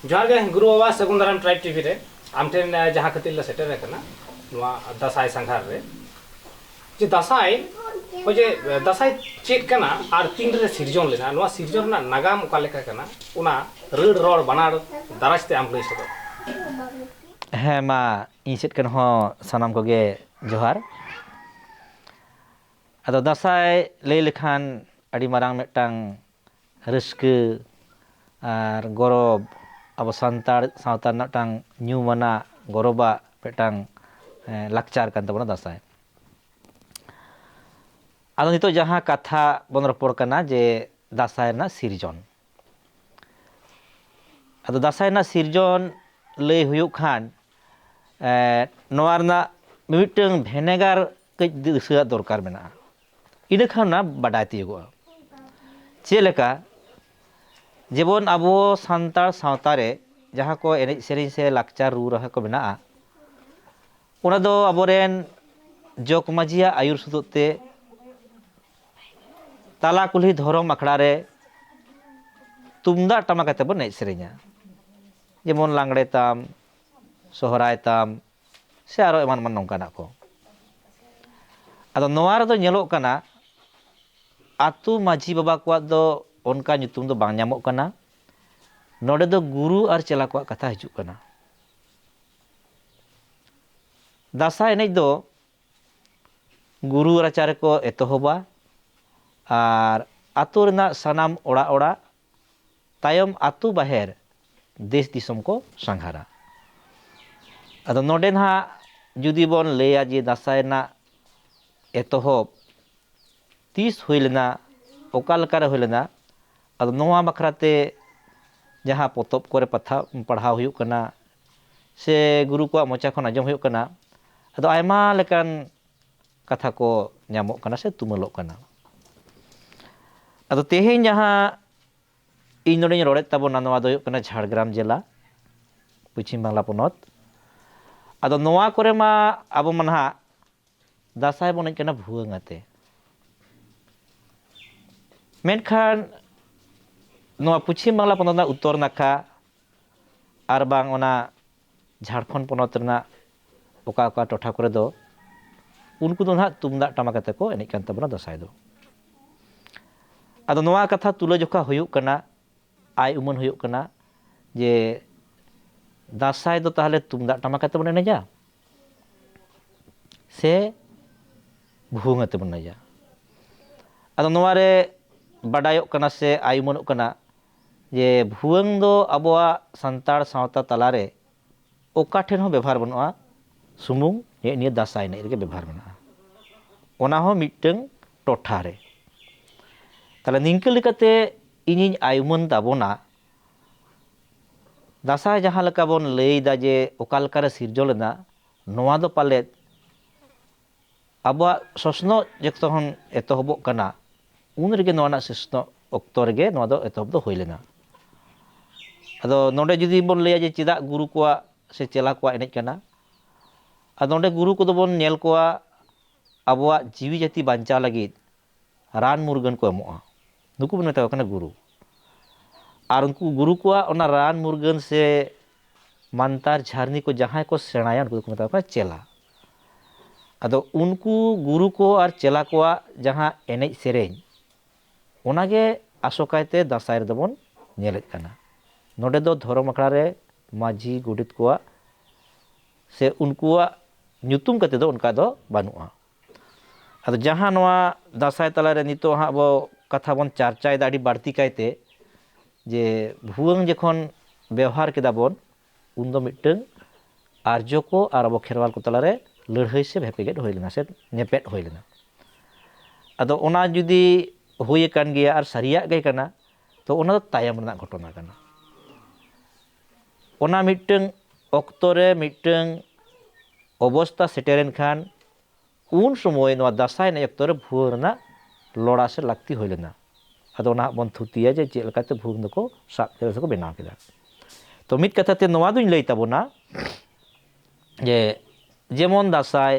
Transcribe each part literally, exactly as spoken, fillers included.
ᱡᱚᱦᱟᱨ ᱜᱮ ᱜᱩᱨᱩ ᱵᱟᱵᱟ, ᱥᱟᱹᱜᱩᱱ ᱫᱟᱨᱟᱢ ᱴᱨᱟᱭᱤᱵᱽ ᱴᱤᱵᱷᱤ ᱨᱮ᱾ ᱟᱢ ᱴᱷᱮᱱ, ᱮ, ᱡᱟᱦᱟᱸ ᱠᱷᱟᱹᱛᱤᱨ ᱞᱮ ᱥᱮᱴᱮᱨ ᱟᱠᱟᱱᱟ ᱱᱚᱣᱟ ᱫᱟᱸᱥᱟᱭ ᱥᱟᱸᱜᱷᱟᱨ ᱨᱮ, ᱡᱮ ᱫᱟᱸᱥᱟᱭ, ᱚᱡᱮ, ᱮ, ᱫᱟᱸᱥᱟᱭ ᱪᱮᱫ ᱠᱟᱱᱟ ᱟᱨ ᱛᱤᱱ ᱨᱮ ᱥᱤᱨᱡᱚᱱ ᱞᱮᱱᱟ, ᱱᱚᱣᱟ ᱥᱤᱨᱡᱚᱱ ᱨᱮᱱᱟᱜ ᱱᱟᱜᱟᱢ ᱚᱠᱟ ᱞᱮᱠᱟ ᱠᱟᱱᱟ, ᱚᱱᱟ ᱨᱟᱹᱲ ᱨᱚᱲ ᱵᱟᱱᱟᱨ ᱫᱟᱨᱟᱭ ᱛᱮ ᱟᱢ ᱞᱟᱹᱭ ᱥᱚᱫᱚᱨ᱾ ᱦᱮᱸ, ᱢᱟ ᱤᱧ ᱥᱮᱫ ᱠᱷᱚᱱ ᱦᱚᱸ ᱥᱟᱱᱟᱢ ᱠᱚᱜᱮ ᱡᱚᱦᱟᱨ᱾ ᱟᱫᱚ ᱫᱟᱸᱥᱟᱭ ᱞᱟᱹᱭ ᱞᱮᱠᱷᱟᱱ ᱟᱹᱰᱤ ᱢᱟᱨᱟᱝ ᱢᱤᱫᱴᱟᱝ ᱨᱟᱹᱥᱠᱟᱹ ᱟᱨ ᱜᱚᱨᱚᱵᱽ, ᱟᱵᱚ ᱥᱟᱱᱛᱟᱲ ᱥᱟᱶᱛᱟ ᱨᱮᱱᱟᱜ ᱢᱤᱫᱴᱟᱝ ᱧᱩᱢᱟᱱᱟᱜ ᱜᱚᱨᱚᱵᱟᱜ ᱢᱤᱫᱴᱟᱝ, ᱮᱸ, ᱞᱟᱠᱪᱟᱨ ᱠᱟᱱ ᱛᱟᱵᱚᱱᱟ ᱫᱟᱸᱥᱟᱭ᱾ ᱟᱫᱚ ᱱᱤᱛᱚᱜ ᱡᱟᱦᱟᱸ ᱠᱟᱛᱷᱟ ᱵᱚᱱ ᱨᱚᱯᱚᱲ ᱠᱟᱱᱟ ᱡᱮ ᱫᱟᱸᱥᱟᱭ ᱨᱮᱱᱟᱜ ᱥᱤᱨᱡᱚᱱ᱾ ᱟᱫᱚ ᱫᱟᱸᱥᱟᱭ ᱨᱮᱱᱟᱜ ᱥᱤᱨᱡᱚᱱ ᱞᱟᱹᱭ ᱦᱩᱭᱩᱜ ᱠᱷᱟᱱ, ᱮᱸ, ᱱᱚᱣᱟ ᱨᱮᱱᱟᱜ ᱢᱤᱢᱤᱫᱴᱟᱝ ᱵᱷᱮᱱᱮᱜᱟᱨ ᱠᱟᱹᱡ ᱫᱤᱥᱟᱹᱣᱟᱜ ᱫᱚᱨᱠᱟᱨ ᱢᱮᱱᱟᱜᱼᱟ, ᱤᱱᱟᱹ ᱠᱷᱟᱱ ᱚᱱᱟ ᱵᱟᱰᱟᱭ ᱛᱤᱭᱳᱜᱚᱜᱼᱟ᱾ ᱪᱮᱫ ᱞᱮᱠᱟ? ᱡᱮᱢᱚᱱ ᱟᱵᱚ ᱥᱟᱱᱛᱟᱲ ᱥᱟᱶᱛᱟ ᱨᱮ ᱡᱟᱦᱟᱸ ᱠᱚ ᱮᱱᱮᱡ ᱥᱮᱨᱮᱧ ᱥᱮ ᱞᱟᱠᱪᱟᱨ ᱨᱩ ᱨᱟᱦᱟ ᱠᱚ ᱢᱮᱱᱟᱜᱼᱟ, ᱚᱱᱟ ᱫᱚ ᱟᱵᱚᱨᱮᱱ ᱡᱚᱜᱽ ᱢᱟᱹᱡᱷᱤᱭᱟᱜ ᱟᱹᱭᱩᱨ ᱥᱩᱛᱩᱜ ᱛᱮ ᱛᱟᱞᱟ ᱠᱩᱞᱦᱤ ᱫᱷᱚᱨᱚᱢ ᱟᱠᱷᱲᱟ ᱨᱮ ᱛᱩᱢᱫᱟᱜ ᱴᱟᱢᱟᱠ ᱟᱛᱮ ᱵᱚᱱ ᱮᱱᱮᱡ ᱥᱮᱨᱮᱧᱟ᱾ ᱡᱮᱢᱚᱱ ᱞᱟᱜᱽᱲᱮ ᱛᱟᱢ, ᱥᱚᱦᱨᱟᱭ ᱛᱟᱢ, ᱥᱮ ᱟᱨᱚ ᱮᱢᱟᱱ ᱮᱢᱟᱱ ᱱᱚᱝᱠᱟᱱᱟᱜ ᱠᱚ᱾ ᱟᱫᱚ ᱱᱚᱣᱟ ᱨᱮᱫᱚ ᱧᱮᱞᱚᱜ ᱠᱟᱱᱟ, ᱟᱛᱳ ᱢᱟᱹᱡᱷᱤ ᱵᱟᱵᱟ ᱠᱚᱣᱟᱜ ᱫᱚ ᱚᱱᱠᱟ ᱧᱩᱛᱩᱢ ᱫᱚ ᱵᱟᱝ ᱧᱟᱢᱚᱜ ᱠᱟᱱᱟ᱾ ᱱᱚᱰᱮ ᱫᱚ ᱜᱩᱨᱩ ᱟᱨ ᱪᱮᱞᱟ ᱠᱚᱣᱟᱜ ᱠᱟᱛᱷᱟ ᱦᱤᱡᱩᱜ ᱠᱟᱱᱟ᱾ ᱫᱟᱸᱥᱟᱭ ᱮᱱᱮᱡ ᱫᱚ ᱜᱩᱨᱩ ᱨᱟᱪᱟ ᱨᱮᱠᱚ ᱮᱛᱚᱦᱚᱵᱟ ᱟᱨ ᱟᱛᱳ ᱨᱮᱱᱟᱜ ᱥᱟᱱᱟᱢ ᱚᱲᱟᱜ ᱚᱲᱟᱜ, ᱛᱟᱭᱚᱢ ᱟᱛᱳ ᱵᱟᱦᱮᱨ, ᱫᱮᱥ ᱫᱤᱥᱚᱢ ᱠᱚ ᱥᱟᱸᱜᱷᱟᱨᱟ᱾ ᱟᱫᱚ ᱱᱚᱰᱮ ᱱᱟᱦᱟᱜ ᱡᱩᱫᱤ ᱵᱚᱱ ᱞᱟᱹᱭᱟ ᱡᱮ ᱫᱟᱸᱥᱟᱭ ᱨᱮᱱᱟᱜ ᱮᱛᱚᱦᱚᱵ ᱛᱤᱥ ᱦᱩᱭ ᱞᱮᱱᱟ, ᱚᱠᱟ ᱞᱮᱠᱟᱨᱮ ᱦᱩᱭ ᱞᱮᱱᱟ, ᱟᱫᱚ ᱱᱚᱣᱟ ᱵᱟᱠᱷᱨᱟ ᱛᱮ ᱡᱟᱦᱟᱸ ᱯᱚᱛᱚᱵ ᱠᱚᱨᱮ ᱯᱟᱛᱷᱟ-, ᱯᱟᱲᱦᱟᱣ ᱦᱩᱭᱩᱜ ᱠᱟᱱᱟ, ᱥᱮ ᱜᱩᱨᱩ ᱠᱚᱣᱟᱜ ᱢᱚᱪᱟ ᱠᱷᱚᱱ ᱟᱸᱡᱚᱢ ᱦᱩᱭᱩᱜ ᱠᱟᱱᱟ, ᱟᱫᱚ ᱟᱭᱢᱟ ᱞᱮᱠᱟᱱ ᱠᱟᱛᱷᱟ ᱠᱚ ᱧᱟᱢᱚᱜ ᱠᱟᱱᱟ ᱥᱮ ᱛᱩᱢᱟᱹᱞᱚᱜ ᱠᱟᱱᱟ᱾ ᱟᱫᱚ ᱛᱮᱦᱮᱧ ᱡᱟᱦᱟᱸ ᱤᱧ ᱱᱚᱰᱮᱧ ᱨᱚᱲᱮᱫ ᱛᱟᱵᱚᱱᱟ, ᱱᱚᱣᱟ ᱫᱚ ᱦᱩᱭᱩᱜ ᱠᱟᱱᱟ ᱡᱷᱟᱲᱜᱨᱟᱢ ᱡᱮᱞᱟ, ᱯᱚᱪᱷᱤᱢ ᱵᱟᱝᱞᱟ ᱯᱚᱱᱚᱛ᱾ ᱟᱫᱚ ᱱᱚᱣᱟ ᱠᱚᱨᱮ ᱢᱟ ᱟᱵᱚ ᱢᱟ ᱱᱟᱦᱟᱜ ᱫᱟᱸᱥᱟᱭ ᱵᱚᱱ ᱮᱱᱮᱡ ᱠᱟᱱᱟ ᱵᱷᱩᱣᱟᱹᱝ ᱟᱛᱮ᱾ ᱢᱮᱱᱠᱷᱟᱱ ᱱᱚᱣᱟ ᱯᱚᱪᱷᱤᱢ ᱵᱟᱝᱞᱟ ᱯᱚᱱᱚᱛ ᱨᱮᱱᱟᱜ ᱩᱛᱛᱚᱨ ᱱᱟᱠᱷᱟ, ᱟᱨ ᱵᱟᱝ ᱚᱱᱟ ᱡᱷᱟᱲᱠᱷᱚᱸᱰ ᱯᱚᱱᱚᱛ ᱨᱮᱱᱟᱜ ᱚᱠᱟ ᱚᱠᱟ ᱴᱚᱴᱷᱟ ᱠᱚᱨᱮ ᱫᱚ ᱩᱱᱠᱩ ᱫᱚ ᱱᱟᱦᱟᱜ ᱛᱩᱢᱫᱟᱜ ᱴᱟᱢᱟᱠ ᱟᱛᱮ ᱠᱚ ᱮᱱᱮᱡ ᱠᱟᱱ ᱛᱟᱵᱚᱱᱟ ᱫᱟᱸᱥᱟᱭ ᱫᱚ᱾ ᱟᱫᱚ ᱱᱚᱣᱟ ᱠᱟᱛᱷᱟ ᱛᱩᱞᱟᱹᱡᱚᱠᱷᱟ ᱦᱩᱭᱩᱜ ᱠᱟᱱᱟ, ᱟᱭ ᱩᱢᱟᱹᱱ ᱦᱩᱭᱩᱜ ᱠᱟᱱᱟ ᱡᱮ ᱫᱟᱸᱥᱟᱭ ᱫᱚ ᱛᱟᱦᱚᱞᱮ ᱛᱩᱢᱫᱟᱜ ᱴᱟᱢᱟᱠ ᱟᱛᱮ ᱵᱚᱱ ᱮᱱᱮᱡᱟ ᱥᱮ ᱵᱷᱩᱣᱟᱹᱝ ᱟᱛᱮ ᱵᱚᱱ ᱮᱱᱮᱡᱟ? ᱟᱫᱚ ᱱᱚᱣᱟ ᱨᱮ ᱵᱟᱰᱟᱭᱚᱜ ᱠᱟᱱᱟ ᱥᱮ ᱟᱭ ᱩᱢᱟᱹᱱᱚᱜ ᱠᱟᱱᱟ ᱡᱮ ᱵᱷᱩᱣᱟᱹᱝ ᱫᱚ ᱟᱵᱚᱣᱟᱜ ᱥᱟᱱᱛᱟᱲ ᱥᱟᱶᱛᱟ ᱛᱟᱞᱟᱨᱮ ᱚᱠᱟ ᱴᱷᱮᱱ ᱦᱚᱸ ᱵᱮᱵᱷᱟᱨ ᱵᱟᱹᱱᱩᱜᱼᱟ, ᱥᱩᱢᱩᱝ ᱱᱮᱜᱼᱮ ᱱᱤᱭᱟᱹ ᱫᱟᱸᱥᱟᱭ ᱮᱱᱮᱡ ᱨᱮᱜᱮ ᱵᱮᱵᱷᱟᱨ ᱢᱮᱱᱟᱜᱼᱟ, ᱚᱱᱟ ᱦᱚᱸ ᱢᱤᱫᱴᱟᱹᱝ ᱴᱚᱴᱷᱟ ᱨᱮ᱾ ᱛᱟᱦᱞᱮ ᱱᱤᱝᱠᱟᱹ ᱞᱮᱠᱟᱛᱮ ᱤᱧᱤᱧ ᱟᱭ ᱩᱢᱟᱹᱱ ᱛᱟᱵᱚᱱᱟ, ᱫᱟᱸᱥᱟᱭ ᱡᱟᱦᱟᱸ ᱞᱮᱠᱟ ᱵᱚᱱ ᱞᱟᱹᱭ ᱮᱫᱟ ᱡᱮ ᱚᱠᱟ ᱞᱮᱠᱟᱨᱮ ᱥᱤᱨᱡᱚᱱ ᱞᱮᱱᱟ, ᱱᱚᱣᱟ ᱫᱚ ᱯᱟᱞᱮᱫ ᱟᱵᱚᱣᱟᱜ ᱥᱚᱥᱱᱚᱜ ᱡᱚᱠᱷᱚᱱ ᱮᱛᱚᱦᱚᱵᱚᱜ ᱠᱟᱱᱟ, ᱩᱱ ᱨᱮᱜᱮ ᱱᱚᱣᱟ ᱨᱮᱱᱟᱜ ᱥᱚᱥᱱᱚᱜ ᱚᱠᱛᱚ ᱨᱮᱜᱮ ᱱᱚᱣᱟ ᱫᱚ ᱮᱛᱚᱦᱚᱵ ᱫᱚ ᱦᱩᱭ ᱞᱮᱱᱟ᱾ ᱟᱫᱚ ᱱᱚᱰᱮ ᱡᱩᱫᱤ ᱵᱚᱱ ᱞᱟᱹᱭᱟ ᱡᱮ ᱪᱮᱫᱟᱜ ᱜᱩᱨᱩ ᱠᱚᱣᱟᱜ ᱥᱮ ᱪᱮᱞᱟ ᱠᱚᱣᱟᱜ ᱮᱱᱮᱡ ᱠᱟᱱᱟ, ᱟᱫᱚ ᱱᱚᱰᱮ ᱜᱩᱨᱩ ᱠᱚᱫᱚ ᱵᱚᱱ ᱧᱮᱞ ᱠᱚᱣᱟ ᱟᱵᱚᱣᱟᱜ ᱡᱤᱣᱤ ᱡᱟᱹᱛᱤ ᱵᱟᱧᱪᱟᱣ ᱞᱟᱹᱜᱤᱫ ᱨᱟᱱ ᱢᱩᱨᱜᱟᱹᱱ ᱠᱚ ᱮᱢᱚᱜᱼᱟ᱾ ᱱᱩᱠᱩ ᱵᱚᱱ ᱢᱮᱛᱟ ᱠᱚ ᱠᱟᱱᱟ ᱜᱩᱨᱩ᱾ ᱟᱨ ᱩᱱᱠᱩ ᱜᱩᱨᱩ ᱠᱚᱣᱟᱜ ᱚᱱᱟ ᱨᱟᱱ ᱢᱩᱨᱜᱟᱹᱱ ᱥᱮ ᱢᱟᱱᱛᱟᱨ ᱡᱷᱟᱨᱱᱤ ᱠᱚ ᱡᱟᱦᱟᱸᱭ ᱠᱚ ᱥᱮᱬᱟᱭᱟ, ᱩᱱᱠᱩ ᱫᱚᱠᱚ ᱢᱮᱛᱟ ᱠᱚ ᱠᱟᱱᱟ ᱪᱮᱞᱟ᱾ ᱟᱫᱚ ᱩᱱᱠᱩ ᱜᱩᱨᱩ ᱠᱚ ᱟᱨ ᱪᱮᱞᱟ ᱠᱚᱣᱟᱜ ᱡᱟᱦᱟᱸ ᱮᱱᱮᱡ ᱥᱮᱨᱮᱧ, ᱚᱱᱟᱜᱮ ᱟᱥᱚᱠᱟᱭᱛᱮ ᱫᱟᱸᱥᱟᱭ ᱨᱮᱫᱚ ᱵᱚᱱ ᱧᱮᱞᱮᱫ ᱠᱟᱱᱟ᱾ ᱱᱚᱰᱮ ᱫᱚ ᱫᱷᱚᱨᱚᱢ ᱟᱠᱷᱲᱟ ᱨᱮ ᱢᱟᱹᱡᱷᱤ ᱜᱚᱰᱮᱛ ᱠᱚᱣᱟᱜ ᱥᱮ ᱩᱱᱠᱩᱣᱟᱜ ᱧᱩᱛᱩᱢ ᱠᱟᱛᱮ ᱫᱚ ᱚᱱᱠᱟ ᱫᱚ ᱵᱟᱹᱱᱩᱜᱼᱟ᱾ ᱟᱫᱚ ᱡᱟᱦᱟᱸ ᱱᱚᱣᱟ ᱫᱟᱸᱥᱟᱭ ᱛᱟᱞᱟᱨᱮ ᱱᱤᱛᱚᱜ ᱦᱟᱸᱜ ᱵᱚ ᱠᱟᱛᱷᱟ ᱵᱚᱱ ᱪᱟᱨᱪᱟᱭᱮᱫᱟ ᱟᱹᱰᱤ ᱵᱟᱹᱲᱛᱤ ᱠᱟᱭᱛᱮ, ᱡᱮ ᱵᱷᱩᱣᱟᱹᱝ ᱡᱚᱠᱷᱚᱱ ᱵᱮᱣᱦᱟᱨ ᱠᱮᱫᱟ ᱵᱚᱱ, ᱩᱱᱫᱚ ᱢᱤᱫᱴᱟᱹᱝ ᱟᱨᱡᱚ ᱠᱚ ᱟᱨ ᱟᱵᱚ ᱠᱷᱮᱨᱣᱟᱞ ᱠᱚ ᱛᱟᱞᱟᱨᱮ ᱞᱟᱹᱲᱦᱟᱹᱭ ᱥᱮ ᱵᱷᱮᱯᱮᱜᱮᱫ ᱦᱩᱭ ᱞᱮᱱᱟ ᱥᱮ ᱧᱮᱯᱮᱫ ᱦᱩᱭ ᱞᱮᱱᱟ᱾ ᱟᱫᱚ ᱚᱱᱟ ᱡᱩᱫᱤ ᱦᱩᱭ ᱟᱠᱟᱱ ᱜᱮᱭᱟ ᱟᱨ ᱥᱟᱹᱨᱤᱭᱟᱜ ᱜᱮ ᱠᱟᱱᱟ, ᱛᱚ ᱚᱱᱟ ᱫᱚ ᱛᱟᱭᱚᱢ ᱨᱮᱱᱟᱜ ᱜᱷᱚᱴᱚᱱᱟ ᱠᱟᱱᱟ᱾ ᱚᱱᱟ ᱢᱤᱫᱴᱟᱹᱝ ᱚᱠᱛᱚ ᱨᱮ ᱢᱤᱫᱴᱟᱹᱝ ᱚᱵᱚᱥᱛᱟ ᱥᱮᱴᱮᱨᱮᱱ ᱠᱷᱟᱱ, ᱩᱱ ᱥᱚᱢᱚᱭ ᱱᱚᱣᱟ ᱫᱟᱸᱥᱟᱭ ᱮᱱᱮᱡ ᱚᱠᱛᱚ ᱨᱮ ᱵᱷᱩᱣᱟᱹᱝ ᱨᱮᱱᱟᱜ ᱞᱚᱲᱟ ᱥᱮ ᱞᱟᱹᱠᱛᱤ ᱦᱩᱭ ᱞᱮᱱᱟ᱾ ᱟᱫᱚ ᱚᱱᱟ ᱦᱟᱸᱜ ᱵᱚᱱ ᱛᱷᱩᱛᱤᱭᱟ ᱡᱮ ᱪᱮᱫ ᱞᱮᱠᱟᱛᱮ ᱵᱷᱩᱣᱟᱹᱝ ᱫᱚᱠᱚ ᱥᱟᱵ ᱠᱮᱫᱟ ᱥᱮᱠᱚ ᱵᱮᱱᱟᱣ ᱠᱮᱫᱟ᱾ ᱛᱚ ᱢᱤᱫ ᱠᱟᱛᱷᱟ ᱛᱮ ᱱᱚᱣᱟ ᱫᱩᱧ ᱞᱟᱹᱭ ᱛᱟᱵᱚᱱᱟ ᱡᱮ ᱡᱮᱢᱚᱱ ᱫᱟᱸᱥᱟᱭ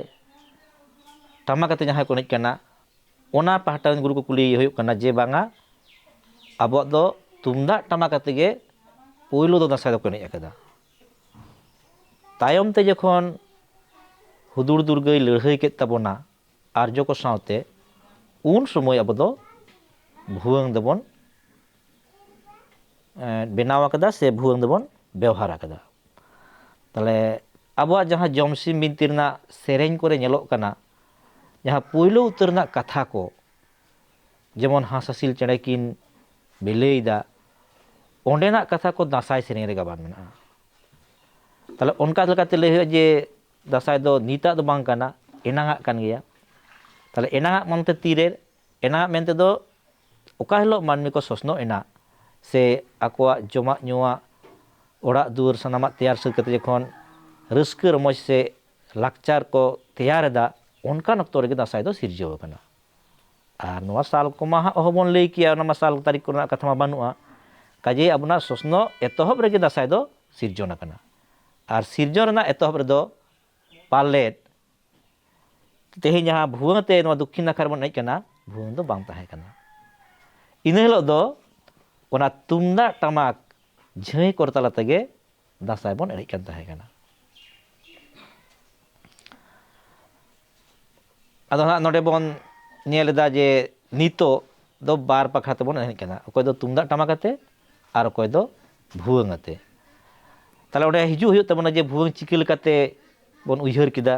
ᱴᱟᱢᱟᱠ ᱟᱛᱮ ᱡᱟᱦᱟᱸᱭ ᱠᱚ ᱮᱱᱮᱡ ᱠᱟᱱᱟ, ᱚᱱᱟ ᱯᱟᱦᱴᱟ ᱨᱮᱱ ᱜᱩᱨᱩ ᱠᱚ ᱠᱩᱞᱤ ᱦᱩᱭᱩᱜ ᱠᱟᱱᱟ ᱡᱮ ᱵᱟᱝᱟ, ᱟᱵᱚᱣᱟᱜ ᱫᱚ ᱛᱩᱢᱫᱟᱜ ᱴᱟᱢᱟᱠ ᱟᱛᱮ ᱜᱮ ᱯᱳᱭᱞᱳ ᱫᱚ ᱫᱟᱸᱥᱟᱭ ᱫᱚᱠᱚ ᱮᱱᱮᱡ ᱟᱠᱟᱫᱟ᱾ ᱛᱟᱭᱚᱢ ᱛᱮ ᱡᱚᱠᱷᱚᱱ ᱦᱩᱫᱩᱲ ᱫᱩᱨᱜᱟᱹᱭ ᱞᱟᱹᱲᱦᱟᱹᱭ ᱠᱮᱫ ᱛᱟᱵᱚᱱᱟ ᱟᱨᱡᱚ ᱠᱚ ᱥᱟᱶᱛᱮ, ᱩᱱ ᱥᱚᱢᱚᱭ ᱟᱵᱚ ᱫᱚ ᱵᱷᱩᱣᱟᱹᱝ ᱫᱚᱵᱚᱱ ᱮᱸ, ᱵᱮᱱᱟᱣ ᱟᱠᱟᱫᱟ ᱥᱮ ᱵᱷᱩᱣᱟᱹᱝ ᱫᱚᱵᱚᱱ ᱵᱮᱣᱦᱟᱨ ᱟᱠᱟᱫᱟ᱾ ᱛᱟᱦᱚᱞᱮ ᱟᱵᱚᱣᱟᱜ ᱡᱟᱦᱟᱸ ᱡᱚᱢᱥᱤᱢ ᱵᱤᱱᱛᱤ ᱨᱮᱱᱟᱜ ᱥᱮᱨᱮᱧ ᱠᱚᱨᱮ ᱧᱮᱞᱚᱜ ᱠᱟᱱᱟ, ᱡᱟᱦᱟᱸ ᱯᱳᱭᱞᱳ ᱩᱛᱟᱹᱨ ᱨᱮᱱᱟᱜ ᱠᱟᱛᱷᱟ ᱠᱚ, ᱡᱮᱢᱚᱱ ᱦᱟᱸᱥ ᱦᱟᱸᱥᱤᱞ ᱪᱮᱬᱮ ᱠᱤᱱ ᱵᱤᱞᱟᱹᱭᱮᱫᱟ, ᱚᱸᱰᱮᱱᱟᱜ ᱠᱟᱛᱷᱟ ᱠᱚ ᱫᱟᱸᱥᱟᱭ ᱥᱮᱨᱮᱧ ᱨᱮ ᱜᱟᱵᱟᱱ ᱢᱮᱱᱟᱜᱼᱟ᱾ ᱛᱟᱦᱚᱞᱮ ᱚᱱᱠᱟ ᱞᱮᱠᱟᱛᱮ ᱞᱟᱹᱭ ᱦᱩᱭᱩᱜᱼᱟ ᱡᱮ ᱫᱟᱸᱥᱟᱭ ᱫᱚ ᱱᱤᱛᱟᱜ ᱫᱚ ᱵᱟᱝ ᱠᱟᱱᱟ, ᱮᱱᱟᱝᱟᱜ ᱠᱟᱱ ᱜᱮᱭᱟ᱾ ᱛᱟᱦᱚᱞᱮ ᱮᱱᱟᱝᱟᱜ ᱢᱮᱱᱛᱮ ᱛᱤᱨᱮ, ᱮᱱᱟᱝᱟᱜ ᱢᱮᱱᱛᱮ ᱫᱚ ᱚᱠᱟ ᱦᱤᱞᱳᱜ ᱢᱟᱹᱱᱢᱤ ᱠᱚ ᱥᱚᱥᱱᱚᱜ ᱮᱱᱟ ᱥᱮ ᱟᱠᱚᱣᱟᱜ ᱡᱚᱢᱟᱜ ᱧᱩᱣᱟᱜ, ᱚᱲᱟᱜ ᱫᱩᱣᱟᱹᱨ ᱥᱟᱱᱟᱢᱟᱜ ᱛᱮᱭᱟᱨ ᱥᱟᱹᱛ ᱠᱟᱛᱮ ᱡᱚᱠᱷᱚᱱ ᱨᱟᱹᱥᱠᱟᱹ ᱨᱚᱢᱚᱡᱽ ᱥᱮ ᱞᱟᱠᱪᱟᱨ ᱠᱚ ᱛᱮᱭᱟᱨ ᱮᱫᱟ, ᱚᱱᱠᱟᱱ ᱚᱠᱛᱚ ᱨᱮᱜᱮ ᱫᱟᱸᱥᱟᱭ ᱫᱚ ᱥᱤᱨᱡᱟᱹᱣ ᱟᱠᱟᱱᱟ᱾ ᱟᱨ ᱱᱚᱣᱟ ᱥᱟᱞ ᱠᱚᱢᱟ ᱦᱟᱸᱜ ᱚᱦᱚᱵᱚᱱ ᱞᱟᱹᱭ ᱠᱮᱭᱟ, ᱚᱱᱟ ᱢᱟ ᱥᱟᱞ ᱛᱟᱹᱨᱤᱠᱷ ᱠᱚᱨᱮᱱᱟᱜ ᱠᱟᱛᱷᱟ ᱢᱟ ᱵᱟᱹᱱᱩᱜᱼᱟ᱾ ᱠᱟᱡᱮ ᱟᱵᱚᱱᱟᱜ ᱥᱚᱥᱱᱚᱜ ᱮᱛᱚᱦᱚᱵ ᱨᱮᱜᱮ ᱫᱟᱸᱥᱟᱭ ᱫᱚ ᱥᱤᱨᱡᱚᱱ ᱟᱠᱟᱱᱟ᱾ ᱟᱨ ᱥᱤᱨᱡᱚᱱ ᱨᱮᱱᱟᱜ ᱮᱛᱚᱦᱚᱵ ᱨᱮᱫᱚ ᱯᱟᱞᱮᱫ ᱛᱮᱦᱮᱧ ᱡᱟᱦᱟᱸ ᱵᱷᱩᱣᱟᱹᱝ ᱛᱮ ᱱᱚᱣᱟ ᱫᱚᱠᱠᱷᱤᱱ ᱱᱟᱠᱷᱟ ᱨᱮᱵᱚᱱ ᱮᱱᱮᱡ ᱠᱟᱱᱟ, ᱵᱷᱩᱣᱟᱹᱝ ᱫᱚ ᱵᱟᱝ ᱛᱟᱦᱮᱸ ᱠᱟᱱᱟ᱾ ᱤᱱᱟᱹ ᱦᱤᱞᱳᱜ ᱫᱚ ᱚᱱᱟ ᱛᱩᱢᱫᱟᱜ ᱴᱟᱢᱟᱠ ᱡᱷᱟᱹᱭ ᱠᱚᱨᱛᱟᱞ ᱟᱛᱮ ᱜᱮ ᱫᱟᱸᱥᱟᱭ ᱵᱚᱱ ᱮᱱᱮᱡ ᱠᱟᱱ ᱛᱟᱦᱮᱸ ᱠᱟᱱᱟ᱾ ᱟᱫᱚ ᱦᱟᱸᱜ ᱱᱚᱰᱮ ᱵᱚᱱ ᱧᱮᱞ ᱮᱫᱟ ᱡᱮ ᱱᱤᱛᱚᱜ ᱫᱚ ᱵᱟᱨ ᱯᱟᱠᱷᱟ ᱛᱮᱵᱚᱱ ᱮᱱᱮᱡ ᱠᱟᱱᱟ, ᱚᱠᱚᱭ ᱫᱚ ᱛᱩᱢᱫᱟᱜ ᱴᱟᱢᱟᱠ ᱟᱛᱮ ᱟᱨ ᱚᱠᱚᱭ ᱫᱚ ᱵᱷᱩᱣᱟᱹᱝ ᱟᱛᱮ᱾ ᱛᱟᱦᱚᱞᱮ ᱚᱸᱰᱮ ᱦᱤᱡᱩᱜ ᱦᱩᱭᱩᱜ ᱛᱟᱵᱚᱱᱟ ᱡᱮ ᱵᱷᱩᱣᱟᱹᱝ ᱪᱤᱠᱟᱹ ᱞᱮᱠᱟᱛᱮ ᱵᱚᱱ ᱩᱭᱦᱟᱹᱨ ᱠᱮᱫᱟ,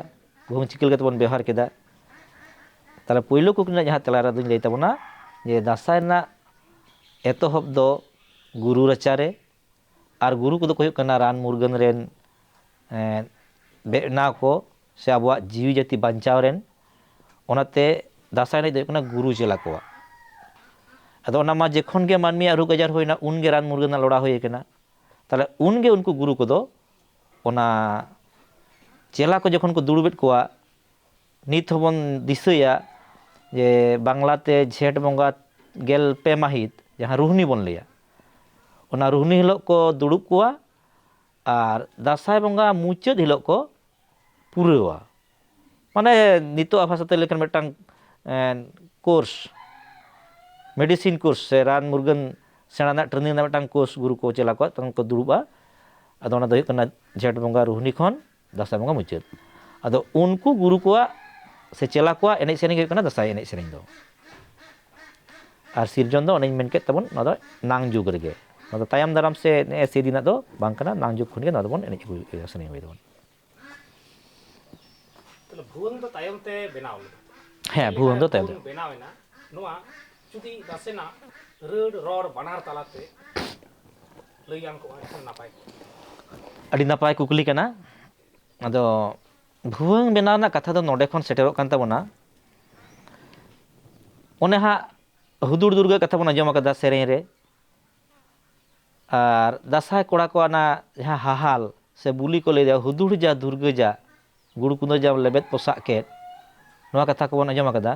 ᱵᱷᱩᱣᱟᱹᱝ ᱪᱤᱠᱟᱹ ᱞᱮᱠᱟᱛᱮ ᱵᱚᱱ ᱵᱮᱣᱦᱟᱨ ᱠᱮᱫᱟ᱾ ᱛᱟᱦᱚᱞᱮ ᱯᱳᱭᱞᱳ ᱠᱩᱠᱞᱤ ᱨᱮᱱᱟᱜ ᱡᱟᱦᱟᱸ ᱛᱮᱞᱟ ᱨᱮ ᱫᱚᱧ ᱞᱟᱹᱭ ᱛᱟᱵᱚᱱᱟ ᱡᱮ ᱫᱟᱸᱥᱟᱭ ᱨᱮᱱᱟᱜ ᱮᱛᱚᱦᱚᱵ ᱫᱚ ᱜᱩᱨᱩ ᱨᱟᱪᱟᱨᱮ, ᱟᱨ ᱜᱩᱨᱩ ᱠᱚᱫᱚ ᱠᱚ ᱦᱩᱭᱩᱜ ᱠᱟᱱᱟ ᱨᱟᱱ ᱢᱩᱨᱜᱟᱹᱱ ᱨᱮᱱ, ᱮᱸ, ᱵᱮᱱᱟᱣ ᱠᱚ ᱥᱮ ᱟᱵᱚᱣᱟᱜ ᱡᱤᱣᱤ ᱡᱟᱹᱛᱤ ᱵᱟᱧᱪᱟᱣ ᱨᱮᱱ᱾ ᱚᱱᱟᱛᱮ ᱫᱟᱸᱥᱟᱭ ᱮᱱᱮᱡ ᱫᱚ ᱦᱩᱭᱩᱜ ᱠᱟᱱᱟ ᱜᱩᱨᱩ ᱪᱮᱞᱟ ᱠᱚᱣᱟᱜ᱾ ᱟᱫᱚ ᱚᱱᱟ ᱢᱟ ᱡᱚᱠᱷᱚᱱ ᱜᱮ ᱢᱟᱹᱱᱢᱤᱭᱟᱜ ᱨᱳᱜᱽ ᱟᱡᱟᱨ ᱦᱩᱭᱱᱟ, ᱩᱱᱜᱮ ᱨᱟᱱ ᱢᱩᱨᱜᱟᱹᱱ ᱨᱮᱱᱟᱜ ᱞᱚᱲᱟ ᱦᱩᱭ ᱟᱠᱟᱱᱟ᱾ ᱛᱟᱦᱚᱞᱮ ᱩᱱᱜᱮ ᱩᱱᱠᱩ ᱜᱩᱨᱩ ᱠᱚᱫᱚ ᱚᱱᱟ ᱪᱮᱞᱟ ᱠᱚ ᱡᱚᱠᱷᱚᱱ ᱠᱚ ᱫᱩᱲᱩᱵᱮᱫ ᱠᱚᱣᱟ, ᱱᱤᱛ ᱦᱚᱸᱵᱚᱱ ᱫᱤᱥᱟᱹᱭᱟ ᱡᱮ ᱵᱟᱝᱞᱟᱛᱮ ᱡᱷᱮᱸᱴ ᱵᱚᱸᱜᱟ ᱜᱮᱞ ᱯᱮ ᱢᱟᱹᱦᱤᱛ ᱡᱟᱦᱟᱸ ᱨᱩᱦᱱᱤ ᱵᱚᱱ ᱞᱟᱹᱭᱟ, ᱚᱱᱟ ᱨᱩᱦᱱᱤ ᱦᱤᱞᱳᱜ ᱠᱚ ᱫᱩᱲᱩᱵ ᱠᱚᱣᱟ ᱟᱨ ᱫᱟᱸᱥᱟᱭ ᱵᱚᱸᱜᱟ ᱢᱩᱪᱟᱹᱫ ᱦᱤᱞᱳᱜ ᱠᱚ ᱯᱩᱨᱟᱹᱣᱟ᱾ ᱢᱟᱱᱮ ᱱᱤᱛᱚᱜ ᱵᱷᱟᱥᱟᱛᱮ ᱞᱟᱹᱭ ᱞᱮᱠᱷᱟᱱ ᱢᱤᱫᱴᱟᱝ ᱠᱳᱨᱥ, ᱢᱮᱰᱤᱥᱤᱱ ᱠᱳᱨᱥ ᱥᱮ ᱨᱟᱱ ᱢᱩᱨᱜᱟᱹᱱ ᱥᱮᱬᱟ ᱨᱮᱱᱟᱜ ᱴᱨᱮᱱᱤᱝ ᱨᱮᱱᱟᱜ ᱢᱤᱫᱴᱟᱝ ᱠᱳᱨᱥ ᱜᱩᱨᱩ ᱠᱚ ᱪᱮᱞᱟ ᱠᱚ ᱛᱚᱠᱷᱚᱱ ᱠᱚ ᱫᱩᱲᱩᱵᱼᱟ᱾ ᱟᱫᱚ ᱚᱱᱟ ᱫᱚ ᱦᱩᱭᱩᱜ ᱠᱟᱱᱟ ᱡᱷᱮᱸᱴ ᱵᱚᱸᱜᱟ ᱨᱳᱦᱱᱤ ᱠᱷᱚᱱ ᱫᱟᱸᱥᱟᱭ ᱵᱚᱸᱜᱟ ᱢᱩᱪᱟᱹᱫ᱾ ᱟᱫᱚ ᱩᱱᱠᱩ ᱜᱩᱨᱩ ᱠᱚᱣᱟᱜ ᱥᱮ ᱪᱮᱞᱟ ᱠᱚᱣᱟᱜ ᱮᱱᱮᱡ ᱥᱮᱨᱮᱧ ᱜᱮ ᱦᱩᱭᱩᱜ ᱠᱟᱱᱟ ᱫᱟᱸᱥᱟᱭ ᱮᱱᱮᱡ ᱥᱮᱨᱮᱧ ᱫᱚ᱾ ᱟᱨ ᱥᱤᱨᱡᱚᱱ ᱫᱚ ᱚᱱᱮᱧ ᱢᱮᱱ ᱠᱮᱫ ᱛᱟᱵᱚᱱ, ᱱᱚᱣᱟ ᱫᱚ ᱱᱟᱝ ᱡᱩᱜᱽ ᱨᱮᱜᱮ, ᱱᱚᱣᱟ ᱫᱚ ᱛᱟᱭᱚᱢ ᱫᱟᱨᱟᱢ ᱥᱮ ᱱᱮᱜᱼᱮ ᱥᱮᱫᱤᱱᱟᱜ ᱫᱚ ᱵᱟᱝ ᱠᱟᱱᱟ, ᱱᱟᱝ ᱡᱩᱜᱽ ᱠᱷᱚᱱ ᱜᱮ ᱱᱚᱣᱟ ᱫᱚᱵᱚᱱ ᱮᱱᱮᱡ ᱟᱹᱜᱩ ᱥᱮᱨᱮᱧ ᱟᱹᱜᱩᱭ ᱫᱟᱵᱚᱱ᱾ ᱛᱟᱦᱞᱮ ᱵᱷᱩᱣᱟᱹᱝ ᱫᱚ ᱛᱟᱭᱚᱢ ᱛᱮ ᱵᱮᱱᱟᱣ ᱞᱮᱱᱟ᱾ ᱦᱮᱸ, ᱵᱷᱩᱣᱟᱹᱝ ᱫᱚ ᱛᱟᱭᱚᱢ ᱛᱮ᱾ ᱵᱷᱩᱣᱟᱹᱝ ᱵᱮᱱᱟᱣ ᱮᱱᱟ, ᱱᱚᱣᱟ ᱡᱩᱫᱤ ᱱᱟᱥᱮᱱᱟᱜ ᱨᱟᱹᱲ ᱨᱚᱲ ᱵᱟᱱᱟᱨ ᱛᱟᱞᱟᱛᱮ ᱞᱟᱹᱭ ᱜᱟᱱ ᱠᱚᱜᱼᱟ, ᱮᱱᱠᱷᱟᱱ ᱱᱟᱯᱟᱭ ᱠᱚᱜᱼᱟ᱾ ᱟᱹᱰᱤ ᱱᱟᱯᱟᱭ ᱠᱩᱠᱞᱤ ᱠᱟᱱᱟ᱾ ᱟᱫᱚ ᱵᱷᱩᱣᱟᱹᱝ ᱵᱮᱱᱟᱣ ᱨᱮᱱᱟᱜ ᱠᱟᱛᱷᱟ ᱫᱚ ᱱᱚᱰᱮ ᱠᱷᱚᱱ ᱥᱮᱴᱮᱨᱚᱜ ᱠᱟᱱ ᱛᱟᱵᱚᱱᱟ᱾ ᱚᱱᱮ ᱦᱟᱸᱜ ᱦᱩᱫᱩᱲ ᱫᱩᱨᱜᱟᱹ ᱠᱟᱛᱷᱟ ᱵᱚᱱ ᱟᱸᱡᱚᱢ ᱟᱠᱟᱫᱟ ᱥᱮᱨᱮᱧ ᱨᱮ, ᱟᱨ ᱫᱟᱸᱥᱟᱭ ᱠᱚᱲᱟ ᱠᱚ ᱚᱱᱟ ᱡᱟᱦᱟᱸ ᱦᱟᱦᱟᱞ ᱥᱮ ᱵᱩᱞᱤ ᱠᱚ ᱞᱟᱹᱭᱫᱟ, "ᱦᱩᱫᱩᱲ ᱡᱟ ᱫᱩᱨᱜᱟᱹ ᱡᱟ, ᱜᱩᱲ ᱠᱩᱸᱫᱟᱹ ᱡᱟᱢ ᱞᱮᱵᱮᱫ ᱯᱚᱥᱟᱜ ᱠᱮᱫ", ᱱᱚᱣᱟ ᱠᱟᱛᱷᱟ ᱠᱚᱵᱚᱱ ᱟᱸᱡᱚᱢ ᱟᱠᱟᱫᱟ᱾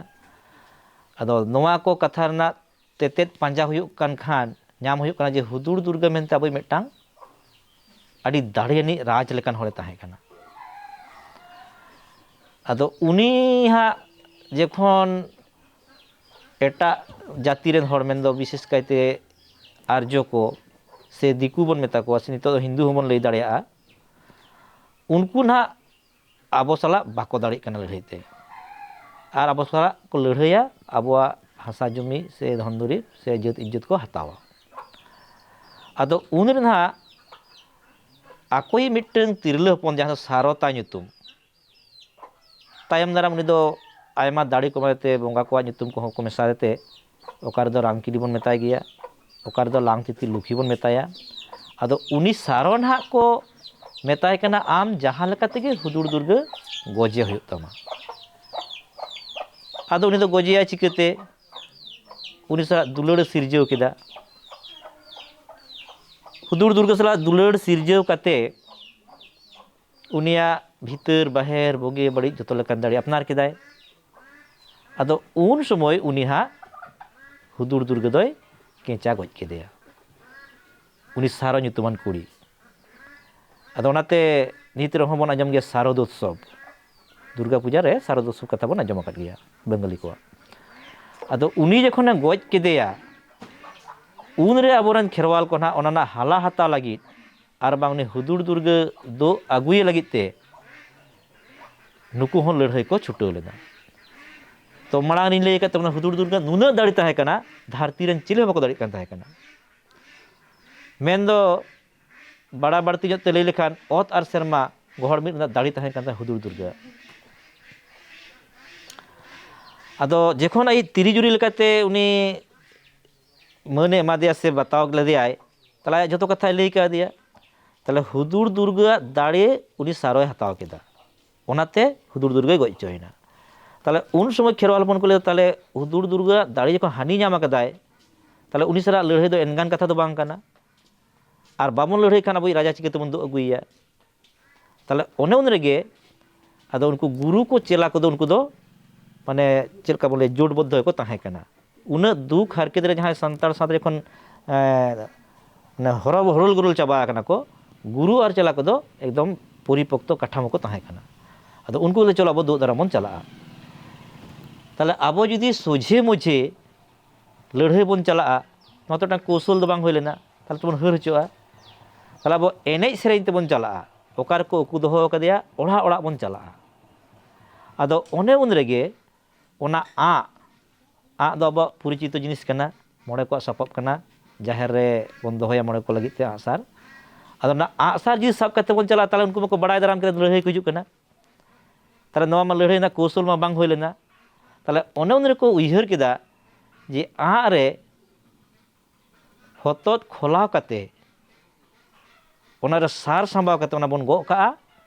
ᱟᱫᱚ ᱱᱚᱣᱟ ᱠᱚ ᱠᱟᱛᱷᱟ ᱨᱮᱱᱟᱜ ᱛᱮᱛᱮᱫ ᱯᱟᱸᱡᱟ ᱦᱩᱭᱩᱜ ᱠᱟᱱ ᱠᱷᱟᱱ ᱧᱟᱢ ᱦᱩᱭᱩᱜ ᱠᱟᱱᱟ ᱡᱮ ᱦᱩᱫᱩᱲ ᱫᱩᱨᱜᱟᱹ ᱢᱮᱱᱛᱮ ᱟᱵᱚᱭᱤᱡ ᱢᱤᱫᱴᱟᱝ ᱟᱹᱰᱤ ᱫᱟᱲᱮᱭᱟᱱᱤᱡ ᱨᱟᱡᱽ ᱞᱮᱠᱟᱱ ᱦᱚᱲᱮ ᱛᱟᱦᱮᱸ ᱠᱟᱱᱟ᱾ ᱟᱫᱚ ᱩᱱᱤ ᱦᱟᱸᱜ ᱡᱚᱠᱷᱚᱱ ᱮᱴᱟᱜ ᱡᱟᱹᱛᱤ ᱨᱮᱱ ᱦᱚᱲ, ᱢᱮᱱᱫᱚ ᱵᱤᱥᱮᱥ ᱠᱟᱭᱛᱮ ᱟᱨᱡᱚ ᱠᱚ ᱥᱮ ᱫᱤᱠᱩ ᱵᱚᱱ ᱢᱮᱛᱟ ᱠᱚᱣᱟ, ᱥᱮ ᱱᱤᱛᱚᱜ ᱫᱚ ᱦᱤᱱᱫᱩ ᱦᱚᱸᱵᱚᱱ ᱞᱟᱹᱭ ᱫᱟᱲᱮᱭᱟᱜᱼᱟ, ᱩᱱᱠᱩ ᱱᱟᱦᱟᱜ ᱟᱵᱚ ᱥᱟᱞᱟᱜ ᱵᱟᱠᱚ ᱫᱟᱲᱮᱜ ᱠᱟᱱᱟ ᱞᱟᱹᱲᱦᱟᱹᱭ ᱛᱮ᱾ ᱟᱨ ᱟᱵᱚ ᱥᱟᱞᱟᱜ ᱠᱚ ᱞᱟᱹᱲᱦᱟᱹᱭᱟ, ᱟᱵᱚᱣᱟᱜ ᱦᱟᱥᱟ ᱡᱩᱢᱤ ᱥᱮ ᱫᱷᱚᱱ ᱫᱩᱨᱤᱵᱽ ᱥᱮ ᱡᱟᱹᱛ ᱤᱡᱽᱡᱚᱛ ᱠᱚ ᱦᱟᱛᱟᱣᱟ᱾ ᱟᱫᱚ ᱩᱱ ᱨᱮ ᱱᱟᱦᱟᱜ ᱟᱠᱚᱭᱤᱡ ᱢᱤᱫᱴᱟᱹᱝ ᱛᱤᱨᱞᱟᱹ ᱦᱚᱯᱚᱱ, ᱡᱟᱦᱟᱸ ᱫᱚ ᱥᱟᱨᱚᱛᱟ ᱧᱩᱛᱩᱢ, ᱛᱟᱭᱚᱢ ᱫᱟᱨᱟᱢ ᱩᱱᱤ ᱫᱚ ᱟᱭᱢᱟ ᱫᱟᱲᱮ ᱠᱚ ᱮᱢᱟᱭ ᱛᱮ, ᱵᱚᱸᱜᱟ ᱠᱚᱣᱟᱜ ᱧᱩᱛᱩᱢ ᱠᱚᱦᱚᱸ ᱠᱚ ᱢᱮᱥᱟᱭ ᱛᱮ, ᱚᱠᱟ ᱨᱮᱫᱚ ᱨᱟᱢᱠᱤᱨᱤ ᱵᱚᱱ ᱢᱮᱛᱟᱭ ᱜᱮᱭᱟ, ᱚᱠᱟ ᱨᱮᱫᱚ ᱞᱟᱝᱛᱤᱛᱤ ᱞᱩᱠᱷᱤ ᱵᱚᱱ ᱢᱮᱛᱟᱭᱟ᱾ ᱟᱫᱚ ᱩᱱᱤ ᱥᱟᱨᱚ ᱱᱟᱦᱟᱜ ᱠᱚ ᱢᱮᱛᱟᱭ ᱠᱟᱱᱟ, "ᱟᱢ ᱡᱟᱦᱟᱸ ᱞᱮᱠᱟ ᱛᱮᱜᱮ ᱦᱩᱫᱩᱲ ᱫᱩᱨᱜᱟᱹ ᱜᱚᱡᱮ ᱦᱩᱭᱩᱜ ᱛᱟᱢᱟ᱾" ᱟᱫᱚ ᱩᱱᱤ ᱫᱚ ᱜᱚᱡᱮᱭᱟᱭ ᱪᱤᱠᱟᱹᱛᱮ? ᱩᱱᱤ ᱥᱟᱞᱟᱜ ᱫᱩᱞᱟᱹᱲ ᱮ ᱥᱤᱨᱡᱟᱹᱣ ᱠᱮᱫᱟ᱾ ᱦᱩᱫᱩᱲ ᱫᱩᱨᱜᱟᱹ ᱥᱟᱞᱟᱜ ᱫᱩᱞᱟᱹᱲ ᱥᱤᱨᱡᱟᱹᱣ ᱠᱟᱛᱮ ᱩᱱᱤᱭᱟᱜ ᱵᱷᱤᱛᱟᱹᱨ ᱵᱟᱦᱮᱨ ᱵᱩᱜᱤ ᱵᱟᱹᱲᱤᱡ ᱡᱚᱛᱚ ᱞᱮᱠᱟᱱ ᱫᱟᱲᱮ ᱟᱯᱱᱟᱨ ᱠᱮᱫᱟᱭ᱾ ᱟᱫᱚ ᱩᱱ ᱥᱚᱢᱚᱭ ᱩᱱᱤ ᱦᱟᱸᱜ ᱦᱩᱫᱩᱲ ᱫᱩᱨᱜᱟᱹ ᱫᱚᱭ ᱠᱮᱪᱟ ᱜᱚᱡ ᱠᱮᱫᱮᱭᱟ, ᱩᱱᱤ ᱥᱟᱨᱚ ᱧᱩᱛᱩᱢᱟᱱ ᱠᱩᱲᱤ᱾ ᱟᱫᱚ ᱚᱱᱟᱛᱮ ᱱᱤᱛ ᱨᱮᱦᱚᱸ ᱵᱚᱱ ᱟᱸᱡᱚᱢ ᱜᱮᱭᱟ ᱥᱟᱨᱚᱫᱳᱛᱥᱚᱵᱽ, ᱫᱩᱨᱜᱟ ᱯᱩᱡᱟ ᱨᱮ ᱥᱟᱨᱚᱫᱳᱛᱥᱚᱵᱽ ᱠᱟᱛᱷᱟ ᱵᱚᱱ ᱟᱸᱡᱚᱢ ᱟᱠᱟᱫ ᱜᱮᱭᱟ ᱵᱟᱝᱜᱟᱞᱤ ᱠᱚᱣᱟᱜ᱾ ᱟᱫᱚ ᱩᱱᱤ ᱡᱚᱠᱷᱚᱱᱮ ᱜᱚᱡ ᱠᱮᱫᱮᱭᱟ, ᱩᱱᱨᱮ ᱟᱵᱚᱨᱮᱱ ᱠᱷᱮᱨᱣᱟᱞ ᱠᱚ ᱱᱟᱦᱟᱜ ᱚᱱᱟ ᱨᱮᱱᱟᱜ ᱦᱟᱞᱟ ᱦᱟᱛᱟᱣ ᱞᱟᱹᱜᱤᱫ ᱟᱨ ᱵᱟᱝ ᱩᱱᱤ ᱦᱩᱫᱩᱲ ᱫᱩᱨᱜᱟᱹ ᱫᱚ ᱟᱹᱜᱩᱭᱮ ᱞᱟᱹᱜᱤᱫ ᱛᱮ ᱱᱩᱠᱩ ᱦᱚᱸ ᱞᱟᱹᱲᱦᱟᱹᱭ ᱠᱚ ᱪᱷᱩᱴᱟᱹᱣ ᱞᱮᱱᱟ᱾ ᱛᱚ, ᱢᱟᱲᱟᱝ ᱨᱤᱧ ᱞᱟᱹᱭ ᱟᱠᱟᱫ ᱛᱟᱵᱚᱱᱟ, ᱦᱩᱫᱩᱲ ᱫᱩᱨᱜᱟᱹ ᱱᱩᱱᱟᱹᱜ ᱫᱟᱲᱮ ᱛᱟᱦᱮᱸ ᱠᱟᱱᱟ, ᱫᱷᱟᱹᱨᱛᱤ ᱨᱮᱱ ᱪᱤᱞᱤ ᱦᱚᱸ ᱵᱟᱠᱚ ᱫᱟᱲᱮᱭᱟᱜ ᱠᱟᱱ ᱛᱟᱦᱮᱸ ᱠᱟᱱᱟ᱾ ᱢᱮᱱᱫᱚ ᱵᱟᱲᱟ ᱵᱟᱹᱲᱛᱤ ᱧᱚᱜ ᱛᱮ ᱞᱟᱹᱭ ᱞᱮᱠᱷᱟᱱ, ᱚᱛ ᱟᱨ ᱥᱮᱨᱢᱟ ᱜᱚᱦᱚᱲ ᱢᱤᱫ ᱨᱮᱱᱟᱜ ᱫᱟᱲᱮ ᱛᱟᱦᱮᱸ ᱠᱟᱱ ᱛᱟᱭᱟ ᱦᱩᱫᱩᱲ ᱫᱩᱨᱜᱟᱹ᱾ ᱟᱫᱚ ᱡᱚᱠᱷᱚᱱ ᱟᱡ ᱛᱤᱨᱤ ᱡᱩᱨᱤ ᱞᱮᱠᱟᱛᱮ ᱩᱱᱤ ᱢᱟᱹᱱᱮ ᱮᱢᱟ ᱫᱮᱭᱟ ᱥᱮ ᱵᱟᱛᱟᱣ ᱞᱮᱫᱮᱭᱟᱭ, ᱛᱟᱦᱞᱮ ᱟᱭᱟᱜ ᱡᱷᱚᱛᱚ ᱠᱟᱛᱷᱟᱭ ᱞᱟᱹᱭ ᱠᱟᱣᱫᱮᱭᱟ᱾ ᱛᱟᱦᱞᱮ ᱦᱩᱫᱩᱲ ᱫᱩᱨᱜᱟᱹᱣᱟᱜ ᱫᱟᱲᱮ ᱩᱱᱤ ᱥᱟᱨᱚᱭ ᱦᱟᱛᱟᱣ ᱠᱮᱫᱟ, ᱚᱱᱟᱛᱮ ᱦᱩᱫᱩᱲ ᱫᱩᱨᱜᱟᱹᱭ ᱜᱚᱡ ᱦᱚᱪᱚᱭᱮᱱᱟ᱾ ᱛᱟᱦᱞᱮ ᱩᱱ ᱥᱚᱢᱚᱭ ᱠᱷᱮᱨᱣᱟᱞ ᱦᱚᱯᱚᱱ ᱠᱚ ᱞᱟᱹᱭᱫᱟ, ᱛᱟᱦᱞᱮ ᱦᱩᱫᱩᱲ ᱫᱩᱨᱜᱟᱹᱣᱟᱜ ᱫᱟᱲᱮ ᱡᱚᱠᱷᱚᱱ ᱦᱟᱹᱱᱤ ᱧᱟᱢ ᱟᱠᱟᱫᱟᱭ, ᱛᱟᱦᱞᱮ ᱩᱱᱤ ᱥᱟᱞᱟᱜ ᱞᱟᱹᱲᱦᱟᱹᱭ ᱫᱚ ᱮᱱᱠᱟᱱ ᱠᱟᱛᱷᱟ ᱫᱚ ᱵᱟᱝ ᱠᱟᱱᱟ᱾ ᱟᱨ ᱵᱟᱵᱚᱱ ᱞᱟᱹᱲᱦᱟᱹᱭ ᱠᱷᱟᱱ ᱟᱵᱚᱭᱤᱡ ᱨᱟᱡᱟ ᱪᱤᱠᱟᱹ ᱛᱮᱵᱚᱱ ᱫᱩᱜ ᱟᱹᱜᱩᱭᱮᱭᱟ? ᱛᱟᱦᱞᱮ ᱚᱱᱮ ᱩᱱ ᱨᱮᱜᱮ ᱟᱫᱚ ᱩᱱᱠᱩ ᱜᱩᱨᱩ ᱠᱚ ᱪᱮᱞᱟ ᱠᱚᱫᱚ ᱩᱱᱠᱩ ᱫᱚ ᱢᱟᱱᱮ ᱪᱮᱫ ᱞᱮᱠᱟ ᱵᱚᱱ ᱞᱟᱹᱭᱟ, ᱡᱳᱴᱵᱚᱫᱽᱫᱷᱚ ᱜᱮᱠᱚ ᱛᱟᱦᱮᱸ ᱠᱟᱱᱟ᱾ ᱩᱱᱟᱹᱜ ᱫᱩᱠ ᱦᱟᱨᱠᱮᱛ ᱨᱮ ᱡᱟᱦᱟᱸᱭ ᱥᱟᱱᱛᱟᱲ ᱥᱟᱶᱛᱟ ᱡᱚᱠᱷᱚᱱ, ᱮᱸ, ᱢᱟᱱᱮ ᱦᱚᱨᱚ-, ᱦᱚᱨᱚᱞ ᱜᱚᱨᱚᱞ ᱪᱟᱵᱟ ᱟᱠᱟᱱᱟ ᱠᱚ, ᱜᱩᱨᱩ ᱟᱨ ᱪᱮᱞᱟ ᱠᱚᱫᱚ ᱮᱠᱫᱚᱢ ᱯᱚᱨᱤᱯᱚᱠᱛᱚ ᱠᱟᱴᱷᱟᱢᱳ ᱠᱚ ᱛᱟᱦᱮᱸ ᱠᱟᱱᱟ᱾ ᱟᱫᱚ ᱩᱱᱠᱩ ᱫᱚ, "ᱪᱚᱞᱚ ᱟᱵᱚ ᱫᱩᱜ ᱫᱟᱨᱟᱢ ᱵᱚᱱ ᱪᱟᱞᱟᱜᱼᱟ᱾" ᱛᱟᱦᱞᱮ ᱟᱵᱚ ᱡᱩᱫᱤ ᱥᱚᱡᱷᱮ ᱢᱚᱡᱷᱮ ᱞᱟᱹᱲᱦᱟᱹᱭ ᱵᱚᱱ ᱪᱟᱞᱟᱜᱼᱟ, ᱱᱚᱣᱟ ᱫᱚ ᱢᱤᱫᱴᱟᱝ ᱠᱳᱣᱥᱚᱞ ᱫᱚ ᱵᱟᱝ ᱦᱩᱭ ᱞᱮᱱᱟ, ᱛᱟᱦᱞᱮ ᱛᱚᱵᱚᱱ ᱦᱟᱹᱨ ᱦᱚᱪᱚᱜᱼᱟ᱾ ᱛᱟᱦᱞᱮ ᱟᱵᱚ ᱮᱱᱮᱡ ᱥᱮᱨᱮᱧ ᱛᱮᱵᱚᱱ ᱪᱟᱞᱟᱜᱼᱟ, ᱚᱠᱟ ᱨᱮᱠᱚ ᱩᱠᱩ ᱫᱚᱦᱚ ᱟᱠᱟᱫᱮᱭᱟ, ᱚᱲᱟᱜ ᱚᱲᱟᱜ ᱵᱚᱱ ᱪᱟᱞᱟᱜᱼᱟ᱾ ᱟᱫᱚ ᱚᱱᱮ ᱩᱱ ᱨᱮᱜᱮ ᱚᱱᱟ ᱟᱸᱜ, ᱟᱸᱜ ᱫᱚ ᱟᱵᱚᱣᱟᱜ ᱯᱚᱨᱤᱪᱤᱛᱚ ᱡᱤᱱᱤᱥ ᱠᱟᱱᱟ, ᱢᱚᱬᱮ ᱠᱚᱣᱟᱜ ᱥᱟᱯᱟᱵ ᱠᱟᱱᱟ, ᱡᱟᱦᱮᱨ ᱨᱮ ᱵᱚᱱ ᱫᱚᱦᱚᱭᱟ ᱢᱚᱬᱮ ᱠᱚ ᱞᱟᱹᱜᱤᱫ ᱛᱮ ᱟᱸᱜᱼᱥᱟᱨ᱾ ᱟᱫᱚ ᱚᱱᱟ ᱟᱸᱜᱼᱥᱟᱨ ᱡᱩᱫᱤ ᱥᱟᱵ ᱠᱟᱛᱮ ᱵᱚᱱ ᱪᱟᱞᱟᱜᱼᱟ, ᱛᱟᱦᱞᱮ ᱩᱱᱠᱩ ᱢᱟᱠᱚ ᱵᱟᱲᱟᱭ ᱫᱟᱨᱟᱢ ᱠᱮᱫᱟ ᱞᱟᱹᱲᱦᱟᱹᱭ ᱠᱚ ᱦᱤᱡᱩᱜ ᱠᱟᱱᱟ᱾ ᱛᱟᱦᱞᱮ ᱱᱚᱣᱟ ᱢᱟ ᱞᱟᱹᱲᱦᱟᱹᱭ ᱨᱮᱱᱟᱜ ᱠᱳᱣᱥᱚᱞ ᱢᱟ ᱵᱟᱝ ᱦᱩᱭ ᱞᱮᱱᱟ᱾ ᱛᱟᱦᱞᱮ ᱚᱱᱮ ᱩᱱ ᱨᱮᱠᱚ ᱩᱭᱦᱟᱹᱨ ᱠᱮᱫᱟ ᱡᱮ ᱟᱸᱜ ᱨᱮ ᱦᱚᱛᱚᱫ ᱠᱷᱚᱞᱟᱣ ᱠᱟᱛᱮ, ᱚᱱᱟ ᱨᱮ ᱥᱟᱨ ᱥᱟᱢᱵᱟᱣ ᱠᱟᱛᱮ ᱚᱱᱟ ᱵᱚᱱ ᱜᱚᱜ ᱠᱟᱜᱼᱟ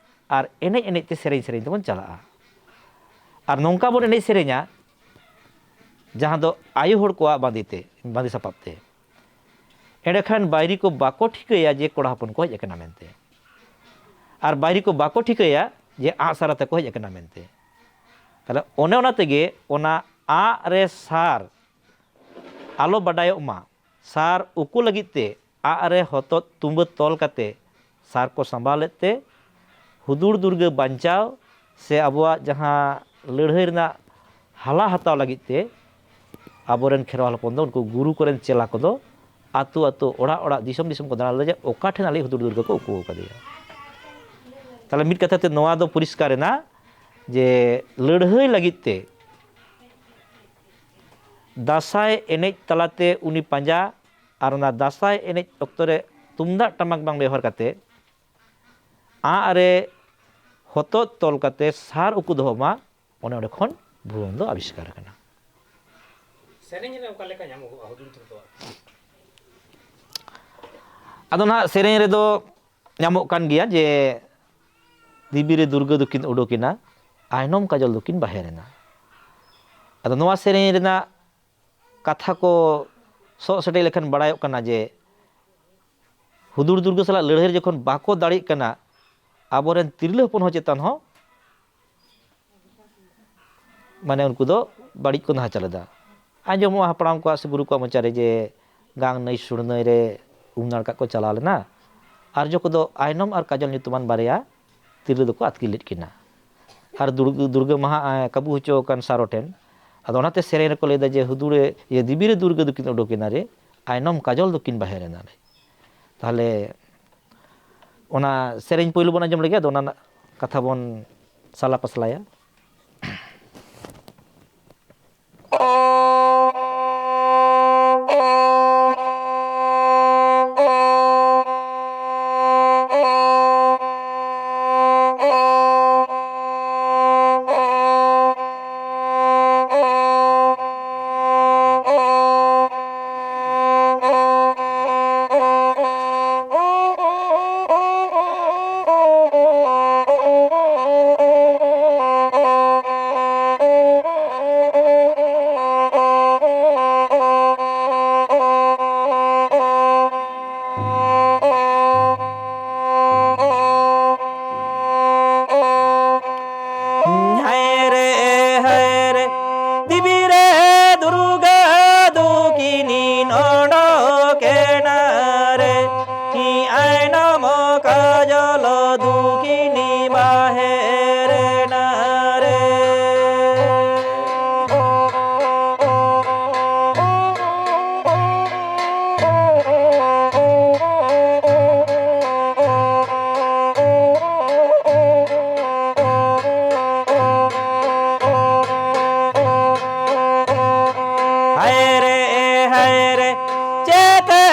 ᱟᱨ ᱮᱱᱮᱡ ᱮᱱᱮᱡ ᱛᱮ, ᱥᱮᱨᱮᱧ ᱥᱮᱨᱮᱧ ᱛᱮᱵᱚᱱ ᱪᱟᱞᱟᱜᱼᱟ᱾ ᱟᱨ ᱱᱚᱝᱠᱟ ᱵᱚᱱ ᱮᱱᱮᱡ ᱥᱮᱨᱮᱧᱟ, ᱡᱟᱦᱟᱸ ᱫᱚ ᱟᱭᱳ ᱦᱚᱲ ᱠᱚᱣᱟᱜ ᱵᱟᱸᱫᱮ ᱛᱮ, ᱵᱟᱸᱫᱮ ᱥᱟᱯᱟᱵ ᱛᱮ᱾ ᱮᱸᱰᱮᱠᱷᱟᱱ ᱵᱟᱹᱭᱨᱤ ᱠᱚ ᱵᱟᱠᱚ ᱴᱷᱤᱠᱟᱹᱭᱟ ᱡᱮ ᱠᱚᱲᱟ ᱦᱚᱯᱚᱱ ᱠᱚ ᱦᱮᱡ ᱟᱠᱟᱱᱟ ᱢᱮᱱᱛᱮ, ᱟᱨ ᱵᱟᱹᱭᱨᱤ ᱠᱚ ᱵᱟᱠᱚ ᱴᱷᱤᱠᱟᱹᱭᱟ ᱡᱮ ᱟᱸᱜᱼᱥᱟᱨ ᱟᱛᱮ ᱠᱚ ᱦᱮᱡ ᱟᱠᱟᱱᱟ ᱢᱮᱱᱛᱮ᱾ ᱛᱟᱦᱞᱮ ᱚᱱᱮ ᱚᱱᱟ ᱛᱮᱜᱮ ᱚᱱᱟ ᱟᱸᱜ ᱨᱮ ᱥᱟᱨ ᱟᱞᱚ ᱵᱟᱰᱟᱭᱚᱜ ᱢᱟ, ᱥᱟᱨ ᱩᱠᱩ ᱞᱟᱹᱜᱤᱫ ᱛᱮ ᱟᱸᱜ ᱨᱮ ᱦᱚᱛᱚᱫ ᱛᱩᱢᱵᱟᱹ ᱛᱚᱞ ᱠᱟᱛᱮ ᱥᱟᱨ ᱠᱚ ᱥᱟᱢᱵᱟᱣ ᱞᱮᱫ ᱛᱮ, ᱦᱩᱫᱩᱲ ᱫᱩᱨᱜᱟᱹ ᱵᱟᱧᱪᱟᱣ ᱥᱮ ᱟᱵᱚᱣᱟᱜ ᱡᱟᱦᱟᱸ ᱞᱟᱹᱲᱦᱟᱹᱭ ᱨᱮᱱᱟᱜ ᱦᱟᱞᱟ ᱦᱟᱛᱟᱣ ᱞᱟᱹᱜᱤᱫ ᱛᱮ ᱟᱵᱚᱨᱮᱱ ᱠᱷᱮᱨᱣᱟᱞ ᱦᱚᱯᱚᱱ ᱫᱚ ᱩᱱᱠᱩ ᱜᱩᱨᱩ ᱠᱚᱨᱮᱱ ᱪᱮᱞᱟ ᱠᱚᱫᱚ ᱟᱹᱛᱩ ᱟᱹᱛᱩ, ᱚᱲᱟᱜ ᱚᱲᱟᱜ, ᱫᱤᱥᱚᱢ ᱫᱤᱥᱚᱢ ᱠᱚ ᱫᱟᱬᱟ ᱞᱮᱫᱟ ᱡᱮ ᱚᱠᱟ ᱴᱷᱮᱱ ᱟᱞᱮ ᱦᱩᱫᱩᱲ ᱫᱩᱨᱜᱟᱹ ᱠᱚ ᱩᱠᱩ ᱟᱠᱟᱫᱮᱭᱟ᱾ ᱛᱟᱦᱚᱞᱮ ᱢᱤᱫ ᱠᱟᱛᱷᱟ ᱛᱮ ᱱᱚᱣᱟ ᱫᱚ ᱯᱚᱨᱤᱥᱠᱟᱨ ᱮᱱᱟ ᱡᱮ ᱞᱟᱹᱲᱦᱟᱹᱭ ᱞᱟᱹᱜᱤᱫ ᱛᱮ ᱫᱟᱸᱥᱟᱭ ᱮᱱᱮᱡ ᱛᱟᱞᱟᱛᱮ ᱩᱱᱤ ᱯᱟᱸᱡᱟ, ᱟᱨ ᱚᱱᱟ ᱫᱟᱸᱥᱟᱭ ᱮᱱᱮᱡ ᱚᱠᱛᱚ ᱨᱮ ᱛᱩᱢᱫᱟᱜ ᱴᱟᱢᱟᱠ ᱵᱟᱝ ᱵᱮᱣᱦᱟᱨ ᱠᱟᱛᱮ ᱟᱸᱜ ᱨᱮ ᱦᱚᱛᱚᱫ ᱛᱚᱞ ᱠᱟᱛᱮ ᱥᱟᱨ ᱩᱠᱩ ᱫᱚᱦᱚ ᱢᱟ, ᱚᱱᱮ ᱚᱸᱰᱮ ᱠᱷᱚᱱ ᱵᱷᱩᱣᱟᱹᱝ ᱫᱚ ᱟᱵᱤᱥᱠᱟᱨ ᱟᱠᱟᱱᱟ᱾ ᱥᱮᱨᱮᱧ ᱨᱮ ᱚᱠᱟ ᱞᱮᱠᱟ ᱧᱟᱢᱚᱜᱼᱟ ᱦᱩᱫᱩᱲ ᱫᱩᱨᱜᱟᱹᱣᱟᱜ? ᱟᱫᱚ ᱱᱟᱦᱟᱜ ᱥᱮᱨᱮᱧ ᱨᱮᱫᱚ ᱧᱟᱢᱚᱜ ᱠᱟᱱ ᱜᱮᱭᱟ ᱡᱮ ᱫᱮᱵᱤ ᱨᱮ ᱫᱩᱨᱜᱟᱹ ᱫᱚᱠᱤᱱ ᱩᱰᱩᱠᱮᱱᱟ, ᱟᱭᱱᱚᱢ ᱠᱟᱡᱚᱞ ᱫᱚᱠᱤᱱ ᱵᱟᱦᱮᱨ ᱮᱱᱟ᱾ ᱟᱫᱚ ᱱᱚᱣᱟ ᱥᱮᱨᱮᱧ ᱨᱮᱱᱟᱜ ᱠᱟᱛᱷᱟ ᱠᱚ ᱥᱚᱜ ᱥᱮᱴᱮᱡ ᱞᱮᱠᱷᱟᱱ ᱵᱟᱲᱟᱭᱚᱜ ᱠᱟᱱᱟ ᱡᱮ ᱦᱩᱫᱩᱲ ᱫᱩᱨᱜᱟᱹ ᱥᱟᱞᱟᱜ ᱞᱟᱹᱲᱦᱟᱹᱭ ᱨᱮ ᱡᱚᱠᱷᱚᱱ ᱵᱟᱠᱚ ᱫᱟᱲᱮᱜ ᱠᱟᱱᱟ, ᱟᱵᱚᱨᱮᱱ ᱛᱤᱨᱞᱟᱹ ᱦᱚᱯᱚᱱ ᱦᱚᱸ ᱪᱮᱛᱟᱱ ᱦᱚᱸ ᱢᱟᱱᱮ ᱩᱱᱠᱩ ᱫᱚ ᱵᱟᱹᱲᱤᱡ ᱠᱚ ᱱᱟᱦᱟᱪᱟᱨ ᱮᱫᱟ᱾ ᱟᱸᱡᱚᱢᱚᱜᱼᱟ ᱦᱟᱯᱲᱟᱢ ᱠᱚᱣᱟᱜ ᱥᱮ ᱜᱩᱨᱩ ᱠᱚᱣᱟᱜ ᱢᱚᱪᱟ ᱨᱮ ᱡᱮ ᱜᱟᱝ ᱱᱟᱹᱭ ᱥᱩᱲᱱᱟᱹᱭ ᱨᱮ ᱩᱢ ᱱᱟᱲᱠᱟ ᱠᱚ ᱪᱟᱞᱟᱣ ᱞᱮᱱᱟ, ᱟᱨ ᱡᱚᱠᱷᱚᱱ ᱫᱚ ᱟᱭᱱᱚᱢ ᱟᱨ ᱠᱟᱡᱚᱞ ᱧᱩᱛᱩᱢᱟᱱ ᱵᱟᱨᱭᱟ ᱛᱤᱨᱞᱟᱹ ᱫᱚᱠᱚ ᱟᱹᱛᱠᱤᱨ ᱞᱮᱫ ᱠᱤᱱᱟ᱾ ᱟᱨ ᱫᱩᱨᱜᱟᱹ, ᱫᱩᱨᱜᱟᱹ ᱢᱟᱦᱟ ᱠᱟᱵᱩ ᱦᱚᱪᱚ ᱟᱠᱟᱱ ᱥᱟᱨᱚ ᱴᱷᱮᱱ᱾ ᱟᱫᱚ ᱚᱱᱟᱛᱮ ᱥᱮᱨᱮᱧ ᱨᱮᱠᱚ ᱞᱟᱹᱭᱫᱟ ᱡᱮ ᱦᱩᱫᱩᱲᱮ, ᱤᱭᱟᱹ, ᱫᱮᱵᱤ ᱨᱮ ᱫᱩᱨᱜᱟᱹ ᱫᱚᱠᱤᱱ ᱩᱰᱩᱠᱮᱱᱟ ᱨᱮ, ᱟᱭᱱᱚᱢ ᱠᱟᱡᱚᱞ ᱫᱚᱠᱤᱱ ᱵᱟᱦᱮᱨ ᱮᱱᱟ ᱨᱮ᱾ ᱛᱟᱦᱚᱞᱮ ᱚᱱᱟ ᱥᱮᱨᱮᱧ ᱯᱳᱭᱞᱳ ᱵᱚᱱ ᱟᱸᱡᱚᱢ ᱞᱮᱜᱮ, ᱟᱫᱚ ᱚᱱᱟ ᱨᱮᱱᱟᱜ ᱠᱟᱛᱷᱟ ᱵᱚᱱ ᱥᱟᱞᱟ ᱯᱟᱥᱞᱟᱭᱟ᱾ ᱪᱮᱛᱮ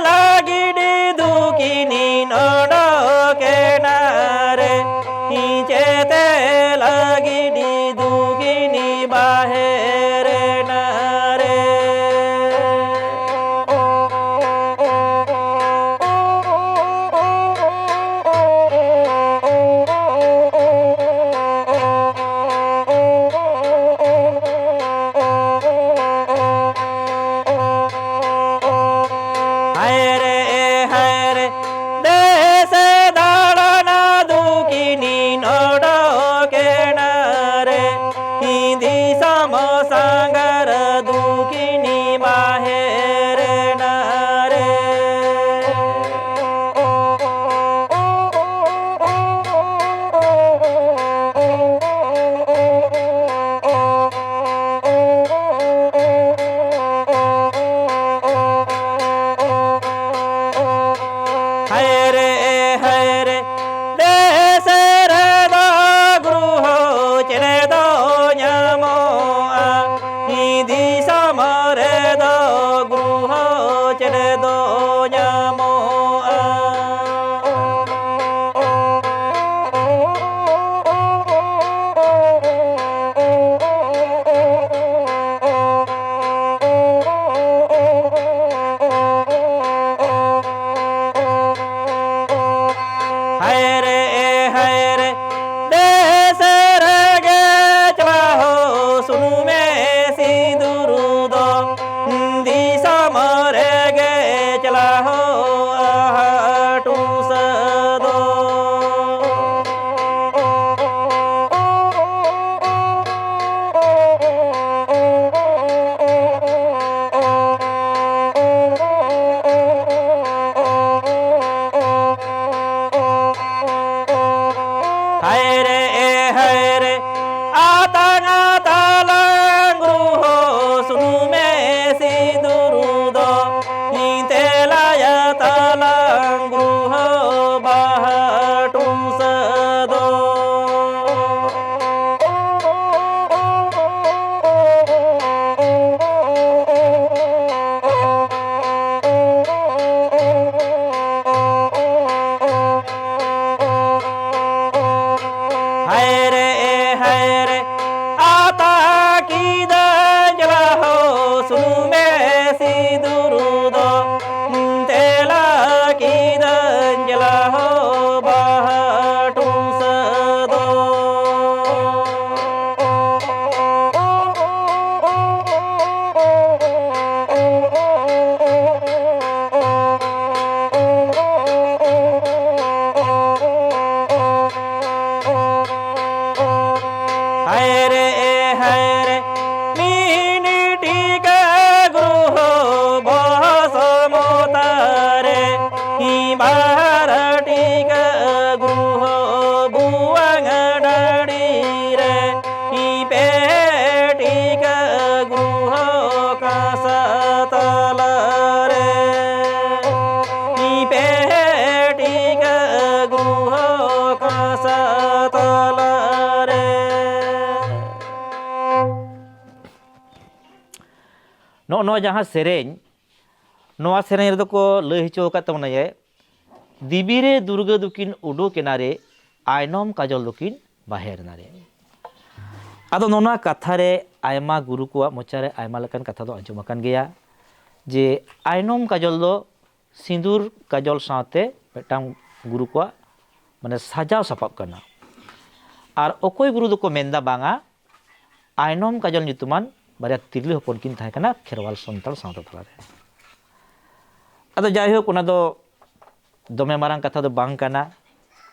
ᱞᱟᱹᱜᱤᱫ ᱫᱩᱠᱤᱱᱤ ᱱᱚᱰᱚᱠᱮᱱᱟ ᱨᱮ, ᱪᱮᱛᱮ ᱞᱟᱹᱜᱤᱫ ᱫᱩᱠᱤᱱᱤ ᱵᱟᱦᱮᱨᱮᱱᱟ ᱨᱮ᱾ ᱦᱟᱭ ᱨᱮ ᱱᱚᱜᱼᱚ ᱱᱚᱣᱟ ᱡᱟᱦᱟᱸ ᱥᱮᱨᱮᱧ, ᱱᱚᱣᱟ ᱥᱮᱨᱮᱧ ᱨᱮᱫᱚ ᱠᱚ ᱞᱟᱹᱭ ᱦᱚᱪᱚ ᱟᱠᱟᱫ ᱛᱟᱵᱚᱱᱟ ᱡᱮ, "ᱫᱮᱵᱤ ᱨᱮ ᱫᱩᱨᱜᱟᱹ ᱫᱚᱠᱤᱱ ᱩᱰᱩᱠ ᱮᱱᱟ ᱨᱮ, ᱟᱭᱱᱚᱢ ᱠᱟᱡᱚᱞ ᱫᱚᱠᱤᱱ ᱵᱟᱦᱮᱨ ᱮᱱᱟ ᱨᱮ᱾" ᱟᱫᱚ ᱱᱚᱣᱟ ᱠᱟᱛᱷᱟ ᱨᱮ ᱟᱭᱢᱟ ᱜᱩᱨᱩ ᱠᱚᱣᱟᱜ ᱢᱚᱪᱟ ᱨᱮ ᱟᱭᱢᱟ ᱞᱮᱠᱟᱱ ᱠᱟᱛᱷᱟ ᱫᱚ ᱟᱸᱡᱚᱢ ᱟᱠᱟᱱ ᱜᱮᱭᱟ, ᱡᱮ ᱟᱭᱱᱚᱢ ᱠᱟᱡᱚᱞ ᱫᱚ ᱥᱤᱸᱫᱩᱨ ᱠᱟᱡᱚᱞ ᱥᱟᱶᱛᱮ ᱢᱤᱫᱴᱟᱝ ᱜᱩᱨᱩ ᱠᱚᱣᱟᱜ ᱢᱟᱱᱮ ᱥᱟᱡᱟᱣ ᱥᱟᱯᱟᱵ ᱠᱟᱱᱟ᱾ ᱟᱨ ᱚᱠᱚᱭ ᱜᱩᱨᱩ ᱫᱚᱠᱚ ᱢᱮᱱᱫᱟ ᱵᱟᱝᱟ, ᱟᱭᱱᱚᱢ ᱠᱟᱡᱚᱞ ᱧᱩᱛᱩᱢᱟᱱ ᱵᱟᱨᱭᱟ ᱛᱤᱨᱞᱟᱹ ᱦᱚᱯᱚᱱ ᱠᱤᱱ ᱛᱟᱦᱮᱸ ᱠᱟᱱᱟ ᱠᱷᱮᱨᱣᱟᱞ ᱥᱟᱱᱛᱟᱲ ᱥᱟᱶᱛᱟ ᱛᱟᱞᱟᱨᱮ᱾ ᱟᱫᱚ ᱡᱟᱭᱦᱳᱠ, ᱚᱱᱟ ᱫᱚ ᱫᱚᱢᱮ ᱢᱟᱨᱟᱝ ᱠᱟᱛᱷᱟ ᱫᱚ ᱵᱟᱝ ᱠᱟᱱᱟ᱾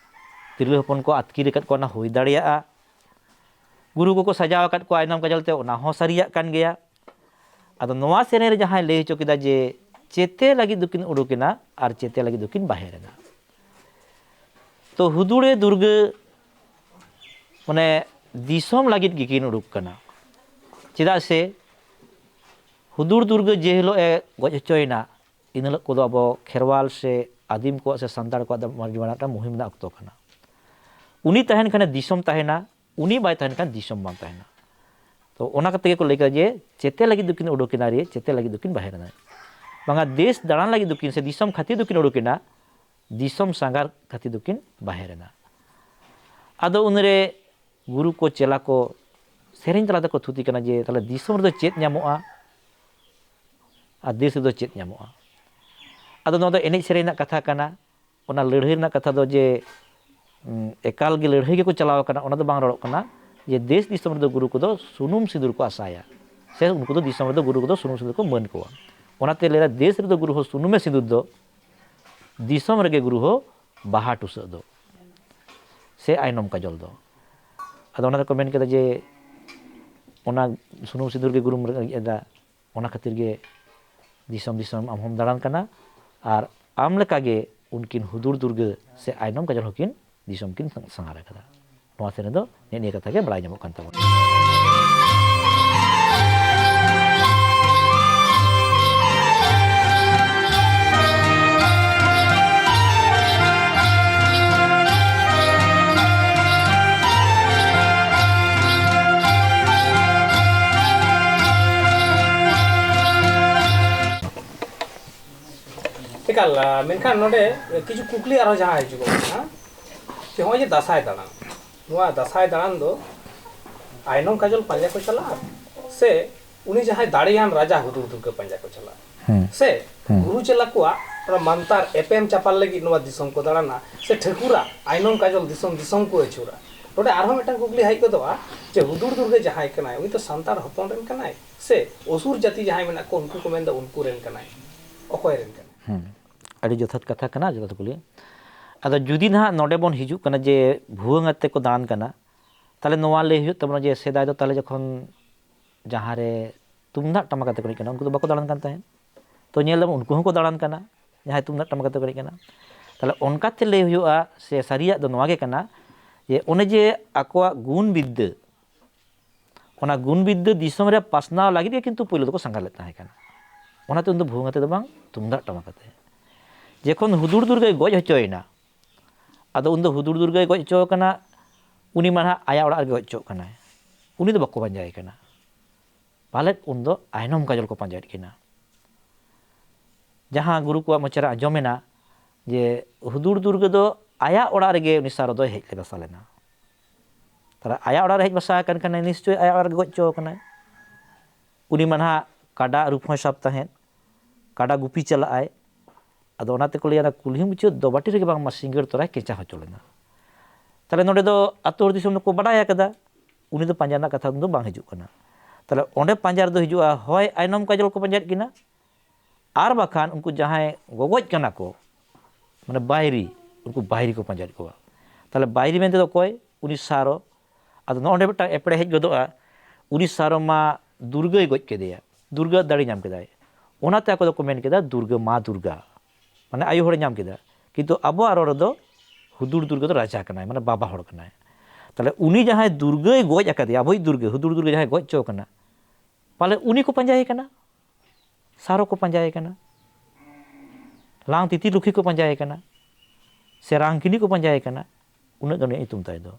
ᱛᱤᱨᱞᱟᱹ ᱦᱚᱯᱚᱱ ᱠᱚ ᱟᱹᱛᱠᱤᱨ ᱟᱠᱟᱫ ᱠᱚᱣᱟ, ᱚᱱᱟ ᱦᱩᱭ ᱫᱟᱲᱮᱭᱟᱜᱼᱟ᱾ ᱜᱩᱨᱩ ᱠᱚᱠᱚ ᱥᱟᱡᱟᱣ ᱟᱠᱟᱫ ᱠᱚᱣᱟ ᱟᱭᱱᱚᱢ ᱠᱟᱡᱚᱞ ᱛᱮ, ᱚᱱᱟ ᱦᱚᱸ ᱥᱟᱹᱨᱤᱭᱟᱜ ᱠᱟᱱ ᱜᱮᱭᱟ᱾ ᱟᱫᱚ ᱱᱚᱣᱟ ᱥᱮᱨᱮᱧ ᱨᱮ ᱡᱟᱦᱟᱸᱭ ᱞᱟᱹᱭ ᱦᱚᱪᱚ ᱠᱮᱫᱟ ᱡᱮ ᱪᱮᱛᱮ ᱞᱟᱹᱜᱤᱫ ᱫᱚᱠᱤᱱ ᱩᱰᱩᱠᱮᱱᱟ ᱟᱨ ᱪᱮᱛᱮ ᱞᱟᱹᱜᱤᱫ ᱫᱚᱠᱤᱱ ᱵᱟᱦᱮᱨ ᱮᱱᱟ, ᱛᱚ ᱦᱩᱫᱩᱲᱮ ᱫᱩᱨᱜᱟᱹ ᱢᱟᱱᱮ ᱫᱤᱥᱚᱢ ᱞᱟᱹᱜᱤᱫ ᱜᱮᱠᱤᱱ ᱩᱰᱩᱠ ᱠᱟᱱᱟ᱾ ᱪᱮᱫᱟᱜ ᱥᱮ ᱦᱩᱫᱩᱲ ᱫᱩᱨᱜᱟᱹ ᱡᱮ ᱦᱤᱞᱳᱜ ᱮ ᱜᱚᱡ ᱦᱚᱪᱚᱭᱮᱱᱟ, ᱤᱱ ᱦᱤᱞᱳᱜ ᱠᱚᱫᱚ ᱟᱵᱚ ᱠᱷᱮᱨᱣᱟᱞ ᱥᱮ ᱟᱹᱫᱤᱢ ᱠᱚᱣᱟᱜ ᱥᱮ ᱥᱟᱱᱛᱟᱲ ᱠᱚᱣᱟᱜ ᱫᱚ ᱢᱟᱨᱟᱝ ᱢᱤᱫᱴᱟᱝ ᱢᱩᱦᱤᱢ ᱨᱮᱱᱟᱜ ᱚᱠᱛᱚ ᱠᱟᱱᱟ᱾ ᱩᱱᱤ ᱛᱟᱦᱮᱱ ᱠᱷᱟᱱᱮ ᱫᱤᱥᱚᱢ ᱛᱟᱦᱮᱱᱟ, ᱩᱱᱤ ᱵᱟᱭ ᱛᱟᱦᱮᱱ ᱠᱷᱟᱱ ᱫᱤᱥᱚᱢ ᱵᱟᱝ ᱛᱟᱦᱮᱱᱟ᱾ ᱛᱚ ᱚᱱᱟ ᱠᱟᱛᱮ ᱜᱮᱠᱚ ᱞᱟᱹᱭ ᱠᱮᱫᱟ ᱡᱮ ᱪᱮᱛᱮ ᱞᱟᱹᱜᱤᱫ ᱫᱚᱠᱤᱱ ᱩᱰᱩᱠᱮᱱᱟ ᱨᱮ, ᱪᱮᱛᱮ ᱞᱟᱹᱜᱤᱫ ᱫᱚᱠᱤᱱ ᱵᱟᱦᱮᱨ ᱮᱱᱟ᱾ ᱵᱟᱝᱟ, ᱫᱮᱥ ᱫᱟᱬᱟᱱ ᱞᱟᱹᱜᱤᱫ ᱫᱚᱠᱤᱱ ᱥᱮ ᱫᱤᱥᱚᱢ ᱠᱷᱟᱹᱛᱤᱨ ᱫᱚᱠᱤᱱ ᱩᱰᱩᱠᱮᱱᱟ, ᱫᱤᱥᱚᱢ ᱥᱟᱸᱜᱷᱟᱨ ᱠᱷᱟᱹᱛᱤᱨ ᱫᱚᱠᱤᱱ ᱵᱟᱦᱮᱨ ᱮᱱᱟ᱾ ᱟᱫᱚ ᱩᱱᱨᱮ ᱜᱩᱨᱩ ᱠᱚ ᱪᱮᱞᱟ ᱠᱚ ᱥᱮᱨᱮᱧ ᱛᱟᱞᱟ ᱛᱮᱠᱚ ᱛᱷᱩᱛᱤ ᱠᱟᱱᱟ ᱡᱮ, "ᱛᱟᱦᱞᱮ ᱫᱤᱥᱚᱢ ᱨᱮᱫᱚ ᱪᱮᱫ ᱧᱟᱢᱚᱜᱼᱟ ᱟᱨ ᱫᱮᱥ ᱨᱮᱫᱚ ᱪᱮᱫ ᱧᱟᱢᱚᱜᱼᱟ?" ᱟᱫᱚ ᱱᱚᱣᱟ ᱫᱚ ᱮᱱᱮᱡ ᱥᱮᱨᱮᱧ ᱨᱮᱱᱟᱜ ᱠᱟᱛᱷᱟ ᱠᱟᱱᱟ᱾ ᱚᱱᱟ ᱞᱟᱹᱲᱦᱟᱹᱭ ᱨᱮᱱᱟᱜ ᱠᱟᱛᱷᱟ ᱫᱚ ᱡᱮ, ᱩᱸ, ᱮᱠᱟᱞ ᱜᱮ ᱞᱟᱹᱲᱦᱟᱹᱭ ᱜᱮᱠᱚ ᱪᱟᱞᱟᱣ ᱟᱠᱟᱱᱟ, ᱚᱱᱟ ᱫᱚ ᱵᱟᱝ ᱨᱚᱲᱚᱜ ᱠᱟᱱᱟ᱾ ᱡᱮ ᱫᱮᱥ ᱫᱤᱥᱚᱢ ᱨᱮᱫᱚ ᱜᱩᱨᱩ ᱠᱚᱫᱚ ᱥᱩᱱᱩᱢ ᱥᱤᱸᱫᱩᱨ ᱠᱚ ᱟᱥᱟᱭᱟ, ᱥᱮ ᱩᱱᱠᱩ ᱫᱚ ᱫᱤᱥᱚᱢ ᱨᱮᱫᱚ ᱜᱩᱨᱩ ᱠᱚᱫᱚ ᱥᱩᱱᱩᱢ ᱥᱤᱸᱫᱩᱨ ᱠᱚ ᱢᱟᱹᱱ ᱠᱚᱣᱟ᱾ ᱚᱱᱟᱛᱮ ᱞᱟᱹᱭᱟ, ᱫᱮᱥ ᱨᱮᱫᱚ ᱜᱩᱨᱩ ᱦᱚᱸ ᱥᱩᱱᱩᱢᱮ ᱥᱤᱸᱫᱩᱨ ᱫᱚ, ᱫᱤᱥᱚᱢ ᱨᱮᱜᱮ ᱜᱩᱨᱩ ᱦᱚᱸ ᱵᱟᱦᱟ ᱴᱩᱥᱟᱹᱜ ᱫᱚ, ᱥᱮ ᱟᱭᱱᱚᱢ ᱠᱟᱡᱚᱞ ᱫᱚ᱾ ᱟᱫᱚ ᱚᱱᱟ ᱨᱮᱠᱚ ᱢᱮᱱ ᱠᱮᱫᱟ ᱡᱮ ᱚᱱᱟ ᱥᱩᱱᱩᱢ ᱥᱤᱸᱫᱩᱨ ᱜᱮ ᱜᱩᱨᱩᱢ ᱨᱮᱸᱜᱮᱡ ᱮᱫᱟ, ᱚᱱᱟ ᱠᱷᱟᱹᱛᱤᱨ ᱜᱮ ᱫᱤᱥᱚᱢ ᱫᱤᱥᱚᱢ ᱟᱢ ᱦᱚᱢ ᱫᱟᱬᱟᱱ ᱠᱟᱱᱟ, ᱟᱨ ᱟᱢ ᱞᱮᱠᱟᱜᱮ ᱩᱱᱠᱤᱱ ᱦᱩᱫᱩᱲ ᱫᱩᱨᱜᱟᱹ ᱥᱮ ᱟᱭᱱᱚᱢ ᱠᱟᱡᱚᱞ ᱦᱚᱸᱠᱤᱱ ᱫᱤᱥᱚᱢ ᱠᱤᱱ ᱥᱟᱸᱜᱷᱟᱨ ᱟᱠᱟᱫᱟ᱾ ᱱᱚᱣᱟ ᱥᱮᱨᱮᱧ ᱫᱚ ᱱᱮᱜᱼᱮ ᱱᱤᱭᱟᱹ ᱠᱟᱛᱷᱟ ᱜᱮ ᱵᱟᱲᱟᱭ ᱧᱟᱢᱚᱜ ᱠᱟᱱ ᱛᱟᱵᱚᱱᱟ᱾ ᱮᱠᱟᱞ, ᱟ, ᱢᱮᱱᱠᱷᱟᱱ ᱱᱚᱰᱮ ᱠᱤᱪᱷᱩ ᱠᱩᱠᱞᱤ ᱟᱨᱦᱚᱸ ᱡᱟᱦᱟᱸ ᱦᱤᱡᱩᱜᱚᱜ ᱠᱟᱱᱟ, ᱡᱮ ᱱᱚᱜᱼᱚᱭ ᱡᱮ ᱫᱟᱸᱥᱟᱭ ᱫᱟᱬᱟᱱ, ᱱᱚᱣᱟ ᱫᱟᱸᱥᱟᱭ ᱫᱟᱬᱟᱱ ᱫᱚ ᱟᱭᱱᱚᱢ ᱠᱟᱡᱚᱞ ᱯᱟᱸᱡᱟ ᱠᱚ ᱪᱟᱞᱟᱜᱼᱟ ᱥᱮ ᱩᱱᱤ ᱡᱟᱦᱟᱸᱭ ᱫᱟᱲᱮᱭᱟᱱ ᱨᱟᱡᱟ ᱦᱩᱫᱩᱲ ᱫᱩᱨᱜᱟᱹ ᱯᱟᱸᱡᱟ ᱠᱚ ᱪᱟᱞᱟᱜᱼᱟ? ᱦᱩᱸ᱾ ᱥᱮ ᱦᱩᱸ᱾ ᱜᱩᱨᱩ ᱪᱮᱞᱟ ᱠᱚᱣᱟᱜ ᱚᱱᱟ ᱢᱟᱱᱛᱟᱨ ᱮᱯᱮᱢ ᱪᱟᱯᱟᱞ ᱞᱟᱹᱜᱤᱫ ᱱᱚᱣᱟ ᱫᱤᱥᱚᱢ ᱠᱚ ᱫᱟᱬᱟᱱᱟ, ᱥᱮ ᱴᱷᱟᱹᱠᱩᱨᱟᱜ ᱟᱭᱱᱚᱢ ᱠᱟᱡᱚᱞ ᱫᱤᱥᱚᱢ ᱫᱤᱥᱚᱢ ᱠᱚ ᱟᱹᱪᱩᱨᱟ? ᱱᱚᱰᱮ ᱟᱨᱦᱚᱸ ᱢᱤᱫᱴᱟᱝ ᱠᱩᱠᱞᱤ ᱦᱮᱡ ᱜᱚᱫᱚᱜᱼᱟ, ᱡᱮ ᱦᱩᱫᱩᱲ ᱫᱩᱨᱜᱟᱹ ᱡᱟᱦᱟᱸᱭ ᱠᱟᱱᱟᱭ, ᱩᱱᱤ ᱫᱚ ᱥᱟᱱᱛᱟᱲ ᱦᱚᱯᱚᱱ ᱨᱮᱱ ᱠᱟᱱᱟᱭ ᱥᱮ ᱚᱥᱩᱨ ᱡᱟᱹᱛᱤ ᱡᱟᱦᱟᱸᱭ ᱢᱮᱱᱟᱜ ᱠᱚ, ᱩᱱᱠᱩ ᱠᱚ ᱢᱮᱱᱫᱟ ᱩᱱᱠᱩ ᱨᱮᱱ ᱠᱟᱱᱟᱭ? ᱚᱠᱚᱭ ᱨᱮᱱ ᱠᱟᱱᱟᱭ? ᱦᱩᱸ᱾ ᱟᱹᱰᱤ ᱡᱚᱛᱷᱟᱛ ᱠᱟᱛᱷᱟ ᱠᱟᱱᱟ, ᱡᱚᱛᱷᱟᱛ ᱠᱩᱠᱞᱤ᱾ ᱟᱫᱚ ᱡᱩᱫᱤ ᱱᱟᱦᱟᱜ ᱱᱚᱰᱮ ᱵᱚᱱ ᱦᱤᱡᱩᱜ ᱠᱟᱱᱟ ᱡᱮ ᱵᱷᱩᱣᱟᱹᱝ ᱟᱛᱮ ᱠᱚ ᱫᱟᱬᱟᱱ ᱠᱟᱱᱟ, ᱛᱟᱦᱚᱞᱮ ᱱᱚᱣᱟ ᱞᱟᱹᱭ ᱦᱩᱭᱩᱜ ᱛᱟᱵᱚᱱᱟ ᱡᱮ ᱥᱮᱫᱟᱭ ᱫᱚ ᱛᱟᱦᱚᱞᱮ ᱡᱚᱠᱷᱚᱱ ᱡᱟᱦᱟᱸ ᱨᱮ ᱛᱩᱢᱫᱟᱜ ᱴᱟᱢᱟᱠ ᱟᱛᱮ ᱠᱚ ᱮᱱᱮᱡ ᱠᱟᱱᱟ, ᱩᱱᱠᱩ ᱫᱚ ᱵᱟᱠᱚ ᱫᱟᱬᱟᱱ ᱠᱟᱱ ᱛᱟᱦᱮᱸᱫ᱾ ᱛᱚ ᱧᱮᱞ ᱫᱟᱵᱚᱱ ᱩᱱᱠᱩ ᱦᱚᱸᱠᱚ ᱫᱟᱬᱟᱱ ᱠᱟᱱᱟ, ᱡᱟᱦᱟᱸᱭ ᱛᱩᱢᱫᱟᱜ ᱴᱟᱢᱟᱠ ᱟᱛᱮ ᱠᱚ ᱮᱱᱮᱡ ᱠᱟᱱᱟ᱾ ᱛᱟᱦᱚᱞᱮ ᱚᱱᱠᱟᱛᱮ ᱞᱟᱹᱭ ᱦᱩᱭᱩᱜᱼᱟ, ᱥᱮ ᱥᱟᱹᱨᱤᱭᱟᱜ ᱫᱚ ᱱᱚᱣᱟ ᱜᱮ ᱠᱟᱱᱟ ᱡᱮ ᱚᱱᱮ ᱡᱮ ᱟᱠᱚᱣᱟᱜ ᱜᱩᱱ ᱵᱤᱫᱽᱫᱟᱹ, ᱚᱱᱟ ᱜᱩᱱ ᱵᱤᱫᱽᱫᱟᱹ ᱫᱤᱥᱚᱢ ᱨᱮ ᱯᱟᱥᱱᱟᱣ ᱞᱟᱹᱜᱤᱫ ᱜᱮ ᱠᱤᱱᱛᱩ ᱯᱳᱭᱞᱳ ᱫᱚᱠᱚ ᱥᱟᱸᱜᱷᱟᱨ ᱞᱮᱫ ᱛᱟᱦᱮᱸ ᱠᱟᱱᱟ᱾ ᱚᱱᱟᱛᱮ ᱩᱱᱫᱚ ᱵᱷᱩᱣᱟᱹᱝ ᱟᱛᱮ ᱫᱚ ᱵᱟᱝ, ᱛᱩᱢᱫᱟᱜ ᱴᱟᱢᱟᱠ ᱟᱛᱮ᱾ ᱡᱚᱠᱷᱚᱱ ᱦᱩᱫᱩᱲ ᱫᱩᱨᱜᱟᱹᱭ ᱜᱚᱡ ᱦᱚᱪᱚᱭᱮᱱᱟ, ᱟᱫᱚ ᱩᱱᱫᱚ ᱦᱩᱫᱩᱲ ᱫᱩᱨᱜᱟᱹᱭ ᱜᱚᱡ ᱦᱚᱪᱚ ᱠᱟᱱᱟ, ᱩᱱᱤ ᱢᱟ ᱱᱟᱦᱟᱜ ᱟᱭᱟᱜ ᱚᱲᱟᱜ ᱨᱮᱜᱮ ᱜᱚᱡ ᱦᱚᱪᱚᱜ ᱠᱟᱱᱟᱭ, ᱩᱱᱤ ᱫᱚ ᱵᱟᱠᱚ ᱯᱟᱸᱡᱟᱭᱮ ᱠᱟᱱᱟ᱾ ᱯᱟᱞᱮᱫ ᱩᱱᱫᱚ ᱟᱭᱱᱚᱢ ᱠᱟᱡᱚᱞ ᱠᱚ ᱯᱟᱸᱡᱟᱭᱮᱫ ᱠᱤᱱᱟ᱾ ᱡᱟᱦᱟᱸ ᱜᱩᱨᱩ ᱠᱚᱣᱟᱜ ᱢᱚᱪᱟ ᱨᱮ ᱟᱸᱡᱚᱢᱮᱱᱟ ᱡᱮ ᱦᱩᱫᱩᱲ ᱫᱩᱨᱜᱟᱹ ᱫᱚ ᱟᱭᱟᱜ ᱚᱲᱟᱜ ᱨᱮᱜᱮ ᱩᱱᱤ ᱥᱟᱨᱚ ᱫᱚᱭ ᱦᱮᱡ ᱞᱮᱱᱟ, ᱵᱟᱥᱟ ᱞᱮᱱᱟ᱾ ᱛᱟᱦᱚᱞᱮ ᱟᱭᱟᱜ ᱚᱲᱟᱜ ᱨᱮ ᱦᱮᱡ ᱵᱟᱥᱟ ᱟᱠᱟᱱ ᱠᱷᱟᱱᱮ ᱱᱤᱥᱪᱳᱭ ᱟᱭᱟᱜ ᱚᱲᱟᱜ ᱨᱮᱜᱮ ᱜᱚᱡ ᱦᱚᱪᱚ ᱟᱠᱟᱱᱟᱭ᱾ ᱩᱱᱤ ᱢᱟ ᱱᱟᱦᱟᱜ ᱠᱟᱰᱟ ᱟᱹᱨᱩᱵ ᱦᱚᱸᱭ ᱥᱟᱵ ᱛᱟᱦᱮᱸᱫ, ᱠᱟᱰᱟ ᱜᱩᱯᱤ ᱪᱟᱞᱟᱜᱼᱟᱭ᱾ ᱟᱫᱚ ᱚᱱᱟ ᱛᱮᱠᱚ ᱞᱟᱹᱭᱟ, ᱚᱱᱟ ᱠᱩᱞᱦᱤ ᱢᱩᱪᱟᱹᱫ ᱫᱚᱵᱟᱴᱤ ᱨᱮᱜᱮ ᱵᱟᱝᱢᱟ ᱥᱤᱸᱜᱟᱹᱲ ᱛᱚᱨᱟᱭ ᱠᱮᱪᱟ ᱦᱚᱪᱚ ᱞᱮᱱᱟ᱾ ᱛᱟᱦᱚᱞᱮ ᱱᱚᱰᱮ ᱫᱚ ᱟᱹᱛᱩ ᱦᱚᱲ ᱫᱤᱥᱚᱢ ᱫᱚᱠᱚ ᱵᱟᱰᱟᱭ ᱟᱠᱟᱫᱟ, ᱩᱱᱤ ᱫᱚ ᱯᱟᱸᱡᱟ ᱨᱮᱱᱟᱜ ᱠᱟᱛᱷᱟ ᱩᱱ ᱫᱚ ᱵᱟᱝ ᱦᱤᱡᱩᱜ ᱠᱟᱱᱟ᱾ ᱛᱟᱦᱚᱞᱮ ᱚᱸᱰᱮ ᱯᱟᱸᱡᱟ ᱨᱮᱫᱚ ᱦᱤᱡᱩᱜᱼᱟ, ᱦᱚᱭ ᱟᱭᱱᱚᱢ ᱠᱟᱡᱚᱞ ᱠᱚ ᱯᱟᱸᱡᱟᱭᱮᱫ ᱠᱤᱱᱟ, ᱟᱨ ᱵᱟᱠᱷᱟᱱ ᱩᱱᱠᱩ ᱡᱟᱦᱟᱸᱭ ᱜᱚᱜᱚᱡ ᱠᱟᱱᱟ ᱠᱚ, ᱢᱟᱱᱮ ᱵᱟᱹᱭᱨᱤ, ᱩᱱᱠᱩ ᱵᱟᱹᱭᱨᱤ ᱠᱚ ᱯᱟᱸᱡᱟᱭᱮᱫ ᱠᱚᱣᱟ᱾ ᱛᱟᱦᱚᱞᱮ ᱵᱟᱹᱭᱨᱤ ᱢᱮᱱᱛᱮ ᱫᱚ ᱚᱠᱚᱭ? ᱩᱱᱤ ᱥᱟᱨᱚ᱾ ᱟᱫᱚ ᱱᱚᱜᱼᱚ ᱱᱚᱰᱮ ᱢᱤᱫᱴᱟᱝ ᱮᱯᱲᱮ ᱦᱮᱡ ᱜᱚᱫᱚᱜᱼᱟ, ᱩᱱᱤ ᱥᱟᱨᱚ ᱢᱟ ᱫᱩᱨᱜᱟᱹᱭ ᱜᱚᱡ ᱠᱮᱫᱮᱭᱟ, ᱫᱩᱨᱜᱟᱹ ᱫᱟᱲᱮ ᱧᱟᱢ ᱠᱮᱫᱟᱭ᱾ ᱚᱱᱟᱛᱮ ᱟᱠᱚ ᱫᱚᱠᱚ ᱢᱮᱱ ᱠᱮᱫᱟ ᱫᱩᱨᱜᱟᱹ ᱢᱟ ᱫᱩᱨᱜᱟ, ᱢᱟᱱᱮ ᱟᱭᱳ ᱦᱚᱲᱮ ᱧᱟᱢ ᱠᱮᱫᱟ᱾ ᱠᱤᱱᱛᱩ ᱟᱵᱚᱣᱟᱜ ᱨᱚᱲ ᱨᱮᱫᱚ ᱦᱩᱫᱩᱲ ᱫᱩᱨᱜᱟᱹ ᱫᱚ ᱨᱟᱡᱟ ᱠᱟᱱᱟᱭ, ᱢᱟᱱᱮ ᱵᱟᱵᱟ ᱦᱚᱲ ᱠᱟᱱᱟᱭ᱾ ᱛᱟᱦᱚᱞᱮ ᱩᱱᱤ ᱡᱟᱦᱟᱸᱭ ᱫᱩᱨᱜᱟᱹᱭ ᱜᱚᱡ ᱟᱠᱟᱫᱮᱭᱟ, ᱟᱵᱚᱭᱤᱡ ᱫᱩᱨᱜᱟᱹ, ᱦᱩᱫᱩᱲ ᱫᱩᱨᱜᱟᱹ ᱡᱟᱦᱟᱸᱭ ᱜᱚᱡ ᱦᱚᱪᱚ ᱠᱟᱱᱟ, ᱯᱟᱞᱮ ᱩᱱᱤ ᱠᱚ ᱯᱟᱸᱡᱟᱭᱮ ᱠᱟᱱᱟ, ᱥᱟᱨᱚ ᱠᱚ ᱯᱟᱸᱡᱟᱭᱮ ᱠᱟᱱᱟ, ᱞᱟᱝ ᱛᱤᱛᱤ ᱞᱩᱠᱷᱤ ᱠᱚ ᱯᱟᱸᱡᱟᱭᱮ ᱠᱟᱱᱟ, ᱥᱮ ᱨᱟᱝᱠᱤᱱᱤ ᱠᱚ ᱯᱟᱸᱡᱟᱭᱮ ᱠᱟᱱᱟ, ᱩᱱᱟᱹᱜ ᱜᱟᱱ ᱧᱩᱛᱩᱢ ᱛᱟᱭ ᱫᱚ᱾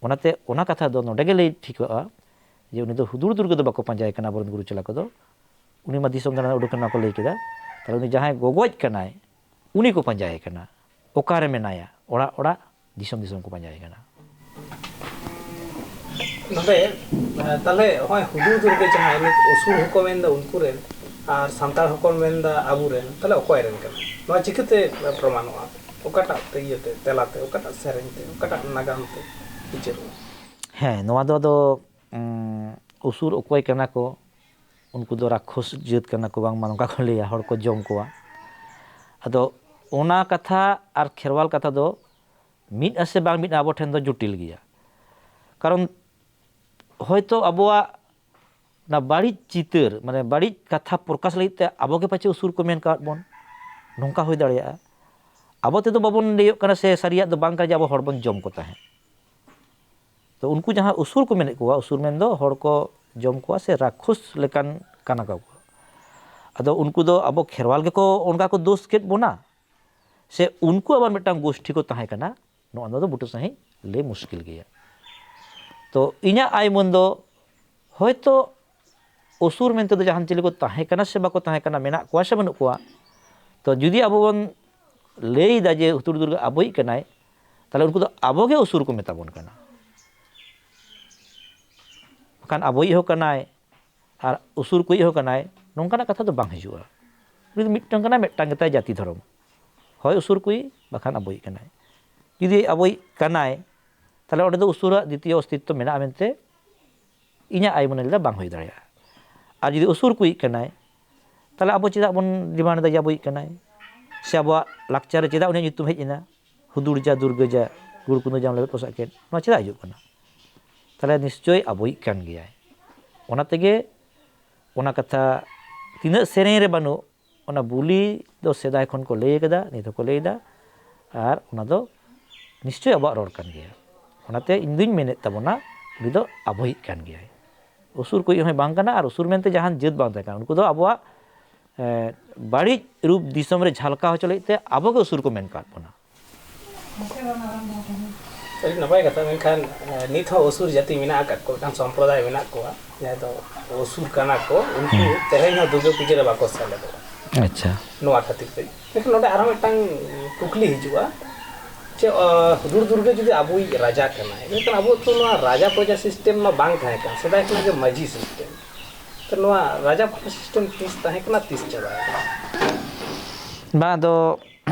ᱚᱱᱟᱛᱮ ᱚᱱᱟ ᱠᱟᱛᱷᱟ ᱫᱚ ᱱᱚᱰᱮ ᱜᱮ ᱞᱟᱹᱭ ᱴᱷᱤᱠᱚᱜᱼᱟ ᱡᱮ ᱩᱱᱤ ᱫᱚ ᱦᱩᱫᱩᱲ ᱫᱩᱨᱜᱟᱹ ᱫᱚ ᱵᱟᱠᱚ ᱯᱟᱸᱡᱟᱭᱮ ᱠᱟᱱᱟ ᱟᱵᱚᱨᱮᱱ ᱜᱩᱨᱩ ᱪᱮᱞᱟ ᱠᱚᱫᱚ᱾ ᱩᱱᱤ ᱢᱟ ᱫᱤᱥᱚᱢ ᱫᱟᱬᱟᱱ ᱩᱰᱩᱠ ᱮᱱᱟ ᱠᱚ ᱞᱟᱹᱭ ᱠᱮᱫᱟ, ᱛᱟᱦᱚᱞᱮ ᱩᱱᱤ ᱡᱟᱦᱟᱸᱭ ᱜᱚᱜᱚᱡ ᱠᱟᱱᱟᱭ, ᱩᱱᱤ ᱠᱚ ᱯᱟᱸᱡᱟᱭᱮ ᱠᱟᱱᱟ, ᱚᱠᱟᱨᱮ ᱢᱮᱱᱟᱭᱟ, ᱚᱲᱟᱜ ᱚᱲᱟᱜ, ᱫᱤᱥᱚᱢ ᱫᱤᱥᱚᱢ ᱠᱚ ᱯᱟᱸᱡᱟᱭᱮ ᱠᱟᱱᱟ᱾ ᱱᱚᱰᱮ ᱛᱟᱦᱞᱮ ᱱᱚᱜᱼᱚᱭ ᱦᱩᱫᱩᱲ ᱫᱩᱨᱜᱟᱹ ᱡᱟᱦᱟᱸᱭ ᱱᱤᱛ ᱩᱥᱩᱞ ᱦᱚᱸᱠᱚ ᱢᱮᱱᱫᱟ ᱩᱱᱠᱩ ᱨᱮᱱ, ᱟᱨ ᱥᱟᱱᱛᱟᱲ ᱦᱚᱸᱠᱚ ᱢᱮᱱᱫᱟ ᱟᱵᱚ ᱨᱮᱱ, ᱛᱟᱦᱞᱮ ᱚᱠᱚᱭ ᱨᱮᱱ ᱠᱟᱱᱟ? ᱱᱚᱣᱟ ᱪᱤᱠᱟᱹᱛᱮ ᱯᱨᱚᱢᱟᱱᱚᱜᱼᱟ? ᱚᱠᱟᱴᱟᱜ ᱛᱮ ᱤᱭᱟᱹᱛᱮ, ᱛᱮᱞᱟᱛᱮ, ᱚᱠᱟᱴᱟᱜ ᱥᱮᱨᱮᱧ ᱛᱮ, ᱚᱠᱟᱴᱟᱜ ᱱᱟᱜᱟᱢ ᱛᱮ ᱵᱤᱪᱟᱹᱨᱚᱜᱼᱟ? ᱦᱮᱸ, ᱱᱚᱣᱟ ᱫᱚ ᱟᱫᱚ, ᱩᱸ, ᱩᱥᱩᱨ ᱚᱠᱚᱭ ᱠᱟᱱᱟ ᱠᱚ, ᱩᱱᱠᱩ ᱫᱚ ᱨᱟᱠᱠᱷᱚᱥ ᱡᱟᱹᱛ ᱠᱟᱱᱟ ᱠᱚ, ᱵᱟᱝᱢᱟ ᱱᱚᱝᱠᱟ ᱠᱚ ᱞᱟᱹᱭᱟ, ᱦᱚᱲ ᱠᱚ ᱡᱚᱢ ᱠᱚᱣᱟ᱾ ᱟᱫᱚ ᱚᱱᱟ ᱠᱟᱛᱷᱟ ᱟᱨ ᱠᱷᱮᱨᱣᱟᱞ ᱠᱟᱛᱷᱟ ᱫᱚ ᱢᱤᱫ ᱟᱥᱮ ᱵᱟᱝ ᱢᱤᱫ ᱟᱵᱚ ᱴᱷᱮᱱ ᱫᱚ ᱡᱚᱴᱤᱞ ᱜᱮᱭᱟ᱾ ᱠᱟᱨᱚᱱ ᱦᱚᱭᱛᱳ ᱟᱵᱚᱣᱟᱜ ᱚᱱᱟ ᱵᱟᱹᱲᱤᱡ ᱪᱤᱛᱟᱹᱨ, ᱢᱟᱱᱮ ᱵᱟᱹᱲᱤᱡ ᱠᱟᱛᱷᱟ ᱯᱨᱚᱠᱟᱥ ᱞᱟᱹᱜᱤᱫ ᱛᱮ ᱟᱵᱚ ᱜᱮ ᱯᱟᱪᱮ ᱩᱥᱩᱨ ᱠᱚ ᱢᱮᱱ ᱠᱟᱣᱟᱫ ᱵᱚᱱ, ᱱᱚᱝᱠᱟ ᱦᱩᱭ ᱫᱟᱲᱮᱭᱟᱜᱼᱟ᱾ ᱟᱵᱚ ᱛᱮᱫᱚ ᱵᱟᱵᱚᱱ ᱞᱟᱹᱭᱚᱜ ᱠᱟᱱᱟ ᱥᱮ ᱥᱟᱹᱨᱤᱭᱟᱜ ᱫᱚ ᱵᱟᱝ ᱠᱟᱱᱟ ᱡᱮ ᱟᱵᱚ ᱦᱚᱲ ᱵᱚᱱ ᱡᱚᱢ ᱠᱚ ᱛᱟᱦᱮᱸᱫ᱾ ᱛᱚ ᱩᱱᱠᱩ ᱡᱟᱦᱟᱸ ᱩᱥᱩᱨ ᱠᱚ ᱢᱮᱱᱮᱫ ᱠᱚᱣᱟ, ᱩᱥᱩᱨ ᱢᱮᱱᱫᱚ ᱦᱚᱲ ᱠᱚ ᱡᱚᱢ ᱠᱚᱣᱟ ᱥᱮ ᱨᱟᱠᱠᱷᱚᱥ ᱞᱮᱠᱟᱱ ᱠᱟᱱᱟ ᱠᱚ᱾ ᱟᱫᱚ ᱩᱱᱠᱩ ᱫᱚ ᱟᱵᱚ ᱠᱷᱮᱨᱣᱟᱞ ᱜᱮᱠᱚ ᱚᱱᱠᱟ ᱠᱚ ᱫᱳᱥ ᱠᱮᱫ ᱵᱚᱱᱟ, ᱥᱮ ᱩᱱᱠᱩ ᱟᱵᱟᱨ ᱢᱤᱫᱴᱟᱝ ᱜᱳᱥᱴᱷᱤ ᱠᱚ ᱛᱟᱦᱮᱸ ᱠᱟᱱᱟ, ᱱᱚᱣᱟ ᱫᱚ ᱵᱩᱴᱟᱹ ᱥᱟᱺᱦᱤᱡ ᱞᱟᱹᱭ ᱢᱩᱥᱠᱤᱞ ᱜᱮᱭᱟ᱾ ᱛᱚ ᱤᱧᱟᱹᱜ ᱟᱭ ᱢᱟᱹᱱ ᱫᱚ ᱦᱚᱭᱛᱳ ᱚᱥᱩᱨ ᱢᱮᱱᱛᱮ ᱫᱚ ᱡᱟᱦᱟᱱ ᱪᱤᱞᱤ ᱠᱚ ᱛᱟᱦᱮᱸ ᱠᱟᱱᱟ ᱥᱮ ᱵᱟᱠᱚ ᱛᱟᱦᱮᱸ ᱠᱟᱱᱟ, ᱢᱮᱱᱟᱜ ᱠᱚᱣᱟ ᱥᱮ ᱵᱟᱹᱱᱩᱜ ᱠᱚᱣᱟ, ᱛᱚ ᱡᱩᱫᱤ ᱟᱵᱚ ᱵᱚᱱ ᱞᱟᱹᱭᱫᱟ ᱡᱮ ᱦᱩᱛᱩᱲ ᱫᱩᱨᱜᱟᱹ ᱟᱵᱚᱭᱤᱡ ᱠᱟᱱᱟᱭ, ᱛᱟᱦᱚᱞᱮ ᱩᱱᱠᱩ ᱫᱚ ᱟᱵᱚ ᱜᱮ ᱚᱥᱩᱨ ᱠᱚ ᱢᱮᱛᱟ ᱵᱚᱱ ᱠᱟᱱᱟ᱾ ᱵᱟᱠᱷᱟᱱ ᱟᱵᱚᱭᱤᱡ ᱦᱚᱸ ᱠᱟᱱᱟᱭ ᱟᱨ ᱚᱥᱩᱨ ᱠᱚᱭᱤᱡ ᱦᱚᱸ ᱠᱟᱱᱟᱭ, ᱱᱚᱝᱠᱟᱱᱟᱜ ᱠᱟᱛᱷᱟ ᱫᱚ ᱵᱟᱝ ᱦᱤᱡᱩᱜᱼᱟ᱾ ᱩᱱᱤ ᱫᱚ ᱢᱤᱫᱴᱟᱝ ᱠᱟᱱᱟᱭ, ᱢᱤᱫᱴᱟᱝ ᱜᱮᱛᱟᱭ ᱡᱟᱹᱛᱤ ᱫᱷᱚᱨᱚᱢ, ᱦᱳᱭ ᱚᱥᱩᱨ ᱠᱚᱭᱤᱡ ᱵᱟᱠᱷᱟᱱ ᱟᱵᱚᱭᱤᱡ ᱠᱟᱱᱟᱭ᱾ ᱡᱩᱫᱤ ᱟᱵᱚᱭᱤᱡ ᱠᱟᱱᱟᱭ, ᱛᱟᱦᱚᱞᱮ ᱚᱸᱰᱮ ᱫᱚ ᱚᱥᱩᱨᱟᱜ ᱫᱤᱛᱤᱭᱚ ᱚᱥᱛᱤᱛᱛᱚ ᱢᱮᱱᱟᱜᱼᱟ ᱢᱮᱱᱛᱮ ᱤᱧᱟᱹᱜ ᱟᱭ ᱢᱚᱱᱮ ᱞᱮᱫᱟ ᱵᱟᱝ ᱦᱩᱭ ᱫᱟᱲᱮᱭᱟᱜᱼᱟ᱾ ᱟᱨ ᱡᱩᱫᱤ ᱩᱥᱩᱨ ᱠᱩᱭᱤᱡ ᱠᱟᱱᱟᱭ, ᱛᱟᱦᱚᱞᱮ ᱟᱵᱚ ᱪᱮᱫᱟᱜ ᱵᱚᱱ ᱰᱤᱢᱟᱱᱰ ᱮᱫᱟ ᱡᱮ ᱟᱵᱚᱭᱤᱡ ᱠᱟᱱᱟᱭ? ᱥᱮ ᱟᱵᱚᱣᱟᱜ ᱞᱟᱠᱪᱟᱨ ᱨᱮ ᱪᱮᱫᱟᱜ ᱩᱱᱤᱭᱟᱜ ᱧᱩᱛᱩᱢ ᱦᱮᱡ ᱮᱱᱟ? ᱦᱩᱫᱩᱲ ᱡᱟ, ᱫᱩᱨᱜᱟᱹ ᱡᱟ, ᱜᱩᱲ ᱠᱩᱸᱫᱟᱹ ᱡᱟᱢ ᱞᱮᱵᱮᱫ ᱯᱚᱥᱟᱜ ᱠᱮᱫ, ᱱᱚᱣᱟ ᱪᱮᱫᱟᱜ ᱦᱤᱡᱩᱜ ᱠᱟᱱᱟ? ᱛᱟᱦᱚᱞᱮ ᱱᱤᱥᱪᱳᱭ ᱟᱵᱚᱭᱤᱡ ᱠᱟᱱ ᱜᱮᱭᱟᱭ᱾ ᱚᱱᱟ ᱛᱮᱜᱮ ᱚᱱᱟ ᱠᱟᱛᱷᱟ ᱛᱤᱱᱟᱹᱜ ᱥᱮᱨᱮᱧ ᱨᱮ ᱵᱟᱹᱱᱩᱜ, ᱚᱱᱟ ᱵᱩᱞᱤ ᱫᱚ ᱥᱮᱫᱟᱭ ᱠᱷᱚᱱ ᱠᱚ ᱞᱟᱹᱭ ᱠᱟᱫᱟ, ᱱᱤᱛ ᱦᱚᱸᱠᱚ ᱞᱟᱹᱭᱫᱟ, ᱟᱨ ᱚᱱᱟ ᱫᱚ ᱱᱤᱥᱪᱳᱭ ᱟᱵᱚᱣᱟᱜ ᱨᱚᱲ ᱠᱟᱱ ᱜᱮᱭᱟ᱾ ᱚᱱᱟᱛᱮ ᱤᱧ ᱫᱩᱧ ᱢᱮᱱᱮᱫ ᱛᱟᱵᱚᱱᱟ, ᱩᱱᱤ ᱫᱚ ᱟᱵᱚᱭᱤᱡ ᱠᱟᱱ ᱜᱮᱭᱟᱭ᱾ ᱩᱥᱩᱨ ᱠᱚᱭᱤᱡ ᱦᱚᱸᱭ ᱵᱟᱝ ᱠᱟᱱᱟ, ᱟᱨ ᱩᱥᱩᱨ ᱢᱮᱱᱛᱮ ᱡᱟᱦᱟᱱ ᱡᱟᱹᱛ ᱵᱟᱝ ᱛᱟᱦᱮᱸ ᱠᱟᱱᱟ᱾ ᱩᱱᱠᱩ ᱫᱚ ᱟᱵᱚᱣᱟᱜ, ᱮ, ᱵᱟᱹᱲᱤᱡ ᱨᱩᱯ ᱫᱤᱥᱚᱢ ᱨᱮ ᱡᱷᱟᱞᱠᱟᱣ ᱦᱚᱪᱚ ᱞᱟᱹᱜᱤᱫ ᱛᱮ ᱟᱵᱚ ᱜᱮ ᱩᱥᱩᱨ ᱠᱚ ᱢᱮᱱ ᱠᱟᱫ ᱵᱚᱱᱟ᱾ ᱟᱹᱰᱤ ᱱᱟᱯᱟᱭ ᱠᱟᱛᱷᱟ, ᱢᱮᱱᱠᱷᱟᱱ, ᱮ, ᱱᱤᱛ ᱦᱚᱸ ᱚᱥᱩᱨ ᱡᱟᱹᱛᱤ ᱢᱮᱱᱟᱜ ᱟᱠᱟᱫ ᱠᱚᱣᱟ, ᱢᱤᱫᱴᱟᱝ ᱥᱚᱢᱯᱨᱚᱫᱟᱭ ᱢᱮᱱᱟᱜ ᱠᱚᱣᱟ, ᱡᱟᱦᱟᱸᱭ ᱫᱚ ᱚᱥᱩᱨ ᱠᱟᱱᱟ ᱠᱚ, ᱩᱱᱠᱩ ᱦᱩᱸ᱾ ᱛᱮᱦᱮᱧ ᱦᱚᱸ ᱫᱩᱨᱜᱟᱹ ᱯᱩᱡᱟᱹ ᱨᱮ ᱵᱟᱠᱚ ᱥᱮᱞᱮᱫᱚᱜᱼᱟ᱾ ᱟᱪᱪᱷᱟ᱾ ᱱᱚᱣᱟ ᱠᱷᱟᱹᱛᱤᱨ ᱛᱮ᱾ ᱢᱮᱱᱠᱷᱟᱱ ᱱᱚᱰᱮ ᱟᱨᱦᱚᱸ ᱢᱤᱫᱴᱟᱝ ᱠᱩᱠᱞᱤ ᱦᱤᱡᱩᱜᱼᱟ, ᱡᱮ ᱦᱩᱫᱩᱲ ᱫᱩᱨᱜᱟᱹ ᱡᱩᱫᱤ ᱟᱵᱚᱭᱤᱡ ᱨᱟᱡᱟ ᱠᱟᱱᱟᱭ, ᱢᱮᱱᱠᱷᱟᱱ ᱟᱵᱚ ᱛᱚ ᱱᱚᱣᱟ ᱨᱟᱡᱟ ᱯᱨᱚᱡᱟ ᱥᱤᱥᱴᱮᱢ ᱢᱟ ᱵᱟᱝ ᱛᱟᱦᱮᱸ ᱠᱟᱱᱟ, ᱥᱮᱫᱟᱭ ᱠᱷᱚᱱᱟᱜ ᱜᱮ ᱢᱟᱹᱡᱷᱤ ᱥᱤᱥᱴᱮᱢ᱾ ᱛᱚ ᱱᱚᱣᱟ ᱨᱟᱡᱟ ᱯᱨᱚᱡᱟ ᱥᱤᱥᱴᱮᱢ ᱛᱤᱥ ᱛᱟᱦᱮᱸ ᱠᱟᱱᱟ, ᱛᱤᱥ ᱪᱟᱵᱟᱭᱮᱱᱟ? ᱵᱟᱝ, ᱟᱫᱚ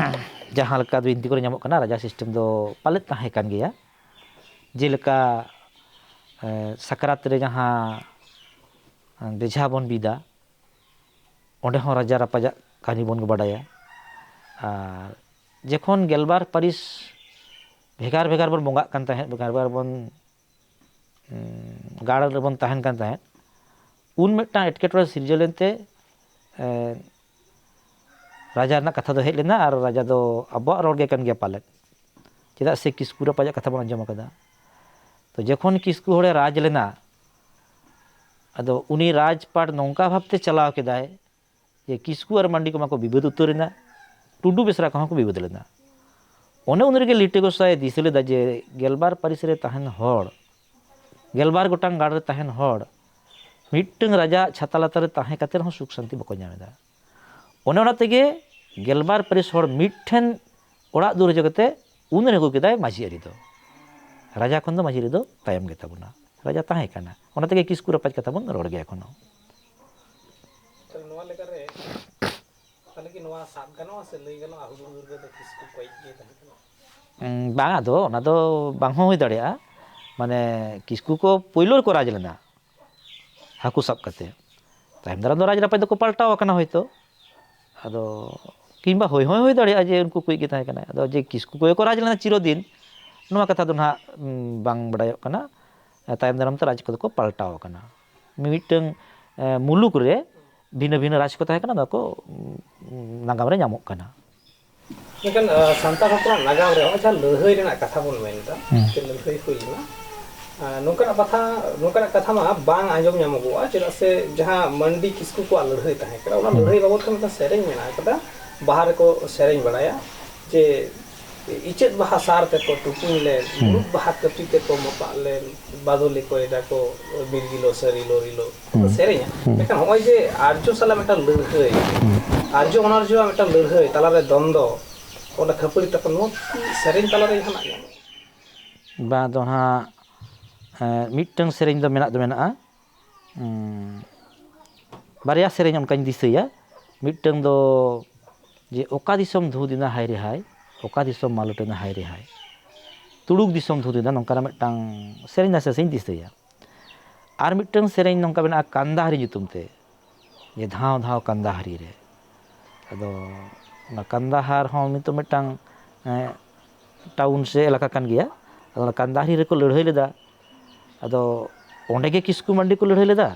ᱡᱟᱦᱟᱸ ᱞᱮᱠᱟ ᱵᱤᱱᱛᱤ ᱠᱚᱨᱮ ᱧᱟᱢᱚᱜ ᱠᱟᱱᱟ, ᱨᱟᱡᱟ ᱥᱤᱥᱴᱮᱢ ᱫᱚ ᱯᱟᱞᱮᱫ ᱛᱟᱦᱮᱸ ᱠᱟᱱ ᱜᱮᱭᱟ᱾ ᱡᱮᱞᱮᱠᱟ, ᱮ, ᱥᱟᱠᱨᱟᱛ ᱨᱮ ᱡᱟᱦᱟᱸ ᱵᱮᱡᱷᱟ ᱵᱚᱱ ᱵᱤᱫᱟ, ᱚᱸᱰᱮ ᱦᱚᱸ ᱨᱟᱡᱟ ᱨᱟᱯᱟᱡᱟᱜ ᱠᱟᱹᱦᱱᱤ ᱵᱚᱱ ᱵᱟᱰᱟᱭᱟ᱾ ᱟᱨ ᱡᱚᱠᱷᱚᱱ ᱜᱮᱞᱵᱟᱨ ᱯᱟᱹᱨᱤᱥ ᱵᱷᱮᱜᱟᱨ ᱵᱷᱮᱜᱟᱨ ᱵᱚᱱ ᱵᱚᱸᱜᱟᱜ ᱠᱟᱱ ᱛᱟᱦᱮᱸᱫ, ᱵᱷᱮᱜᱟᱨ ᱵᱷᱮᱜᱟᱨ ᱵᱚᱱ, ᱩᱸ, ᱜᱟᱲ ᱨᱮᱵᱚᱱ ᱛᱟᱦᱮᱱ ᱠᱟᱱ ᱛᱟᱦᱮᱸᱫ, ᱩᱱ ᱢᱤᱫᱴᱟᱝ ᱮᱴᱠᱮᱴᱚᱬᱮ ᱥᱤᱨᱡᱟᱹᱣ ᱞᱮᱱᱛᱮ, ᱮ, ᱨᱟᱡᱟ ᱨᱮᱱᱟᱜ ᱠᱟᱛᱷᱟ ᱫᱚ ᱦᱮᱡ ᱞᱮᱱᱟ, ᱟᱨ ᱨᱟᱡᱟ ᱫᱚ ᱟᱵᱚᱣᱟᱜ ᱨᱚᱲ ᱜᱮ ᱠᱟᱱ ᱜᱮᱭᱟ ᱯᱟᱞᱮᱫ᱾ ᱪᱮᱫᱟᱜ ᱥᱮ ᱠᱤᱥᱠᱩ ᱨᱟᱯᱟᱡᱟᱜ ᱠᱟᱛᱷᱟ ᱵᱚᱱ ᱟᱸᱡᱚᱢ ᱟᱠᱟᱫᱟ᱾ ᱛᱚ ᱡᱚᱠᱷᱚᱱ ᱠᱤᱥᱠᱩ ᱦᱚᱲᱮ ᱨᱟᱡᱽ ᱞᱮᱱᱟ, ᱟᱫᱚ ᱩᱱᱤ ᱨᱟᱡᱽᱯᱟᱴ ᱱᱚᱝᱠᱟ ᱵᱷᱟᱵᱽᱛᱮ ᱪᱟᱞᱟᱣ ᱠᱮᱫᱟᱭ ᱡᱮ ᱠᱤᱥᱠᱩ ᱟᱨ ᱢᱟᱱᱰᱤ ᱠᱚᱢᱟ ᱠᱚ ᱵᱤᱵᱟᱹᱫ ᱩᱛᱟᱹᱨ ᱮᱱᱟ, ᱴᱩᱰᱩ ᱵᱮᱥᱨᱟ ᱠᱚᱦᱚᱸ ᱠᱚ ᱵᱤᱵᱟᱹᱫ ᱞᱮᱱᱟ᱾ ᱚᱱᱮ ᱩᱱ ᱨᱮᱜᱮ ᱞᱤᱴᱟᱹ ᱜᱚᱸᱥᱟᱭ ᱫᱤᱥᱟᱹ ᱞᱮᱫᱟ ᱡᱮ ᱜᱮᱞᱵᱟᱨ ᱯᱟᱹᱨᱤᱥ ᱨᱮ ᱛᱟᱦᱮᱱ ᱦᱚᱲ, ᱜᱮᱞᱵᱟᱨ ᱜᱚᱴᱟᱝ ᱜᱟᱲ ᱨᱮ ᱛᱟᱦᱮᱱ ᱦᱚᱲ ᱢᱤᱫᱴᱟᱝ ᱨᱟᱡᱟ ᱪᱷᱟᱛᱟ ᱞᱟᱛᱟᱨ ᱨᱮ ᱛᱟᱦᱮᱸ ᱠᱟᱛᱮ ᱨᱮᱦᱚᱸ ᱥᱩᱠ ᱥᱟᱱᱛᱤ ᱵᱟᱠᱚ ᱧᱟᱢ ᱮᱫᱟ᱾ ᱚᱱᱮ ᱚᱱᱟ ᱛᱮᱜᱮ ᱜᱮᱞᱵᱟᱨ ᱯᱟᱹᱨᱤᱥ ᱦᱚᱲ ᱢᱤᱫ ᱴᱷᱮᱱ ᱚᱲᱟᱜ ᱫᱩᱣᱟᱹᱨ ᱦᱚᱪᱚ ᱠᱟᱛᱮ ᱩᱱ ᱨᱮ ᱟᱹᱜᱩ ᱠᱮᱫᱟᱭ ᱢᱟᱹᱡᱷᱤ ᱟᱹᱨᱤ ᱫᱚ᱾ ᱨᱟᱡᱟ ᱠᱷᱚᱱ ᱫᱚ ᱢᱟᱹᱡᱷᱤ ᱟᱹᱨᱤ ᱫᱚ ᱛᱟᱭᱚᱢ ᱜᱮᱛᱟ ᱵᱚᱱᱟ᱾ ᱨᱟᱡᱟ ᱛᱟᱦᱮᱸ ᱠᱟᱱᱟ, ᱚᱱᱟ ᱛᱮᱜᱮ ᱠᱤᱥᱠᱩ ᱨᱟᱯᱟᱡᱽ ᱠᱟᱛᱷᱟ ᱵᱚᱱ ᱨᱚᱲ ᱜᱮᱭᱟ ᱮᱠᱷᱚᱱᱳ᱾ ᱛᱟᱦᱞᱮ ᱱᱚᱣᱟ ᱞᱮᱠᱟᱨᱮ, ᱛᱟᱦᱞᱮ ᱠᱤ ᱱᱚᱣᱟ ᱥᱟᱵ ᱜᱟᱱᱚᱜᱼᱟ ᱥᱮ ᱞᱟᱹᱭ ᱜᱟᱱᱚᱜᱼᱟ ᱦᱩᱫᱩᱲ ᱫᱩᱨᱜᱟᱹ ᱫᱚ ᱠᱤᱥᱠᱩ ᱠᱚᱭᱤᱡ ᱜᱮ ᱛᱟᱦᱮᱸ ᱠᱟᱱᱟ? ᱩᱸ, ᱵᱟᱝ, ᱟᱫᱚ ᱚᱱᱟ ᱫᱚ ᱵᱟᱝ ᱦᱚᱸ ᱦᱩᱭ ᱫᱟᱲᱮᱭᱟᱜᱼᱟ᱾ ᱢᱟᱱᱮ, ᱠᱤᱥᱠᱩ ᱠᱚ ᱯᱳᱭᱞᱳ ᱨᱮᱠᱚ ᱨᱟᱡᱽ ᱞᱮᱱᱟ ᱦᱟᱹᱠᱩ ᱥᱟᱵ ᱠᱟᱛᱮ᱾ ᱛᱟᱭᱚᱢ ᱫᱟᱨᱟᱢ ᱫᱚ ᱨᱟᱡᱽ ᱨᱟᱯᱟᱡᱽ ᱫᱚᱠᱚ ᱯᱟᱞᱴᱟᱣ ᱟᱠᱟᱱᱟ ᱦᱚᱭᱛᱳ᱾ ᱟᱫᱚ ᱠᱤᱝᱵᱟ ᱦᱩᱭ ᱦᱚᱸ ᱦᱩᱭ ᱫᱟᱲᱮᱭᱟᱜᱼᱟ ᱡᱮ ᱩᱱᱠᱩ ᱠᱚᱭᱤᱡ ᱜᱮ ᱛᱟᱦᱮᱸ ᱠᱟᱱᱟᱭ᱾ ᱟᱫᱚ ᱡᱮ ᱠᱤᱥᱠᱩ ᱠᱚᱜᱮ ᱠᱚ ᱨᱟᱡᱽ ᱞᱮᱱᱟ ᱪᱤᱨᱚᱫᱤᱱ, ᱱᱚᱣᱟ ᱠᱟᱛᱷᱟ ᱫᱚ ᱱᱟᱦᱟᱜ, ᱩᱸ, ᱵᱟᱝ ᱵᱟᱰᱟᱭᱚᱜ ᱠᱟᱱᱟ᱾ ᱛᱟᱭᱚᱢ ᱫᱟᱨᱟᱢ ᱛᱮ ᱨᱟᱡᱽ ᱠᱚᱫᱚ ᱠᱚ ᱯᱟᱞᱴᱟᱣ ᱟᱠᱟᱱᱟ᱾ ᱢᱤᱢᱤᱫᱴᱟᱝ, ᱮ, ᱢᱩᱞᱩᱠ ᱨᱮ ᱵᱷᱤᱱᱟᱹ ᱵᱷᱤᱱᱟᱹ ᱨᱟᱡᱽ ᱠᱚ ᱛᱟᱦᱮᱸ ᱠᱟᱱᱟ, ᱱᱚᱣᱟ ᱠᱚ, ᱩᱸ, ᱱᱟᱜᱟᱢ ᱨᱮ ᱧᱟᱢᱚᱜ ᱠᱟᱱᱟ᱾ ᱢᱮᱱᱠᱷᱟᱱ, ᱟ, ᱥᱟᱱᱛᱟᱲ ᱦᱚᱯᱚᱱᱟᱜ ᱱᱟᱜᱟᱢ ᱨᱮ ᱱᱚᱜᱼᱚᱭ ᱡᱟᱦᱟᱸ ᱞᱟᱹᱲᱦᱟᱹᱭ ᱨᱮᱱᱟᱜ ᱠᱟᱛᱷᱟ ᱵᱚᱱ ᱢᱮᱱ ᱮᱫᱟ, ᱦᱩᱸ᱾ ᱡᱮ ᱞᱟᱹᱲᱦᱟᱹᱭ ᱦᱩᱭ ᱞᱮᱱᱟ, ᱟ, ᱱᱚᱝᱠᱟᱱᱟᱜ ᱠᱟᱛᱷᱟ, ᱱᱚᱝᱠᱟᱱᱟᱜ ᱠᱟᱛᱷᱟ ᱢᱟ ᱵᱟᱝ ᱟᱸᱡᱚᱢ ᱧᱟᱢᱚᱜᱚᱜᱼᱟ, ᱪᱮᱫᱟᱜ ᱥᱮ ᱡᱟᱦᱟᱸ ᱢᱟᱱᱰᱤ ᱠᱤᱥᱠᱩ ᱠᱚᱣᱟᱜ ᱞᱟᱹᱲᱦᱟᱹᱭ ᱛᱟᱦᱮᱸ ᱠᱟᱱᱟ, ᱚᱱᱟ ᱦᱩᱸ᱾ ᱞᱟᱹᱲᱦᱟᱹᱭ ᱵᱟᱵᱚᱫ ᱛᱮ ᱢᱤᱫᱴᱟᱝ ᱥᱮᱨᱮᱧ ᱢᱮᱱᱟᱜ ᱟᱠᱟᱫᱟ, ᱵᱟᱦᱟ ᱨᱮᱠᱚ ᱥᱮᱨᱮᱧ ᱵᱟᱲᱟᱭᱟ ᱡᱮ, ᱤᱪᱟᱹᱫ ᱵᱟᱦᱟ ᱥᱟᱨ ᱛᱮᱠᱚ ᱴᱩᱠᱩᱧ ᱞᱮᱱ, ᱦᱩᱸ᱾ ᱢᱩᱨᱩᱫ ᱵᱟᱦᱟ ᱠᱟᱹᱯᱤ ᱛᱮᱠᱚ ᱢᱚᱯᱟᱜ ᱞᱮᱱ, ᱵᱟᱫᱚᱞᱤ ᱠᱚᱭᱰᱟ ᱠᱚ ᱵᱤᱨᱜᱤᱞᱚ ᱥᱟᱹᱨᱤᱞᱚ ᱨᱤᱞᱚ᱾ ᱦᱩᱸ᱾ ᱥᱮᱨᱮᱧᱟ᱾ ᱦᱩᱸ᱾ ᱢᱮᱱᱠᱷᱟᱱ ᱦᱚᱸᱜᱼᱚᱭ ᱡᱮ ᱟᱨᱡᱚ ᱥᱟᱞᱟᱜ ᱢᱤᱫᱴᱟᱝ ᱞᱟᱹᱲᱦᱟᱹᱭ, ᱦᱩᱸ᱾ ᱟᱨᱡᱚ ᱚᱱᱟᱨᱡᱚᱣᱟᱜ ᱢᱤᱫᱴᱟᱝ ᱞᱟᱹᱲᱦᱟᱹᱭ, ᱛᱟᱞᱟᱨᱮ ᱫᱚᱱᱫᱚ, ᱚᱸᱰᱮ ᱠᱷᱟᱹᱯᱟᱹᱨᱤ ᱛᱟᱯᱟᱢ, ᱱᱚᱣᱟ ᱠᱤ ᱥᱮᱨᱮᱧ ᱛᱟᱞᱟᱨᱮ ᱡᱟᱦᱟᱱᱟᱜ ᱧᱟᱢᱚᱜᱼᱟ? ᱵᱟᱝ ᱫᱚ ᱦᱟᱸᱜ, ᱮᱸ, ᱢᱤᱫᱴᱟᱝ ᱥᱮᱨᱮᱧ ᱫᱚ ᱢᱮᱱᱟᱜ ᱫᱚ ᱢᱮᱱᱟᱜᱼᱟ᱾ ᱩᱸ, ᱵᱟᱨᱭᱟ ᱥᱮᱨᱮᱧ ᱚᱱᱠᱟᱧ ᱫᱤᱥᱟᱹᱭᱟ᱾ ᱢᱤᱫᱴᱟᱝ ᱫᱚ ᱡᱮ, "ᱚᱠᱟ ᱫᱤᱥᱚᱢ ᱫᱷᱩᱫᱤᱱᱟ ᱦᱟᱭ ᱨᱮ ᱦᱟᱭ, ᱚᱠᱟ ᱫᱤᱥᱚᱢ ᱢᱟᱞᱚᱴᱮᱱᱟ ᱦᱟᱭ ᱨᱮ ᱦᱟᱭ, ᱛᱩᱲᱩᱠ ᱫᱤᱥᱚᱢ ᱫᱷᱩᱫᱤᱱᱟ", ᱱᱚᱝᱠᱟᱱᱟᱜ ᱢᱤᱫᱴᱟᱝ ᱥᱮᱨᱮᱧ ᱱᱟᱥᱮ ᱱᱟᱥᱮᱧ ᱫᱤᱥᱟᱹᱭᱟ᱾ ᱟᱨ ᱢᱤᱫᱴᱟᱝ ᱥᱮᱨᱮᱧ ᱱᱚᱝᱠᱟ ᱢᱮᱱᱟᱜᱼᱟ, "ᱠᱟᱱᱫᱟᱦᱟᱨᱤ" ᱧᱩᱛᱩᱢ ᱛᱮ, ᱡᱮ, "ᱫᱷᱟᱣ ᱫᱷᱟᱣ ᱠᱟᱱᱫᱟᱦᱟᱨᱤ ᱨᱮ", ᱟᱫᱚ ᱚᱱᱟ ᱠᱟᱱᱫᱟᱦᱟᱨ ᱦᱚᱸ ᱱᱤᱛᱚᱜ ᱢᱤᱫᱴᱟᱝ, ᱮᱸ, ᱴᱟᱣᱩᱱ ᱥᱮ ᱮᱞᱟᱠᱟ ᱠᱟᱱ ᱜᱮᱭᱟ᱾ ᱟᱫᱚ ᱚᱱᱟ ᱠᱟᱱᱫᱟᱦᱟᱨᱤ ᱨᱮᱠᱚ ᱞᱟᱹᱲᱦᱟᱹᱭ ᱞᱮᱫᱟ᱾ ᱟᱫᱚ ᱚᱸᱰᱮ ᱜᱮ ᱠᱤᱥᱠᱩ ᱢᱟᱱᱰᱤ ᱠᱚ ᱞᱟᱹᱲᱦᱟᱹᱭ ᱞᱮᱫᱟ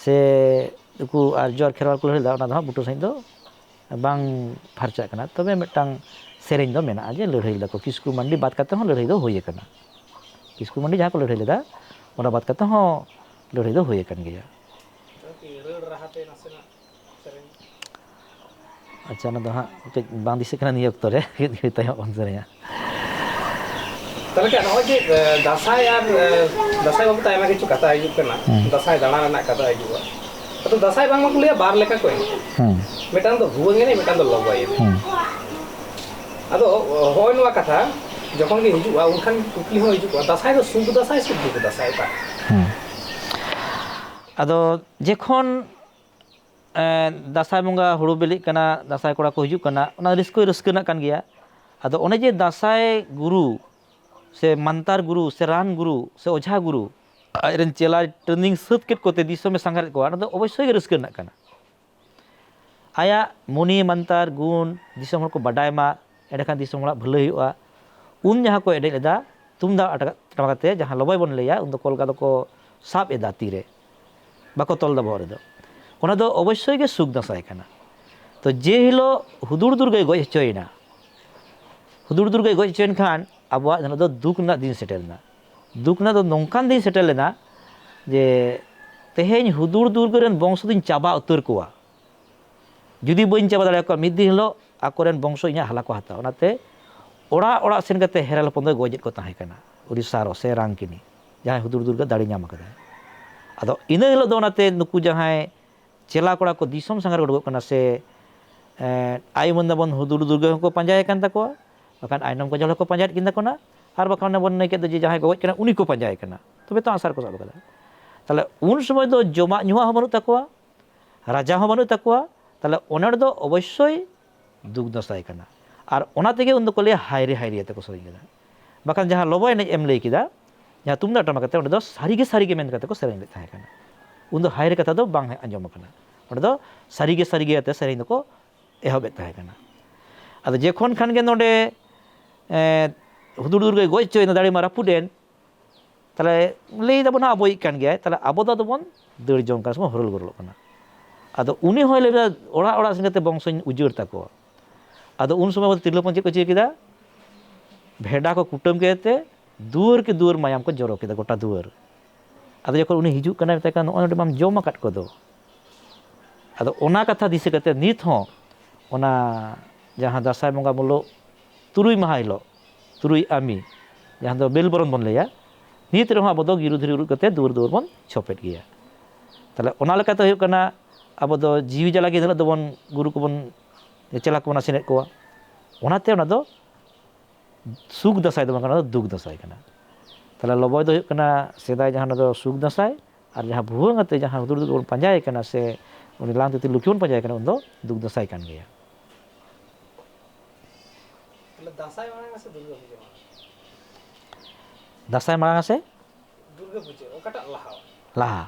ᱥᱮ ᱩᱱᱠᱩ ᱟᱨᱡᱚ ᱟᱨ ᱠᱷᱮᱨᱣᱟᱲ ᱠᱚ ᱞᱟᱹᱲᱦᱟᱹᱭ ᱞᱮᱫᱟ, ᱚᱱᱟ ᱫᱚ ᱦᱟᱸᱜ ᱵᱩᱴᱟᱹ ᱥᱟᱺᱦᱤᱡ ᱫᱚ ᱵᱟᱝ ᱯᱷᱟᱨᱪᱟᱜ ᱠᱟᱱᱟ᱾ ᱛᱚᱵᱮ ᱢᱤᱫᱴᱟᱝ ᱥᱮᱨᱮᱧ ᱫᱚ ᱢᱮᱱᱟᱜᱼᱟ ᱡᱮ ᱞᱟᱹᱲᱦᱟᱹᱭ ᱞᱮᱫᱟ ᱠᱚ, ᱠᱤᱥᱠᱩ ᱢᱟᱱᱰᱤ ᱵᱟᱫ ᱠᱟᱛᱮ ᱦᱚᱸ ᱞᱟᱹᱲᱦᱟᱹᱭ ᱫᱚ ᱦᱩᱭ ᱟᱠᱟᱱᱟ᱾ ᱠᱤᱥᱠᱩ ᱢᱟᱱᱰᱤ ᱡᱟᱦᱟᱸ ᱠᱚ ᱞᱟᱹᱲᱦᱟᱹᱭ ᱞᱮᱫᱟ, ᱚᱱᱟ ᱵᱟᱫ ᱠᱟᱛᱮ ᱦᱚᱸ ᱞᱟᱹᱲᱦᱟᱹᱭ ᱫᱚ ᱦᱩᱭ ᱟᱠᱟᱱ ᱜᱮᱭᱟ᱾ ᱨᱟᱹᱲ ᱨᱟᱦᱟ ᱛᱮ ᱱᱟᱥᱮᱱᱟᱜ ᱥᱮᱨᱮᱧ᱾ ᱟᱪᱪᱷᱟ, ᱚᱱᱟ ᱫᱚ ᱦᱟᱸᱜ ᱠᱟᱹᱡ ᱵᱟᱝ ᱫᱤᱥᱟᱹᱜ ᱠᱟᱱᱟ ᱱᱤᱭᱟᱹ ᱚᱠᱛᱚ ᱨᱮ᱾ ᱢᱤᱫ ᱜᱷᱟᱹᱲᱤᱡ ᱛᱟᱭᱚᱢ ᱵᱚᱱ ᱥᱮᱨᱮᱧᱟ᱾ ᱛᱟᱦᱚᱞᱮ ᱠᱷᱟᱱ ᱱᱚᱜᱼᱚᱭ ᱡᱮ, ᱮ, ᱫᱟᱸᱥᱟᱭ ᱟᱨ, ᱮ, ᱫᱟᱸᱥᱟᱭ ᱵᱟᱵᱚᱛ ᱟᱭᱢᱟ ᱠᱤᱪᱷᱩ ᱠᱟᱛᱷᱟ ᱦᱤᱡᱩᱜ ᱠᱟᱱᱟ, ᱦᱩᱸ᱾ ᱫᱟᱸᱥᱟᱭ ᱫᱟᱬᱟ ᱨᱮᱱᱟᱜ ᱠᱟᱛᱷᱟ ᱦᱤᱡᱩᱜᱼᱟ᱾ ᱟᱫᱚ ᱫᱟᱸᱥᱟᱭ ᱵᱟᱝᱢᱟ ᱠᱚ ᱞᱟᱹᱭᱟ ᱵᱟᱨ ᱞᱮᱠᱟ ᱠᱚ ᱮᱱᱮᱡᱼᱟ᱾ ᱦᱩᱸ᱾ ᱢᱤᱫᱴᱟᱝ ᱫᱚ ᱵᱷᱩᱣᱟᱹᱝ ᱮᱱᱮᱡ, ᱢᱤᱫᱴᱟᱝ ᱫᱚ ᱞᱚᱵᱚᱭ ᱮᱱᱮᱡ᱾ ᱦᱩᱸ᱾ ᱟᱫᱚ ᱦᱚᱸᱜᱼᱚᱭ ᱱᱚᱣᱟ ᱠᱟᱛᱷᱟ ᱡᱚᱠᱷᱚᱱ ᱜᱮ ᱦᱤᱡᱩᱜᱼᱟ, ᱩᱱᱠᱷᱟᱱ ᱠᱩᱠᱞᱤ ᱦᱚᱸ ᱦᱤᱡᱩᱜᱼᱟ, ᱫᱟᱸᱥᱟᱭ ᱫᱚ ᱥᱩᱠ ᱫᱟᱸᱥᱟᱭ ᱥᱮ ᱫᱩᱠ ᱫᱟᱸᱥᱟᱭ ᱚᱠᱟ? ᱦᱩᱸ᱾ ᱟᱫᱚ ᱡᱚᱠᱷᱚᱱ, ᱮᱸ, ᱫᱟᱸᱥᱟᱭ ᱵᱚᱸᱜᱟ ᱦᱩᱲᱩ ᱵᱤᱞᱤᱜ ᱠᱟᱱᱟ, ᱫᱟᱸᱥᱟᱭ ᱠᱚᱲᱟ ᱠᱚ ᱦᱤᱡᱩᱜ ᱠᱟᱱᱟ, ᱚᱱᱟ ᱨᱟᱹᱥᱠᱟᱹ ᱨᱟᱹᱥᱠᱟᱹ ᱨᱮᱱᱟᱜ ᱠᱟᱱ ᱜᱮᱭᱟ᱾ ᱟᱫᱚ ᱚᱱᱮ ᱡᱮ ᱫᱟᱸᱥᱟᱭ ᱜᱩᱨᱩ ᱥᱮ ᱢᱟᱱᱛᱟᱨ ᱜᱩᱨᱩ ᱥᱮ ᱨᱟᱱ ᱜᱩᱨᱩ ᱥᱮ ᱚᱡᱷᱟ ᱜᱩᱨᱩ ᱟᱡᱨᱮᱱ ᱪᱮᱞᱟᱭ training ᱥᱟᱹᱛ ᱠᱮᱫ ᱠᱚᱛᱮ ᱫᱤᱥᱚᱢᱮ ᱥᱟᱸᱜᱷᱟᱨᱮᱫ ᱠᱚᱣᱟ, ᱚᱱᱟ ᱫᱚ ᱚᱵᱚᱥᱥᱳᱭ ᱜᱮ ᱨᱟᱹᱥᱠᱟᱹ ᱨᱮᱱᱟᱜ ᱠᱟᱱᱟ᱾ ᱟᱭᱟᱜ ᱢᱚᱱᱤ ᱢᱟᱱᱛᱟᱨ ᱜᱩᱱ ᱫᱤᱥᱚᱢ ᱦᱚᱲ ᱠᱚ ᱵᱟᱰᱟᱭ ᱢᱟ, ᱮᱸᱰᱮᱠᱷᱟᱱ ᱫᱤᱥᱚᱢ ᱦᱚᱲᱟᱜ ᱵᱷᱟᱹᱞᱟᱹᱭ ᱦᱩᱭᱩᱜᱼᱟ᱾ ᱩᱱ ᱡᱟᱦᱟᱸ ᱠᱚ ᱮᱱᱮᱡ ᱞᱮᱫᱟ, ᱛᱩᱢᱫᱟᱜ ᱴᱟᱢᱟᱠ ᱟᱛᱮ, ᱡᱟᱦᱟᱸ ᱞᱚᱵᱚᱭ ᱵᱚᱱ ᱞᱟᱹᱭᱟ, ᱩᱱ ᱫᱚ ᱠᱚᱞᱜᱟ ᱫᱚᱠᱚ ᱥᱟᱵ ᱮᱫᱟ ᱛᱤᱨᱮ, ᱵᱟᱠᱚ ᱛᱚᱞ ᱮᱫᱟ ᱵᱚᱦᱚᱜ ᱨᱮᱫᱚ, ᱚᱱᱟ ᱫᱚ ᱚᱵᱚᱥᱥᱳᱭ ᱜᱮ ᱥᱩᱠ ᱫᱟᱸᱥᱟᱭ ᱠᱟᱱᱟ᱾ ᱛᱚ, ᱡᱮ ᱦᱤᱞᱳᱜ ᱦᱩᱫᱩᱲ ᱫᱩᱨᱜᱟᱹᱭ ᱜᱚᱡ ᱦᱚᱪᱚᱭᱮᱱᱟ, ᱦᱩᱫᱩᱲ ᱫᱩᱨᱜᱟᱹᱭ ᱜᱚᱡ ᱦᱚᱪᱚᱭᱮᱱ ᱠᱷᱟᱱ ᱟᱵᱚᱣᱟᱜ ᱮᱱ ᱦᱤᱞᱳᱜ ᱫᱚ ᱫᱩᱠ ᱨᱮᱱᱟᱜ ᱫᱤᱱ ᱥᱮᱴᱮᱨ ᱮᱱᱟ᱾ ᱫᱩᱠ ᱨᱮᱱᱟᱜ ᱫᱚ ᱱᱚᱝᱠᱟᱱ ᱫᱤᱱ ᱥᱮᱴᱮᱨ ᱞᱮᱱᱟ ᱡᱮ ᱛᱮᱦᱮᱧ ᱦᱩᱫᱩᱲ ᱫᱩᱨᱜᱟᱹ ᱨᱮᱱ ᱵᱚᱝᱥᱚ ᱫᱚᱧ ᱪᱟᱵᱟ ᱩᱛᱟᱹᱨ ᱠᱚᱣᱟ᱾ ᱡᱩᱫᱤ ᱵᱟᱹᱧ ᱪᱟᱵᱟ ᱫᱟᱲᱮᱭᱟᱠᱚᱣᱟ, ᱢᱤᱫ ᱫᱤᱱ ᱦᱤᱞᱳᱜ ᱟᱠᱚᱨᱮᱱ ᱵᱚᱝᱥᱚ ᱤᱧᱟᱹᱜ ᱦᱟᱞᱟ ᱠᱚ ᱦᱟᱛᱟᱣᱟ᱾ ᱚᱱᱟᱛᱮ ᱚᱲᱟᱜ ᱚᱲᱟᱜ ᱥᱮᱱ ᱠᱟᱛᱮ ᱦᱮᱨᱮᱞ ᱦᱚᱯᱚᱱ ᱫᱚᱭ ᱜᱚᱡᱮᱫ ᱠᱚ ᱛᱟᱦᱮᱸ ᱠᱟᱱᱟ, ᱩᱲᱤᱥᱥᱟ ᱨᱚ ᱥᱮ ᱨᱟᱝᱠᱤᱱᱤ, ᱡᱟᱦᱟᱸᱭ ᱦᱩᱫᱩᱲ ᱫᱩᱨᱜᱟᱹ ᱫᱟᱲᱮ ᱧᱟᱢ ᱟᱠᱟᱫᱟᱭ᱾ ᱟᱫᱚ ᱤᱱᱟᱹ ᱦᱤᱞᱳᱜ ᱫᱚ ᱚᱱᱟᱛᱮ ᱱᱩᱠᱩ ᱡᱟᱦᱟᱸᱭ ᱪᱮᱞᱟ ᱠᱚᱲᱟ ᱠᱚ ᱫᱤᱥᱚᱢ ᱥᱟᱸᱜᱷᱟᱨ ᱠᱚ ᱩᱰᱩᱠᱚᱜ ᱠᱟᱱᱟ ᱥᱮ, ᱮᱸ, ᱟᱭ ᱩᱢᱟᱹᱱ ᱫᱟᱵᱚᱱ ᱦᱩᱫᱩᱲ ᱫᱩᱨᱜᱟᱹ ᱦᱚᱸᱠᱚ ᱯᱟᱸᱡᱟᱭᱮ ᱠᱟᱱ ᱛᱟᱠᱚᱣᱟ, ᱵᱟᱠᱷᱟᱱ ᱟᱭᱱᱚᱢ ᱠᱚ ᱡᱚᱞ ᱦᱚᱸᱠᱚ ᱯᱟᱸᱡᱟᱭᱮᱫ ᱠᱤᱱ ᱛᱟᱠᱚ ᱠᱟᱱᱟ, ᱟᱨ ᱵᱟᱠᱷᱟᱱ ᱚᱱᱮ ᱵᱚᱱ ᱞᱟᱹᱭ ᱠᱮᱫ ᱫᱚ ᱡᱮ ᱡᱟᱦᱟᱸᱭ ᱜᱚᱡ ᱠᱟᱱᱟ ᱩᱱᱤ ᱠᱚ ᱯᱟᱸᱡᱟᱭᱮ ᱠᱟᱱᱟ, ᱛᱚᱵᱮ ᱛᱚ ᱟᱥᱟᱨ ᱠᱚ ᱥᱟᱵ ᱟᱠᱟᱫᱟ᱾ ᱛᱟᱦᱚᱞᱮ ᱩᱱ ᱥᱚᱢᱚᱭ ᱫᱚ ᱡᱚᱢᱟᱜ ᱧᱩᱣᱟᱜ ᱦᱚᱸ ᱵᱟᱹᱱᱩᱜ ᱛᱟᱠᱚᱣᱟ, ᱨᱟᱡᱟ ᱦᱚᱸ ᱵᱟᱹᱱᱩᱜ ᱛᱟᱠᱚᱣᱟ, ᱛᱟᱦᱚᱞᱮ ᱚᱱᱚᱲ ᱫᱚ ᱚᱵᱚᱥᱥᱳᱭ ᱫᱩᱠ ᱫᱟᱸᱥᱟᱭ ᱠᱟᱱᱟ᱾ ᱟᱨ ᱚᱱᱟ ᱛᱮᱜᱮ ᱩᱱ ᱫᱚᱠᱚ ᱞᱟᱹᱭᱟ ᱦᱟᱭᱨᱮ ᱦᱟᱭᱨᱮ ᱟᱛᱮ ᱠᱚ ᱥᱮᱨᱮᱧ ᱠᱮᱫᱟ᱾ ᱵᱟᱠᱷᱟᱱ ᱡᱟᱦᱟᱸ ᱞᱚᱵᱚᱭ ᱮᱱᱮᱡ ᱮᱢ ᱞᱟᱹᱭ ᱠᱮᱫᱟ, ᱡᱟᱦᱟᱸ ᱛᱩᱢᱫᱟᱜ ᱴᱟᱢᱟᱠ ᱟᱛᱮ, ᱚᱸᱰᱮ ᱫᱚ ᱥᱟᱹᱨᱤᱜᱮ ᱥᱟᱹᱨᱤᱜᱮ ᱢᱮᱱ ᱠᱟᱛᱮ ᱠᱚ ᱥᱮᱨᱮᱧ ᱞᱮᱫ ᱛᱟᱦᱮᱸ ᱠᱟᱱᱟ᱾ ᱩᱱ ᱫᱚ ᱦᱟᱭᱨᱮ ᱠᱟᱛᱷᱟ ᱫᱚ ᱵᱟᱝ ᱟᱸᱡᱚᱢ ᱟᱠᱟᱱᱟ, ᱚᱸᱰᱮ ᱫᱚ ᱥᱟᱹᱨᱤᱜᱮ ᱥᱟᱹᱨᱤᱜᱮ ᱟᱛᱮ ᱥᱮᱨᱮᱧ ᱫᱚᱠᱚ ᱮᱦᱚᱵᱮᱫ ᱛᱟᱦᱮᱸ ᱠᱟᱱᱟ᱾ ᱟᱫᱚ ᱡᱚᱠᱷᱚᱱ ᱠᱷᱟᱱ ᱜᱮ ᱱᱚᱰᱮ, ᱮᱸ, ᱦᱩᱫᱩᱲ ᱫᱩᱨᱜᱟᱹᱭ ᱜᱚᱡ ᱦᱚᱪᱚᱭᱮᱱᱟ, ᱫᱟᱲᱮ ᱢᱟ ᱨᱟᱹᱯᱩᱫ ᱮᱱ, ᱛᱟᱦᱞᱮ ᱞᱟᱹᱭ ᱫᱟᱵᱚᱱ ᱦᱟᱸᱜ ᱟᱵᱚᱭᱤᱡ ᱠᱟᱱ ᱜᱮᱭᱟᱭ, ᱛᱟᱦᱞᱮ ᱟᱵᱚ ᱫᱚ ᱟᱫᱚ ᱵᱚᱱ ᱫᱟᱹᱲ ᱡᱚᱝ ᱠᱟᱱᱟ ᱥᱮ ᱵᱚᱱ ᱦᱩᱨᱩᱞ ᱜᱩᱨᱩᱞᱚᱜ ᱠᱟᱱᱟ᱾ ᱟᱫᱚ ᱩᱱᱤ ᱦᱚᱸᱭ ᱞᱟᱹᱭ ᱮᱫᱟ, ᱚᱲᱟᱜ ᱚᱲᱟᱜ ᱥᱮᱱ ᱠᱟᱛᱮ ᱵᱚᱝᱥᱚᱧ ᱩᱡᱟᱹᱲ ᱛᱟᱠᱚᱣᱟ᱾ ᱟᱫᱚ ᱩᱱ ᱥᱚᱢᱚᱭ ᱟᱵᱚ ᱛᱤᱨᱞᱟᱹ ᱦᱚᱯᱚᱱ ᱪᱮᱫ ᱠᱚ ᱪᱤᱠᱟᱹ ᱠᱮᱫᱟ? ᱵᱷᱮᱰᱟ ᱠᱚ ᱠᱩᱴᱟᱹᱢ ᱠᱮᱫ ᱛᱮ ᱫᱩᱣᱟᱹᱨ ᱠᱮ ᱫᱩᱣᱟᱹᱨ ᱢᱟᱭᱟᱢ ᱠᱚ ᱡᱚᱨᱚ ᱠᱮᱫᱟ, ᱜᱚᱴᱟ ᱫᱩᱣᱟᱹᱨ᱾ ᱟᱫᱚ ᱡᱚᱠᱷᱚᱱ ᱩᱱᱤ ᱦᱤᱡᱩᱜ ᱠᱟᱱᱟᱭ, ᱢᱮᱛᱟᱭ ᱠᱟᱱᱟ, "ᱱᱚᱜᱼᱚᱭ ᱱᱚᱰᱮ ᱢᱟᱢ ᱡᱚᱢ ᱟᱠᱟᱫ ᱠᱚᱫᱚ, ᱟᱫᱚ ᱚᱱᱟ ᱠᱟᱛᱷᱟ ᱫᱤᱥᱟᱹ ᱠᱟᱛᱮ ᱱᱤᱛ ᱦᱚᱸ ᱚᱱᱟ ᱡᱟᱦᱟᱸ ᱫᱟᱸᱥᱟᱭ ᱵᱚᱸᱜᱟ ᱢᱩᱞᱩᱜ ᱛᱩᱨᱩᱭ ᱢᱟᱦᱟ ᱦᱤᱞᱳᱜ, ᱛᱩᱨᱩᱭ ᱟᱢᱤ, ᱡᱟᱦᱟᱸ ᱫᱚ ᱵᱮᱞ ᱵᱚᱨᱚᱱ ᱵᱚᱱ ᱞᱟᱹᱭᱟ, ᱱᱤᱛ ᱨᱮᱦᱚᱸ ᱟᱵᱚ ᱫᱚ ᱜᱤᱨᱩ ᱫᱷᱤᱨᱤ ᱩᱨᱩᱫ ᱠᱟᱛᱮ ᱫᱩᱣᱟᱹᱨ ᱫᱩᱣᱟᱹᱨ ᱵᱚᱱ ᱪᱷᱚᱯᱮᱫ ᱜᱮᱭᱟ᱾ ᱛᱟᱦᱞᱮ ᱚᱱᱟ ᱞᱮᱠᱟᱛᱮ ᱦᱩᱭᱩᱜ ᱠᱟᱱᱟ, ᱟᱵᱚ ᱫᱚ ᱡᱤᱣᱤ ᱡᱟᱞᱟ ᱜᱮ ᱮᱱ ᱦᱤᱞᱳᱜ ᱫᱚᱵᱚᱱ ᱜᱩᱨᱩ ᱠᱚᱵᱚᱱ, ᱪᱮᱞᱟ ᱠᱚᱵᱚᱱ ᱟᱥᱮᱱᱮᱫ ᱠᱚᱣᱟ᱾ ᱚᱱᱟᱛᱮ ᱚᱱᱟ ᱫᱚ ᱥᱩᱠ ᱫᱟᱸᱥᱟᱭ ᱫᱚ ᱵᱟᱝ ᱠᱟᱱᱟ, ᱚᱱᱟ ᱫᱚ ᱫᱩᱠ ᱫᱟᱸᱥᱟᱭ ᱠᱟᱱᱟ᱾ ᱛᱟᱦᱞᱮ ᱞᱚᱵᱚᱭ ᱫᱚ ᱦᱩᱭᱩᱜ ᱠᱟᱱᱟ ᱥᱮᱫᱟᱭ ᱡᱟᱦᱟᱸ, ᱚᱱᱟ ᱫᱚ ᱥᱩᱠ ᱫᱟᱸᱥᱟᱭ, ᱟᱨ ᱡᱟᱦᱟᱸ ᱵᱷᱩᱣᱟᱹᱝ ᱟᱛᱮ ᱡᱟᱦᱟᱸ ᱦᱩᱫᱩᱲ ᱫᱩᱨᱜᱟᱹ ᱵᱚᱱ ᱯᱟᱸᱡᱟᱭᱮ ᱠᱟᱱᱟ ᱥᱮ ᱩᱱᱤ ᱞᱟᱝᱛᱤᱛᱤ ᱞᱩᱠᱷᱤ ᱵᱚᱱ ᱯᱟᱸᱡᱟᱭᱮ ᱠᱟᱱᱟ, ᱩᱱ ᱫᱚ ᱫᱩᱠ ᱫᱟᱸᱥᱟᱭ ᱠᱟᱱ ᱜᱮᱭᱟ᱾ ᱛᱟᱦᱞᱮ ᱫᱟᱸᱥᱟᱭ ᱢᱟᱲᱟᱝ ᱥᱮ ᱫᱩᱨᱜᱟᱹ ᱯᱩᱡᱟᱹ ᱢᱟᱲᱟᱝ? ᱫᱟᱸᱥᱟᱭ ᱢᱟᱲᱟᱝ ᱥᱮ? ᱫᱩᱨᱜᱟᱹ ᱯᱩᱡᱟᱹ ᱚᱠᱟᱴᱟᱜ ᱞᱟᱦᱟ? ᱞᱟᱦᱟ᱾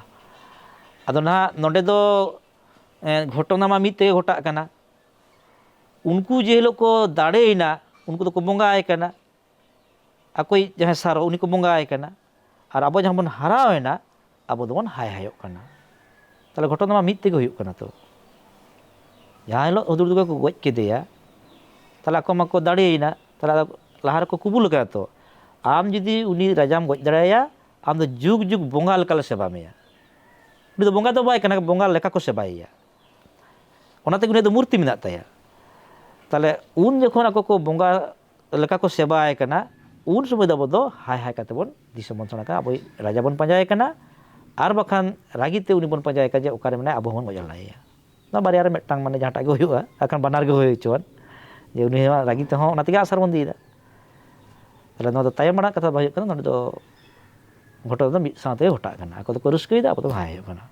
ᱟᱫᱚ ᱱᱟᱦᱟᱜ ᱱᱚᱰᱮ ᱫᱚ, ᱮᱸ, ᱜᱷᱚᱴᱚᱱᱟ ᱢᱟ ᱢᱤᱫ ᱛᱮᱜᱮ ᱜᱷᱚᱴᱟᱜ ᱠᱟᱱᱟ᱾ ᱩᱱᱠᱩ ᱡᱮ ᱦᱤᱞᱳᱜ ᱠᱚ ᱫᱟᱲᱮᱭᱮᱱᱟ, ᱩᱱᱠᱩ ᱫᱚᱠᱚ ᱵᱚᱸᱜᱟᱭ ᱠᱟᱱᱟ᱾ ᱟᱠᱚᱭᱤᱡ ᱡᱟᱦᱟᱸᱭ ᱥᱟᱨᱚ, ᱩᱱᱤ ᱠᱚ ᱵᱚᱸᱜᱟᱭ ᱠᱟᱱᱟ᱾ ᱟᱨ ᱟᱵᱚ ᱡᱟᱦᱟᱸ ᱵᱚᱱ ᱦᱟᱨᱟᱣᱮᱱᱟ, ᱟᱵᱚ ᱫᱚᱵᱚᱱ ᱦᱟᱭ ᱦᱟᱭᱚᱜ ᱠᱟᱱᱟ᱾ ᱛᱟᱦᱞᱮ ᱜᱷᱚᱴᱚᱱᱟ ᱢᱟ ᱢᱤᱫ ᱛᱮᱜᱮ ᱦᱩᱭᱩᱜ ᱠᱟᱱᱟ ᱛᱚ᱾ ᱡᱟᱦᱟᱸ ᱦᱤᱞᱳᱜ ᱦᱩᱫᱩᱲ ᱫᱩᱨᱜᱟᱹ ᱠᱚ ᱜᱚᱡ ᱠᱮᱫᱮᱭᱟ, ᱛᱟᱦᱞᱮ ᱟᱠᱚ ᱢᱟᱠᱚ ᱫᱟᱲᱮᱭᱮᱱᱟ, ᱛᱟᱦᱞᱮ ᱟᱫᱚ ᱞᱟᱦᱟ ᱨᱮᱠᱚ ᱠᱩᱵᱩᱞ ᱟᱠᱟᱫᱟ ᱛᱚ, ᱟᱢ ᱡᱩᱫᱤ ᱩᱱᱤ ᱨᱟᱡᱟᱢ ᱜᱚᱡ ᱫᱟᱲᱮᱭᱟᱭᱟ, ᱟᱢ ᱫᱚ ᱡᱩᱜᱽ ᱡᱩᱜᱽ ᱵᱚᱸᱜᱟ ᱞᱮᱠᱟᱞᱮ ᱥᱮᱵᱟ ᱢᱮᱭᱟ᱾ ᱩᱱᱤ ᱫᱚ ᱵᱚᱸᱜᱟ ᱫᱚ ᱵᱟᱭ ᱠᱟᱱᱟ, ᱵᱚᱸᱜᱟ ᱞᱮᱠᱟ ᱠᱚ ᱥᱮᱵᱟᱭᱮᱭᱟ᱾ ᱚᱱᱟᱛᱮ ᱩᱱᱤᱭᱟᱜ ᱫᱚ ᱢᱩᱨᱛᱤ ᱢᱮᱱᱟᱜ ᱛᱟᱭᱟ᱾ ᱛᱟᱦᱞᱮ ᱩᱱ ᱡᱚᱠᱷᱚᱱ ᱟᱠᱚ ᱠᱚ ᱵᱚᱸᱜᱟ ᱞᱮᱠᱟ ᱠᱚ ᱥᱮᱵᱟᱭ ᱠᱟᱱᱟ, ᱩᱱ ᱥᱚᱢᱚᱭ ᱫᱚ ᱟᱵᱚ ᱫᱚ ᱦᱟᱭ ᱦᱟᱭ ᱠᱟᱛᱮ ᱵᱚᱱ ᱫᱤᱥᱚᱢ ᱵᱚᱱ ᱥᱮᱱ ᱠᱟᱱᱟ, ᱟᱵᱚᱭᱤᱡ ᱨᱟᱡᱟ ᱵᱚᱱ ᱯᱟᱸᱡᱟᱭᱮ ᱠᱟᱱᱟ, ᱟᱨ ᱵᱟᱠᱷᱟᱱ ᱨᱟᱹᱜᱤ ᱛᱮ ᱩᱱᱤ ᱵᱚᱱ ᱯᱟᱸᱡᱟᱭᱮ ᱠᱟᱱᱟ ᱡᱮ ᱚᱠᱟᱨᱮ ᱢᱮᱱᱟᱭᱟ, ᱟᱵᱚ ᱦᱚᱸᱵᱚᱱ ᱜᱚᱡ ᱦᱟᱞᱟᱭᱮᱭᱟ᱾ ᱱᱚᱣᱟ ᱵᱟᱨᱭᱟ ᱨᱮ ᱢᱤᱫᱴᱟᱝ ᱢᱟᱱᱮ ᱡᱟᱦᱟᱸᱴᱟᱜ ᱜᱮ ᱦᱩᱭᱩᱜᱼᱟ, ᱟᱨ ᱵᱟᱠᱷᱟᱱ ᱵᱟᱱᱟᱨ ᱜᱮ ᱦᱩᱭ ᱦᱚᱪᱚᱣᱟᱱ, ᱡᱮ ᱩᱱᱤ ᱦᱚᱸ ᱨᱟᱹᱜᱤ ᱛᱮᱦᱚᱸ ᱚᱱᱟ ᱛᱮᱜᱮ ᱟᱥᱟᱲ ᱵᱚᱱ ᱤᱫᱤᱭᱮᱫᱟ᱾ ᱛᱟᱦᱚᱞᱮ ᱱᱚᱣᱟ ᱫᱚ ᱛᱟᱭᱚᱢ ᱢᱟᱲᱟᱝ ᱠᱟᱛᱷᱟ ᱫᱚ ᱵᱟᱝ ᱦᱩᱭᱩᱜ ᱠᱟᱱᱟ, ᱱᱚᱰᱮ ᱫᱚ ᱜᱷᱚᱴᱚᱱᱟ ᱫᱚ ᱢᱤᱫ ᱥᱟᱶᱛᱮ ᱜᱷᱚᱴᱟᱜ ᱠᱟᱱᱟ, ᱟᱠᱚ ᱫᱚᱠᱚ ᱨᱟᱹᱥᱠᱟᱹᱭᱮᱫᱟ, ᱟᱵᱚ ᱫᱚ ᱦᱟᱭ ᱦᱩᱭᱩᱜ ᱠᱟᱱᱟ᱾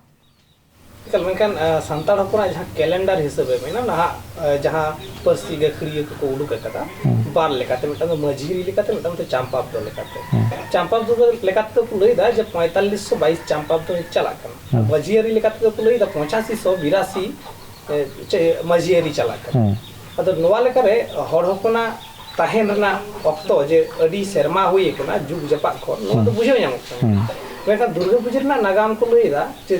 ᱮᱠᱟᱞ, ᱢᱮᱱᱠᱷᱟᱱ, ᱟ, ᱥᱟᱱᱛᱟᱲ ᱦᱚᱯᱚᱱᱟᱜ ᱡᱟᱦᱟᱸ ᱠᱮᱞᱮᱱᱰᱟᱨ ᱦᱤᱥᱟᱹᱵᱮ ᱢᱮᱱᱟ, ᱱᱟᱦᱟᱜ, ᱟ, ᱡᱟᱦᱟᱸ ᱯᱟᱹᱨᱥᱤ ᱜᱟᱹᱠᱷᱩᱲᱤᱭᱟᱹ ᱠᱚᱠᱚ ᱩᱰᱩᱠ ᱟᱠᱟᱫᱟ, ᱦᱩᱸ᱾ ᱵᱟᱨ ᱞᱮᱠᱟᱛᱮ, ᱢᱤᱫᱴᱟᱝ ᱫᱚ ᱢᱟᱹᱡᱷᱤ ᱟᱹᱨᱤ ᱞᱮᱠᱟᱛᱮ, ᱢᱤᱫᱴᱟᱝ ᱫᱚ ᱪᱟᱢᱯᱟᱵᱫᱚ ᱞᱮᱠᱟᱛᱮ᱾ ᱦᱩᱸ᱾ ᱪᱟᱢᱯᱟᱵᱫᱚ ᱞᱮᱠᱟᱛᱮ ᱠᱚ ᱞᱟᱹᱭᱫᱟ ᱡᱮ ᱯᱚᱸᱭᱛᱟᱞᱞᱤᱥ ᱥᱚ ᱵᱟᱭᱤᱥ ᱪᱟᱢᱯᱟᱵᱫᱚ ᱪᱟᱞᱟᱜ ᱠᱟᱱᱟ᱾ ᱦᱩᱸ᱾ ᱢᱟᱹᱡᱷᱤ ᱟᱹᱨᱤ ᱞᱮᱠᱟᱛᱮ ᱠᱚ ᱞᱟᱹᱭᱫᱟ ᱯᱚᱸᱪᱟᱥᱤ ᱥᱚ ᱵᱤᱨᱟᱥᱤ, ᱮ, ᱪᱮ, ᱢᱟᱹᱡᱷᱤ ᱟᱹᱨᱤ ᱪᱟᱞᱟᱜ ᱠᱟᱱᱟ᱾ ᱦᱩᱸ᱾ ᱟᱫᱚ ᱱᱚᱣᱟ ᱞᱮᱠᱟᱨᱮ ᱦᱚᱲ ᱦᱚᱯᱚᱱᱟᱜ ᱛᱟᱦᱮᱱ ᱨᱮᱱᱟᱜ ᱚᱠᱛᱚ ᱡᱮ ᱟᱹᱰᱤ ᱥᱮᱨᱢᱟ ᱦᱩᱭ ᱟᱠᱟᱱᱟ, ᱡᱩᱜᱽ ᱡᱟᱯᱟᱜ ᱠᱷᱚᱱ, ᱱᱚᱣᱟ ᱫᱚ ᱦᱩᱸ᱾ ᱵᱩᱡᱷᱟᱹᱣ ᱧᱟᱢᱚᱜ ᱠᱟᱱᱟ᱾ ᱦᱩᱸ᱾ ᱢᱮᱱᱠᱷᱟᱱ ᱫᱩᱨᱜᱟᱹ ᱯᱩᱡᱟᱹ ᱨᱮᱱᱟᱜ ᱱᱟᱜᱟᱢ ᱠᱚ ᱞᱟᱹᱭ ᱮᱫᱟ ᱡᱮ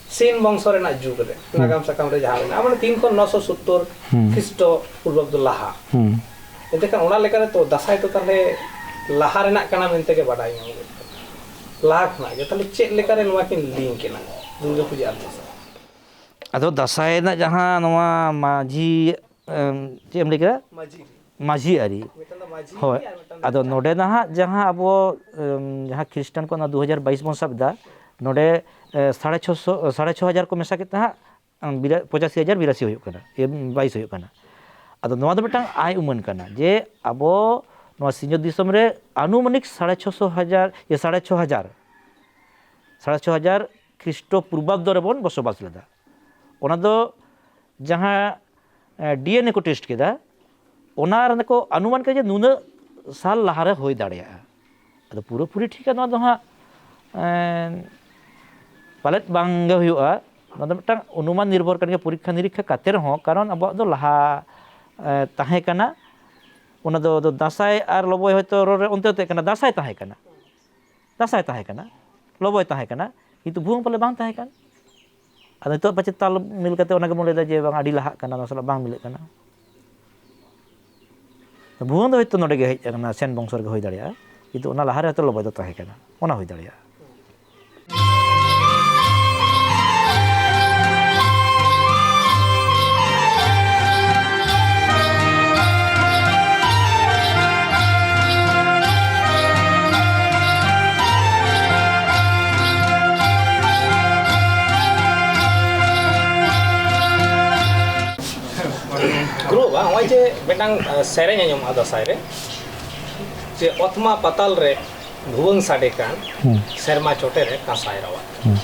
ᱥᱮᱱ ᱵᱚᱝᱥᱚ ᱨᱮᱱᱟᱜ ᱡᱩᱜᱽ ᱨᱮ, ᱦᱩᱸ᱾ ᱱᱟᱜᱟᱢ ᱥᱟᱠᱟᱢ ᱨᱮ ᱡᱟᱦᱟᱸ ᱢᱮᱱᱟᱜᱼᱟ, ᱢᱟᱱᱮ ᱛᱤᱱ ᱠᱷᱚᱱ ᱱᱚᱥᱚ ᱥᱳᱛᱛᱳᱨ ᱦᱩᱸ᱾ ᱠᱷᱨᱤᱥᱴᱚ ᱯᱩᱨᱵᱟᱵᱫᱚ ᱞᱟᱦᱟ᱾ ᱦᱩᱸ᱾ ᱮᱱᱛᱮ ᱠᱷᱟᱱ ᱚᱱᱟ ᱞᱮᱠᱟᱨᱮ ᱛᱚ ᱫᱟᱸᱥᱟᱭ ᱫᱚ ᱛᱟᱦᱚᱞᱮ ᱞᱟᱦᱟ ᱨᱮᱱᱟᱜ ᱠᱟᱱᱟ ᱢᱮᱱᱛᱮ ᱜᱮ ᱵᱟᱰᱟᱭ ᱧᱟᱢᱚᱜ ᱠᱟᱱᱟ᱾ ᱞᱟᱦᱟ ᱠᱷᱚᱱᱟᱜ ᱜᱮ᱾ ᱛᱟᱦᱚᱞᱮ ᱪᱮᱫ ᱞᱮᱠᱟᱨᱮ ᱱᱚᱣᱟ ᱠᱤᱱ ᱞᱤᱝᱠ ᱮᱱᱟ, ᱫᱩᱨᱜᱟᱹ ᱯᱩᱡᱟᱹ ᱟᱨ ᱫᱟᱸᱥᱟᱭ? ᱟᱫᱚ ᱫᱟᱸᱥᱟᱭ ᱨᱮᱱᱟᱜ ᱡᱟᱦᱟᱸ ᱱᱚᱣᱟ ᱢᱟᱹᱡᱷᱤ, ᱮᱢ, ᱪᱮᱫ ᱮᱢ ᱞᱟᱹᱭ ᱠᱮᱫᱟ? ᱢᱟᱹᱡᱷᱤ ᱟᱹᱨᱤ᱾ ᱢᱟᱹᱡᱷᱤ ᱟᱹᱨᱤ᱾ ᱢᱤᱫᱴᱟᱝ ᱫᱚ ᱢᱟᱹᱡᱷᱤ ᱦᱳᱭ᱾ ᱟᱹᱨᱤ ᱟᱨ ᱢᱤᱫᱴᱟᱝ ᱫᱚ ᱟᱫᱚ ᱪᱟᱢᱯᱟ᱾ ᱱᱚᱰᱮ ᱱᱟᱦᱟᱜ ᱡᱟᱦᱟᱸ ᱟᱵᱚ, ᱮᱢ, ᱡᱟᱦᱟᱸ ᱠᱷᱨᱤᱥᱴᱟᱱ ᱠᱚ ᱚᱱᱟ ᱫᱩ ᱦᱟᱡᱟᱨ ᱵᱟᱭᱤᱥ ᱵᱚᱱ ᱥᱟᱵ ᱮᱫᱟ, ᱱᱚᱰᱮ, ᱮ, ᱥᱟᱲᱮ ᱪᱷᱚᱥᱚ, ᱥᱟᱲᱮ ᱪᱷᱚ ᱦᱟᱡᱟᱨ ᱠᱚ ᱢᱮᱥᱟ ᱠᱮᱫ ᱛᱟᱦᱮᱸᱫ, ᱮᱢ, ᱵᱤᱨᱟ-, ᱯᱚᱸᱪᱟᱥᱤ ᱦᱟᱡᱟᱨ ᱵᱤᱨᱟᱥᱤ ᱦᱩᱭᱩᱜ ᱠᱟᱱᱟ, ᱮᱢ, ᱵᱟᱭᱤᱥ ᱦᱩᱭᱩᱜ ᱠᱟᱱᱟ᱾ ᱟᱫᱚ ᱱᱚᱣᱟ ᱫᱚ ᱢᱤᱫᱴᱟᱝ ᱟᱭ ᱩᱢᱟᱹᱱ ᱠᱟᱱᱟ ᱡᱮ ᱟᱵᱚ ᱱᱚᱣᱟ ᱥᱤᱧᱚᱛ ᱫᱤᱥᱚᱢ ᱨᱮ ᱟᱱᱩᱢᱟᱱᱤᱠ ᱥᱟᱲᱮ ᱪᱷᱚᱥᱚ ᱦᱟᱡᱟᱨ, ᱤᱭᱟᱹ, ᱥᱟᱲᱮ ᱪᱷᱚ ᱦᱟᱡᱟᱨ, ᱥᱟᱲᱮ ᱪᱷᱚ ᱦᱟᱡᱟᱨ ᱠᱷᱨᱤᱥᱴᱚ ᱯᱩᱨᱵᱟᱵᱫᱚ ᱨᱮᱵᱚᱱ ᱵᱚᱥᱚᱵᱟᱥ ᱞᱮᱫᱟ᱾ ᱚᱱᱟ ᱫᱚ ᱡᱟᱦᱟᱸ, ᱮ, ᱰᱤ ᱮᱱ ᱮ ᱠᱚ ᱴᱮᱥᱴ ᱠᱮᱫᱟ, ᱚᱱᱟ ᱨᱮ ᱠᱚ ᱟᱱᱩᱢᱟᱱ ᱠᱮᱫᱟ ᱡᱮ ᱱᱩᱱᱟᱹᱜ ᱥᱟᱞ ᱞᱟᱦᱟᱨᱮ ᱦᱩᱭ ᱫᱟᱲᱮᱭᱟᱜᱼᱟ᱾ ᱟᱫᱚ ᱯᱩᱨᱟᱹᱯᱩᱨᱤ ᱴᱷᱤᱠᱟ ᱱᱚᱣᱟ ᱫᱚ ᱦᱟᱸᱜ, ᱮᱸ, ᱯᱟᱞᱮᱫ ᱵᱟᱝ ᱜᱮ ᱦᱩᱭᱩᱜᱼᱟ᱾ ᱱᱚᱣᱟ ᱫᱚ ᱢᱤᱫᱴᱟᱝ ᱚᱱᱩᱢᱟᱱ ᱱᱤᱨᱵᱷᱚᱨ ᱠᱟᱱ ᱜᱮᱭᱟ, ᱯᱚᱨᱤᱠᱠᱷᱟ ᱱᱤᱨᱤᱠᱠᱷᱟ ᱠᱟᱛᱮ ᱨᱮᱦᱚᱸ, ᱠᱟᱨᱚᱱ ᱟᱵᱚᱣᱟᱜ ᱫᱚ ᱞᱟᱦᱟ, ᱮᱸ, ᱛᱟᱦᱮᱸ ᱠᱟᱱᱟ, ᱚᱱᱟ ᱫᱚ, ᱫᱚ ᱫᱟᱸᱥᱟᱭ ᱟᱨ ᱞᱚᱵᱚᱭ ᱦᱚᱭᱛᱳ ᱨᱚᱲ ᱨᱮ ᱚᱱᱛᱮ ᱚᱱᱛᱮ ᱠᱟᱱᱟ, ᱫᱟᱸᱥᱟᱭ ᱛᱟᱦᱮᱸ ᱠᱟᱱᱟ᱾ ᱫᱟᱸᱥᱟᱭ ᱛᱟᱦᱮᱸ ᱠᱟᱱᱟ, ᱞᱚᱵᱚᱭ ᱛᱟᱦᱮᱸ ᱠᱟᱱᱟ, ᱠᱤᱱᱛᱩ ᱵᱷᱩᱣᱟᱹᱝ ᱯᱟᱞᱮ ᱵᱟᱝ ᱛᱟᱦᱮᱸ ᱠᱟᱱ᱾ ᱟᱫᱚ ᱱᱤᱛᱚᱜ ᱯᱟᱪᱮᱫ ᱛᱟᱞ ᱢᱤᱞ ᱠᱟᱛᱮ ᱚᱱᱟ ᱜᱮᱵᱚᱱ ᱞᱟᱹᱭᱫᱟ ᱡᱮ ᱵᱟᱝ, ᱟᱹᱰᱤ ᱞᱟᱦᱟᱜ ᱠᱟᱱᱟ, ᱱᱚᱣᱟ ᱥᱟᱞᱟᱜ ᱵᱟᱝ ᱢᱤᱞᱟᱹᱜ ᱠᱟᱱᱟ᱾ ᱵᱷᱩᱣᱟᱹᱝ ᱫᱚ ᱦᱚᱭᱛᱳ ᱱᱚᱰᱮ ᱜᱮ ᱦᱮᱡ ᱟᱠᱟᱱᱟ, ᱥᱮᱱ ᱵᱚᱝᱥᱚ ᱨᱮᱜᱮ ᱦᱩᱭ ᱫᱟᱲᱮᱭᱟᱜᱼᱟ, ᱠᱤᱱᱛᱩ ᱚᱱᱟ ᱞᱟᱦᱟᱨᱮ ᱦᱚᱭᱛᱳ ᱞᱚᱵᱚᱭ ᱫᱚ ᱛᱟᱦᱮᱸ ᱠᱟᱱᱟ, ᱚᱱᱟ ᱦᱩᱭ ᱫᱟᱲᱮᱭᱟᱜᱼᱟ᱾ ᱜᱩᱨᱩ ᱵᱟᱵᱟ, ᱱᱚᱜᱼᱚᱭ ᱡᱮ ᱢᱤᱫᱴᱟᱝ ᱥᱮᱨᱮᱧ ᱟᱸᱡᱚᱢᱚᱜᱼᱟ ᱫᱟᱸᱥᱟᱭ ᱨᱮ, ᱡᱮ ᱚᱛᱢᱟ ᱯᱟᱛᱟᱞ ᱨᱮ ᱵᱷᱩᱣᱟᱹᱝ ᱥᱟᱰᱮ ᱠᱟᱱ, ᱦᱩᱸ᱾ ᱥᱮᱨᱢᱟ ᱪᱚᱴᱮ ᱨᱮ ᱠᱟᱸᱥᱟᱭ ᱨᱟᱣᱟᱜ᱾ ᱦᱩᱸ᱾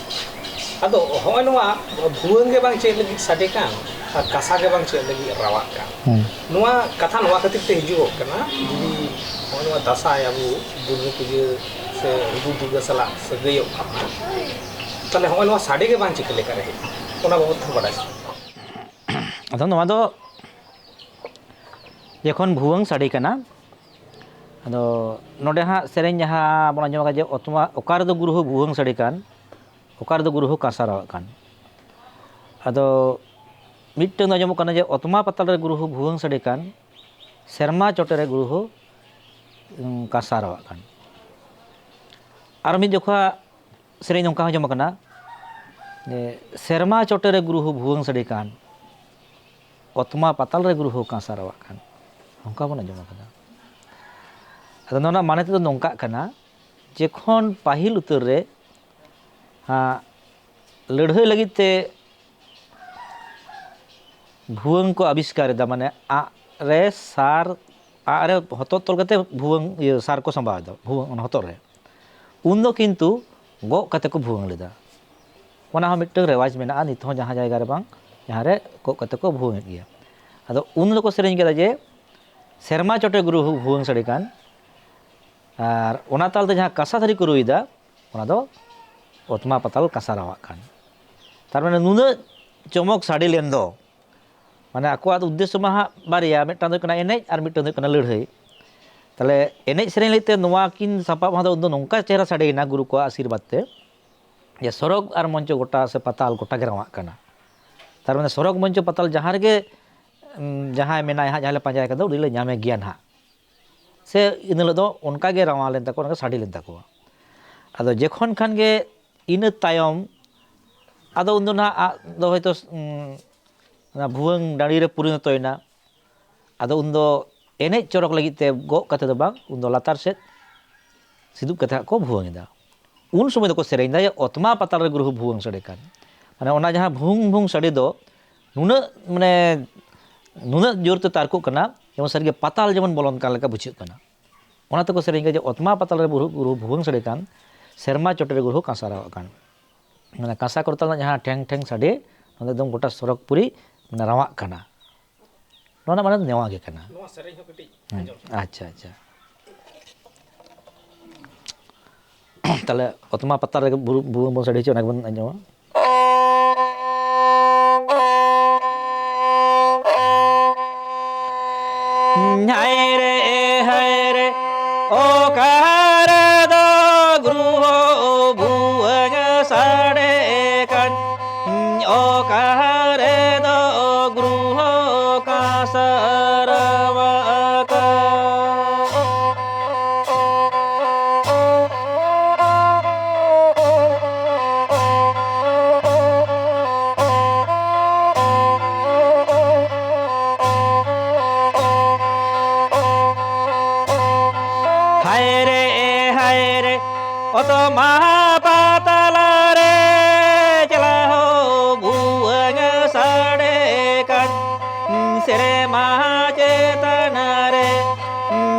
ᱟᱫᱚ ᱦᱚᱸᱜᱼᱚᱭ ᱱᱚᱣᱟ ᱵᱷᱩᱣᱟᱹᱝ ᱜᱮ ᱵᱟᱝ ᱪᱮᱫ ᱞᱟᱹᱜᱤᱫ ᱥᱟᱰᱮ ᱠᱟᱱ ᱟᱨ ᱠᱟᱸᱥᱟ ᱜᱮ ᱵᱟᱝ ᱪᱮᱫ ᱞᱟᱹᱜᱤᱫ ᱨᱟᱣᱟᱜ ᱠᱟᱱ, ᱦᱩᱸ᱾ ᱱᱚᱣᱟ ᱠᱟᱛᱷᱟ ᱱᱚᱣᱟ ᱠᱷᱟᱹᱛᱤᱨ ᱛᱮ ᱦᱤᱡᱩᱜᱚᱜ ᱠᱟᱱᱟ, ᱡᱩᱫᱤ ᱦᱚᱸᱜᱼᱚᱭ ᱱᱚᱣᱟ ᱫᱟᱸᱥᱟᱭ ᱟᱵᱚ ᱫᱩᱨᱜᱟᱹ ᱯᱩᱡᱟᱹ ᱥᱮ ᱦᱩᱫᱩᱲ ᱫᱩᱨᱜᱟᱹ ᱥᱟᱞᱟᱜ ᱥᱟᱹᱜᱟᱹᱭᱚᱜ ᱠᱟᱱᱟ, ᱛᱟᱦᱚᱞᱮ ᱦᱚᱸᱜᱼᱚᱭ ᱱᱚᱣᱟ ᱥᱟᱰᱮ ᱜᱮ ᱵᱟᱝ ᱪᱤᱠᱟᱹ ᱞᱮᱠᱟ ᱨᱮ ᱦᱮᱡ ᱮᱱᱟ, ᱚᱱᱟ ᱵᱟᱵᱚᱫ ᱛᱮ ᱵᱟᱰᱟᱭ ᱥᱟᱱᱟ᱾ ᱟᱫᱚ ᱱᱚᱣᱟ ᱫᱚ ᱡᱚᱠᱷᱚᱱ ᱵᱷᱩᱣᱟᱹᱝ ᱥᱟᱰᱮ ᱠᱟᱱᱟ, ᱟᱫᱚ ᱱᱚᱰᱮ ᱦᱟᱸᱜ ᱥᱮᱨᱮᱧ ᱡᱟᱦᱟᱸ ᱵᱚᱱ ᱟᱸᱡᱚᱢ ᱟᱠᱟᱫ ᱡᱮ, "ᱚᱛᱢᱟ ᱚᱠᱟ ᱨᱮᱫᱚ ᱜᱩᱨᱩ ᱦᱚᱸ ᱵᱷᱩᱣᱟᱹᱝ ᱥᱟᱰᱮ ᱠᱟᱱ, ᱚᱠᱟ ᱨᱮᱫᱚ ᱜᱩᱨᱩ ᱦᱚᱸ ᱠᱟᱸᱥᱟ ᱨᱟᱣᱟᱜ ᱠᱟᱱ?" ᱟᱫᱚ ᱢᱤᱫᱴᱟᱹᱝ ᱫᱚ ᱟᱸᱡᱚᱢᱚᱜ ᱠᱟᱱᱟ ᱡᱮ, "ᱚᱛᱢᱟ ᱯᱟᱛᱟᱞ ᱨᱮ ᱜᱩᱨᱩ ᱦᱚᱸ ᱵᱷᱩᱣᱟᱹᱝ ᱥᱟᱰᱮ ᱠᱟᱱ, ᱥᱮᱨᱢᱟ ᱪᱚᱴᱮ ᱨᱮ ᱜᱩᱨᱩ ᱦᱚᱸ, ᱩᱸ, ᱠᱟᱸᱥᱟ ᱨᱟᱣᱟᱜ ᱠᱟᱱ᱾" ᱟᱨ ᱢᱤᱫ ᱡᱚᱠᱷᱟ ᱥᱮᱨᱮᱧ ᱱᱚᱝᱠᱟ ᱦᱚᱸ ᱟᱸᱡᱚᱢ ᱟᱠᱟᱱᱟ ᱡᱮ, "ᱥᱮᱨᱢᱟ ᱪᱚᱴᱮ ᱨᱮ ᱜᱩᱨᱩ ᱦᱚᱸ ᱵᱷᱩᱣᱟᱹᱝ ᱥᱟᱰᱮ ᱠᱟᱱ, ᱚᱛᱢᱟ ᱯᱟᱛᱟᱞ ᱨᱮ ᱜᱩᱨᱩ ᱦᱚᱸ ᱠᱟᱸᱥᱟ ᱨᱟᱣᱟᱜ ᱠᱟᱱ᱾" ᱱᱚᱝᱠᱟ ᱵᱚᱱ ᱟᱸᱡᱚᱢ ᱟᱠᱟᱫᱟ᱾ ᱟᱫᱚ ᱱᱚᱣᱟ ᱨᱮᱱᱟᱜ ᱢᱟᱱᱮ ᱛᱮᱫᱚ ᱱᱚᱝᱠᱟᱜ ᱠᱟᱱᱟ, ᱡᱚᱠᱷᱚᱱ ᱯᱟᱹᱦᱤᱞ ᱩᱛᱟᱹᱨ ᱨᱮ, ᱟᱸ, ᱞᱟᱹᱲᱦᱟᱹᱭ ᱞᱟᱹᱜᱤᱫ ᱛᱮ ᱵᱷᱩᱣᱟᱹᱝ ᱠᱚ ᱟᱵᱤᱥᱠᱟᱨ ᱮᱫᱟ, ᱢᱟᱱᱮ ᱟᱜ ᱨᱮ ᱥᱟᱨ, ᱟᱜ ᱨᱮ ᱦᱚᱛᱚᱫ ᱛᱚᱞ ᱠᱟᱛᱮ ᱵᱷᱩᱣᱟᱹᱝ, ᱤᱭᱟᱹ, ᱥᱟᱨ ᱠᱚ ᱥᱟᱢᱵᱟᱣ ᱮᱫᱟ ᱵᱷᱩᱣᱟᱹᱝ, ᱚᱱᱟ ᱦᱚᱛᱚᱫ ᱨᱮ᱾ ᱩᱱ ᱫᱚ ᱠᱤᱱᱛᱩ ᱜᱚᱜ ᱠᱟᱛᱮ ᱠᱚ ᱵᱷᱩᱣᱟᱹᱝ ᱞᱮᱫᱟ᱾ ᱚᱱᱟ ᱦᱚᱸ ᱢᱤᱫᱴᱟᱝ ᱨᱮᱣᱟᱡᱽ ᱢᱮᱱᱟᱜᱼᱟ, ᱱᱤᱛ ᱦᱚᱸ ᱡᱟᱦᱟᱸ ᱡᱟᱭᱜᱟ ᱨᱮ ᱵᱟᱝ, ᱡᱟᱦᱟᱸ ᱨᱮ ᱜᱚᱜ ᱠᱟᱛᱮ ᱠᱚ ᱵᱷᱩᱣᱟᱹᱝ ᱮᱫ ᱜᱮᱭᱟ᱾ ᱟᱫᱚ ᱩᱱ ᱫᱚᱠᱚ ᱥᱮᱨᱮᱧ ᱠᱮᱫᱟ ᱡᱮ, "ᱥᱮᱨᱢᱟ ᱪᱚᱴᱮ ᱜᱩᱨᱩ ᱵᱷᱩᱣᱟᱹᱝ ᱥᱟᱰᱮ ᱠᱟᱱ", ᱟᱨ ᱚᱱᱟ ᱛᱟᱞ ᱛᱮ ᱡᱟᱦᱟᱸ ᱠᱟᱸᱥᱟ ᱛᱷᱟᱹᱨᱤ ᱠᱚ ᱨᱩᱭᱮᱫᱟ, ᱚᱱᱟ ᱫᱚ ᱚᱛᱢᱟ ᱯᱟᱛᱟᱞ ᱠᱟᱸᱥᱟ ᱨᱟᱣᱟᱜ ᱠᱟᱱ᱾ ᱛᱟᱨ ᱢᱟᱱᱮ ᱱᱩᱱᱟᱹᱜ ᱪᱚᱢᱚᱠ ᱥᱟᱰᱮ ᱞᱮᱱ ᱫᱚ, ᱢᱟᱱᱮ ᱟᱠᱚᱣᱟᱜ ᱩᱫᱽᱫᱮᱥᱥᱚ ᱢᱟ ᱦᱟᱸᱜ ᱵᱟᱨᱭᱟ, ᱢᱤᱫᱴᱟᱝ ᱫᱚ ᱦᱩᱭᱩᱜ ᱠᱟᱱᱟ ᱮᱱᱮᱡ ᱟᱨ ᱢᱤᱫᱴᱟᱝ ᱫᱚ ᱦᱩᱭᱩᱜ ᱠᱟᱱᱟ ᱞᱟᱹᱲᱦᱟᱹᱭ᱾ ᱛᱟᱦᱞᱮ ᱮᱱᱮᱡ ᱥᱮᱨᱮᱧ ᱞᱟᱹᱜᱤᱫ ᱛᱮ ᱱᱚᱣᱟ ᱠᱤᱱ ᱥᱟᱯᱟᱵ ᱦᱚᱸ ᱫᱚ ᱩᱱᱫᱚ ᱱᱚᱝᱠᱟ ᱪᱮᱦᱨᱟ ᱥᱟᱰᱮᱭᱮᱱᱟ ᱜᱩᱨᱩ ᱠᱚᱣᱟᱜ ᱟᱥᱤᱨᱵᱟᱫᱽ ᱛᱮ, ᱡᱮ ᱥᱚᱨᱚᱜᱽ ᱟᱨ ᱢᱚᱧᱪᱚ ᱜᱚᱴᱟ ᱥᱮ ᱯᱟᱛᱟᱞ ᱜᱚᱴᱟ ᱜᱮ ᱨᱟᱣᱟᱜ ᱠᱟᱱᱟ᱾ ᱛᱟᱨ ᱢᱟᱱᱮ ᱥᱚᱨᱚᱜᱽ ᱢᱚᱧᱪᱚ ᱯᱟᱛᱟᱞ ᱡᱟᱦᱟᱸ ᱨᱮᱜᱮ, ᱩᱸ, ᱡᱟᱦᱟᱸᱭ ᱢᱮᱱᱟᱭ ᱦᱟᱸᱜ, ᱡᱟᱦᱟᱸ ᱞᱮ ᱯᱟᱸᱡᱟᱭ ᱠᱟᱫᱟ, ᱩᱱᱤ ᱞᱮ ᱧᱟᱢᱮ ᱜᱮᱭᱟ ᱱᱟᱦᱟᱜ᱾ ᱥᱮ ᱤᱱᱟᱹ ᱦᱤᱞᱳᱜ ᱫᱚ ᱚᱱᱠᱟ ᱜᱮ ᱨᱟᱣᱟ ᱞᱮᱱ ᱛᱟᱠᱚᱣᱟ, ᱚᱱᱠᱟ ᱜᱮ ᱥᱟᱰᱮ ᱞᱮᱱ ᱛᱟᱠᱚᱣᱟ᱾ ᱟᱫᱚ ᱡᱚᱠᱷᱚᱱ ᱠᱷᱟᱱ ᱜᱮ ᱤᱱᱟᱹ ᱛᱟᱭᱚᱢ, ᱟᱫᱚ ᱩᱱᱫᱚ ᱱᱟᱦᱟᱜ ᱟᱜ ᱫᱚ ᱦᱚᱭᱛᱳ, ᱩᱸ, ᱚᱱᱟ ᱵᱷᱩᱣᱟᱹᱝ ᱰᱟᱹᱰᱤ ᱨᱮ ᱯᱚᱨᱤᱱᱚᱛᱚᱭᱮᱱᱟ᱾ ᱟᱫᱚ ᱩᱱᱫᱚ ᱮᱱᱮᱡ ᱪᱚᱨᱚᱠ ᱞᱟᱹᱜᱤᱫ ᱛᱮ ᱜᱚᱜ ᱠᱟᱛᱮ ᱫᱚ ᱵᱟᱝ, ᱩᱱᱫᱚ ᱞᱟᱛᱟᱨ ᱥᱮᱫ ᱥᱤᱫᱩᱵ ᱠᱟᱛᱮ ᱦᱟᱸᱜ ᱠᱚ ᱵᱷᱩᱣᱟᱹᱝ ᱮᱫᱟ᱾ ᱩᱱ ᱥᱚᱢᱚᱭ ᱫᱚᱠᱚ ᱥᱮᱨᱮᱧ ᱮᱫᱟ ᱡᱮ, "ᱚᱛᱢᱟ ᱯᱟᱛᱟᱞ ᱨᱮ ᱜᱩᱨᱩ ᱵᱷᱩᱣᱟᱹᱝ ᱥᱟᱰᱮ ᱠᱟᱱ᱾" ᱢᱟᱱᱮ ᱚᱱᱟ ᱡᱟᱦᱟᱸ ᱵᱷᱩᱝ ᱵᱷᱩᱝ ᱥᱟᱰᱮ ᱫᱚ ᱱᱩᱱᱟᱹᱜ, ᱢᱟᱱᱮ, ᱱᱩᱱᱟᱹᱜ ᱡᱳᱨ ᱛᱮ ᱛᱟᱨᱠᱚᱜ ᱠᱟᱱᱟ, ᱡᱮᱢᱚᱱ ᱥᱟᱹᱨᱤᱜᱮ ᱯᱟᱛᱟᱞ ᱡᱮᱢᱚᱱ ᱵᱚᱞᱚᱱ ᱠᱟᱱ ᱞᱮᱠᱟ ᱵᱩᱡᱷᱟᱹᱜ ᱠᱟᱱᱟ᱾ ᱚᱱᱟ ᱛᱮᱠᱚ ᱥᱮᱨᱮᱧ ᱠᱟᱫᱟ ᱡᱮ, "ᱚᱛᱢᱟ ᱯᱟᱛᱟᱞ ᱨᱮ ᱜᱩᱨᱩ, ᱜᱩᱨᱩ ᱵᱷᱩᱵᱟᱹᱝ ᱥᱟᱰᱮ ᱠᱟᱱ, ᱥᱮᱨᱢᱟ ᱪᱚᱴ ᱨᱮ ᱜᱩᱨᱩ ᱠᱟᱸᱥᱟ ᱨᱟᱣᱟᱜ ᱠᱟᱱ᱾" ᱢᱟᱱᱮ ᱠᱟᱸᱥᱟ ᱠᱚᱨᱛᱟᱞ ᱨᱮᱱᱟᱜ ᱡᱟᱦᱟᱸ ᱴᱷᱮᱝ ᱴᱷᱮᱝ ᱥᱟᱰᱮ, ᱚᱱᱟ ᱫᱚ ᱮᱠᱫᱚᱢ ᱜᱚᱴᱟ ᱥᱚᱨᱚᱜᱽᱯᱩᱨᱤ ᱢᱟᱱᱮ ᱨᱟᱣᱟᱜ ᱠᱟᱱᱟ᱾ ᱱᱚᱣᱟ ᱨᱮᱱᱟᱜ ᱢᱟᱱᱮ ᱱᱮᱣᱟ ᱜᱮ ᱠᱟᱱᱟ᱾ ᱱᱚᱣᱟ ᱥᱮᱨᱮᱧ ᱦᱚᱸ ᱠᱟᱹᱴᱤᱡ ᱦᱩᱸ᱾ ᱟᱸᱡᱚᱢ᱾ ᱟᱪᱪᱷᱟ, ᱟᱪᱪᱷᱟ᱾ ᱛᱟᱦᱞᱮ ᱚᱛᱢᱟ ᱯᱟᱛᱟᱞ ᱨᱮ ᱵᱩᱨᱩ, ᱵᱩᱨᱩ ᱵᱚᱱ ᱥᱟᱰᱮ ᱦᱚᱪᱚ, ᱚᱱᱟ ᱜᱮᱵᱚᱱ ᱟᱸᱡᱚᱢᱟ᱾ ᱦᱟᱭ ᱨᱮ, ᱦᱟᱭ ᱨᱮ, ᱚᱠᱟ ᱨᱮᱫᱚ ᱜᱨᱩᱦᱚ ᱵᱷᱩᱣᱟᱹᱝ ᱥᱟᱰᱮ ᱠᱟᱱ, ᱚᱠᱟ ᱨᱮᱫᱚ ᱜᱨᱩᱦᱚ ᱠᱟᱸᱥᱟ ᱨᱟᱣᱟᱜ ᱠᱟᱱ᱾ ᱦᱟᱭ ᱨᱮ, ᱦᱟᱭ ᱨᱮ, ᱚᱛ ᱢᱟᱦᱟ ᱯᱟᱛᱟᱞ ᱨᱮ ᱪᱟᱞᱟᱣ ᱵᱷᱩᱣᱟᱹᱝ ᱥᱟᱰᱮ ᱠᱟᱱ, ᱥᱮᱨᱢᱟ ᱪᱮᱛᱟᱱ ᱨᱮ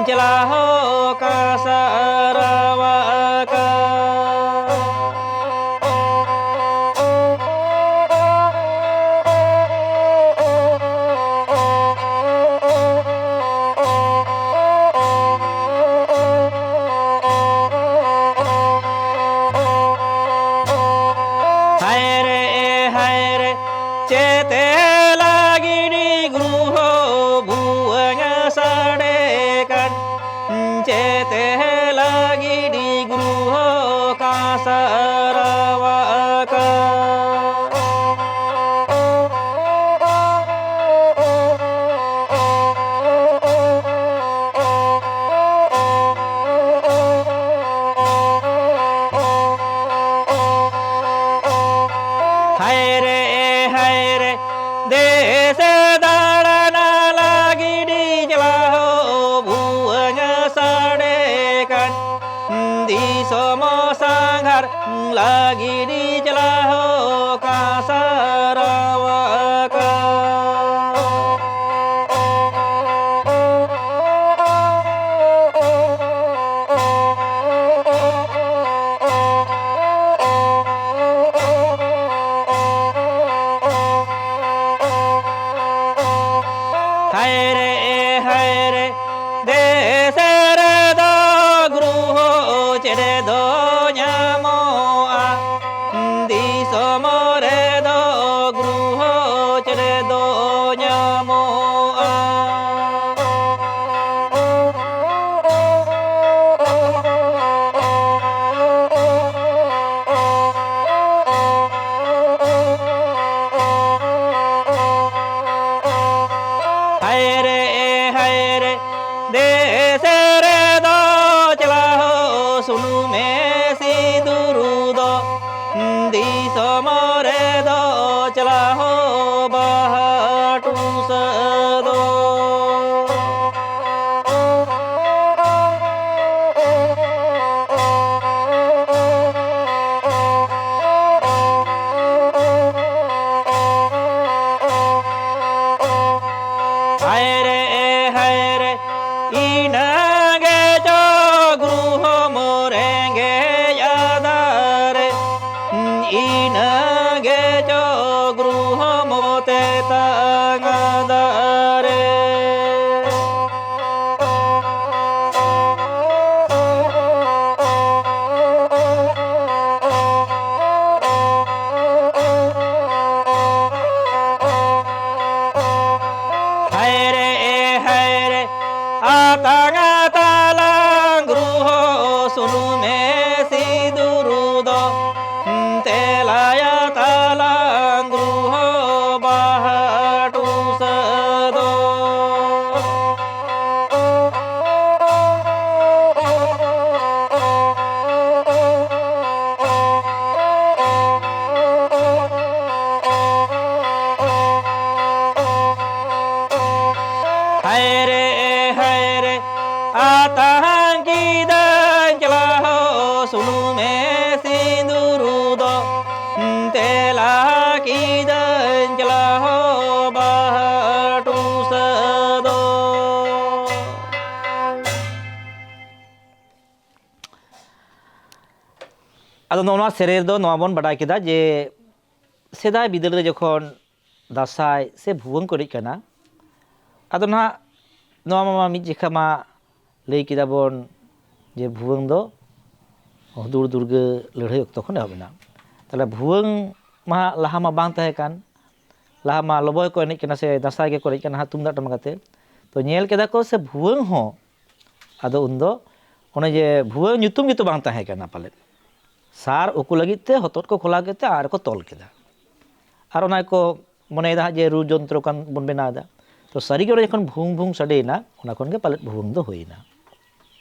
ᱪᱟᱞᱟᱣ ᱠᱟᱸᱥᱟ ᱨᱟᱣᱟᱜ ᱠᱟᱱ᱾ ᱦᱟᱭ ᱨᱮ, ᱦᱟᱭ ᱨᱮ, ᱪᱮᱛᱮ ᱞᱟᱹᱜᱤᱫ ᱜᱨᱩᱦᱚ ᱦᱟᱭ ᱨᱮ, ᱦᱟᱭ ᱨᱮ, ᱫᱮᱥ ᱨᱮᱫᱚ ᱜᱨᱩᱦᱚ ᱪᱮᱬᱮ ᱫᱚ ᱧᱟᱢᱚᱜᱼᱟ᱾ ᱫᱤᱥᱚᱢ ᱨᱮᱫᱚ ᱜᱨᱩᱦᱚ ᱪᱮᱬᱮ ᱫᱚ ᱧᱟᱢᱚᱜᱼᱟ᱾ ᱦᱟᱭ ᱨᱮ, ᱦᱟᱭ ᱨᱮ, ᱫᱮᱥ ᱨᱮᱫᱚ ᱪᱟᱞᱟᱣ ᱥᱩᱱᱩᱢᱮ ᱥᱤᱸᱫᱩᱨ ᱫᱚ, ᱫᱤᱥᱚᱢ ᱨᱮᱫᱚ ᱪᱟᱞᱟᱣ ᱵᱟᱦᱟ ᱴᱩᱥᱟᱹ ᱫᱚ᱾ ᱦᱟᱭ ᱨᱮ, ᱦᱟᱭ ᱨᱮ, ᱤᱱᱟᱹᱜᱮ ᱪᱚ ᱜᱨᱩᱦᱚᱢ ᱨᱮᱸᱜᱮᱡ ᱟᱫᱟᱨᱮ, ᱤᱱᱟᱹᱜᱮ ᱪᱚ ᱜᱨᱩᱦᱚᱢ ᱛᱮᱛᱟᱝ ᱟᱫᱟᱨᱮ᱾ ᱦᱟᱭ ᱨᱮ, ᱦᱟᱭ ᱨᱮ, ᱟᱛᱟᱝ ᱟᱛᱟᱞᱟᱝ ᱜᱨᱩᱦᱚ ᱥᱩᱱᱩᱢᱮ ᱥᱤᱸᱫᱩᱨ ᱫᱚ, ᱛᱮᱞᱟᱭᱟ ᱛᱟᱞᱟᱝ ᱜᱨᱩᱦᱚ ᱵᱟᱦᱟ ᱴᱩᱥᱟᱹ ᱫᱚ᱾ ᱦᱟᱭ ᱨᱮ, ᱦᱟᱭ ᱨᱮ, ᱟᱛᱟᱝ ᱠᱤᱫᱟᱹᱧ ᱪᱟᱞᱟᱣ ᱥᱩᱱᱩᱢᱮ ᱥᱤᱸᱫᱩᱨ ᱫᱚ, ᱛᱮᱞᱟ ᱠᱤᱫᱟᱹᱧ ᱪᱟᱞᱟᱣ ᱵᱟᱦᱟ ᱴᱩᱥᱟᱹ ᱫᱚ᱾ ᱟᱫᱚ ᱱᱚᱣᱟ ᱥᱮᱨᱮᱧ ᱨᱮᱫᱚ ᱱᱚᱣᱟ ᱵᱚᱱ ᱵᱟᱰᱟᱭ ᱠᱮᱫᱟ ᱡᱮ ᱥᱮᱫᱟᱭ ᱵᱤᱫᱟᱹᱞ ᱨᱮ ᱡᱚᱠᱷᱚᱱ ᱫᱟᱸᱥᱟᱭ ᱥᱮ ᱵᱷᱩᱣᱟᱹᱝ ᱠᱚ ᱮᱱᱮᱡ ᱠᱟᱱᱟ, ᱟᱫᱚ ᱱᱟᱦᱟᱜ ᱱᱚᱣᱟ ᱢᱟ ᱢᱤᱫ ᱡᱮᱠᱷᱟ ᱢᱟ ᱞᱟᱹᱭ ᱠᱮᱫᱟ ᱵᱚᱱ ᱡᱮ ᱵᱷᱩᱣᱟᱹᱝ ᱫᱚ ᱦᱩᱫᱩᱲ ᱫᱩᱨᱜᱟᱹ ᱞᱟᱹᱲᱦᱟᱹᱭ ᱚᱠᱛᱚ ᱠᱷᱚᱱ ᱮᱦᱚᱵ ᱮᱱᱟ᱾ ᱛᱟᱦᱚᱞᱮ ᱵᱷᱩᱣᱟᱹᱝ ᱢᱟ ᱞᱟᱦᱟ ᱢᱟ ᱵᱟᱝ ᱛᱟᱦᱮᱸ ᱠᱟᱱ, ᱞᱟᱦᱟ ᱢᱟ ᱞᱚᱵᱚᱭ ᱠᱚ ᱮᱱᱮᱡ ᱠᱟᱱᱟ ᱥᱮ ᱫᱟᱸᱥᱟᱭ ᱜᱮᱠᱚ ᱮᱱᱮᱡ ᱠᱟᱱᱟ ᱦᱟᱸᱜ ᱛᱩᱢᱫᱟᱜ ᱴᱟᱢᱟᱠ ᱟᱛᱮ᱾ ᱛᱚ ᱧᱮᱞ ᱠᱮᱫᱟ ᱠᱚ ᱥᱮ ᱵᱷᱩᱣᱟᱹᱝ ᱦᱚᱸ, ᱟᱫᱚ ᱩᱱᱫᱚ ᱚᱱᱮ ᱡᱮ ᱵᱷᱩᱣᱟᱹᱝ ᱧᱩᱛᱩᱢ ᱜᱮᱛᱚ ᱵᱟᱝ ᱛᱟᱦᱮᱸ ᱠᱟᱱᱟ ᱯᱟᱞᱮᱫ, ᱥᱟᱨ ᱩᱠᱩ ᱞᱟᱹᱜᱤᱫ ᱛᱮ ᱦᱚᱛᱚᱫ ᱠᱚ ᱠᱷᱚᱞᱟᱣ ᱠᱮᱫ ᱛᱮ ᱟᱨ ᱠᱚ ᱛᱚᱞ ᱠᱮᱫᱟ᱾ ᱟᱨ ᱚᱱᱟ ᱜᱮᱠᱚ ᱢᱚᱱᱮᱭᱮᱫᱟ ᱦᱟᱸᱜ ᱡᱮ ᱨᱩ ᱡᱚᱱᱛᱨᱚ ᱠᱟᱱ ᱵᱚᱱ ᱵᱮᱱᱟᱣ ᱮᱫᱟ᱾ ᱛᱚ ᱥᱟᱹᱨᱤᱜᱮ ᱚᱸᱰᱮ ᱡᱚᱠᱷᱚᱱ ᱵᱷᱩᱝ ᱵᱷᱩᱝ ᱥᱟᱰᱮᱭᱮᱱᱟ, ᱚᱱᱟ ᱠᱷᱚᱱ ᱜᱮ ᱯᱟᱞᱮᱫ ᱵᱷᱩᱣᱟᱹᱝ ᱫᱚ ᱦᱩᱭᱮᱱᱟ᱾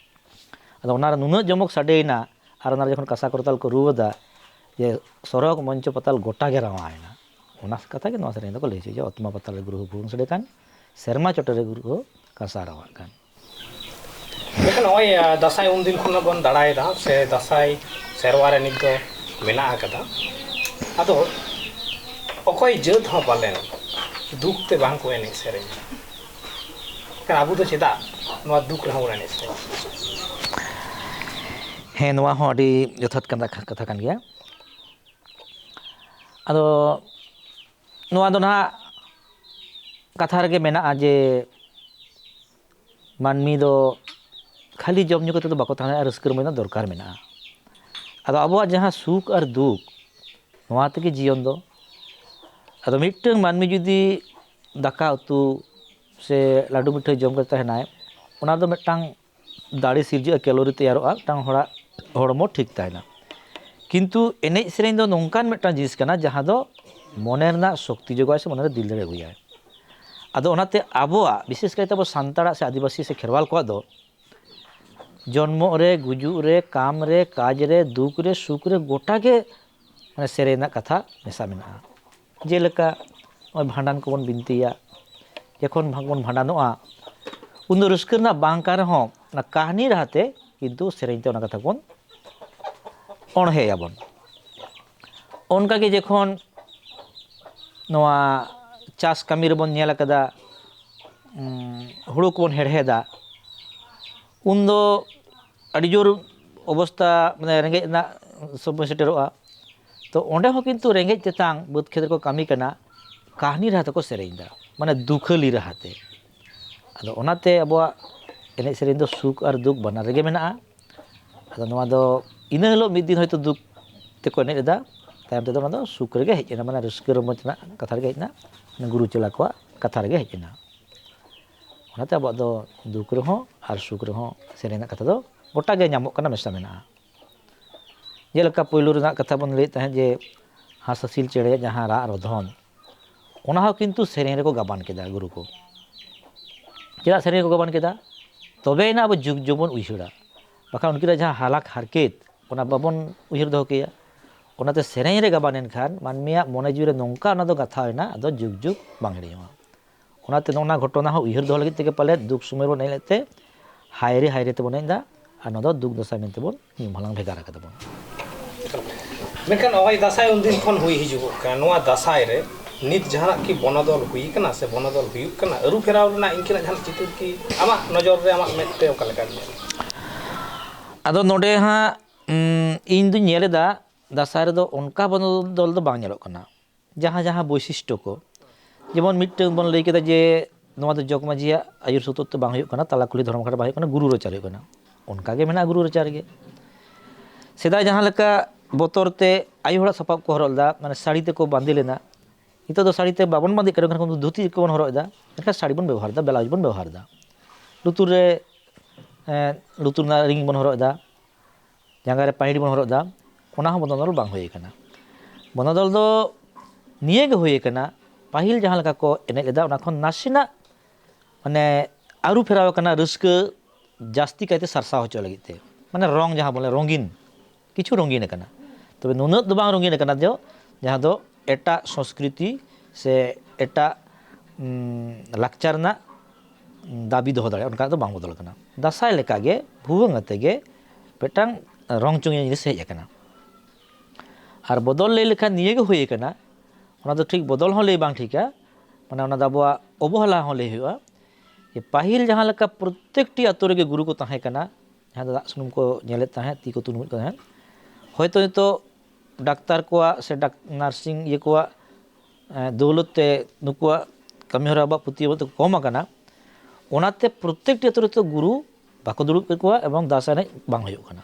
ᱟᱫᱚ ᱚᱱᱟᱨᱮ ᱱᱩᱱᱟᱹᱜ ᱡᱚᱢᱚᱠ ᱥᱟᱰᱮᱭᱮᱱᱟ, ᱟᱨ ᱚᱱᱟᱨᱮ ᱡᱚᱠᱷᱚᱱ ᱠᱟᱸᱥᱟ ᱠᱚᱨᱛᱟᱞ ᱠᱚ ᱨᱩᱣᱟᱹᱫᱟ, ᱡᱮ ᱥᱚᱨᱚᱜᱽ ᱢᱚᱧᱪᱚ ᱯᱟᱛᱟᱞ ᱜᱚᱴᱟ ᱜᱮ ᱨᱟᱶᱟᱣᱮᱱᱟ᱾ ᱚᱱᱟ ᱠᱟᱛᱷᱟ ᱜᱮ ᱱᱚᱣᱟ ᱥᱮᱨᱮᱧ ᱫᱚᱠᱚ ᱞᱟᱹᱭ ᱦᱚᱪᱚᱭᱟ, ᱡᱮ ᱚᱛᱢᱟ ᱯᱟᱛᱟᱞ ᱨᱮ ᱜᱩᱨᱩ ᱵᱷᱩᱣᱟᱹᱝ ᱥᱟᱰᱮ ᱠᱟᱱ, ᱥᱮᱨᱢᱟ ᱪᱚᱴᱮ ᱨᱮ ᱜᱩᱨᱩ ᱠᱟᱸᱥᱟ ᱨᱟᱣᱟᱜ ᱠᱟᱱ᱾ ᱢᱮᱱᱠᱷᱟᱱ ᱱᱚᱜᱼᱚᱭ, ᱟ, ᱫᱟᱸᱥᱟᱭ ᱩᱱᱫᱤᱱ ᱠᱷᱚᱱ ᱵᱚᱱ ᱫᱟᱬᱟᱭᱮᱫᱟ ᱥᱮ ᱫᱟᱸᱥᱟᱭ ᱥᱮᱨᱣᱟ ᱨᱮ ᱱᱤᱛ ᱫᱚ ᱢᱮᱱᱟᱜ ᱟᱠᱟᱫᱟ᱾ ᱟᱫᱚ ᱚᱠᱚᱭ ᱡᱟᱹᱛ ᱦᱚᱸ ᱯᱟᱞᱮᱱ ᱫᱩᱠ ᱛᱮ ᱵᱟᱝ ᱠᱚ ᱮᱱᱮᱡ ᱥᱮᱨᱮᱧᱟ᱾ ᱢᱮᱱᱠᱷᱟᱱ ᱟᱵᱚ ᱫᱚ ᱪᱮᱫᱟᱜ ᱱᱚᱣᱟ ᱫᱩᱠ ᱨᱮᱦᱚᱸ ᱵᱚᱱ ᱮᱱᱮᱡ ᱥᱮᱨᱮᱧᱟ? ᱦᱮᱸ, ᱱᱚᱣᱟ ᱦᱚᱸ ᱟᱹᱰᱤ ᱡᱚᱛᱷᱟᱛ ᱠᱟᱱ ᱠᱟᱛᱷᱟ ᱠᱟᱱ ᱜᱮᱭᱟ᱾ ᱟᱫᱚ ᱱᱚᱣᱟ ᱫᱚ ᱱᱟᱦᱟᱜ ᱠᱟᱛᱷᱟ ᱨᱮᱜᱮ ᱢᱮᱱᱟᱜᱼᱟ ᱡᱮ ᱢᱟᱹᱱᱢᱤ ᱫᱚ ᱠᱷᱟᱹᱞᱤ ᱡᱚᱢ ᱧᱩ ᱠᱟᱛᱮ ᱫᱚ ᱵᱟᱠᱚ ᱛᱟᱦᱮᱸ ᱫᱟᱲᱮᱭᱟᱜᱼᱟ, ᱨᱟᱹᱥᱠᱟᱹ ᱨᱚᱢᱚᱡᱽ ᱨᱮᱱᱟᱜ ᱫᱚᱨᱠᱟᱨ ᱢᱮᱱᱟᱜᱼᱟ᱾ ᱟᱫᱚ ᱟᱵᱚᱣᱟᱜ ᱡᱟᱦᱟᱸ ᱥᱩᱠ ᱟᱨ ᱫᱩᱠ, ᱱᱚᱣᱟ ᱛᱮᱜᱮ ᱡᱤᱭᱚᱱ ᱫᱚ᱾ ᱟᱫᱚ ᱢᱤᱫᱴᱟᱹᱝ ᱢᱟᱹᱱᱢᱤ ᱡᱩᱫᱤ ᱫᱟᱠᱟ ᱩᱛᱩ ᱥᱮ ᱞᱟᱹᱰᱩ ᱢᱤᱴᱷᱟᱹᱭ ᱡᱚᱢ ᱠᱟᱛᱮ ᱛᱟᱦᱮᱱᱟᱭ, ᱚᱱᱟ ᱫᱚ ᱢᱤᱫᱴᱟᱝ ᱫᱟᱲᱮ ᱥᱤᱨᱡᱟᱹᱜᱼᱟ, ᱠᱮᱞᱳᱨᱤ ᱛᱮᱭᱟᱨᱚᱜᱼᱟ, ᱢᱤᱫᱴᱟᱝ ᱦᱚᱲᱟᱜ ᱦᱚᱲᱢᱚ ᱴᱷᱤᱠ ᱛᱟᱦᱮᱱᱟ᱾ ᱠᱤᱱᱛᱩ ᱮᱱᱮᱡ ᱥᱮᱨᱮᱧ ᱫᱚ ᱱᱚᱝᱠᱟᱱ ᱢᱤᱫᱴᱟᱝ ᱡᱤᱱᱤᱥ ᱠᱟᱱᱟ ᱡᱟᱦᱟᱸ ᱫᱚ ᱢᱚᱱᱮ ᱨᱮᱱᱟᱜ ᱥᱚᱠᱛᱤ ᱡᱚᱜᱟᱣᱟᱭ ᱥᱮ ᱢᱚᱱᱮ ᱨᱮ ᱫᱤᱞ ᱫᱟᱲᱮ ᱟᱹᱜᱩᱭᱟᱭ᱾ ᱟᱫᱚ ᱚᱱᱟᱛᱮ ᱟᱵᱚᱣᱟᱜ, ᱵᱤᱥᱮᱥ ᱠᱟᱭᱛᱮ ᱟᱵᱚ ᱥᱟᱱᱛᱟᱲᱟᱜ ᱥᱮ ᱟᱹᱫᱤᱵᱟᱹᱥᱤ ᱥᱮ ᱠᱷᱮᱨᱣᱟᱞ ᱠᱚᱣᱟᱜ ᱫᱚ ᱡᱚᱱᱢᱚᱜ ᱨᱮ, ᱜᱩᱡᱩᱜ ᱨᱮ, ᱠᱟᱢ ᱨᱮ, ᱠᱟᱡᱽ ᱨᱮ, ᱫᱩᱠ ᱨᱮ, ᱥᱩᱠ ᱨᱮ, ᱜᱚᱴᱟ ᱜᱮ ᱢᱟᱱᱮ ᱥᱮᱨᱮᱧ ᱨᱮᱱᱟᱜ ᱠᱟᱛᱷᱟ ᱢᱮᱥᱟ ᱢᱮᱱᱟᱜᱼᱟ᱾ ᱡᱮᱞᱮᱠᱟ ᱱᱚᱜᱼᱚᱭ ᱵᱷᱟᱸᱰᱟᱱ ᱠᱚᱵᱚᱱ ᱵᱤᱱᱛᱤᱭᱟ, ᱡᱚᱠᱷᱚᱱ ᱵᱷᱟᱜᱽ ᱵᱚᱱ ᱵᱷᱟᱸᱰᱟᱱᱚᱜᱼᱟ, ᱩᱱᱫᱚ ᱨᱟᱹᱥᱠᱟᱹ ᱨᱮᱱᱟᱜ ᱵᱟᱝ ᱠᱟᱱ ᱨᱮᱦᱚᱸ ᱚᱱᱟ ᱠᱟᱹᱦᱱᱤ ᱨᱟᱦᱟᱛᱮ ᱠᱤᱱᱛᱩ ᱥᱮᱨᱮᱧ ᱛᱮ ᱚᱱᱟ ᱠᱟᱛᱷᱟ ᱵᱚᱱ ᱚᱬᱦᱮᱭᱟᱵᱚᱱ᱾ ᱚᱱᱠᱟᱜᱮ ᱡᱚᱠᱷᱚᱱ ᱱᱚᱣᱟ ᱪᱟᱥ ᱠᱟᱹᱢᱤ ᱨᱮᱵᱚᱱ ᱧᱮᱞ ᱟᱠᱟᱫᱟ, ᱩᱸ, ᱦᱩᱲᱩ ᱠᱚᱵᱚᱱ ᱦᱮᱲᱦᱮᱫᱟ, ᱩᱱᱫᱚ ᱟᱹᱰᱤ ᱡᱳᱨ ᱚᱵᱚᱥᱛᱟ, ᱢᱟᱱᱮ, ᱨᱮᱸᱜᱮᱡ ᱨᱮᱱᱟᱜ ᱥᱚᱢᱚᱭ ᱥᱮᱴᱮᱨᱚᱜᱼᱟ᱾ ᱛᱚ ᱚᱸᱰᱮ ᱦᱚᱸ ᱠᱤᱱᱛᱩ ᱨᱮᱸᱜᱮᱡ ᱛᱮᱛᱟᱝ ᱵᱟᱹᱫᱽ ᱠᱷᱮᱛ ᱨᱮᱠᱚ ᱠᱟᱹᱢᱤ ᱠᱟᱱᱟ, ᱠᱟᱹᱦᱱᱤ ᱨᱟᱦᱟ ᱛᱮᱠᱚ ᱥᱮᱨᱮᱧ ᱮᱫᱟ, ᱢᱟᱱᱮ ᱫᱩᱠᱷᱟᱹᱞᱤ ᱨᱟᱦᱟᱛᱮ᱾ ᱟᱫᱚ ᱚᱱᱟᱛᱮ ᱟᱵᱚᱣᱟᱜ ᱮᱱᱮᱡ ᱥᱮᱨᱮᱧ ᱫᱚ ᱥᱩᱠ ᱟᱨ ᱫᱩᱠ ᱵᱟᱱᱟᱨ ᱨᱮᱜᱮ ᱢᱮᱱᱟᱜᱼᱟ᱾ ᱟᱫᱚ ᱱᱚᱣᱟ ᱫᱚ ᱤᱱᱟᱹ ᱦᱤᱞᱳᱜ ᱢᱤᱫ ᱫᱤᱱ ᱦᱚᱭᱛᱳ ᱫᱩᱠ ᱛᱮᱠᱚ ᱮᱱᱮᱡ ᱞᱮᱫᱟ, ᱛᱟᱭᱚᱢ ᱛᱮᱫᱚ ᱚᱱᱟ ᱫᱚ ᱥᱩᱠ ᱨᱮᱜᱮ ᱦᱮᱡ ᱮᱱᱟ, ᱢᱟᱱᱮ ᱨᱟᱹᱥᱠᱟᱹ ᱨᱚᱢᱚᱡᱽ ᱨᱮᱱᱟᱜ ᱠᱟᱛᱷᱟ ᱨᱮᱜᱮ ᱦᱮᱡ ᱮᱱᱟ, ᱢᱟᱱᱮ ᱜᱩᱨᱩ ᱪᱮᱞᱟ ᱠᱚᱣᱟᱜ ᱠᱟᱛᱷᱟ ᱨᱮᱜᱮ ᱦᱮᱡ ᱮᱱᱟ᱾ ᱚᱱᱟᱛᱮ ᱟᱵᱚᱣᱟᱜ ᱫᱚ ᱫᱩᱠ ᱨᱮᱦᱚᱸ ᱟᱨ ᱥᱩᱠ ᱨᱮᱦᱚᱸ ᱥᱮᱨᱮᱧ ᱨᱮᱱᱟᱜ ᱠᱟᱛᱷᱟ ᱫᱚ ᱜᱚᱴᱟ ᱜᱮ ᱧᱟᱢᱚᱜ ᱠᱟᱱᱟ, ᱢᱮᱥᱟ ᱢᱮᱱᱟᱜᱼᱟ᱾ ᱡᱮᱞᱮᱠᱟ ᱯᱳᱭᱞᱳ ᱨᱮᱱᱟᱜ ᱠᱟᱛᱷᱟ ᱵᱚᱱ ᱞᱟᱹᱭᱮᱫ ᱛᱟᱦᱮᱸᱫ ᱡᱮ ᱦᱟᱸᱥ ᱦᱟᱸᱥᱤᱞ ᱪᱮᱬᱮᱭᱟᱜ ᱡᱟᱦᱟᱸ ᱨᱟᱜ ᱨᱚᱫᱷᱚᱱ, ᱚᱱᱟ ᱦᱚᱸ ᱠᱤᱱᱛᱩ ᱥᱮᱨᱮᱧ ᱨᱮᱠᱚ ᱜᱟᱵᱟᱱ ᱠᱮᱫᱟ ᱜᱩᱨᱩ ᱠᱚ᱾ ᱪᱮᱫᱟᱜ ᱥᱮᱨᱮᱧ ᱨᱮᱠᱚ ᱜᱟᱵᱟᱱ ᱠᱮᱫᱟ? ᱛᱚᱵᱮᱭᱮᱱᱟ ᱟᱵᱚ ᱡᱩᱜᱽ ᱡᱩᱜᱽ ᱵᱚᱱ ᱩᱭᱦᱟᱹᱨᱟ, ᱵᱟᱠᱷᱟᱱ ᱩᱱᱠᱤᱱᱟᱜ ᱡᱟᱦᱟᱸ ᱦᱟᱞᱟᱠ ᱦᱟᱨᱠᱮᱛ, ᱚᱱᱟ ᱵᱟᱵᱚᱱ ᱩᱭᱦᱟᱹᱨ ᱫᱚᱦᱚ ᱠᱮᱭᱟ᱾ ᱚᱱᱟᱛᱮ ᱥᱮᱨᱮᱧ ᱨᱮ ᱜᱟᱵᱟᱱ ᱮᱱᱠᱷᱟᱱ ᱢᱟᱹᱱᱢᱤᱭᱟᱜ ᱢᱚᱱᱮ ᱡᱤᱣᱤ ᱨᱮ ᱱᱚᱝᱠᱟ ᱚᱱᱟ ᱫᱚ ᱜᱟᱛᱷᱟᱣ ᱮᱱᱟ, ᱟᱫᱚ ᱡᱩᱜᱽ ᱡᱩᱜᱽ ᱵᱟᱝ ᱦᱤᱲᱤᱧᱚᱜᱼᱟ᱾ ᱚᱱᱟᱛᱮ ᱱᱚᱜᱼᱚ ᱱᱚᱣᱟ ᱜᱷᱚᱴᱚᱱᱟ ᱦᱚᱸ ᱩᱭᱦᱟᱹᱨ ᱫᱚᱦᱚ ᱞᱟᱹᱜᱤᱫ ᱛᱮᱜᱮ ᱯᱟᱞᱮᱫ ᱫᱩᱠ ᱥᱚᱢᱚᱭ ᱵᱚᱱ ᱮᱱᱮᱡ ᱛᱮ ᱦᱟᱭᱨᱮ ᱦᱟᱭᱨᱮ ᱛᱮᱵᱚᱱ ᱮᱱᱮᱡ ᱮᱫᱟ, ᱟᱨ ᱱᱚᱣᱟ ᱫᱚ ᱫᱩᱠ ᱫᱟᱸᱥᱟᱭ ᱢᱮᱱᱛᱮ ᱵᱚᱱ ᱧᱩᱢ ᱦᱟᱞᱟᱝ ᱵᱷᱮᱜᱟᱨ ᱟᱠᱟᱫᱟ ᱵᱚᱱ᱾ ᱢᱮᱱᱠᱷᱟᱱ ᱱᱚᱜᱼᱚᱭ ᱫᱟᱸᱥᱟᱭ ᱩᱱᱫᱤᱱ ᱠᱷᱚᱱ ᱦᱩᱭ ᱦᱤᱡᱩᱜᱚᱜ ᱠᱟᱱᱟ, ᱱᱚᱣᱟ ᱫᱟᱸᱥᱟᱭ ᱨᱮ ᱱᱤᱛ ᱡᱟᱦᱟᱱᱟᱜ ᱠᱤ ᱵᱚᱱᱚᱫᱚᱞ ᱦᱩᱭ ᱟᱠᱟᱱᱟ ᱥᱮ ᱵᱚᱱᱚᱫᱚᱞ ᱦᱩᱭᱩᱜ ᱠᱟᱱᱟ? ᱟᱹᱨᱩ ᱯᱷᱮᱨᱟᱣ ᱨᱮᱱᱟᱜ ᱤᱱᱠᱟᱹᱱᱟᱜ ᱡᱟᱦᱟᱱᱟᱜ ᱪᱤᱛᱟᱹᱨ ᱠᱤ ᱟᱢᱟᱜ ᱱᱚᱡᱚᱨ ᱨᱮ, ᱟᱢᱟᱜ ᱢᱮᱫ ᱛᱮ ᱚᱠᱟ ᱞᱮᱠᱟ ᱧᱮᱞ? ᱟᱫᱚ ᱱᱚᱰᱮ ᱦᱟᱸᱜ ᱩᱢ, ᱤᱧ ᱫᱩᱧ ᱧᱮᱞ ᱮᱫᱟ ᱫᱟᱸᱥᱟᱭ ᱨᱮᱫᱚ ᱚᱱᱠᱟ ᱵᱚᱱᱚᱫᱚᱞ ᱫᱚ ᱵᱟᱝ ᱧᱮᱞᱚᱜ ᱠᱟᱱᱟ᱾ ᱡᱟᱦᱟᱸ ᱡᱟᱦᱟᱸ ᱵᱳᱭᱥᱤᱥᱴᱚ ᱠᱚ, ᱡᱮᱢᱚᱱ ᱢᱤᱫᱴᱟᱝ ᱵᱚᱱ ᱞᱟᱹᱭ ᱠᱮᱫᱟ ᱡᱮ ᱱᱚᱣᱟ ᱫᱚ ᱡᱚᱜᱽ ᱢᱟᱹᱡᱷᱤᱭᱟᱜ ᱟᱹᱭᱩᱨ ᱥᱩᱛᱩᱜ ᱛᱮ ᱵᱟᱝ ᱦᱩᱭᱩᱜ ᱠᱟᱱᱟ, ᱛᱟᱞᱟ ᱠᱩᱞᱦᱤ ᱫᱷᱚᱨᱚᱢ ᱜᱷᱟᱴ ᱵᱟᱝ ᱦᱩᱭᱩᱜ ᱠᱟᱱᱟ, ᱜᱩᱨᱩ ᱨᱟᱪᱟ ᱨᱮ ᱦᱩᱭᱩᱜ ᱠᱟᱱᱟ, ᱚᱱᱠᱟ ᱜᱮ ᱢᱮᱱᱟᱜᱼᱟ ᱜᱩᱨᱩ ᱨᱟᱪᱟ ᱨᱮᱜᱮ᱾ ᱥᱮᱫᱟᱭ ᱡᱟᱦᱟᱸ ᱞᱮᱠᱟ ᱵᱚᱛᱚᱨ ᱛᱮ ᱟᱭᱳ ᱦᱚᱲᱟᱜ ᱥᱟᱯᱟᱵ ᱠᱚ ᱦᱚᱨᱚᱜ ᱞᱮᱫᱟ, ᱢᱟᱱᱮ ᱥᱟᱹᱲᱤ ᱛᱮᱠᱚ ᱵᱟᱸᱫᱮ ᱞᱮᱱᱟ, ᱱᱤᱛᱚᱜ ᱫᱚ ᱥᱟᱹᱲᱤ ᱛᱮ ᱵᱟᱵᱚᱱ ᱵᱟᱸᱫᱮᱜ ᱠᱟᱱᱟ, ᱢᱮᱱᱠᱷᱟᱱ ᱫᱷᱩᱛᱤ ᱠᱚᱵᱚᱱ ᱦᱚᱨᱚᱜ ᱮᱫᱟ, ᱢᱮᱱᱠᱷᱟᱱ ᱥᱟᱹᱲᱤ ᱵᱚᱱ ᱵᱮᱵᱚᱦᱟᱨ ᱮᱫᱟ, ᱵᱞᱟᱣᱩᱡᱽ ᱵᱚᱱ ᱵᱮᱵᱚᱦᱟᱨ ᱮᱫᱟ, ᱞᱩᱛᱩᱨ ᱨᱮ ᱮᱸ, ᱞᱩᱛᱩᱨ ᱨᱮᱱᱟᱜ ᱨᱤᱝ ᱵᱚᱱ ᱦᱚᱨᱚᱜ ᱮᱫᱟ, ᱡᱟᱸᱜᱟ ᱨᱮ ᱯᱟᱹᱦᱤᱲ ᱵᱚᱱ ᱦᱚᱨᱚᱜ ᱮᱫᱟ, ᱚᱱᱟ ᱦᱚᱸ ᱵᱚᱱᱚᱫᱚᱞ ᱵᱟᱝ ᱦᱩᱭ ᱟᱠᱟᱱᱟ᱾ ᱵᱚᱱᱚᱫᱚᱞ ᱫᱚ ᱱᱤᱭᱟᱹ ᱜᱮ ᱦᱩᱭ ᱟᱠᱟᱱᱟ, ᱯᱟᱹᱦᱤᱞ ᱡᱟᱦᱟᱸ ᱞᱮᱠᱟ ᱠᱚ ᱮᱱᱮᱡ ᱞᱮᱫᱟ ᱚᱱᱟ ᱠᱷᱚᱱ ᱱᱟᱥᱮᱱᱟᱜ ᱢᱟᱱᱮ ᱟᱹᱨᱩ ᱯᱷᱮᱨᱟᱣ ᱟᱠᱟᱱᱟ, ᱨᱟᱹᱥᱠᱟᱹ ᱡᱟᱹᱥᱛᱤ ᱠᱟᱭᱛᱮ ᱥᱟᱨᱥᱟᱣ ᱦᱚᱪᱚ ᱞᱟᱹᱜᱤᱫ ᱛᱮ, ᱢᱟᱱᱮ ᱨᱚᱝ ᱡᱟᱦᱟᱸ ᱵᱚᱞᱮ ᱨᱚᱝᱜᱤᱱ, ᱠᱤᱪᱷᱩ ᱨᱚᱝᱜᱤᱱ ᱟᱠᱟᱱᱟ, ᱛᱚᱵᱮ ᱱᱩᱱᱟᱹᱜ ᱫᱚ ᱵᱟᱝ ᱨᱚᱝᱜᱤᱱ ᱟᱠᱟᱱᱟ ᱡᱮ ᱡᱟᱦᱟᱸ ᱫᱚ ᱮᱴᱟᱜ ᱥᱚᱸᱥᱠᱨᱤᱛᱤ ᱥᱮ ᱮᱴᱟᱜ ᱩᱢ, ᱞᱟᱠᱪᱟᱨ ᱨᱮᱱᱟᱜ ᱫᱟᱹᱵᱤ ᱫᱚᱦᱚ ᱫᱟᱲᱮᱭᱟᱜᱼᱟ, ᱚᱱᱠᱟ ᱫᱚ ᱵᱟᱝ ᱵᱚᱫᱚᱞ ᱟᱠᱟᱱᱟ᱾ ᱫᱟᱸᱥᱟᱭ ᱞᱮᱠᱟᱜᱮ ᱵᱷᱩᱣᱟᱹᱝ ᱟᱛᱮ ᱜᱮ ᱢᱤᱫᱴᱟᱝ ᱨᱚᱝ ᱪᱚᱝᱤᱭᱟᱹ ᱡᱤᱱᱤᱥ ᱦᱮᱡ ᱟᱠᱟᱱᱟ᱾ ᱟᱨ ᱵᱚᱫᱚᱞ ᱞᱟᱹᱭ ᱞᱮᱠᱷᱟᱱ ᱱᱤᱭᱟᱹ ᱜᱮ ᱦᱩᱭ ᱟᱠᱟᱱᱟ, ᱚᱱᱟ ᱫᱚ ᱴᱷᱤᱠ ᱵᱚᱫᱚᱞ ᱦᱚᱸ ᱞᱟᱹᱭ ᱵᱟᱝ ᱴᱷᱤᱠᱟ, ᱢᱟᱱᱮ ᱚᱱᱟ ᱫᱚ ᱟᱵᱚᱣᱟᱜ ᱚᱵᱚᱦᱮᱞᱟ ᱦᱚᱸ ᱞᱟᱹᱭ ᱦᱩᱭᱩᱜᱼᱟ᱾ ᱡᱮ ᱯᱟᱹᱦᱤᱞ ᱡᱟᱦᱟᱸ ᱞᱮᱠᱟ ᱯᱨᱚᱛᱮᱠᱴᱤ ᱟᱛᱳ ᱨᱮᱜᱮ ᱜᱩᱨᱩ ᱠᱚ ᱛᱟᱦᱮᱸ ᱠᱟᱱᱟ, ᱡᱟᱦᱟᱸ ᱫᱚ ᱫᱟᱜ ᱥᱩᱱᱩᱢ ᱠᱚ ᱧᱮᱞᱮᱫ ᱛᱟᱦᱮᱸᱫ, ᱛᱤ ᱠᱚ ᱛᱩᱱᱩᱢᱮᱫ ᱠᱚ ᱛᱟᱦᱮᱸᱫ, ᱦᱚᱭᱛᱳ ᱱᱤᱛᱚᱜ ᱰᱟᱠᱛᱟᱨ ᱠᱚᱣᱟᱜ ᱥᱮ ᱰᱟᱠ-, ᱱᱟᱨᱥᱤᱝ ᱤᱭᱟᱹ ᱠᱚᱣᱟᱜ ᱮᱸ, ᱫᱟᱹᱣᱞᱟᱹᱛ ᱛᱮ ᱱᱩᱠᱩᱣᱟᱜ ᱠᱟᱹᱢᱤᱦᱚᱨᱟ ᱟᱵᱚᱣᱟᱜ ᱯᱟᱹᱛᱭᱟᱹᱣ ᱛᱮᱠᱚ ᱠᱚᱢ ᱟᱠᱟᱱᱟ, ᱚᱱᱟᱛᱮ ᱯᱨᱚᱛᱮᱠᱴᱤ ᱟᱹᱛᱩ ᱨᱮᱫᱚ ᱜᱩᱨᱩ ᱵᱟᱠᱚ ᱫᱩᱲᱩᱵ ᱠᱮᱫ ᱠᱚᱣᱟ ᱮᱵᱚᱝ ᱫᱟᱸᱥᱟᱭ ᱮᱱᱮᱡ ᱵᱟᱝ ᱦᱩᱭᱩᱜ ᱠᱟᱱᱟ᱾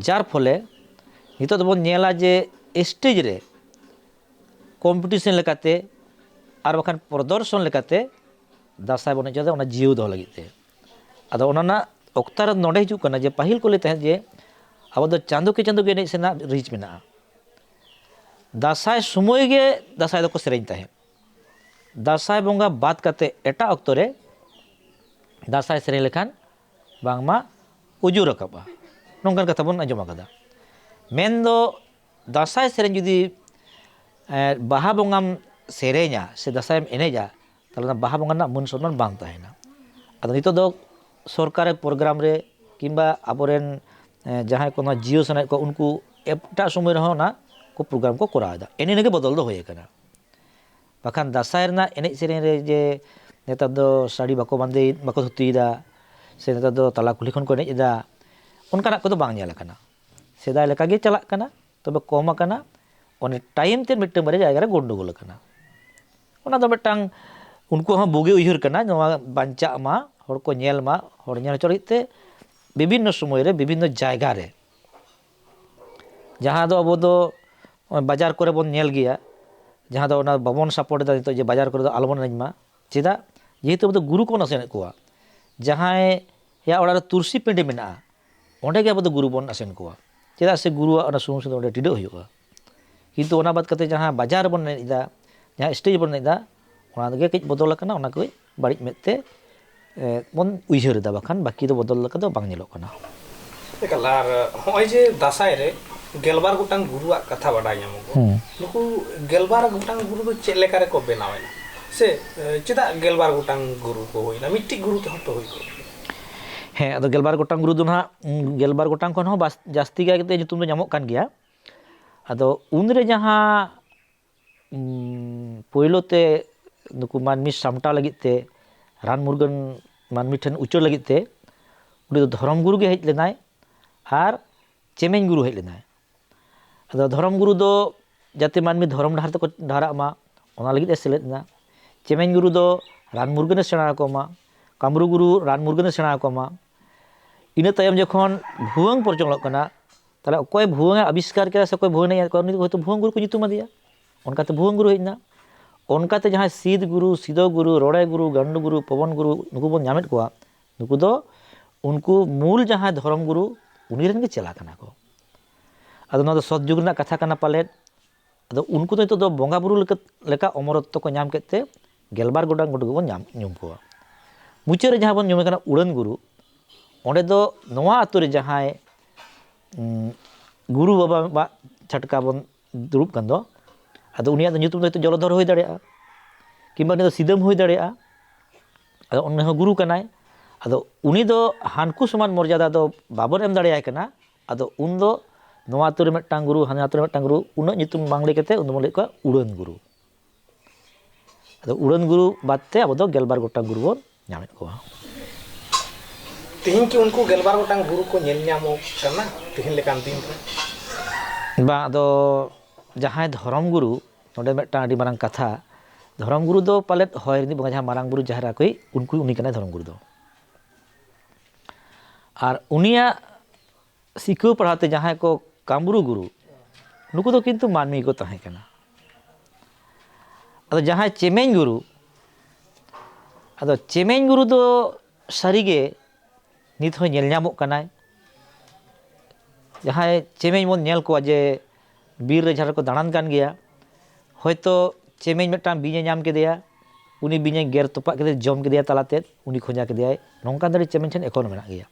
ᱡᱟᱨ ᱯᱷᱚᱞᱮ ᱱᱤᱛᱚᱜ ᱫᱚᱵᱚᱱ ᱧᱮᱞᱟ ᱡᱮ ᱥᱴᱮᱡᱽ ᱨᱮ ᱠᱚᱢᱯᱤᱴᱤᱥᱚᱱ ᱞᱮᱠᱟᱛᱮ ᱟᱨ ᱵᱟᱠᱷᱟᱱ ᱯᱨᱚᱫᱚᱨᱥᱚᱱ ᱞᱮᱠᱟᱛᱮ ᱫᱟᱸᱥᱟᱭ ᱵᱚᱱ ᱮᱱᱮᱡ ᱦᱚᱪᱚᱭᱮᱫᱟ, ᱚᱱᱟ ᱡᱤᱭᱟᱹᱣ ᱫᱚᱦᱚ ᱞᱟᱹᱜᱤᱫ ᱛᱮ᱾ ᱟᱫᱚ ᱚᱱᱟ ᱨᱮᱱᱟᱜ ᱚᱠᱛᱟ ᱨᱮ ᱱᱚᱰᱮ ᱦᱤᱡᱩᱜ ᱠᱟᱱᱟ ᱡᱮ ᱯᱟᱹᱦᱤᱞ ᱠᱚ ᱞᱟᱹᱭ ᱛᱟᱦᱮᱸᱫ ᱡᱮ ᱟᱵᱚ ᱫᱚ ᱪᱟᱸᱫᱳ ᱠᱮ ᱪᱟᱸᱫᱳ ᱜᱮ ᱮᱱᱮᱡ ᱥᱮᱱᱟᱜ ᱨᱤᱡ ᱢᱮᱱᱟᱜᱼᱟ᱾ ᱫᱟᱸᱥᱟᱭ ᱥᱚᱢᱚᱭ ᱜᱮ ᱫᱟᱸᱥᱟᱭ ᱫᱚᱠᱚ ᱥᱮᱨᱮᱧ ᱛᱟᱦᱮᱸᱫ᱾ ᱫᱟᱸᱥᱟᱭ ᱵᱚᱸᱜᱟ ᱵᱟᱫ ᱠᱟᱛᱮ ᱮᱴᱟᱜ ᱚᱠᱛᱚ ᱨᱮ ᱫᱟᱸᱥᱟᱭ ᱥᱮᱨᱮᱧ ᱞᱮᱠᱷᱟᱱ ᱵᱟᱝᱢᱟ ᱩᱡᱩ ᱨᱟᱠᱟᱵᱼᱟ, ᱱᱚᱝᱠᱟᱱ ᱠᱟᱛᱷᱟ ᱵᱚᱱ ᱟᱸᱡᱚᱢ ᱟᱠᱟᱫᱟ᱾ ᱢᱮᱱᱫᱚ ᱫᱟᱸᱥᱟᱭ ᱥᱮᱨᱮᱧ ᱡᱩᱫᱤ, ᱮ, ᱵᱟᱦᱟ ᱵᱚᱸᱜᱟᱢ ᱥᱮᱨᱮᱧᱟ ᱥᱮ ᱫᱟᱸᱥᱟᱭᱮᱢ ᱮᱱᱮᱡᱟ, ᱛᱟᱦᱚᱞᱮ ᱚᱱᱟ ᱵᱟᱦᱟ ᱵᱚᱸᱜᱟ ᱨᱮᱱᱟᱜ ᱢᱟᱹᱱ ᱥᱚᱱᱢᱟᱱ ᱵᱟᱝ ᱛᱟᱦᱮᱱᱟ᱾ ᱟᱫᱚ ᱱᱤᱛᱚᱜ ᱫᱚ ᱥᱚᱨᱠᱟᱨᱟᱜ ᱯᱨᱳᱜᱨᱟᱢ ᱨᱮ ᱠᱤᱝᱵᱟ ᱟᱵᱚᱨᱮᱱ, ᱮ, ᱡᱟᱦᱟᱸᱭ ᱠᱚ ᱱᱚᱣᱟ ᱡᱤᱭᱟᱹᱣ ᱥᱟᱱᱟᱭᱮᱫ ᱠᱚᱣᱟ, ᱩᱱᱠᱩ ᱮᱴᱟᱜ ᱥᱚᱢᱚᱭ ᱨᱮᱦᱚᱸ ᱚᱱᱟ ᱠᱚ ᱯᱨᱳᱜᱨᱟᱢ ᱠᱚ ᱠᱚᱨᱟᱣ ᱮᱫᱟ᱾ ᱮᱱᱮ ᱤᱱᱟᱹᱜᱮ ᱵᱚᱫᱚᱞ ᱫᱚ ᱦᱩᱭ ᱟᱠᱟᱱᱟ᱾ ᱵᱟᱠᱷᱟᱱ ᱫᱟᱸᱥᱟᱭ ᱨᱮᱱᱟᱜ ᱮᱱᱮᱡ ᱥᱮᱨᱮᱧ ᱨᱮ ᱡᱮ ᱱᱮᱛᱟᱨ ᱫᱚ ᱥᱟᱹᱲᱤ ᱵᱟᱠᱚ ᱵᱟᱸᱫᱮᱭᱮᱫ, ᱵᱟᱠᱚ ᱫᱷᱩᱛᱤᱭᱮᱫᱟ, ᱥᱮ ᱱᱮᱛᱟᱨ ᱫᱚ ᱛᱟᱞᱟ ᱠᱩᱞᱦᱤ ᱠᱷᱚᱱ ᱠᱚ ᱮᱱᱮᱡ ᱮᱫᱟ, ᱚᱱᱠᱟᱱᱟᱜ ᱠᱚᱫᱚ ᱵᱟᱝ ᱧᱮᱞ ᱟᱠᱟᱱᱟ᱾ ᱥᱮᱫᱟᱭ ᱞᱮᱠᱟᱜᱮ ᱪᱟᱞᱟᱜ ᱠᱟᱱᱟ, ᱛᱚᱵᱮ ᱠᱚᱢ ᱟᱠᱟᱱᱟ᱾ ᱚᱱᱮ ᱴᱟᱭᱤᱢ ᱛᱮ ᱢᱤᱫᱴᱟᱝ ᱵᱟᱨᱭᱟ ᱡᱟᱭᱜᱟ ᱨᱮ ᱜᱚᱱᱰᱳᱜᱳᱞ ᱟᱠᱟᱱᱟ᱾ ᱚᱱᱟ ᱫᱚ ᱢᱤᱫᱴᱟᱝ ᱩᱱᱠᱩᱣᱟᱜ ᱦᱚᱸ ᱵᱩᱜᱤ ᱩᱭᱦᱟᱹᱨ ᱠᱟᱱᱟ, ᱱᱚᱣᱟ ᱵᱟᱧᱪᱟᱜ ᱢᱟ, ᱦᱚᱲ ᱠᱚ ᱧᱮᱞ ᱢᱟ, ᱦᱚᱲ ᱧᱮᱞ ᱦᱚᱪᱚ ᱞᱟᱹᱜᱤᱫ ᱛᱮ ᱵᱤᱵᱷᱤᱱᱱᱚ ᱥᱚᱢᱚᱭ ᱨᱮ ᱵᱤᱵᱷᱤᱱᱱᱚ ᱡᱟᱭᱜᱟ ᱨᱮ, ᱡᱟᱦᱟᱸ ᱫᱚ ᱟᱵᱚ ᱫᱚ ᱱᱚᱜᱼᱚᱭ ᱵᱟᱡᱟᱨ ᱠᱚᱨᱮ ᱵᱚᱱ ᱧᱮᱞ ᱜᱮᱭᱟ, ᱡᱟᱦᱟᱸ ᱫᱚ ᱚᱱᱟ ᱵᱟᱵᱚᱱ ᱥᱟᱯᱳᱨᱴ ᱮᱫᱟ ᱱᱤᱛᱚᱜ ᱡᱮ ᱵᱟᱡᱟᱨ ᱠᱚᱨᱮ ᱫᱚ ᱟᱞᱚᱵᱚᱱ ᱮᱱᱮᱡ ᱢᱟ᱾ ᱪᱮᱫᱟᱜ? ᱡᱮᱦᱮᱛᱩ ᱟᱵᱚ ᱫᱚ ᱜᱩᱨᱩ ᱠᱚᱵᱚᱱ ᱟᱥᱮᱱᱮᱫ ᱠᱚᱣᱟ᱾ ᱡᱟᱦᱟᱸᱭᱟᱜ ᱚᱲᱟᱜ ᱨᱮ ᱛᱩᱨᱥᱤ ᱯᱤᱸᱰᱟᱹ ᱢᱮᱱᱟᱜᱼᱟ, ᱚᱸᱰᱮ ᱜᱮ ᱟᱵᱚ ᱫᱚ ᱜᱩᱨᱩ ᱵᱚᱱ ᱟᱥᱮᱱ ᱠᱚᱣᱟ᱾ ᱪᱮᱫᱟᱜ ᱥᱮ ᱜᱩᱨᱩᱣᱟᱜ ᱚᱱᱟ ᱥᱩᱱᱩᱢ ᱥᱤᱸᱫᱩᱨ ᱚᱸᱰᱮ ᱴᱤᱰᱟᱹᱜ ᱦᱩᱭᱩᱜᱼᱟ᱾ ᱠᱤᱱᱛᱩ ᱚᱱᱟ ᱵᱟᱫ ᱠᱟᱛᱮ ᱡᱟᱦᱟᱸ ᱵᱟᱡᱟᱨ ᱨᱮᱵᱚᱱ ᱮᱱᱮᱡ ᱮᱫᱟ, ᱡᱟᱦᱟᱸ ᱥᱴᱮᱡᱽ ᱵᱚᱱ ᱮᱱᱮᱡ ᱮᱫᱟ, ᱚᱱᱟ ᱜᱮ ᱠᱟᱹᱡ ᱵᱚᱫᱚᱞ ᱟᱠᱟᱱᱟ, ᱚᱱᱟ ᱠᱚ ᱵᱟᱹᱲᱤᱡ ᱢᱮᱫ ᱛᱮ, ᱮ, ᱵᱚᱱ ᱩᱭᱦᱟᱹᱨ ᱮᱫᱟ, ᱵᱟᱠᱷᱟᱱ ᱵᱟᱹᱠᱤ ᱫᱚ ᱵᱚᱫᱚᱞ ᱞᱮᱠᱟ ᱫᱚ ᱵᱟᱝ ᱧᱮᱞᱚᱜ ᱠᱟᱱᱟ᱾ ᱮᱠᱟᱞ᱾ ᱟᱨ ᱦᱚᱸᱜᱼᱚᱭ ᱡᱮ ᱫᱟᱸᱥᱟᱭ ᱨᱮ ᱜᱮᱞᱵᱟᱨ ᱜᱚᱴᱟᱝ ᱜᱩᱨᱩᱣᱟᱜ ᱠᱟᱛᱷᱟ ᱵᱟᱰᱟᱭ ᱧᱟᱢᱚᱜᱼᱟ, ᱦᱩᱸ᱾ ᱱᱩᱠᱩ ᱜᱮᱞᱵᱟᱨ ᱜᱚᱴᱟᱝ ᱜᱩᱨᱩ ᱫᱚ ᱪᱮᱫ ᱞᱮᱠᱟ ᱨᱮᱠᱚ ᱵᱮᱱᱟᱣ ᱮᱱᱟ? ᱥᱮ, ᱮ, ᱪᱮᱫᱟᱜ ᱜᱮᱞᱵᱟᱨ ᱜᱚᱴᱟᱝ ᱜᱩᱨᱩ ᱠᱚ ᱦᱩᱭᱱᱟ? ᱢᱤᱫᱴᱤᱡ ᱜᱩᱨᱩ ᱛᱮᱦᱚᱸ ᱛᱚ ᱦᱩᱭ ᱠᱚᱜᱼᱟ᱾ ᱦᱮᱸ, ᱟᱫᱚ ᱜᱮᱞᱵᱟᱨ ᱜᱚᱴᱟᱝ ᱜᱩᱨᱩ ᱫᱚ ᱱᱟᱦᱟᱜ, ᱩᱸ, ᱜᱮᱞᱵᱟᱨ ᱜᱚᱴᱟᱝ ᱠᱷᱚᱱ ᱦᱚᱸ ᱵᱟᱥ-, ᱡᱟᱹᱥᱛᱤ ᱠᱟᱭ ᱠᱟᱛᱮ ᱧᱩᱛᱩᱢ ᱫᱚ ᱧᱟᱢᱚᱜ ᱠᱟᱱ ᱜᱮᱭᱟ᱾ ᱟᱫᱚ ᱩᱱᱨᱮ ᱡᱟᱦᱟᱸ, ᱩᱸ, ᱯᱳᱭᱞᱳ ᱛᱮ ᱱᱩᱠᱩ ᱢᱟᱹᱱᱢᱤ ᱥᱟᱢᱴᱟᱣ ᱞᱟᱹᱜᱤᱫ ᱛᱮ, ᱨᱟᱱ ᱢᱩᱨᱜᱟᱹᱱ ᱢᱟᱹᱱᱢᱤ ᱴᱷᱮᱱ ᱩᱪᱟᱹᱲ ᱞᱟᱹᱜᱤᱫ ᱛᱮ, ᱩᱱᱤ ᱫᱚ ᱫᱷᱚᱨᱚᱢ ᱜᱩᱨᱩ ᱜᱮ ᱦᱮᱡ ᱞᱮᱱᱟᱭ ᱟᱨ ᱪᱮᱢᱮᱧ ᱜᱩᱨᱩ ᱦᱮᱡ ᱞᱮᱱᱟᱭ᱾ ᱟᱫᱚ ᱫᱷᱚᱨᱚᱢ ᱜᱩᱨᱩ ᱫᱚ ᱡᱟᱛᱮ ᱢᱟᱹᱱᱢᱤ ᱫᱷᱚᱨᱚᱢ ᱰᱟᱦᱟᱨ ᱛᱮᱠᱚ ᱰᱟᱦᱟᱨᱟᱜ ᱢᱟ, ᱚᱱᱟ ᱞᱟᱹᱜᱤᱫ ᱮ ᱥᱮᱞᱮᱫ ᱮᱱᱟ᱾ ᱪᱮᱢᱮᱧ ᱜᱩᱨᱩ ᱫᱚ ᱨᱟᱱ ᱢᱩᱨᱜᱟᱹᱱ ᱮ ᱥᱮᱬᱟ ᱟᱠᱚ ᱢᱟ, ᱠᱟᱢᱨᱩ ᱜᱩᱨᱩ ᱨᱟᱱ ᱢᱩᱨᱜᱟᱹᱱᱮ ᱥᱮᱬᱟ ᱟᱠᱚ ᱢᱟ᱾ ᱤᱱᱟᱹ ᱛᱟᱭᱚᱢ ᱡᱚᱠᱷᱚᱱ ᱵᱷᱩᱣᱟᱹᱝ ᱯᱨᱚᱪᱚᱞᱚᱜ ᱠᱟᱱᱟ, ᱛᱟᱦᱚᱞᱮ ᱚᱠᱚᱭ ᱵᱷᱩᱣᱟᱹᱝ ᱮ ᱟᱵᱤᱥᱠᱟᱨ ᱠᱮᱫᱟ ᱥᱮ ᱚᱠᱚᱭ ᱵᱷᱩᱣᱟᱹᱝ ᱮ ᱩᱱᱤ ᱫᱚ ᱦᱚᱭᱛᱳ ᱵᱷᱩᱣᱟᱹᱝ ᱜᱩᱨᱩ ᱠᱚ ᱧᱩᱛᱩᱢ ᱟᱫᱮᱭᱟ᱾ ᱚᱱᱠᱟᱛᱮ ᱵᱷᱩᱣᱟᱹᱝ ᱜᱩᱨᱩ ᱦᱮᱡ ᱮᱱᱟ᱾ ᱚᱱᱠᱟᱛᱮ ᱡᱟᱦᱟᱸᱭ ᱥᱤᱫ ᱜᱩᱨᱩ, ᱥᱤᱫᱚ ᱜᱩᱨᱩ, ᱨᱚᱲᱮ ᱜᱩᱨᱩ, ᱜᱟᱱᱰᱩ ᱜᱩᱨᱩ, ᱯᱚᱵᱚᱱ ᱜᱩᱨᱩ, ᱱᱩᱠᱩ ᱵᱚᱱ ᱧᱟᱢᱮᱫ ᱠᱚᱣᱟ, ᱱᱩᱠᱩ ᱫᱚ ᱩᱱᱠᱩ ᱢᱩᱞ ᱡᱟᱦᱟᱸᱭ ᱫᱷᱚᱨᱚᱢ ᱜᱩᱨᱩ, ᱩᱱᱤ ᱨᱮᱱ ᱜᱮ ᱪᱮᱞᱟ ᱠᱟᱱᱟ ᱠᱚ᱾ ᱟᱫᱚ ᱱᱚᱣᱟ ᱫᱚ ᱥᱚᱛ ᱡᱩᱜᱽ ᱨᱮᱱᱟᱜ ᱠᱟᱛᱷᱟ ᱠᱟᱱᱟ ᱯᱟᱞᱮᱫ᱾ ᱟᱫᱚ ᱩᱱᱠᱩ ᱫᱚ ᱱᱤᱛᱚᱜ ᱫᱚ ᱵᱚᱸᱜᱟ ᱵᱩᱨᱩ ᱞᱮᱠᱟ, ᱞᱮᱠᱟ ᱚᱢᱚᱨᱚᱛᱛᱚ ᱠᱚ ᱧᱟᱢ ᱠᱮᱫ ᱛᱮ ᱜᱮᱞᱵᱟᱨ ᱜᱚᱴᱟᱝ ᱜᱩᱨᱩ ᱜᱮᱵᱚᱱ ᱧᱟᱢ, ᱧᱩᱢ ᱠᱚᱣᱟ᱾ ᱢᱩᱪᱟᱹᱫ ᱨᱮ ᱡᱟᱦᱟᱸ ᱵᱚᱱ ᱧᱩᱢᱮ ᱠᱟᱱᱟ ᱩᱲᱟᱹᱱ ᱜᱩᱨᱩ, ᱚᱸᱰᱮ ᱫᱚ ᱱᱚᱣᱟ ᱟᱛᱳ ᱨᱮ ᱡᱟᱦᱟᱸᱭ, ᱩᱸ, ᱜᱩᱨᱩ ᱵᱟᱵᱟᱣᱟᱜ ᱪᱷᱟᱴᱠᱟ ᱵᱚᱱ ᱫᱩᱲᱩᱵ ᱠᱟᱱ ᱫᱚ, ᱟᱫᱚ ᱩᱱᱤᱭᱟᱜ ᱫᱚ ᱧᱩᱛᱩᱢ ᱫᱚ ᱦᱚᱭᱛᱳ ᱡᱚᱞᱚᱫᱷᱚᱨ ᱦᱩᱭ ᱫᱟᱲᱮᱭᱟᱜᱼᱟ, ᱠᱤᱝᱵᱟ ᱩᱱᱤ ᱫᱚ ᱥᱤᱫᱟᱹᱢ ᱦᱩᱭ ᱫᱟᱲᱮᱭᱟᱜᱼᱟ᱾ ᱟᱫᱚ ᱩᱱᱤ ᱦᱚᱸ ᱜᱩᱨᱩ ᱠᱟᱱᱟᱭ᱾ ᱟᱫᱚ ᱩᱱᱤ ᱫᱚ ᱦᱟᱱᱠᱩ ᱥᱚᱢᱟᱱ ᱢᱚᱨᱡᱟᱫᱟ ᱫᱚ ᱵᱟᱵᱚᱱ ᱮᱢ ᱫᱟᱲᱮᱭᱟᱭ ᱠᱟᱱᱟ᱾ ᱟᱫᱚ ᱩᱱ ᱫᱚ ᱱᱚᱣᱟ ᱟᱛᱳ ᱨᱮ ᱢᱤᱫᱴᱟᱝ ᱜᱩᱨᱩ, ᱦᱟᱱᱟ ᱟᱛᱳ ᱨᱮ ᱢᱤᱫᱴᱟᱝ ᱜᱩᱨᱩ, ᱩᱱᱟᱹᱜ ᱧᱩᱛᱩᱢ ᱵᱟᱝ ᱞᱟᱹᱭ ᱠᱟᱛᱮ ᱩᱱ ᱫᱚᱵᱚᱱ ᱞᱟᱹᱭ ᱠᱚᱣᱟ ᱩᱲᱟᱹᱱ ᱜᱩᱨᱩ᱾ ᱟᱫᱚ ᱩᱲᱟᱹᱱ ᱜᱩᱨᱩ ᱵᱟᱫ ᱛᱮ ᱟᱵᱚ ᱫᱚ ᱜᱮᱞᱵᱟᱨ ᱜᱚᱴᱟᱝ ᱜᱩᱨᱩ ᱵᱚᱱ ᱧᱟᱢᱮᱫ ᱠᱚᱣᱟ᱾ ᱛᱮᱦᱮᱧ ᱠᱤ ᱩᱱᱠᱩ ᱜᱮᱞᱵᱟᱨ ᱜᱚᱴᱟᱝ ᱜᱩᱨᱩ ᱠᱚ ᱧᱮᱞ ᱧᱟᱢᱚᱜ ᱠᱟᱱᱟ ᱛᱮᱦᱮᱧ ᱞᱮᱠᱟᱱ ᱫᱤᱱ ᱨᱮ? ᱵᱟᱝ, ᱟᱫᱚ ᱡᱟᱦᱟᱸᱭ ᱫᱷᱚᱨᱚᱢ ᱜᱩᱨᱩ, ᱱᱚᱰᱮ ᱢᱤᱫᱴᱟᱝ ᱟᱹᱰᱤ ᱢᱟᱨᱟᱝ ᱠᱟᱛᱷᱟ, ᱫᱷᱚᱨᱚᱢ ᱜᱩᱨᱩ ᱫᱚ ᱯᱟᱞᱮᱫ ᱦᱚᱭ ᱨᱤᱱᱤᱡ ᱵᱚᱸᱜᱟ, ᱡᱟᱦᱟᱸ ᱢᱟᱨᱟᱝ ᱵᱩᱨᱩ ᱡᱟᱦᱮᱨ ᱟᱭᱳ ᱠᱚᱭᱤᱡ, ᱩᱱᱠᱩ, ᱩᱱᱤ ᱠᱟᱱᱟᱭ ᱫᱷᱚᱨᱚᱢ ᱜᱩᱨᱩ ᱫᱚ᱾ ᱟᱨ ᱩᱱᱤᱭᱟᱜ ᱥᱤᱠᱷᱟᱹᱣ ᱯᱟᱲᱦᱟᱣ ᱛᱮ ᱡᱟᱦᱟᱸᱭ ᱠᱚ ᱠᱟᱢᱨᱩ ᱜᱩᱨᱩ, ᱱᱩᱠᱩ ᱫᱚ ᱠᱤᱱᱛᱩ ᱢᱟᱹᱱᱢᱤ ᱜᱮᱠᱚ ᱛᱟᱦᱮᱸ ᱠᱟᱱᱟ᱾ ᱟᱫᱚ ᱡᱟᱦᱟᱸᱭ ᱪᱮᱢᱮᱧ ᱜᱩᱨᱩ, ᱟᱫᱚ ᱪᱮᱢᱮᱧ ᱜᱩᱨᱩ ᱫᱚ ᱥᱟᱹᱨᱤᱜᱮ ᱱᱤᱛ ᱦᱚᱸᱭ ᱧᱮᱞ ᱧᱟᱢᱚᱜ ᱠᱟᱱᱟᱭ᱾ ᱡᱟᱦᱟᱸᱭ ᱪᱮᱢᱮᱧ ᱵᱚᱱ ᱧᱮᱞ ᱠᱚᱣᱟ ᱡᱮ ᱵᱤᱨ ᱨᱮ ᱡᱟᱦᱟᱸ ᱨᱮᱠᱚ ᱫᱟᱬᱟᱱ ᱠᱟᱱ ᱜᱮᱭᱟ, ᱦᱚᱭᱛᱳ ᱪᱮᱢᱮᱧ ᱢᱤᱫᱴᱟᱝ ᱵᱤᱧ ᱮ ᱧᱟᱢ ᱠᱮᱫᱮᱭᱟ, ᱩᱱᱤ ᱵᱤᱧ ᱮ ᱜᱮᱨ ᱛᱚᱯᱟᱜ ᱠᱮᱫᱮ, ᱡᱚᱢ ᱠᱮᱫᱮᱭᱟ ᱛᱟᱞᱟᱛᱮ, ᱩᱱᱤ ᱠᱷᱚᱡᱟ ᱠᱮᱫᱮᱭᱟᱭ, ᱱᱚᱝᱠᱟᱱ ᱫᱟᱲᱮ ᱪᱮᱢᱮᱧ ᱴᱷᱮᱱ ᱮᱠᱷᱚᱱ ᱢᱮᱱᱟᱜ ᱜᱮᱭᱟ᱾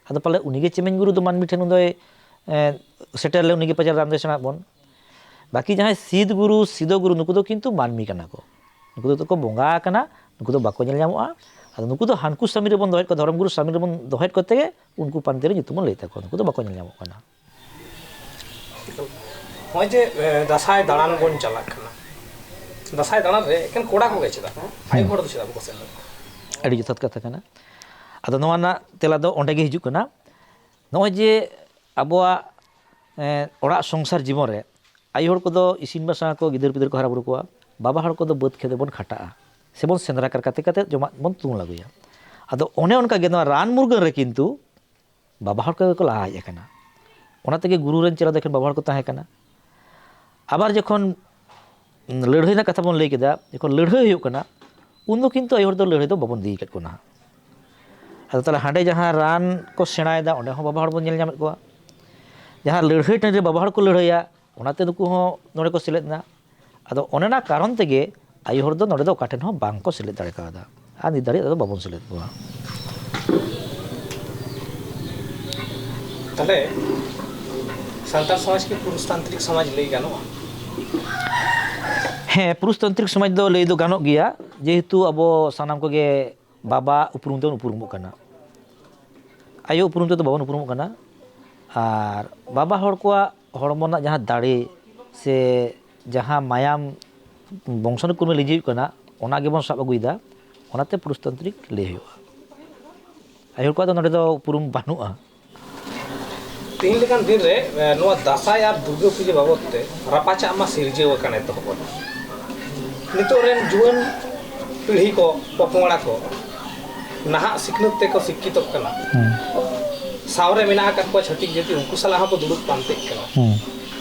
ᱟᱫᱚ ᱯᱟᱞᱮ ᱩᱱᱤᱜᱮ ᱪᱮᱢᱮᱧ ᱜᱩᱨᱩ ᱫᱚ ᱢᱟᱹᱱᱢᱤ ᱴᱷᱮᱱ ᱩᱱ ᱫᱚᱭ, ᱮᱸ, ᱥᱮᱴᱮᱨ ᱞᱮ, ᱩᱱᱤᱜᱮ ᱯᱟᱪᱮ ᱨᱟᱱ ᱫᱚᱭ ᱥᱮᱬᱟ ᱵᱚᱱ᱾ ᱵᱟᱹᱠᱤ ᱡᱟᱦᱟᱸᱭ ᱥᱤᱫ ᱜᱩᱨᱩ, ᱥᱤᱫᱚ ᱜᱩᱨᱩ, ᱱᱩᱠᱩ ᱫᱚ ᱠᱤᱱᱛᱩ ᱢᱟᱹᱱᱢᱤ ᱠᱟᱱᱟ ᱠᱚ᱾ ᱱᱩᱠᱩ ᱫᱚ ᱠᱚ ᱵᱚᱸᱜᱟ ᱟᱠᱟᱱᱟ, ᱱᱩᱠᱩ ᱫᱚ ᱵᱟᱠᱚ ᱧᱮᱞ ᱧᱟᱢᱚᱜᱼᱟ᱾ ᱟᱫᱚ ᱱᱩᱠᱩ ᱫᱚ ᱦᱟᱱᱠᱩ ᱥᱟᱢᱤ ᱨᱮᱵᱚᱱ ᱫᱚᱦᱚᱭᱮᱫ ᱠᱚᱣᱟ, ᱫᱷᱚᱨᱚᱢ ᱜᱩᱨᱩ ᱥᱟᱢᱤ ᱨᱮᱵᱚᱱ ᱫᱚᱦᱚᱭᱮᱫ ᱠᱚᱛᱮ ᱜᱮ ᱩᱱᱠᱩ ᱯᱟᱱᱛᱮ ᱨᱮ ᱧᱩᱛᱩᱢ ᱵᱚᱱ ᱞᱟᱹᱭ ᱛᱟᱠᱚᱣᱟ, ᱱᱩᱠᱩ ᱫᱚ ᱵᱟᱠᱚ ᱧᱮᱞ ᱧᱟᱢᱚᱜ ᱠᱟᱱᱟ᱾ ᱱᱚᱜᱼᱚᱭ ᱡᱮ ᱮ, ᱫᱟᱸᱥᱟᱭ ᱫᱟᱬᱟᱱ ᱵᱚᱱ ᱪᱟᱞᱟᱜ ᱠᱟᱱᱟ, ᱫᱟᱸᱥᱟᱭ ᱫᱟᱬᱟᱱ ᱨᱮ ᱮᱠᱮᱱ ᱠᱚᱲᱟ ᱠᱚᱜᱮ ᱪᱮᱫᱟᱜ, ᱟᱭᱳ ᱦᱚᱲ ᱫᱚ ᱪᱮᱫᱟᱜ ᱵᱟᱠᱚ ᱥᱮᱱ ᱫᱟᱲᱮᱭᱟᱜᱼᱟ? ᱟᱹᱰᱤ ᱡᱚᱛᱷᱟᱛ ᱠᱟᱛᱷᱟ ᱠᱟᱱᱟ᱾ ᱟᱫᱚ ᱱᱚᱣᱟ ᱨᱮᱱᱟᱜ ᱛᱮᱞᱟ ᱫᱚ ᱚᱸᱰᱮ ᱜᱮ ᱦᱤᱡᱩᱜ ᱠᱟᱱᱟ᱾ ᱱᱚᱜᱼᱚᱭ ᱡᱮ ᱟᱵᱚᱣᱟᱜ, ᱮᱸ, ᱚᱲᱟᱜ ᱥᱚᱝᱥᱟᱨ ᱡᱤᱵᱚᱱ ᱨᱮ ᱟᱭᱳ ᱦᱚᱲ ᱠᱚᱫᱚ ᱤᱥᱤᱱ ᱵᱟᱥᱟᱝ ᱟᱠᱚ, ᱜᱤᱫᱟᱹᱨ ᱯᱤᱫᱟᱹᱨ ᱠᱚ ᱦᱟᱨᱟ ᱵᱩᱨᱩ ᱠᱚᱣᱟ, ᱵᱟᱵᱟ ᱦᱚᱲ ᱠᱚᱫᱚ ᱵᱟᱹᱫᱽ ᱠᱷᱮᱛ ᱨᱮᱵᱚᱱ ᱠᱷᱟᱴᱟᱜᱼᱟ, ᱥᱮᱵᱚᱱ ᱥᱮᱸᱫᱽᱨᱟ ᱠᱟᱨᱠᱟ ᱠᱟᱛᱮ ᱠᱟᱛᱮ ᱡᱚᱢᱟᱜ ᱵᱚᱱ ᱛᱩᱢᱟᱹᱞ ᱟᱹᱜᱩᱭᱟ᱾ ᱟᱫᱚ ᱚᱱᱮ ᱚᱱᱠᱟ ᱜᱮ ᱱᱚᱣᱟ ᱨᱟᱱ ᱢᱩᱨᱜᱟᱹᱱ ᱨᱮ ᱠᱤᱱᱛᱩ ᱵᱟᱵᱟ ᱦᱚᱲ ᱠᱚᱜᱮ ᱠᱚ ᱞᱟᱦᱟ ᱦᱮᱡ ᱟᱠᱟᱱᱟ᱾ ᱚᱱᱟ ᱛᱮᱜᱮ ᱜᱩᱨᱩ ᱨᱮᱱ ᱪᱮᱞᱟ ᱫᱚ ᱮᱠᱷᱮᱱ ᱵᱟᱵᱟ ᱦᱚᱲ ᱠᱚ ᱛᱟᱦᱮᱸ ᱠᱟᱱᱟ᱾ ᱟᱵᱟᱨ ᱡᱚᱠᱷᱚᱱ ᱞᱟᱹᱲᱦᱟᱹᱭ ᱨᱮᱱᱟᱜ ᱠᱟᱛᱷᱟ ᱵᱚᱱ ᱞᱟᱹᱭ ᱠᱮᱫᱟ, ᱡᱚᱠᱷᱚᱱ ᱞᱟᱹᱲᱦᱟᱹᱭ ᱦᱩᱭᱩᱜ ᱠᱟᱱᱟ, ᱩᱱ ᱫᱚ ᱠᱤᱱᱛᱩ ᱟᱭᱳ ᱦᱚᱲ ᱫᱚ ᱞᱟᱹᱲᱦᱟᱹᱭ ᱫᱚ ᱵᱟᱵᱚᱱ ᱤᱫᱤ ᱟᱠᱟᱫ ᱠᱚᱣᱟ ᱱᱟᱦᱟᱜ᱾ ᱟᱫᱚ ᱛᱟᱦᱚᱞᱮ ᱦᱟᱸᱰᱮ ᱡᱟᱦᱟᱸ ᱨᱟᱱ ᱠᱚ ᱥᱮᱬᱟᱭᱮᱫᱟ, ᱚᱸᱰᱮ ᱦᱚᱸ ᱵᱟᱵᱟ ᱦᱚᱲ ᱵᱚᱱ ᱧᱮᱞ ᱧᱟᱢᱮᱫ ᱠᱚᱣᱟ᱾ ᱡᱟᱦᱟᱸ ᱞᱟᱹᱲᱦᱟᱹᱭ ᱴᱟᱺᱰᱤ ᱨᱮ ᱵᱟᱵᱟ ᱦᱚᱲ ᱠᱚ ᱞᱟᱹᱲᱦᱟᱹᱭᱟ, ᱚᱱᱟᱛᱮ ᱱᱩᱠᱩ ᱦᱚᱸ ᱱᱚᱰᱮ ᱠᱚ ᱥᱮᱞᱮᱫ ᱮᱱᱟ᱾ ᱟᱫᱚ ᱚᱱᱮ ᱚᱱᱟ ᱠᱟᱨᱚᱱ ᱛᱮᱜᱮ ᱟᱭᱳ ᱦᱚᱲ ᱫᱚ ᱱᱚᱰᱮ ᱫᱚ ᱚᱠᱟ ᱴᱷᱮᱱ ᱦᱚᱸ ᱵᱟᱝ ᱠᱚ ᱥᱮᱞᱮᱫ ᱫᱟᱲᱮ ᱠᱟᱣᱫᱟ, ᱟᱨ ᱱᱤᱛ ᱫᱷᱟᱹᱨᱤᱡ ᱫᱚ ᱵᱟᱵᱚᱱ ᱥᱮᱞᱮᱫ ᱠᱚᱣᱟ᱾ ᱛᱟᱦᱞᱮ ᱥᱟᱱᱛᱟᱲ ᱥᱚᱢᱟᱡᱽ ᱠᱤ ᱯᱩᱨᱩᱥᱛᱟᱱᱛᱨᱤᱠ ᱥᱚᱢᱟᱡᱽ ᱞᱟᱹᱭ ᱜᱟᱱᱚᱜᱼᱟ? ᱦᱮᱸ, ᱯᱩᱨᱩᱥᱛᱟᱱᱛᱨᱤᱠ ᱥᱚᱢᱟᱡᱽ ᱫᱚ ᱞᱟᱹᱭ ᱫᱚ ᱜᱟᱱᱚᱜ ᱜᱮᱭᱟ, ᱡᱮᱦᱮᱛᱩ ᱟᱵᱚ ᱥᱟᱱᱟᱢ ᱠᱚᱜᱮ ᱵᱟᱵᱟ ᱩᱯᱨᱩᱢ ᱛᱮᱵᱚᱱ ᱩᱯᱨᱩᱢᱚᱜ ᱠᱟᱱᱟ, ᱟᱭᱳ ᱩᱯᱨᱩᱢ ᱛᱮᱫᱚ ᱵᱟᱵᱚᱱ ᱩᱯᱨᱩᱢᱚᱜ ᱠᱟᱱᱟ᱾ ᱟᱨ ᱵᱟᱵᱟ ᱦᱚᱲ ᱠᱚᱣᱟᱜ ᱦᱚᱲᱢᱚ ᱨᱮᱱᱟᱜ ᱡᱟᱦᱟᱸ ᱫᱟᱲᱮ ᱥᱮ ᱡᱟᱦᱟᱸ ᱢᱟᱭᱟᱢ ᱵᱚᱝᱥᱟᱱᱩᱠᱨᱚᱢᱮ ᱞᱤᱸᱡᱤ ᱦᱩᱭᱩᱜ ᱠᱟᱱᱟ, ᱚᱱᱟ ᱜᱮᱵᱚᱱ ᱥᱟᱵ ᱟᱹᱜᱩᱭᱮᱫᱟ, ᱚᱱᱟᱛᱮ ᱯᱩᱨᱩᱥᱛᱟᱱᱛᱨᱤᱠ ᱞᱟᱹᱭ ᱦᱩᱭᱩᱜᱼᱟ᱾ ᱟᱭᱳ ᱦᱚᱲ ᱠᱚᱣᱟᱜ ᱫᱚ ᱱᱚᱰᱮ ᱫᱚ ᱩᱯᱨᱩᱢ ᱵᱟᱹᱱᱩᱜᱼᱟ᱾ ᱛᱮᱦᱮᱧ ᱞᱮᱠᱟᱱ ᱫᱤᱱ ᱨᱮ ᱮ, ᱱᱚᱣᱟ ᱫᱟᱸᱥᱟᱭ ᱟᱨ ᱫᱩᱨᱜᱟᱹ ᱯᱩᱡᱟᱹ ᱵᱟᱵᱚᱫ ᱛᱮ ᱨᱟᱯᱟᱪᱟᱜ ᱢᱟ ᱥᱤᱨᱡᱟᱹᱣ ᱟᱠᱟᱱ ᱮᱛᱚᱦᱚᱵ ᱟᱠᱟᱱ᱾ ᱱᱤᱛᱚᱜ ᱨᱮᱱ ᱡᱩᱣᱟᱹᱱ ᱯᱤᱲᱦᱤ ᱠᱚ, ᱯᱚᱯᱚᱝᱲᱟ ᱠᱚ ᱱᱟᱦᱟᱜ ᱥᱤᱠᱷᱱᱟᱹᱛ ᱛᱮᱠᱚ ᱥᱤᱠᱠᱷᱤᱛᱚᱜ ᱠᱟᱱᱟ᱾ ᱥᱟᱶᱨᱮ ᱢᱮᱱᱟᱜ ᱟᱠᱟᱫ ᱠᱚᱣᱟ ᱪᱷᱟᱹᱛᱤᱠ ᱡᱟᱹᱛᱤ, ᱩᱱᱠᱩ ᱥᱟᱞᱟᱜ ᱦᱚᱸᱠᱚ ᱫᱩᱲᱩᱵ ᱯᱟᱱᱛᱮᱜ ᱠᱟᱱᱟ᱾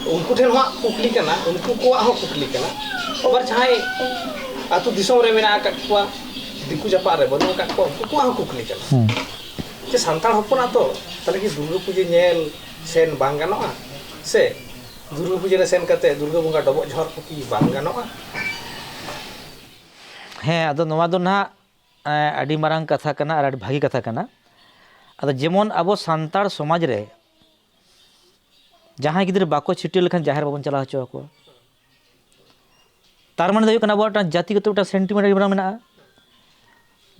ᱩᱱᱠᱩ ᱴᱷᱮᱱ ᱦᱚᱸ ᱠᱩᱠᱞᱤ ᱠᱟᱱᱟ, ᱩᱱᱠᱩ ᱠᱚᱣᱟᱜ ᱦᱚᱸ ᱠᱩᱠᱞᱤ ᱠᱟᱱᱟ᱾ ᱟᱵᱟᱨ ᱡᱟᱦᱟᱸᱭ ᱟᱹᱛᱩ ᱫᱤᱥᱚᱢ ᱨᱮ ᱢᱮᱱᱟᱜ ᱟᱠᱟᱫ ᱠᱚᱣᱟ, ᱫᱤᱠᱩ ᱡᱟᱯᱟᱜ ᱨᱮ ᱵᱟᱹᱱᱩᱜ ᱟᱠᱟᱫ ᱠᱚᱣᱟ, ᱩᱱᱠᱩ ᱠᱚᱣᱟᱜ ᱦᱚᱸ ᱠᱩᱠᱞᱤ ᱠᱟᱱᱟ᱾ ᱡᱮ ᱥᱟᱱᱛᱟᱲ ᱦᱚᱯᱚᱱᱟᱜ ᱫᱚ ᱛᱟᱦᱞᱮ ᱠᱤ ᱫᱩᱨᱜᱟᱹ ᱯᱩᱡᱟᱹ ᱧᱮᱞ ᱥᱮᱱ ᱵᱟᱝ ᱜᱟᱱᱚᱜᱼᱟ? ᱥᱮ ᱫᱩᱨᱜᱟᱹ ᱯᱩᱡᱟᱹ ᱨᱮ ᱥᱮᱱ ᱠᱟᱛᱮ ᱫᱩᱨᱜᱟᱹ ᱵᱚᱸᱜᱟ ᱰᱚᱵᱚᱜ ᱡᱚᱦᱟᱨ ᱠᱚ ᱠᱤ ᱵᱟᱝ ᱜᱟᱱᱚᱜᱼᱟ? ᱦᱮᱸ, ᱟᱫᱚ ᱱᱚᱣᱟ ᱫᱚ ᱱᱟᱦᱟᱜ ᱮᱸ, ᱟᱹᱰᱤ ᱢᱟᱨᱟᱝ ᱠᱟᱛᱷᱟ ᱠᱟᱱᱟ ᱟᱨ ᱟᱹᱰᱤ ᱵᱷᱟᱹᱜᱤ ᱠᱟᱛᱷᱟ ᱠᱟᱱᱟ᱾ ᱟᱫᱚ ᱡᱮᱢᱚᱱ ᱟᱵᱚ ᱥᱟᱱᱛᱟᱲ ᱥᱚᱢᱟᱡᱽ ᱨᱮ ᱡᱟᱦᱟᱸᱭ ᱜᱤᱫᱽᱨᱟᱹ ᱵᱟᱠᱚ ᱪᱷᱟᱹᱴᱭᱟᱹᱨ ᱞᱮᱠᱷᱟᱱ ᱡᱟᱦᱮᱨ ᱵᱟᱵᱚᱱ ᱪᱟᱞᱟᱣ ᱦᱚᱪᱚ ᱟᱠᱚᱣᱟ᱾ ᱛᱟᱨ ᱢᱟᱱᱮ ᱫᱚ ᱦᱩᱭᱩᱜ ᱠᱟᱱᱟ ᱟᱵᱚᱣᱟᱜ ᱢᱤᱫᱴᱟᱝ ᱡᱟᱹᱛᱤᱜᱚᱛᱚ ᱢᱤᱫᱴᱟᱝ sentiment ᱟᱹᱰᱤ ᱢᱟᱨᱟᱝ ᱢᱮᱱᱟᱜᱼᱟ᱾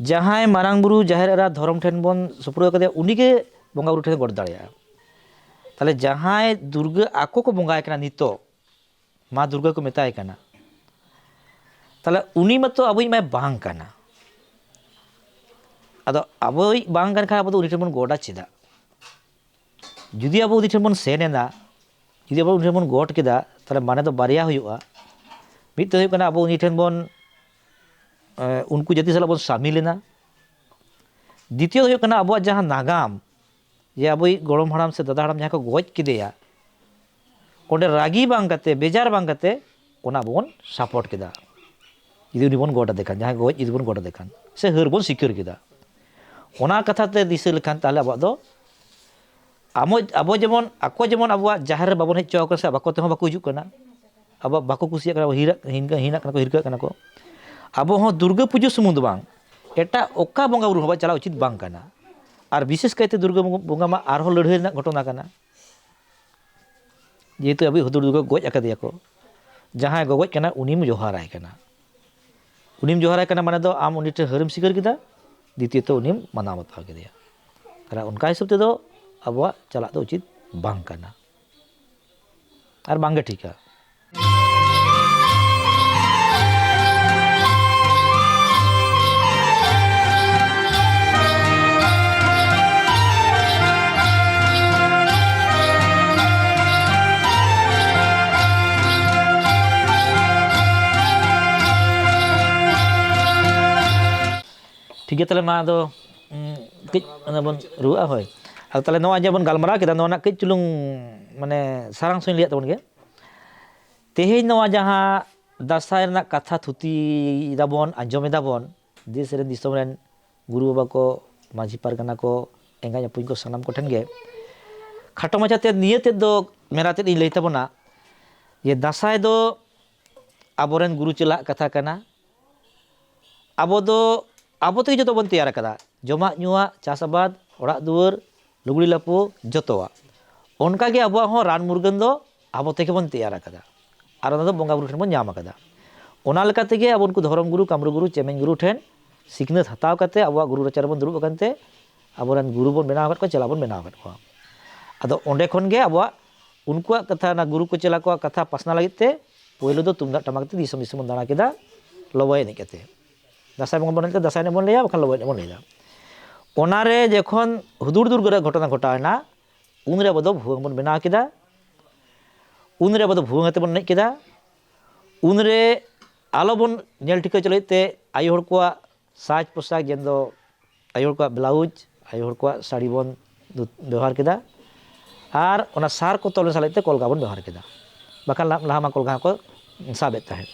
ᱡᱟᱦᱟᱸᱭ ᱢᱟᱨᱟᱝ ᱵᱩᱨᱩ, ᱡᱟᱦᱮᱨ ᱮᱨᱟ, ᱫᱷᱚᱨᱚᱢ ᱴᱷᱮᱱ ᱵᱚᱱ ᱥᱩᱯᱨᱩᱫ ᱟᱠᱟᱫᱮᱭᱟ, ᱩᱱᱤᱜᱮ ᱵᱚᱸᱜᱟ ᱵᱩᱨᱩ ᱴᱷᱮᱱ ᱜᱚᱰ ᱫᱟᱲᱮᱭᱟᱜᱼᱟ᱾ ᱛᱟᱦᱚᱞᱮ ᱡᱟᱦᱟᱸᱭ ᱫᱩᱨᱜᱟᱹ ᱟᱠᱚ ᱠᱚ ᱵᱚᱸᱜᱟᱭ ᱠᱟᱱᱟ ᱱᱤᱛᱚᱜ, ᱢᱟ ᱫᱩᱨᱜᱟᱹ ᱠᱚ ᱢᱮᱛᱟᱭ ᱠᱟᱱᱟ, ᱛᱟᱦᱚᱞᱮ ᱩᱱᱤ ᱢᱟᱛᱚ ᱟᱵᱚᱭᱤᱡ ᱢᱟᱭ ᱵᱟᱝ ᱠᱟᱱᱟ᱾ ᱟᱫᱚ ᱟᱵᱚᱭᱤᱡ ᱵᱟᱝ ᱠᱟᱱ ᱠᱷᱟᱱ ᱟᱵᱚ ᱫᱚ ᱩᱱᱤ ᱴᱷᱮᱱ ᱵᱚᱱ ᱜᱚᱰᱟ ᱪᱮᱫᱟᱜ? ᱡᱩᱫᱤ ᱟᱵᱚ ᱩᱱᱤ ᱴᱷᱮᱱ ᱵᱚᱱ ᱥᱮᱱ ᱮᱱᱟ, ᱡᱩᱫᱤ ᱟᱵᱚ ᱩᱱᱤ ᱴᱷᱮᱱ ᱵᱚᱱ ᱜᱚᱰ ᱠᱮᱫᱟ, ᱛᱟᱦᱚᱞᱮ ᱢᱟᱱᱮ ᱫᱚ ᱵᱟᱨᱭᱟ ᱦᱩᱭᱩᱜᱼᱟ᱾ ᱢᱤᱫ ᱫᱚ ᱦᱩᱭᱩᱜ ᱠᱟᱱᱟ ᱟᱵᱚ ᱩᱱᱤ ᱴᱷᱮᱱ ᱵᱚᱱ, ᱮ, ᱩᱱᱠᱩ ᱡᱟᱹᱛᱤ ᱥᱟᱞᱟᱜ ᱵᱚᱱ ᱥᱟᱢᱤᱞ ᱮᱱᱟ, ᱫᱤᱛᱤᱭᱚ ᱫᱚ ᱦᱩᱭᱩᱜ ᱠᱟᱱᱟ ᱟᱵᱚᱣᱟᱜ ᱡᱟᱦᱟᱸ ᱱᱟᱜᱟᱢ, ᱡᱮ ᱟᱵᱚᱭᱤᱡ ᱜᱚᱲᱚᱢ ᱦᱟᱲᱟᱢ ᱥᱮ ᱫᱟᱫᱟ ᱦᱟᱲᱟᱢ ᱡᱟᱦᱟᱸᱭ ᱠᱚ ᱜᱚᱡ ᱠᱮᱫᱮᱭᱟ, ᱚᱸᱰᱮ ᱨᱟᱹᱜᱤ ᱵᱟᱝ ᱠᱟᱛᱮ, ᱵᱮᱡᱟᱨ ᱵᱟᱝ ᱠᱟᱛᱮ, ᱚᱱᱟ ᱟᱵᱚ ᱵᱚᱱ ᱥᱟᱯᱳᱨᱴ ᱠᱮᱫᱟ᱾ ᱡᱩᱫᱤ ᱩᱱᱤ ᱵᱚᱱ ᱜᱚᱰ ᱟᱫᱮ ᱠᱷᱟᱱ, ᱡᱟᱦᱟᱸᱭ ᱜᱚᱡ ᱡᱩᱫᱤ ᱵᱚᱱ ᱜᱚᱰ ᱟᱫᱮ ᱠᱷᱟᱱ, ᱥᱮ ᱦᱟᱹᱨ ᱵᱚᱱ ᱥᱤᱠᱟᱹᱨ ᱠᱮᱫᱟ, ᱚᱱᱟ ᱠᱟᱛᱷᱟ ᱛᱮ ᱫᱤᱥᱟᱹ ᱞᱮᱠᱷᱟᱱ, ᱛᱟᱦᱚᱞᱮ ᱟᱵᱚᱣᱟᱜ ᱫᱚ ᱟᱢᱚ-, ᱟᱵᱚ ᱡᱮᱢᱚᱱ, ᱟᱠᱚ ᱡᱮᱢᱚᱱ ᱟᱵᱚᱣᱟᱜ ᱡᱟᱦᱮᱨ ᱨᱮ ᱵᱟᱵᱚᱱ ᱦᱮᱡ ᱦᱚᱪᱚ ᱟᱠᱚ ᱠᱟᱱᱟ, ᱥᱮ ᱟᱠᱚ ᱛᱮᱦᱚᱸ ᱵᱟᱠᱚ ᱦᱤᱡᱩᱜ ᱠᱟᱱᱟ, ᱟᱵᱚ ᱵᱟᱠᱚ ᱠᱩᱥᱤᱭᱟᱜ ᱠᱟᱱᱟ, ᱦᱤᱨᱟᱜ-, ᱦᱤᱱ-, ᱦᱤᱱᱟᱜ ᱠᱟᱱᱟ ᱠᱚ, ᱦᱤᱨᱠᱟᱹᱜ ᱠᱟᱱᱟ ᱠᱚ᱾ ᱟᱵᱚ ᱦᱚᱸ ᱫᱩᱨᱜᱟᱹ ᱯᱩᱡᱟᱹ ᱥᱩᱢᱩᱝ ᱫᱚ ᱵᱟᱝ, ᱮᱴᱟᱜ ᱚᱠᱟ ᱵᱚᱸᱜᱟ ᱵᱩᱨᱩ ᱦᱚᱸ ᱟᱵᱚᱣᱟᱜ ᱪᱟᱞᱟᱣ ᱩᱪᱤᱛ ᱵᱟᱝ ᱠᱟᱱᱟ᱾ ᱟᱨ ᱵᱤᱥᱮᱥ ᱠᱟᱭᱛᱮ ᱫᱩᱨᱜᱟᱹ ᱵᱚᱸᱜᱟ ᱢᱟ ᱟᱨᱦᱚᱸ ᱞᱟᱹᱲᱦᱟᱹᱭ ᱨᱮᱱᱟᱜ ᱜᱷᱚᱴᱚᱱᱟ ᱠᱟᱱᱟ᱾ ᱡᱮᱦᱮᱛᱩ ᱟᱵᱚᱭᱤᱡ ᱦᱩᱫᱩᱲ ᱫᱩᱨᱜᱟᱹ ᱜᱚᱡ ᱟᱠᱟᱫᱮᱭᱟ ᱠᱚ, ᱡᱟᱦᱟᱸᱭ ᱜᱚᱜᱚᱡ ᱠᱟᱱᱟ ᱩᱱᱤᱢ ᱡᱚᱦᱟᱨᱟᱭ ᱠᱟᱱᱟ᱾ ᱩᱱᱤᱢ ᱡᱚᱦᱟᱨᱟᱭ ᱠᱟᱱᱟ ᱢᱟᱱᱮ ᱫᱚ ᱟᱢ ᱩᱱᱤ ᱴᱷᱮᱱ ᱦᱟᱹᱨᱮᱢ ᱥᱤᱠᱟᱹᱨ ᱠᱮᱫᱟ, ᱫᱤᱛᱤᱭᱚᱛᱚ ᱩᱱᱤᱢ ᱢᱟᱱᱟᱣ ᱵᱟᱛᱟᱣ ᱠᱮᱫᱮᱭᱟ᱾ ᱛᱟᱦᱚᱞᱮ ᱚᱱᱠᱟ ᱦᱤᱥᱟᱹᱵ ᱛᱮᱫᱚ ᱟᱵᱚᱣᱟᱜ ᱪᱟᱞᱟᱜ ᱫᱚ ᱩᱪᱤᱛ ᱵᱟᱝ ᱠᱟᱱᱟ ᱟᱨ ᱵᱟᱝᱜᱮ ᱴᱷᱤᱠᱟ᱾ ᱴᱷᱤᱠ ᱜᱮᱭᱟ, ᱛᱟᱦᱚᱞᱮ ᱢᱟ ᱟᱫᱚ, ᱩᱸ, ᱠᱟᱹᱡ ᱚᱱᱟ ᱵᱚᱱ ᱨᱩᱣᱟᱹᱜᱼᱟ, ᱦᱳᱭ᱾ ᱟᱫᱚ ᱛᱟᱦᱚᱞᱮ ᱱᱚᱣᱟ ᱡᱮ ᱵᱚᱱ ᱜᱟᱞᱢᱟᱨᱟᱣ ᱠᱮᱫᱟ, ᱱᱚᱣᱟ ᱨᱮᱱᱟᱜ ᱠᱟᱹᱡ ᱪᱩᱞᱩᱝ ᱢᱟᱱᱮ ᱥᱟᱨᱟᱝᱥᱚᱧ ᱞᱟᱹᱭᱟᱫ ᱛᱟᱵᱚᱱ ᱜᱮ᱾ ᱛᱮᱦᱮᱧ ᱱᱚᱣᱟ ᱡᱟᱦᱟᱸ ᱫᱟᱸᱥᱟᱭ ᱨᱮᱱᱟᱜ ᱠᱟᱛᱷᱟ ᱛᱷᱩᱛᱤ ᱫᱟᱵᱚᱱ, ᱟᱸᱡᱚᱢ ᱮᱫᱟᱵᱚᱱ, ᱫᱮᱥ ᱨᱮᱱ ᱫᱤᱥᱚᱢ ᱨᱮᱱ ᱜᱩᱨᱩ ᱵᱟᱵᱟ ᱠᱚ, ᱢᱟᱹᱡᱷᱤ ᱯᱟᱨᱜᱟᱱᱟ ᱠᱚ, ᱮᱸᱜᱟᱧ ᱟᱹᱯᱩᱧ ᱠᱚ, ᱥᱟᱱᱟᱢ ᱠᱚᱴᱷᱮᱱ ᱜᱮ ᱠᱷᱟᱴᱚ ᱢᱟᱪᱷᱟᱛᱮ ᱱᱤᱭᱟᱹ ᱛᱮᱫ ᱫᱚ ᱢᱮᱱᱟ ᱛᱮᱫ ᱤᱧ ᱞᱟᱹᱭ ᱛᱟᱵᱚᱱᱟ ᱡᱮ ᱫᱟᱸᱥᱟᱭ ᱫᱚ ᱟᱵᱚᱨᱮᱱ ᱜᱩᱨᱩ ᱪᱮᱞᱟᱜ ᱠᱟᱛᱷᱟ ᱠᱟᱱᱟ᱾ ᱟᱵᱚ ᱫᱚ, ᱟᱵᱚ ᱛᱮᱜᱮ ᱡᱚᱛᱚ ᱵᱚᱱ ᱛᱮᱭᱟᱨ ᱟᱠᱟᱫᱟ, ᱡᱚᱢᱟᱜ ᱧᱩᱣᱟᱜ, ᱪᱟᱥ ᱟᱵᱟᱫ, ᱚᱲᱟᱜ ᱫᱩᱣᱟᱹᱨ, ᱞᱩᱜᱽᱲᱤ ᱞᱟᱯᱚ, ᱡᱚᱛᱚᱣᱟᱜ᱾ ᱚᱱᱠᱟᱜᱮ ᱟᱵᱚᱣᱟᱜ ᱦᱚᱸ ᱨᱟᱱ ᱢᱩᱨᱜᱟᱹᱱ ᱫᱚ ᱟᱵᱚ ᱛᱮᱜᱮ ᱵᱚᱱ ᱛᱮᱭᱟᱨ ᱟᱠᱟᱫᱟ, ᱟᱨ ᱚᱱᱟ ᱫᱚ ᱵᱚᱸᱜᱟ ᱵᱩᱨᱩ ᱴᱷᱮᱱ ᱵᱚᱱ ᱧᱟᱢ ᱟᱠᱟᱫᱟ᱾ ᱚᱱᱟ ᱞᱮᱠᱟ ᱛᱮᱜᱮ ᱟᱵᱚ ᱩᱱᱠᱩ ᱫᱷᱚᱨᱚᱢ ᱜᱩᱨᱩ, ᱠᱟᱢᱨᱩ ᱜᱩᱨᱩ, ᱪᱮᱢᱮᱧ ᱜᱩᱨᱩ ᱴᱷᱮᱱ ᱥᱤᱠᱷᱱᱟᱹᱛ ᱦᱟᱛᱟᱣ ᱠᱟᱛᱮ ᱟᱵᱚᱣᱟᱜ ᱜᱩᱨᱩ ᱨᱟᱪᱟ ᱨᱮᱵᱚᱱ ᱫᱩᱲᱩᱵ ᱟᱠᱟᱱ ᱛᱮ ᱟᱵᱚᱨᱮᱱ ᱜᱩᱨᱩ ᱵᱚᱱ ᱵᱮᱱᱟᱣ ᱟᱠᱟᱫ ᱠᱚᱣᱟ, ᱪᱮᱞᱟ ᱵᱚᱱ ᱵᱮᱱᱟᱣ ᱟᱠᱟᱫ ᱠᱚᱣᱟ᱾ ᱟᱫᱚ ᱚᱸᱰᱮ ᱠᱷᱚᱱ ᱜᱮ ᱟᱵᱚᱣᱟᱜ ᱩᱱᱠᱩᱣᱟᱜ ᱠᱟᱛᱷᱟ, ᱚᱱᱟ ᱜᱩᱨᱩ ᱠᱚ ᱪᱮᱞᱟ ᱠᱚᱣᱟᱜ ᱠᱟᱛᱷᱟ ᱯᱟᱥᱱᱟᱣ ᱞᱟᱹᱜᱤᱫ ᱛᱮ ᱯᱳᱭᱞᱳ ᱫᱚ ᱛᱩᱢᱫᱟᱜ ᱴᱟᱢᱟᱠ ᱛᱮ ᱫᱤᱥᱚᱢ ᱫᱤᱥᱚᱢ ᱵᱚᱱ ᱫᱟᱬᱟ ᱠᱮᱫᱟ ᱞᱚᱵᱚᱭ ᱮᱱᱮᱡ ᱠᱟᱛᱮ᱾ ᱫᱟᱸᱥᱟᱭ ᱵᱚᱸᱜᱟ ᱵᱚᱱ ᱮᱱᱮᱡ ᱠᱮᱫᱟ, ᱫᱟᱸᱥᱟᱭ ᱮᱱᱮᱡ ᱵᱚᱱ ᱞᱟᱹᱭᱟ, ᱵᱟᱠᱷᱟᱱ ᱞᱚᱵᱚᱭ ᱮᱱᱮᱡ ᱵᱚᱱ ᱞᱟᱹᱭᱫᱟ᱾ ᱚᱱᱟᱨᱮ ᱡᱚᱠᱷᱚᱱ ᱦᱩᱫᱩᱲ ᱫᱩᱨᱜᱟᱹ ᱨᱮ ᱜᱷᱚᱴᱚᱱᱟ ᱜᱷᱚᱴᱟᱣ ᱮᱱᱟ, ᱩᱱᱨᱮ ᱟᱵᱚ ᱫᱚ ᱵᱷᱩᱣᱟᱹᱝ ᱵᱚᱱ ᱵᱮᱱᱟᱣ ᱠᱮᱫᱟ, ᱩᱱᱨᱮ ᱟᱵᱚ ᱫᱚ ᱵᱷᱩᱣᱟᱹᱝ ᱟᱛᱮ ᱵᱚᱱ ᱮᱱᱮᱡ ᱠᱮᱫᱟ᱾ ᱩᱱᱨᱮ ᱟᱞᱚ ᱵᱚᱱ ᱧᱮᱞ ᱴᱷᱤᱠᱟᱹ ᱦᱚᱪᱚ ᱞᱟᱹᱜᱤᱫ ᱛᱮ ᱟᱭᱳ ᱦᱚᱲ ᱠᱚᱣᱟᱜ ᱥᱟᱡᱽ ᱯᱳᱥᱟᱠ ᱡᱮᱱ ᱫᱚ ᱟᱭᱳ ᱦᱚᱲ ᱠᱚᱣᱟᱜ ᱵᱞᱟᱣᱩᱡᱽ, ᱟᱭᱳ ᱦᱚᱲ ᱠᱚᱣᱟᱜ ᱥᱟᱹᱲᱤ ᱵᱚᱱ ᱫᱩ- ᱵᱮᱣᱦᱟᱨ ᱠᱮᱫᱟ᱾ ᱟᱨ ᱚᱱᱟ ᱥᱟᱨ ᱠᱚ ᱛᱚᱞ ᱥᱟᱞᱟᱜ ᱛᱮ ᱠᱚᱞᱜᱟ ᱵᱚᱱ ᱵᱮᱣᱦᱟᱨ ᱠᱮᱫᱟ᱾ ᱵᱟᱠᱷᱟᱱ ᱞᱟ- ᱞᱟᱦᱟ ᱢᱟ ᱠᱚᱞᱜᱟ ᱦᱚᱸᱠᱚ ᱥᱟᱵᱮᱫ ᱛᱟᱦᱮᱸᱫ᱾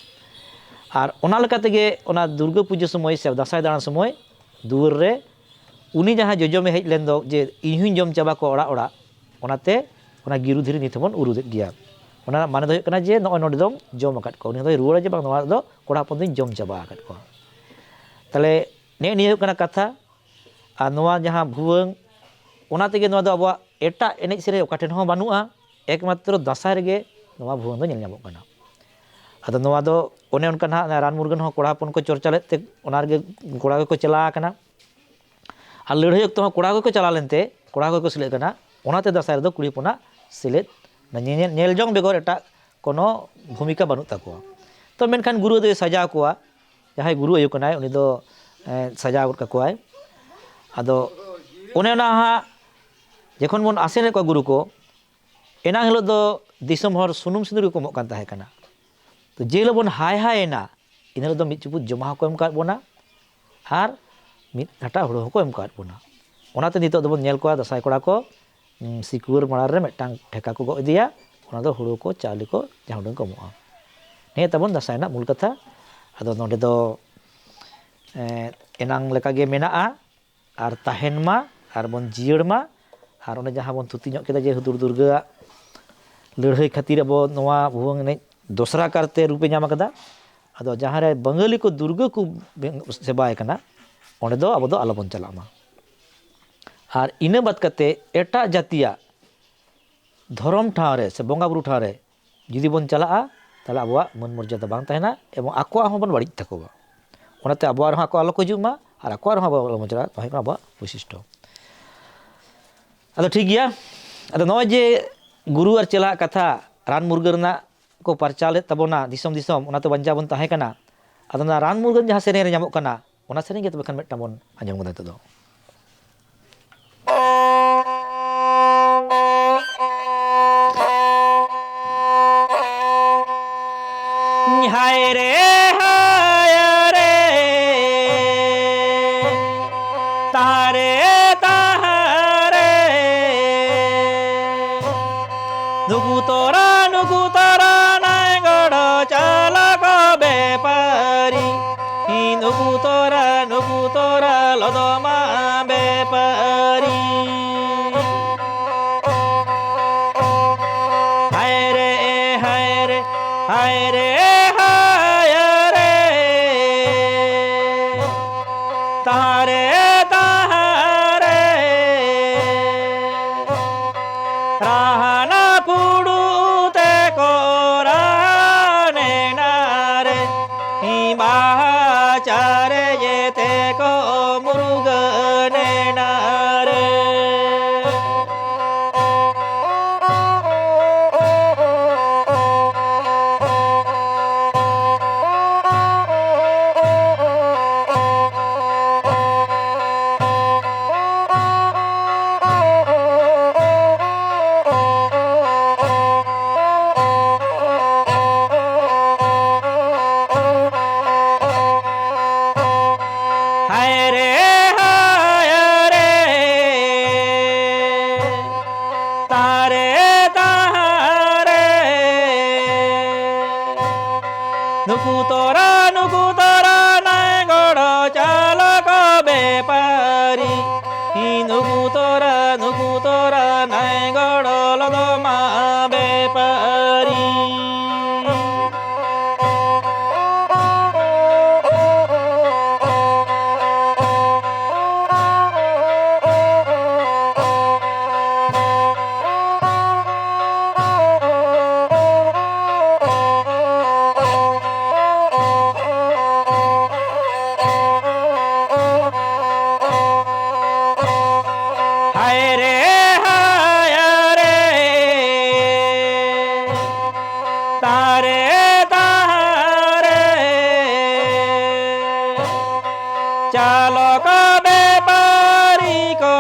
ᱟᱨ ᱚᱱᱟ ᱞᱮᱠᱟ ᱛᱮᱜᱮ ᱚᱱᱟ ᱫᱩᱨᱜᱟᱹ ᱯᱩᱡᱟᱹ ᱥᱚᱢᱚᱭ ᱥᱮ ᱫᱟᱸᱥᱟᱭ ᱫᱟᱬᱟᱱ ᱥᱚᱢᱚᱭ ᱫᱩᱣᱟᱹᱨ ᱨᱮ ᱩᱱᱤ ᱡᱟᱦᱟᱸ ᱡᱚᱡᱚᱢᱮ ᱦᱮᱡ ᱞᱮᱱ ᱫᱚ, ᱡᱮ ᱤᱧ ᱦᱚᱧ ᱡᱚᱢ ᱪᱟᱵᱟ ᱠᱚᱣᱟ ᱚᱲᱟᱜ ᱚᱲᱟᱜ, ᱚᱱᱟᱛᱮ ᱚᱱᱟ ᱜᱤᱨᱩ ᱫᱷᱤᱨᱤ ᱱᱤᱛ ᱦᱚᱸᱵᱚᱱ ᱩᱨᱩᱫᱮᱫ ᱜᱮᱭᱟ᱾ ᱚᱱᱟ ᱨᱮᱱᱟᱜ ᱢᱟᱱᱮ ᱫᱚ ᱦᱩᱭᱩᱜ ᱠᱟᱱᱟ ᱡᱮ ᱱᱚᱜᱼᱚᱭ ᱱᱚᱰᱮ ᱫᱚᱢ ᱡᱚᱢ ᱟᱠᱟᱫ ᱠᱚᱣᱟ, ᱩᱱᱤ ᱫᱚᱭ ᱨᱩᱣᱟᱹᱲᱟ ᱡᱮ ᱵᱟᱝ, ᱱᱚᱣᱟ ᱫᱚ ᱠᱚᱲᱟ ᱦᱚᱯᱚᱱ ᱫᱚᱧ ᱡᱚᱢ ᱪᱟᱵᱟ ᱟᱠᱟᱫ ᱠᱚᱣᱟ᱾ ᱛᱟᱦᱞᱮ ᱱᱮᱜᱼᱮ ᱱᱤᱭᱟᱹ ᱦᱩᱭᱩᱜ ᱠᱟᱱᱟ ᱠᱟᱛᱷᱟ᱾ ᱟᱨ ᱱᱚᱣᱟ ᱡᱟᱦᱟᱸ ᱵᱷᱩᱣᱟᱹᱝ, ᱚᱱᱟ ᱛᱮᱜᱮ ᱱᱚᱣᱟ ᱫᱚ ᱟᱵᱚᱣᱟᱜ ᱮᱴᱟᱜ ᱮᱱᱮᱡ ᱥᱮᱨᱮᱧ ᱚᱠᱟ ᱴᱷᱮᱱ ᱦᱚᱸ ᱵᱟᱹᱱᱩᱜᱼᱟ, ᱮᱠᱢᱟᱛᱨᱚ ᱫᱟᱸᱥᱟᱭ ᱨᱮᱜᱮ ᱱᱚᱣᱟ ᱵᱷᱩᱣᱟᱹᱝ ᱫᱚ ᱧᱮᱞ ᱧᱟᱢᱚᱜ ᱠᱟᱱᱟ᱾ ᱟᱫᱚ ᱱᱚᱣᱟ ᱫᱚ ᱚᱱᱮ ᱚᱱᱠᱟ ᱱᱟᱦᱟᱜ ᱨᱟᱱ ᱢᱩᱨᱜᱟᱹᱱ ᱦᱚᱸ ᱠᱚᱲᱟ ᱦᱚᱯᱚᱱ ᱠᱚ ᱪᱚᱨᱪᱟ ᱞᱮᱫ ᱛᱮ ᱚᱱᱟ ᱨᱮᱜᱮ ᱠᱚᱲᱟ ᱜᱮᱠᱚ ᱪᱟᱞᱟᱣ ᱟᱠᱟᱱᱟ᱾ ᱟᱨ ᱞᱟᱹᱲᱦᱟᱹᱭ ᱚᱠᱛᱚ ᱦᱚᱸ ᱠᱚᱲᱟ ᱜᱮᱠᱚ ᱪᱟᱞᱟᱣ ᱞᱮᱱᱛᱮ ᱠᱚᱲᱟ ᱜᱮᱠᱚ ᱥᱮᱞᱮᱫ ᱠᱟᱱᱟ᱾ ᱚᱱᱟᱛᱮ ᱫᱟᱸᱥᱟᱭ ᱨᱮᱫᱚ ᱠᱩᱲᱤ ᱦᱚᱯᱚᱱᱟᱜ ᱥᱮᱞᱮᱫ, ᱧᱮᱧᱮᱞ, ᱧᱮᱞ ᱡᱚᱝ ᱵᱮᱜᱚᱨ ᱮᱴᱟᱜ ᱠᱳᱱᱳ ᱵᱷᱩᱢᱤᱠᱟ ᱵᱟᱹᱱᱩᱜ ᱛᱟᱠᱚᱣᱟ᱾ ᱛᱚ ᱢᱮᱱᱠᱷᱟᱱ ᱜᱩᱨᱩ ᱫᱚᱭ ᱥᱟᱡᱟᱣ ᱠᱚᱣᱟ, ᱡᱟᱦᱟᱸᱭ ᱜᱩᱨᱩ ᱟᱭᱳ ᱠᱟᱱᱟᱭ ᱩᱱᱤ ᱫᱚ ᱮ, ᱥᱟᱡᱟᱣ ᱜᱚᱫ ᱠᱟᱠᱚᱣᱟᱭ᱾ ᱟᱫᱚ ᱚᱱᱮ ᱚᱱᱟ ᱦᱟᱸᱜ ᱡᱚᱠᱷᱚᱱ ᱵᱚᱱ ᱟᱥᱮᱱᱮᱫ ᱠᱚᱣᱟ ᱜᱩᱨᱩ ᱠᱚ, ᱮᱱᱟᱝ ᱦᱤᱞᱳᱜ ᱫᱚ ᱫᱤᱥᱚᱢ ᱦᱚᱲ ᱥᱩᱱᱩᱢ ᱥᱤᱸᱫᱩᱨ ᱜᱮᱠᱚ ᱮᱢᱚᱜ ᱠᱟᱱ ᱛᱟᱦᱮᱸ ᱠᱟᱱᱟ᱾ ᱛᱚ ᱡᱮ ᱦᱤᱞᱳᱜ ᱵᱚᱱ ᱦᱟᱭ ᱦᱟᱭ ᱮᱱᱟ, ᱤᱱᱟᱹ ᱦᱤᱞᱳᱜ ᱫᱚ ᱢᱤᱫ ᱪᱩᱯᱩᱫ ᱡᱚᱢᱟ ᱦᱚᱸᱠᱚ ᱮᱢ ᱟᱠᱟᱫ ᱵᱚᱱᱟ ᱟᱨ ᱢᱤᱫ ᱦᱟᱴᱟᱜ ᱦᱩᱲᱩ ᱦᱚᱸᱠᱚ ᱮᱢ ᱟᱠᱟᱫ ᱵᱚᱱᱟ᱾ ᱚᱱᱟᱛᱮ ᱱᱤᱛᱚᱜ ᱫᱚᱵᱚᱱ ᱧᱮᱞ ᱠᱚᱣᱟ ᱫᱟᱸᱥᱟᱭ ᱠᱚᱲᱟ ᱠᱚ, ᱩᱸ, ᱥᱤᱠᱩᱣᱟᱹᱨ ᱢᱟᱲᱟᱝ ᱨᱮ ᱢᱤᱫᱴᱟᱝ ᱴᱷᱮᱠᱟ ᱠᱚ ᱜᱚᱜ ᱤᱫᱤᱭᱟ, ᱚᱱᱟ ᱫᱚ ᱦᱩᱲᱩ ᱠᱚ ᱪᱟᱣᱞᱮ ᱠᱚ ᱡᱟᱦᱟᱸ ᱩᱰᱟᱹᱝ ᱠᱚ ᱮᱢᱚᱜᱼᱟ᱾ ᱱᱤᱭᱟᱹ ᱛᱟᱵᱚᱱ ᱫᱟᱸᱥᱟᱭ ᱨᱮᱱᱟᱜ ᱢᱩᱞ ᱠᱟᱛᱷᱟ᱾ ᱟᱫᱚ ᱱᱚᱰᱮ ᱫᱚ, ᱮᱸ, ᱮᱱᱟᱝ ᱞᱮᱠᱟᱜᱮ ᱢᱮᱱᱟᱜᱼᱟ, ᱟᱨ ᱛᱟᱦᱮᱱ ᱢᱟ, ᱟᱨ ᱵᱚᱱ ᱡᱤᱭᱟᱹᱲ ᱢᱟ᱾ ᱟᱨ ᱚᱱᱮ ᱡᱟᱦᱟᱸ ᱵᱚᱱ ᱛᱷᱩᱛᱤ ᱧᱚᱜ ᱠᱮᱫᱟ ᱡᱮ ᱦᱩᱫᱩᱲ ᱫᱩᱨᱜᱟᱹᱣᱟᱜ ᱞᱟᱹᱲᱦᱟᱹᱭ ᱠᱷᱟᱹᱛᱤᱨ ᱟᱵᱚ ᱱᱚᱣᱟ ᱵᱷᱩᱣᱟᱹᱝ ᱮᱱᱮᱡ ᱫᱚᱥᱨᱟ ᱠᱟᱨᱛᱮ ᱨᱩᱯᱮ ᱧᱟᱢ ᱟᱠᱟᱫᱟ᱾ ᱟᱫᱚ ᱡᱟᱦᱟᱸ ᱨᱮ ᱵᱟঙᱟᱞᱤ ᱠᱚ ᱫᱩᱨᱜᱟᱹ ᱠᱚ ᱵᱮᱝ-, ᱥᱮᱵᱟᱭ ᱠᱟᱱᱟ, ᱚᱸᱰᱮ ᱫᱚ ᱟᱵᱚ ᱫᱚ ᱟᱞᱚᱵᱚᱱ ᱪᱟᱞᱟᱜ ᱢᱟ᱾ ᱟᱨ ᱤᱱᱟᱹ ᱵᱟᱫ ᱠᱟᱛᱮ ᱮᱴᱟᱜ ᱡᱟᱹᱛᱤᱭᱟᱜ ᱫᱷᱚᱨᱚᱢ ᱴᱷᱟᱶ ᱨᱮ ᱥᱮ ᱵᱚᱸᱜᱟ ᱵᱩᱨᱩ ᱴᱷᱟᱶ ᱨᱮ ᱡᱩᱫᱤ ᱵᱚᱱ ᱪᱟᱞᱟᱜᱼᱟ, ᱛᱟᱦᱚᱞᱮ ᱟᱵᱚᱣᱟᱜ ᱢᱟᱹᱱ ᱢᱚᱨᱡᱟᱫᱟ ᱵᱟᱝ ᱛᱟᱦᱮᱱᱟ ᱮᱵᱚᱝ ᱟᱠᱚᱣᱟᱜ ᱦᱚᱸᱵᱚᱱ ᱵᱟᱹᱲᱤᱡ ᱛᱟᱠᱚᱣᱟ᱾ ᱚᱱᱟᱛᱮ ᱟᱵᱚᱣᱟᱜ ᱨᱮᱦᱚᱸ ᱟᱠᱚ ᱟᱞᱚ ᱠᱚ ᱦᱤᱡᱩᱜ ᱢᱟ ᱟᱨ ᱟᱠᱚᱣᱟᱜ ᱨᱮᱦᱚᱸ ᱟᱵᱚ ᱟᱞᱚ ᱵᱚᱱ ᱪᱟᱞᱟᱜᱼᱟ, ᱱᱚᱣᱟ ᱦᱩᱭᱩᱜ ᱠᱟᱱᱟ ᱟᱵᱚᱣᱟᱜ ᱵᱳᱭᱥᱤᱥᱴᱚ᱾ ᱟᱫᱚ ᱴᱷᱤᱠ ᱜᱮᱭᱟ, ᱟᱫᱚ ᱱᱚᱜᱼᱚᱭ ᱡᱮ ᱜᱩᱨᱩ ᱟᱨ ᱪᱮᱞᱟᱣᱟᱜ ᱠᱟᱛᱷᱟ, ᱨᱟᱱ ᱢᱩᱨᱜᱟᱹᱱ ᱨᱮᱱᱟᱜ ᱠᱚ ᱯᱟᱨᱪᱟᱣ ᱞᱮᱫ ᱛᱟᱵᱚᱱᱟ ᱫᱤᱥᱚᱢ ᱫᱤᱥᱚᱢ, ᱚᱱᱟᱛᱮ ᱵᱟᱧᱪᱟᱣ ᱵᱚᱱ ᱛᱟᱦᱮᱸ ᱠᱟᱱᱟ᱾ ᱟᱫᱚ ᱚᱱᱟ ᱨᱟᱱ ᱢᱩᱨᱜᱟᱹᱱ ᱡᱟᱦᱟᱸ ᱥᱮᱨᱮᱧ ᱨᱮ ᱧᱟᱢᱚᱜ ᱠᱟᱱᱟ, ᱚᱱᱟ ᱥᱮᱨᱮᱧ ᱜᱮ ᱛᱚᱵᱮ ᱠᱷᱟᱱ ᱢᱤᱫᱴᱟᱝ ᱵᱚᱱ ᱟᱸᱡᱚᱢ ᱜᱚᱫᱟ ᱱᱤᱛᱚᱜ ᱫᱚ᱾ ᱦᱟᱭ ᱨᱮ, ᱦᱟᱭ ᱨᱮ, ᱛᱟᱦᱟᱨᱮ ᱛᱟᱦᱟᱨᱮ ᱱᱩᱠᱩ ᱛᱚᱨᱟ ᱱᱩᱠᱩ ᱛᱚᱨᱟ ᱱᱟᱭᱜᱚᱲ ᱪᱟᱞᱚᱠ ᱵᱮᱯᱟᱨᱤ᱾ ᱱᱩᱠᱩ ᱛᱚᱨᱟ ᱱᱩᱠᱩ ᱛᱚᱨᱟ ᱞᱚᱫᱚᱢᱟ ᱵᱮᱯᱟᱨᱤ᱾ ᱦᱟᱭ ᱨᱮ ᱦᱟᱭ ᱨᱮ ᱦᱟᱭ ᱨᱮ ᱦᱟᱭ ᱨᱮ ᱛᱟᱦᱟᱨᱮ ᱛᱟᱦᱟᱨᱮ ᱨᱟᱦᱟᱱᱟ ᱯᱩᱲᱩ ᱛᱮᱠᱚ ᱨᱟᱱᱮᱱᱟ ᱨᱮ᱾ ᱵᱟᱦᱟ ᱪᱟᱨᱮ ᱡᱮᱛᱮ ᱠᱚ ᱢᱩᱨᱜᱟᱹᱱᱮᱱᱟ ᱨᱮ᱾ ᱦᱟᱭ ᱨᱮ ᱦᱟᱭ ᱨᱮ ᱛᱟᱦᱟᱨᱮ ᱛᱟᱦᱟᱨᱮ ᱱᱩᱠᱩ ᱛᱚᱨᱟ ᱱᱩᱠᱩ ᱛᱚᱨᱟ ᱱᱟᱭᱜᱚᱲ ᱪᱟᱞᱚᱠ ᱵᱮᱯᱟᱨᱤ᱾ ᱱᱩᱠᱩ ᱛᱚᱨᱟ ᱱᱩᱠᱩ ᱛᱚᱨᱟ ᱱᱟᱭᱜᱚᱲ ᱞᱚᱫᱚᱢᱟ ᱵᱮᱯᱟᱨᱤ᱾ ᱦᱟᱭ ᱨᱮ ᱦᱟᱭ ᱨᱮ ᱛᱟᱦᱟᱨᱮ ᱛᱟᱦᱟᱨᱮ ᱪᱟᱞᱚᱠ ᱵᱮᱯᱟᱨᱤ ᱠᱚ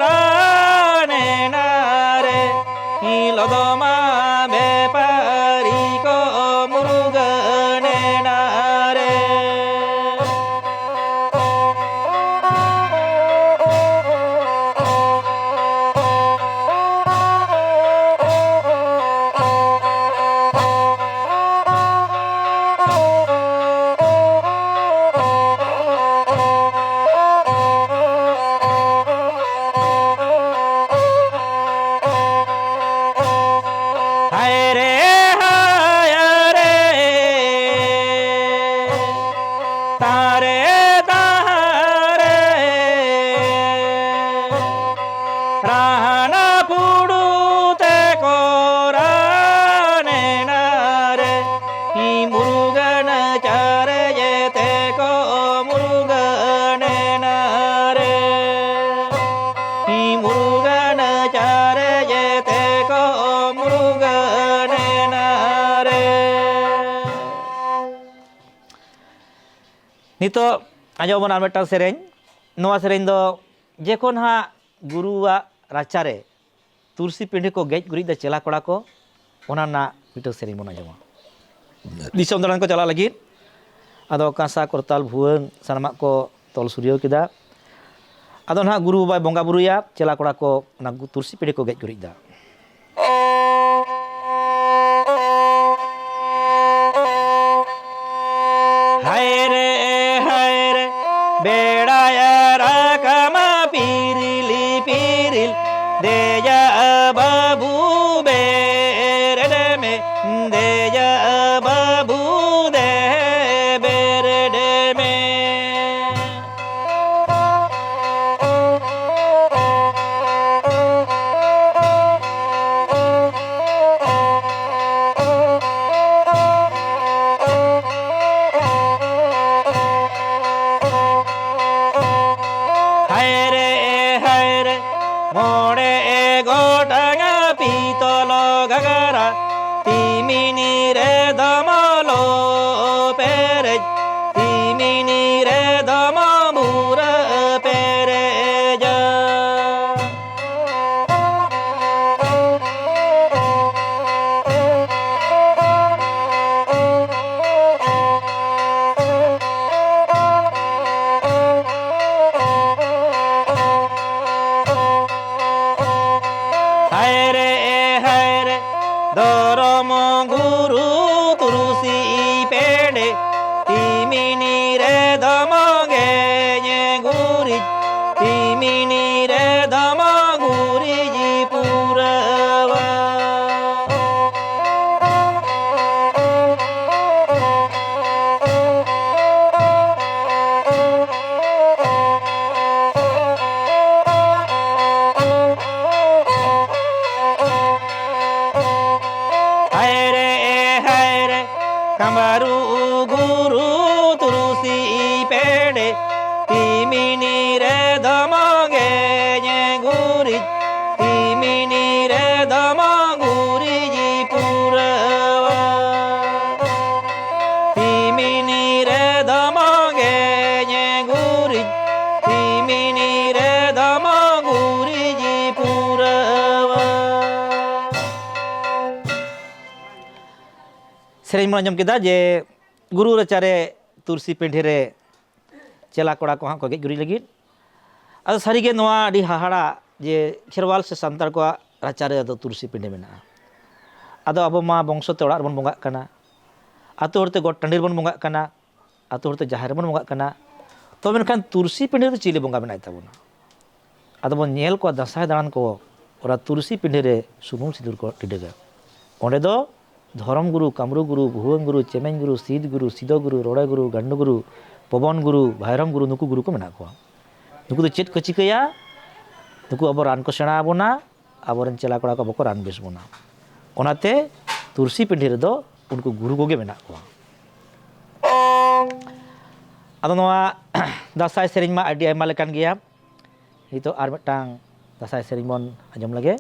ᱨᱟᱱᱮᱱᱟ ᱨᱮ᱾ ᱞᱚᱫᱚᱢᱟ ᱵᱮᱯᱟᱨᱤ ᱠᱚ ᱢᱩᱨᱜᱟᱹᱱᱮᱱᱟ ᱨᱮ᱾ ᱱᱤᱛᱚᱜ ᱟᱸᱡᱚᱢ ᱵᱚᱱ ᱟᱨ ᱢᱤᱫᱴᱟᱝ ᱥᱮᱨᱮᱧ᱾ ᱱᱚᱣᱟ ᱥᱮᱨᱮᱧ ᱫᱚ ᱡᱚᱠᱷᱚᱱ ᱦᱟᱸᱜ ᱜᱩᱨᱩᱣᱟᱜ ᱨᱟᱪᱟᱨᱮ ᱛᱩᱞᱥᱤ ᱯᱤᱸᱰᱟᱹ ᱠᱚ ᱜᱮᱡ ᱜᱩᱨᱤᱡ ᱫᱟ ᱪᱮᱞᱟ ᱠᱚᱲᱟ ᱠᱚ, ᱚᱱᱟ ᱨᱮᱱᱟᱜ ᱢᱤᱫᱴᱟᱝ ᱥᱮᱨᱮᱧ ᱵᱚᱱ ᱟᱸᱡᱚᱢᱟ᱾ ᱫᱤᱥᱚᱢ ᱫᱟᱬᱟᱱ ᱠᱚ ᱪᱟᱞᱟᱜ ᱞᱟᱹᱜᱤᱫ᱾ ᱟᱫᱚ ᱠᱟᱸᱥᱟ, ᱠᱚᱨᱛᱟᱞ, ᱵᱷᱩᱣᱟᱹᱝ ᱥᱟᱱᱟᱢᱟᱜ ᱠᱚ ᱛᱚᱞ ᱥᱩᱨᱭᱟᱹᱣ ᱠᱮᱫᱟ᱾ ᱟᱫᱚ ᱱᱟᱦᱟᱜ ᱜᱩᱨᱩ ᱵᱟᱵᱟᱭ ᱵᱚᱸᱜᱟ ᱵᱩᱨᱩᱭᱟ, ᱪᱮᱞᱟ ᱠᱚᱲᱟ ᱠᱚ ᱚᱱᱟ ᱜᱩ-, ᱛᱩᱞᱥᱤ ᱯᱤᱸᱰᱟᱹ ᱠᱚ ᱜᱮᱡ ᱜᱩᱨᱤᱡ ᱫᱟ᱾ ᱦᱟᱭ ᱨᱮ, ᱦᱟᱭ ᱨᱮ, ᱵᱮᱲᱟᱭ ᱨᱟᱠᱟᱢᱟ ᱯᱤᱨᱤᱞᱤ ᱯᱤᱨᱤᱞ, ᱫᱮᱭᱟ ᱵᱟᱹᱵᱩ ᱵᱮᱨᱮᱫ ᱢᱮ, ᱫᱮᱭᱟ ᱵᱟᱹᱵᱩ ᱫᱮ ᱵᱮᱨᱮᱫ ᱢᱮ᱾ ᱦᱟᱭ ᱨᱮ, ᱦᱟᱭ ᱨᱮ, ᱢᱚᱬᱮ ᱜᱚᱴᱟᱝ ᱯᱤᱛᱚᱞ ᱜᱷᱟᱜᱽᱨᱟ, ᱛᱤᱢᱤᱱᱤ ᱨᱮ ᱫᱚᱢᱚ ᱞᱚ ᱯᱮᱨᱮᱡ, ᱛᱤᱢᱤᱱᱤ ᱨᱮ ᱫᱚᱢᱚ ᱵᱩᱨᱟᱹ ᱯᱮᱨᱮᱡᱟ᱾ ᱦᱟᱭ ᱨᱮ, ᱦᱟᱭ ᱨᱮ, ᱫᱚᱨᱚᱢ ᱜᱩᱨᱩ ᱛᱩᱨᱩᱥᱤ ᱯᱮᱰᱮ, ᱛᱤᱢᱤᱱᱤ ᱨᱮ ᱫᱚᱢᱚ ᱜᱮᱧᱮ ᱜᱩᱨᱤᱡ, ᱛᱤᱢᱤᱱᱤ ᱨᱮ ᱫᱚᱢᱚ ᱜᱩᱨᱤᱡ ᱯᱩᱨᱟᱹᱣᱟ᱾ ᱦᱟᱭ ᱨᱮ, ᱥᱮᱨᱮᱧ ᱵᱚᱱ ᱟᱸᱡᱚᱢ ᱠᱮᱫᱟ ᱡᱮ ᱜᱩᱨᱩ ᱨᱟᱪᱟᱨᱮ ᱛᱩᱨᱥᱤ ᱯᱤᱸᱰᱷᱟᱹ ᱨᱮ ᱪᱮᱞᱟ ᱠᱚᱲᱟ ᱠᱚ ᱦᱟᱸᱜ ᱠᱚ ᱜᱮᱡ ᱜᱩᱨᱤᱡ ᱞᱟᱹᱜᱤᱫ᱾ ᱟᱫᱚ ᱥᱟᱹᱨᱤᱜᱮ ᱱᱚᱣᱟ ᱟᱹᱰᱤ ᱦᱟᱦᱟᱲᱟ ᱡᱮ ᱠᱷᱮᱨᱣᱟᱞ ᱥᱮ ᱥᱟᱱᱛᱟᱲ ᱠᱚᱣᱟᱜ ᱨᱟᱪᱟᱨᱮ ᱟᱫᱚ ᱛᱩᱨᱥᱤ ᱯᱤᱸᱰᱷᱟᱹ ᱢᱮᱱᱟᱜᱼᱟ᱾ ᱟᱫᱚ ᱟᱵᱚ ᱢᱟ ᱵᱚᱝᱥᱚ ᱛᱮ ᱚᱲᱟᱜ ᱨᱮᱵᱚᱱ ᱵᱚᱸᱜᱟᱜ ᱠᱟᱱᱟ, ᱟᱹᱛᱩ ᱦᱚᱲᱛᱮ ᱜᱚᱴ ᱴᱟᱺᱰᱤ ᱨᱮᱵᱚᱱ ᱵᱚᱸᱜᱟᱜ ᱠᱟᱱᱟ, ᱟᱹᱛᱩ ᱦᱚᱲᱛᱮ ᱡᱟᱦᱮᱨ ᱨᱮᱵᱚᱱ ᱵᱚᱸᱜᱟᱜ ᱠᱟᱱᱟ᱾ ᱛᱚ ᱢᱮᱱᱠᱷᱟᱱ ᱛᱩᱨᱥᱤ ᱯᱤᱸᱰᱷᱟᱹ ᱨᱮ ᱪᱤᱞᱤ ᱵᱚᱸᱜᱟ ᱢᱮᱱᱟᱭ ᱛᱟᱵᱚᱱᱟ? ᱟᱫᱚ ᱵᱚᱱ ᱧᱮᱞ ᱠᱚᱣᱟ ᱫᱟᱸᱥᱟᱭ ᱫᱟᱬᱟᱱ ᱠᱚ, ᱚᱱᱟ ᱛᱩᱨᱥᱤ ᱯᱤᱸᱰᱷᱟᱹ ᱨᱮ ᱥᱩᱱᱩᱢ ᱥᱤᱸᱫᱩᱨ ᱠᱚ ᱴᱤᱰᱟᱹᱜᱟ᱾ ᱚᱸᱰᱮ ᱫᱚ ᱫᱷᱚᱨᱚᱢ ᱜᱩᱨᱩ, ᱠᱟᱢᱨᱩ ᱜᱩᱨᱩ, ᱵᱷᱩᱣᱟᱹᱝ ᱜᱩᱨᱩ, ᱪᱮᱢᱮᱧ ᱜᱩᱨᱩ, ᱥᱤᱫ ᱜᱩᱨᱩ, ᱥᱤᱫᱚ ᱜᱩᱨᱩ, ᱨᱚᱲᱮ ᱜᱩᱨᱩ, ᱜᱟᱱᱰᱩ ᱜᱩᱨᱩ, ᱯᱚᱵᱚᱱ ᱜᱩᱨᱩ, ᱵᱷᱟᱭᱨᱚᱢ ᱜᱩᱨᱩ, ᱱᱩᱠᱩ ᱜᱩᱨᱩ ᱠᱚ ᱢᱮᱱᱟᱜ ᱠᱚᱣᱟ᱾ ᱱᱩᱠᱩ ᱫᱚ ᱪᱮᱫ ᱠᱚ ᱪᱤᱠᱟᱹᱭᱟ? ᱱᱩᱠᱩ ᱟᱵᱚ ᱨᱟᱱ ᱠᱚ ᱥᱮᱬᱟ ᱟᱵᱚᱱᱟ, ᱟᱵᱚᱨᱮᱱ ᱪᱮᱞᱟ ᱠᱚᱲᱟ ᱠᱚ ᱵᱟᱠᱚ ᱨᱟᱱ ᱵᱮᱥ ᱵᱚᱱᱟ᱾ ᱚᱱᱟᱛᱮ ᱛᱩᱨᱥᱤ ᱯᱤᱸᱰᱷᱟᱹ ᱨᱮᱫᱚ ᱩᱱᱠᱩ ᱜᱩᱨᱩ ᱠᱚᱜᱮ ᱢᱮᱱᱟᱜ ᱠᱚᱣᱟ᱾ ᱟᱫᱚ ᱱᱚᱣᱟ ᱫᱟᱸᱥᱟᱭ ᱥᱮᱨᱮᱧ ᱢᱟ ᱟᱹᱰᱤ ᱟᱭᱢᱟ ᱞᱮᱠᱟᱱ ᱜᱮᱭᱟ᱾ ᱱᱤᱛᱚᱜ ᱟᱨ ᱢᱤᱫᱴᱟᱝ ᱫᱟᱸᱥᱟᱭ ᱥᱮᱨᱮᱧ ᱵᱚᱱ ᱟᱸᱡᱚᱢ ᱞᱮᱜᱮ᱾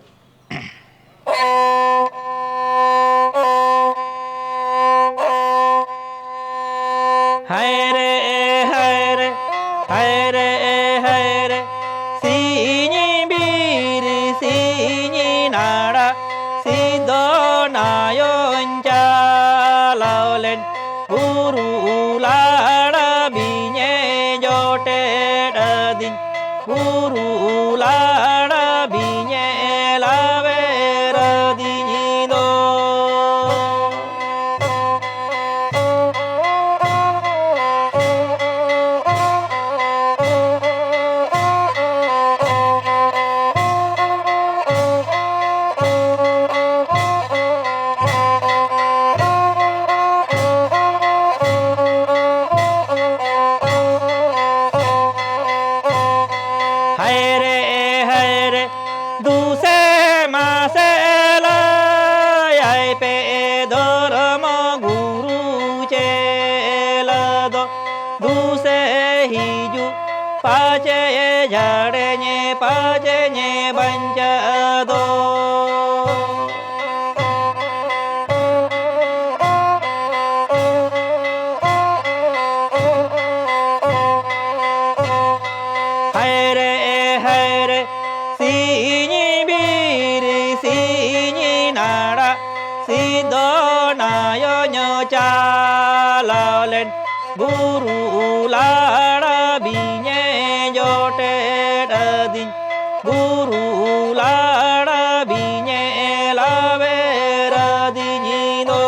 ᱦᱟᱭ ᱨᱮ, ᱦᱟᱭ ᱨᱮ, ᱦᱟᱭ ᱨᱮ, ᱦᱟᱭ ᱨᱮ, ᱥᱤᱧ ᱵᱤᱨ ᱥᱤᱧ ᱱᱟᱲᱟ, ᱥᱤᱫᱚ ᱱᱟᱭᱚᱧ ᱪᱟᱞᱟᱣ ᱞᱮᱱ, ᱵᱩᱨᱩ ᱞᱟᱲᱟ ᱵᱤᱧᱮ ᱡᱚᱴᱮᱫ ᱟᱹᱫᱤᱧ, ᱵᱩᱨᱩ ᱞᱟᱲᱟ ᱵᱤᱧᱮ ᱞᱟᱣᱮᱨ ᱟᱹᱫᱤᱧ ᱫᱚ᱾ ᱦᱟᱭ ᱨᱮ, ᱦᱟᱭ ᱨᱮ, ᱫᱩᱥᱮ ᱢᱟᱥᱮ ᱞᱟᱹᱭᱟᱭ ᱯᱮ ᱫᱷᱚᱨᱚᱢ ᱜᱩᱨᱩ ᱪᱮᱞᱟ ᱫᱚ᱾ ᱫᱩᱥᱮ ᱦᱤᱡᱩᱜ ᱯᱟᱪᱮ ᱡᱷᱟᱲᱮᱧᱮ ᱯᱟᱪᱮᱧᱮ ᱵᱟᱧᱪᱟᱣ ᱫᱚ᱾ ᱦᱟᱭ ᱨᱮ, ᱦᱟᱭ ᱨᱮ, ᱥᱤᱧ ᱵᱤᱨ, ᱥᱤᱧ ᱱᱟᱲᱟ, ᱥᱤᱫᱚ ᱱᱟᱭᱚᱧ ᱠᱚᱴᱮᱫ ᱟᱹᱫᱤᱧ, ᱵᱩᱨᱩ ᱞᱟᱲᱟ ᱵᱤᱧᱮ ᱞᱟᱣᱮᱨ ᱟᱹᱫᱤᱧ ᱫᱚ᱾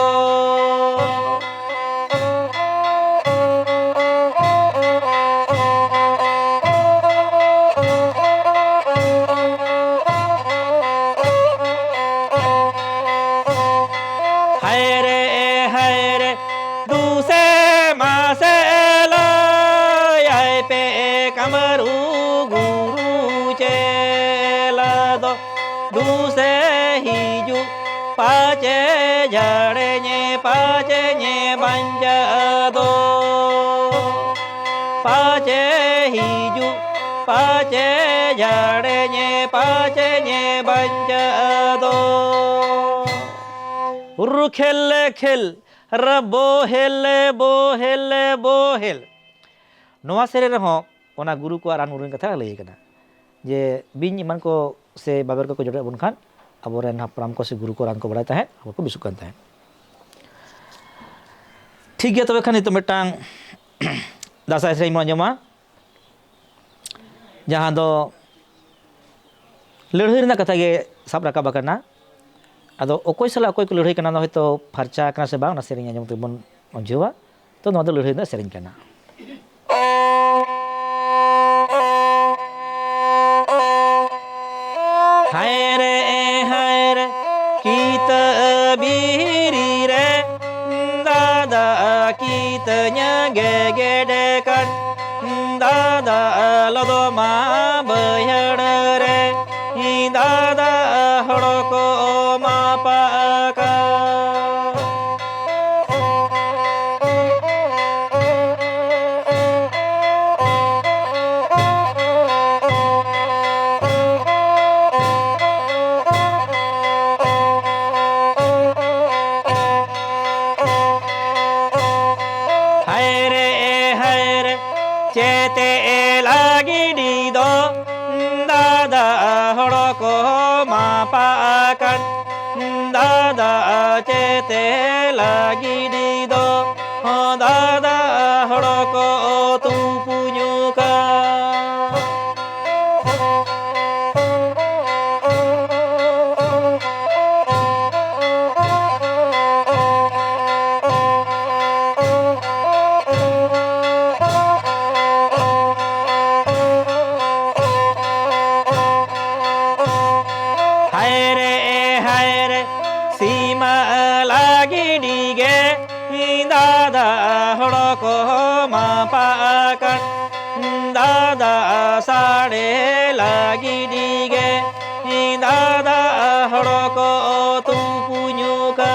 ᱦᱟᱭ ᱨᱮ, ᱦᱟᱭ ᱨᱮ, ᱫᱩᱥᱮ ᱢᱟᱥᱮ ᱞᱟᱹᱭᱟᱭ ᱯᱮ ᱠᱟᱢᱨᱩ ᱜᱩᱨᱩ ᱪᱮᱞᱟ ᱫᱚ᱾ ᱫᱩᱥᱮ ᱦᱤᱡᱩᱜ ᱯᱟᱪᱮ ᱡᱷᱟᱲᱮᱧᱮ ᱯᱟᱪᱮᱧᱮ ᱵᱟᱧᱪᱟᱣ ᱫᱚ᱾ ᱯᱟᱪᱮ ᱦᱤᱡᱩᱜ ᱯᱟᱪᱮ ᱡᱷᱟᱲᱮᱧᱮ ᱯᱟᱪᱮᱧᱮ ᱵᱟᱧᱪᱟᱣ ᱫᱚ᱾ ᱨᱩ ᱠᱷᱮᱞ ᱞᱮ ᱠᱷᱮᱞ, ᱨᱟ ᱵᱳᱦᱮᱞ ᱞᱮ ᱵᱳᱦᱮᱞ ᱞᱮ ᱵᱳᱦᱮᱞ᱾ ᱱᱚᱣᱟ ᱥᱮᱨᱮᱧ ᱨᱮᱦᱚᱸ ᱚᱱᱟ ᱜᱩᱨᱩ ᱠᱚᱣᱟᱜ ᱨᱟᱱ ᱢᱩᱨᱜᱟᱹᱱ ᱠᱟᱛᱷᱟ ᱞᱟᱹᱭ ᱠᱟᱱᱟ, ᱡᱮ ᱵᱤᱧ ᱮᱢᱟᱱ ᱠᱚ ᱥᱮ ᱵᱟᱵᱮᱨ ᱠᱚᱠᱚ ᱡᱚᱴᱮᱫ ᱵᱚᱱ ᱠᱷᱟᱱ ᱟᱵᱚᱨᱮᱱ ᱦᱟᱯᱲᱟᱢ ᱠᱚ ᱥᱮ ᱜᱩᱨᱩ ᱠᱚ ᱨᱟᱱ ᱠᱚ ᱵᱟᱲᱟᱭ ᱛᱟᱦᱮᱸᱫ, ᱟᱵᱚ ᱠᱚ ᱵᱮᱥᱚᱜ ᱠᱟᱱ ᱛᱟᱦᱮᱸᱫ᱾ ᱴᱷᱤᱠ ᱜᱮᱭᱟ, ᱛᱚᱵᱮ ᱠᱷᱟᱱ ᱱᱤᱛᱚᱜ ᱢᱤᱫᱴᱟᱝ ᱫᱟᱸᱥᱟᱭ ᱥᱮᱨᱮᱧ ᱵᱚᱱ ᱟᱸᱡᱚᱢᱟ, ᱡᱟᱦᱟᱸ ᱫᱚ ᱞᱟᱹᱲᱦᱟᱹᱭ ᱨᱮᱱᱟᱜ ᱠᱟᱛᱷᱟ ᱜᱮ ᱥᱟᱵ ᱨᱟᱠᱟᱵ ᱟᱠᱟᱱᱟ᱾ ᱟᱫᱚ ᱚᱠᱚᱭ ᱥᱟᱞᱟᱜ ᱚᱠᱚᱭ ᱠᱚ ᱞᱟᱹᱲᱦᱟᱹᱭ ᱠᱟᱱᱟ, ᱚᱱᱟ ᱦᱚᱭᱛᱳ ᱯᱷᱟᱨᱪᱟ ᱟᱠᱟᱱᱟ ᱥᱮ ᱵᱟᱝ, ᱚᱱᱟ ᱥᱮᱨᱮᱧ ᱟᱸᱡᱚᱢ ᱛᱮᱵᱚᱱ ᱵᱩᱡᱷᱟᱹᱣᱟ᱾ ᱛᱚ, ᱱᱚᱣᱟ ᱫᱚ ᱞᱟᱹᱲᱦᱟᱹᱭ ᱨᱮᱱᱟᱜ ᱥᱮᱨᱮᱧ ᱠᱟᱱᱟ᱾ ᱦᱟᱭ ᱨᱮ, ᱦᱟᱭ ᱨᱮ, ᱠᱤᱛᱟᱹ ᱵᱤᱦᱤᱨᱤ ᱨᱮ, ᱫᱟᱫᱟ ᱠᱤᱛᱟᱹᱧ ᱜᱮᱜᱮᱰᱮ ᱠᱟᱱ, ᱫᱟᱫᱟ ᱞᱚᱫᱚᱢᱟ ᱵᱟᱹᱭᱦᱟᱹᱲ ᱨᱮ, ᱫᱟᱫᱟ ᱦᱚᱲ ᱠᱚ ᱢᱟᱯᱟᱜ ᱟᱠᱟᱫ᱾ ᱦᱟᱭ ᱨᱮ, ᱦᱟᱭ ᱨᱮ, ᱪᱮᱛᱮ ᱞᱟᱜᱤᱰᱤ ᱫᱚ ᱟᱲᱮ ᱞᱟᱹᱜᱤᱫ ᱜᱮ ᱫᱟᱫᱟ ᱦᱚᱲ ᱠᱚ ᱛᱩᱯᱩᱧᱩᱠᱟ᱾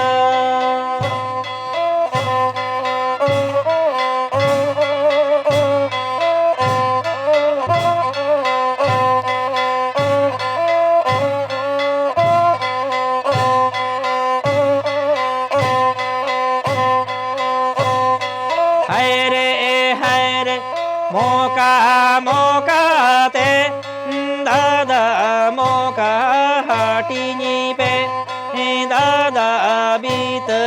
ᱦᱟᱭ ᱨᱮ, ᱦᱟᱭ ᱨᱮ, ᱢᱚᱠᱟ ᱢᱚᱠᱟ ᱛᱮ ᱫᱟᱫᱟ ᱢᱚᱠᱟ ᱦᱟᱹᱴᱤᱧ ᱯᱮ᱾ ᱫᱟᱫᱟ ᱵᱤᱛᱟᱹ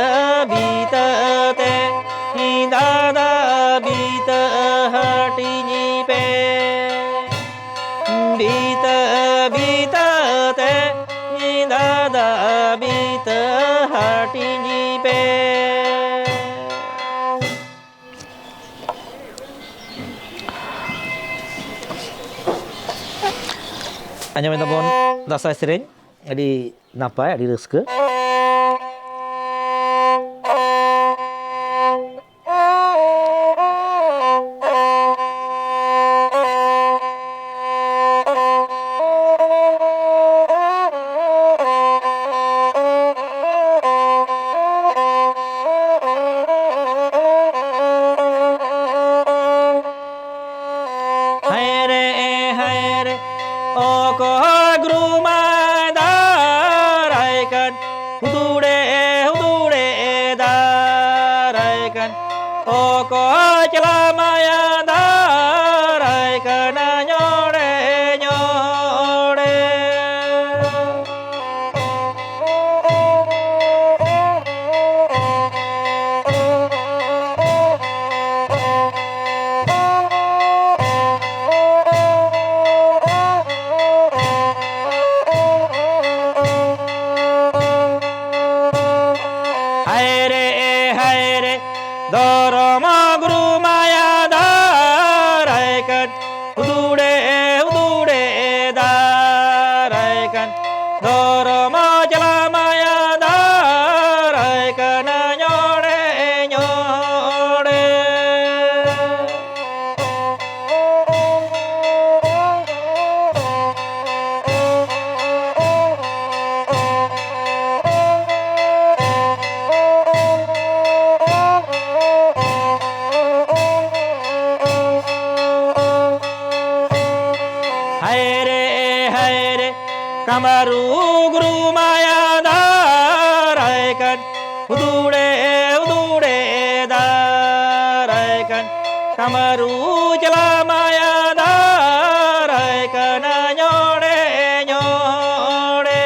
ᱵᱤᱛᱟᱹ ᱛᱮ, ᱫᱟᱫᱟ ᱵᱤᱛᱟᱹ ᱦᱟᱹᱴᱤᱧ ᱯᱮ᱾ ᱵᱤᱛᱟᱹ ᱵᱤᱛᱟᱹ ᱛᱮ, ᱫᱟᱫᱟ ᱵᱤᱛᱟᱹ ᱦᱟᱹᱴᱤᱧ ᱯᱮ᱾ ᱟᱸᱡᱚᱢ ᱮᱫᱟᱵᱚᱱ ᱫᱟᱸᱥᱟᱭ ᱥᱮᱨᱮᱧ, ᱟᱹᱰᱤ ᱱᱟᱯᱟᱭ, ᱟᱹᱰᱤ ᱨᱟᱹᱥᱠᱟᱹ᱾ ᱦᱟᱭ ᱨᱮ, ᱦᱟᱭ ᱨᱮ, ᱚᱠᱚᱭ ᱜᱩᱨᱩ ᱢᱟᱭ ᱫᱟᱨᱟᱭ ᱠᱟᱱ, ᱦᱩᱫᱩᱲᱮ, ᱦᱩᱫᱩᱲᱮ ᱫᱟᱨᱟᱭ ᱠᱟᱱ, ᱚᱠᱚᱭ ᱪᱟᱞᱟᱣ ᱢᱟᱭᱟ ᱫᱟᱨᱟᱭ ᱠᱟᱱᱟ ᱧᱚᱲᱮ, ᱧᱚᱲᱮ᱾ ᱦᱟᱭ ᱨᱮ, ᱦᱟᱭ ᱨᱮ, ᱫᱷᱚᱨᱚᱢ ᱜᱩᱨᱩ ᱢᱟᱭᱟ ᱫᱟᱨᱟᱭ ᱠᱟᱱ, ᱦᱩᱫᱩᱲᱮ, ᱦᱩᱫᱩᱲᱮ ᱫᱟᱨᱟᱭ ᱠᱟᱱ, ᱫᱷᱚᱨᱚᱢ ᱪᱟᱞᱟ ᱢᱟᱭᱟ ᱫᱟᱨᱟᱭ ᱠᱟᱱᱟ ᱧᱚᱲᱮ, ᱧᱚᱲᱮ᱾ ᱦᱟᱭ ᱨᱮ, ᱦᱟᱭ ᱨᱮ, ᱠᱟᱢᱟᱨᱩ ᱜᱩᱨᱩ ᱢᱟᱭᱟ ᱫᱟᱨᱟᱭ ᱠᱟᱱ, ᱩᱫᱩᱲᱮ, ᱩᱫᱩᱲᱮ ᱫᱟᱨᱟᱭ ᱠᱟᱱ, ᱠᱟᱢᱟᱨᱩ ᱪᱟᱞᱟ ᱢᱟᱭᱟ ᱫᱟᱨᱟᱭ ᱠᱟᱱᱟ, ᱧᱚᱲᱮ, ᱧᱚᱲᱮ᱾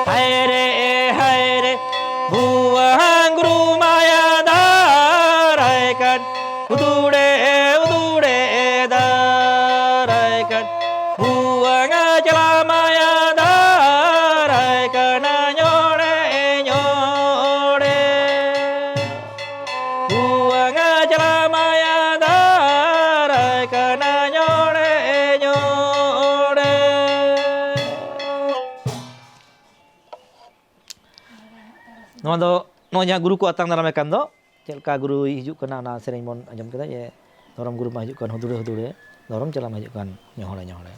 ᱦᱟᱭ ᱨᱮ, ᱦᱟᱭ ᱨᱮ, ᱵᱷᱩᱣᱟᱝ ᱜᱩᱨᱩ ᱢᱟᱭᱟ ᱫᱟᱨᱟᱭ ᱠᱟᱱ, ᱩᱫᱩᱲᱮ, ᱩᱫᱩᱲᱮ ᱫᱟᱨᱟᱭ ᱠᱟᱱ, ᱵᱷᱩᱣᱟᱝ ᱪᱟᱞᱟ ᱢᱟᱭᱟ ᱫᱟᱨᱟᱭ ᱠᱟᱱᱟ, ᱧᱚᱲᱮ, ᱧᱚᱲᱮ᱾ ᱵᱷᱩᱣᱟᱝ ᱪᱟᱞᱟ ᱢᱟᱭᱟ ᱫᱟᱨᱟᱭ ᱠᱟᱱᱟ, ᱧᱚᱲᱮ, ᱧᱚᱲᱮ᱾ ᱱᱚᱣᱟ ᱫᱚ, ᱱᱚᱜᱼᱚᱭ ᱡᱟᱦᱟᱸ ᱜᱩᱨᱩ ᱠᱚ ᱟᱛᱟᱝ ᱫᱟᱨᱟᱢᱮ ᱠᱟᱱ ᱫᱚ, ᱪᱮᱫ ᱞᱮᱠᱟ ᱜᱩᱨᱩᱭ ᱦᱤᱡᱩᱜ ᱠᱟᱱᱟ, ᱚᱱᱟ ᱥᱮᱨᱮᱧ ᱵᱚᱱ ᱟᱸᱡᱚᱢ ᱠᱮᱫᱟ ᱡᱮ, "ᱫᱷᱚᱨᱚᱢ ᱜᱩᱨᱩ ᱢᱟ ᱦᱤᱡᱩᱜ ᱠᱟᱱ ᱦᱩᱫᱩᱲᱮ ᱦᱩᱫᱩᱲᱮ, ᱫᱷᱚᱨᱚᱢ ᱪᱟᱞᱟ ᱢᱟ ᱦᱤᱡᱩᱜ ᱠᱟᱱ ᱧᱚᱦᱚᱲᱮ ᱧᱚᱦᱚᱲᱮ᱾"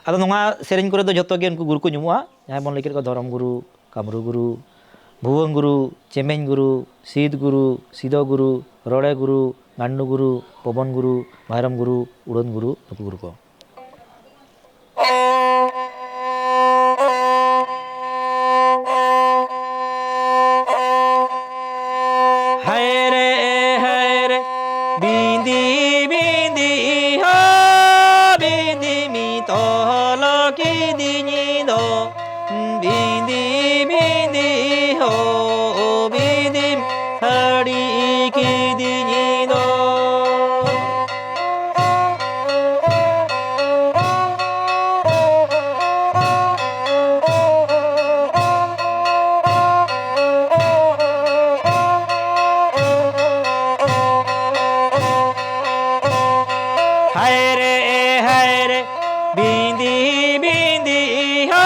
ᱟᱫᱚ ᱱᱚᱣᱟ ᱥᱮᱨᱮᱧ ᱠᱚᱨᱮ ᱫᱚ ᱡᱷᱚᱛᱚ ᱜᱮ ᱩᱱᱠᱩ ᱜᱩᱨᱩ ᱠᱚ ᱧᱩᱢᱩᱜᱼᱟ, ᱡᱟᱦᱟᱸᱭ ᱵᱚᱱ ᱞᱟᱹᱭ ᱠᱮᱫ ᱠᱚᱣᱟ, ᱫᱷᱚᱨᱚᱢ ᱜᱩᱨᱩ, ᱠᱟᱢᱨᱩ ᱜᱩᱨᱩ, ᱵᱷᱩᱣᱟᱹᱝ ᱜᱩᱨᱩ, ᱪᱮᱢᱮᱧ ᱜᱩᱨᱩ, ᱥᱤᱫ ᱜᱩᱨᱩ, ᱥᱤᱫᱚ ᱜᱩᱨᱩ, ᱨᱚᱲᱮ ᱜᱩᱨᱩ, ᱜᱟᱱᱰᱩ ᱜᱩᱨᱩ, ᱯᱚᱵᱚᱱ ᱜᱩᱨᱩ, ᱵᱷᱟᱭᱨᱚᱢ ᱜᱩᱨᱩ, ᱩᱲᱟᱹᱱ ᱜᱩᱨᱩ, ᱱᱩᱠᱩ ᱜᱩᱨᱩ ᱠᱚ᱾ ᱦᱟᱭ ᱨᱮ, ᱦᱟᱭ ᱨᱮ, ᱵᱤᱸᱫᱤ, ᱵᱤᱸᱫᱤ ᱦᱚ, ᱵᱤᱸᱫᱤ ᱢᱤ ᱛᱚᱞᱚ ᱠᱤᱫᱤᱧ ᱫᱚ᱾ ᱵᱤᱸᱫᱤ, ᱵᱤᱸᱫᱤ ᱦᱚ, ᱵᱤᱸᱫᱤᱢ ᱦᱟᱹᱲᱤ ᱠᱤᱫᱤᱧ ᱫᱚ᱾ ᱦᱟᱭ ᱨᱮ, ᱦᱟᱭ ᱨᱮ, ᱵᱤᱸᱫᱤ, ᱵᱤᱸᱫᱤ ᱦᱚ,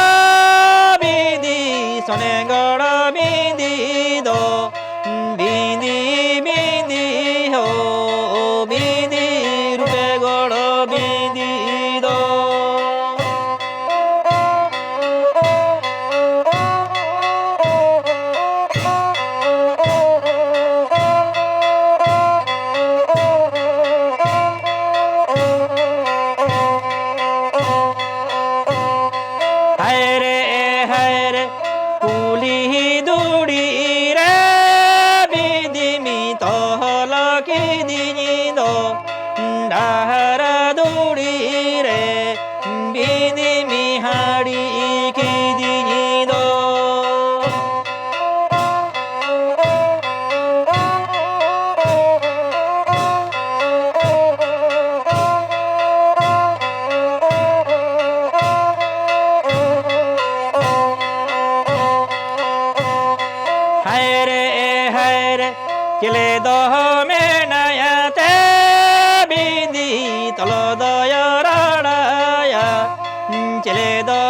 ᱵᱤᱸᱫᱤ ᱥᱚᱱᱮᱜᱚᱲ ᱵᱤᱸᱫᱤ ᱫᱚ᱾ ᱵᱤᱸᱫᱤ, ᱵᱤᱸᱫᱤ ᱦᱚ, ᱵᱤᱸᱫᱤ ᱟᱦᱟᱨ ᱫᱷᱩᱲᱤ ᱨᱮ ᱵᱤᱸᱫᱤ ᱢᱤᱦᱟᱹᱲᱤ ᱠᱤᱫᱤᱧ ᱫᱚ᱾ ᱦᱟᱭ ᱨᱮ, ᱦᱟᱭ ᱨᱮ, ᱪᱮᱞᱮ ᱫᱚ ᱢᱮᱱᱟᱭᱟ ᱛᱮ ᱵᱤᱸᱫᱤ ᱛᱚᱞᱚ ᱫᱚᱭᱚ ᱨᱟᱲᱟᱭᱟ᱾ ᱪᱮᱞᱮ ᱫᱚ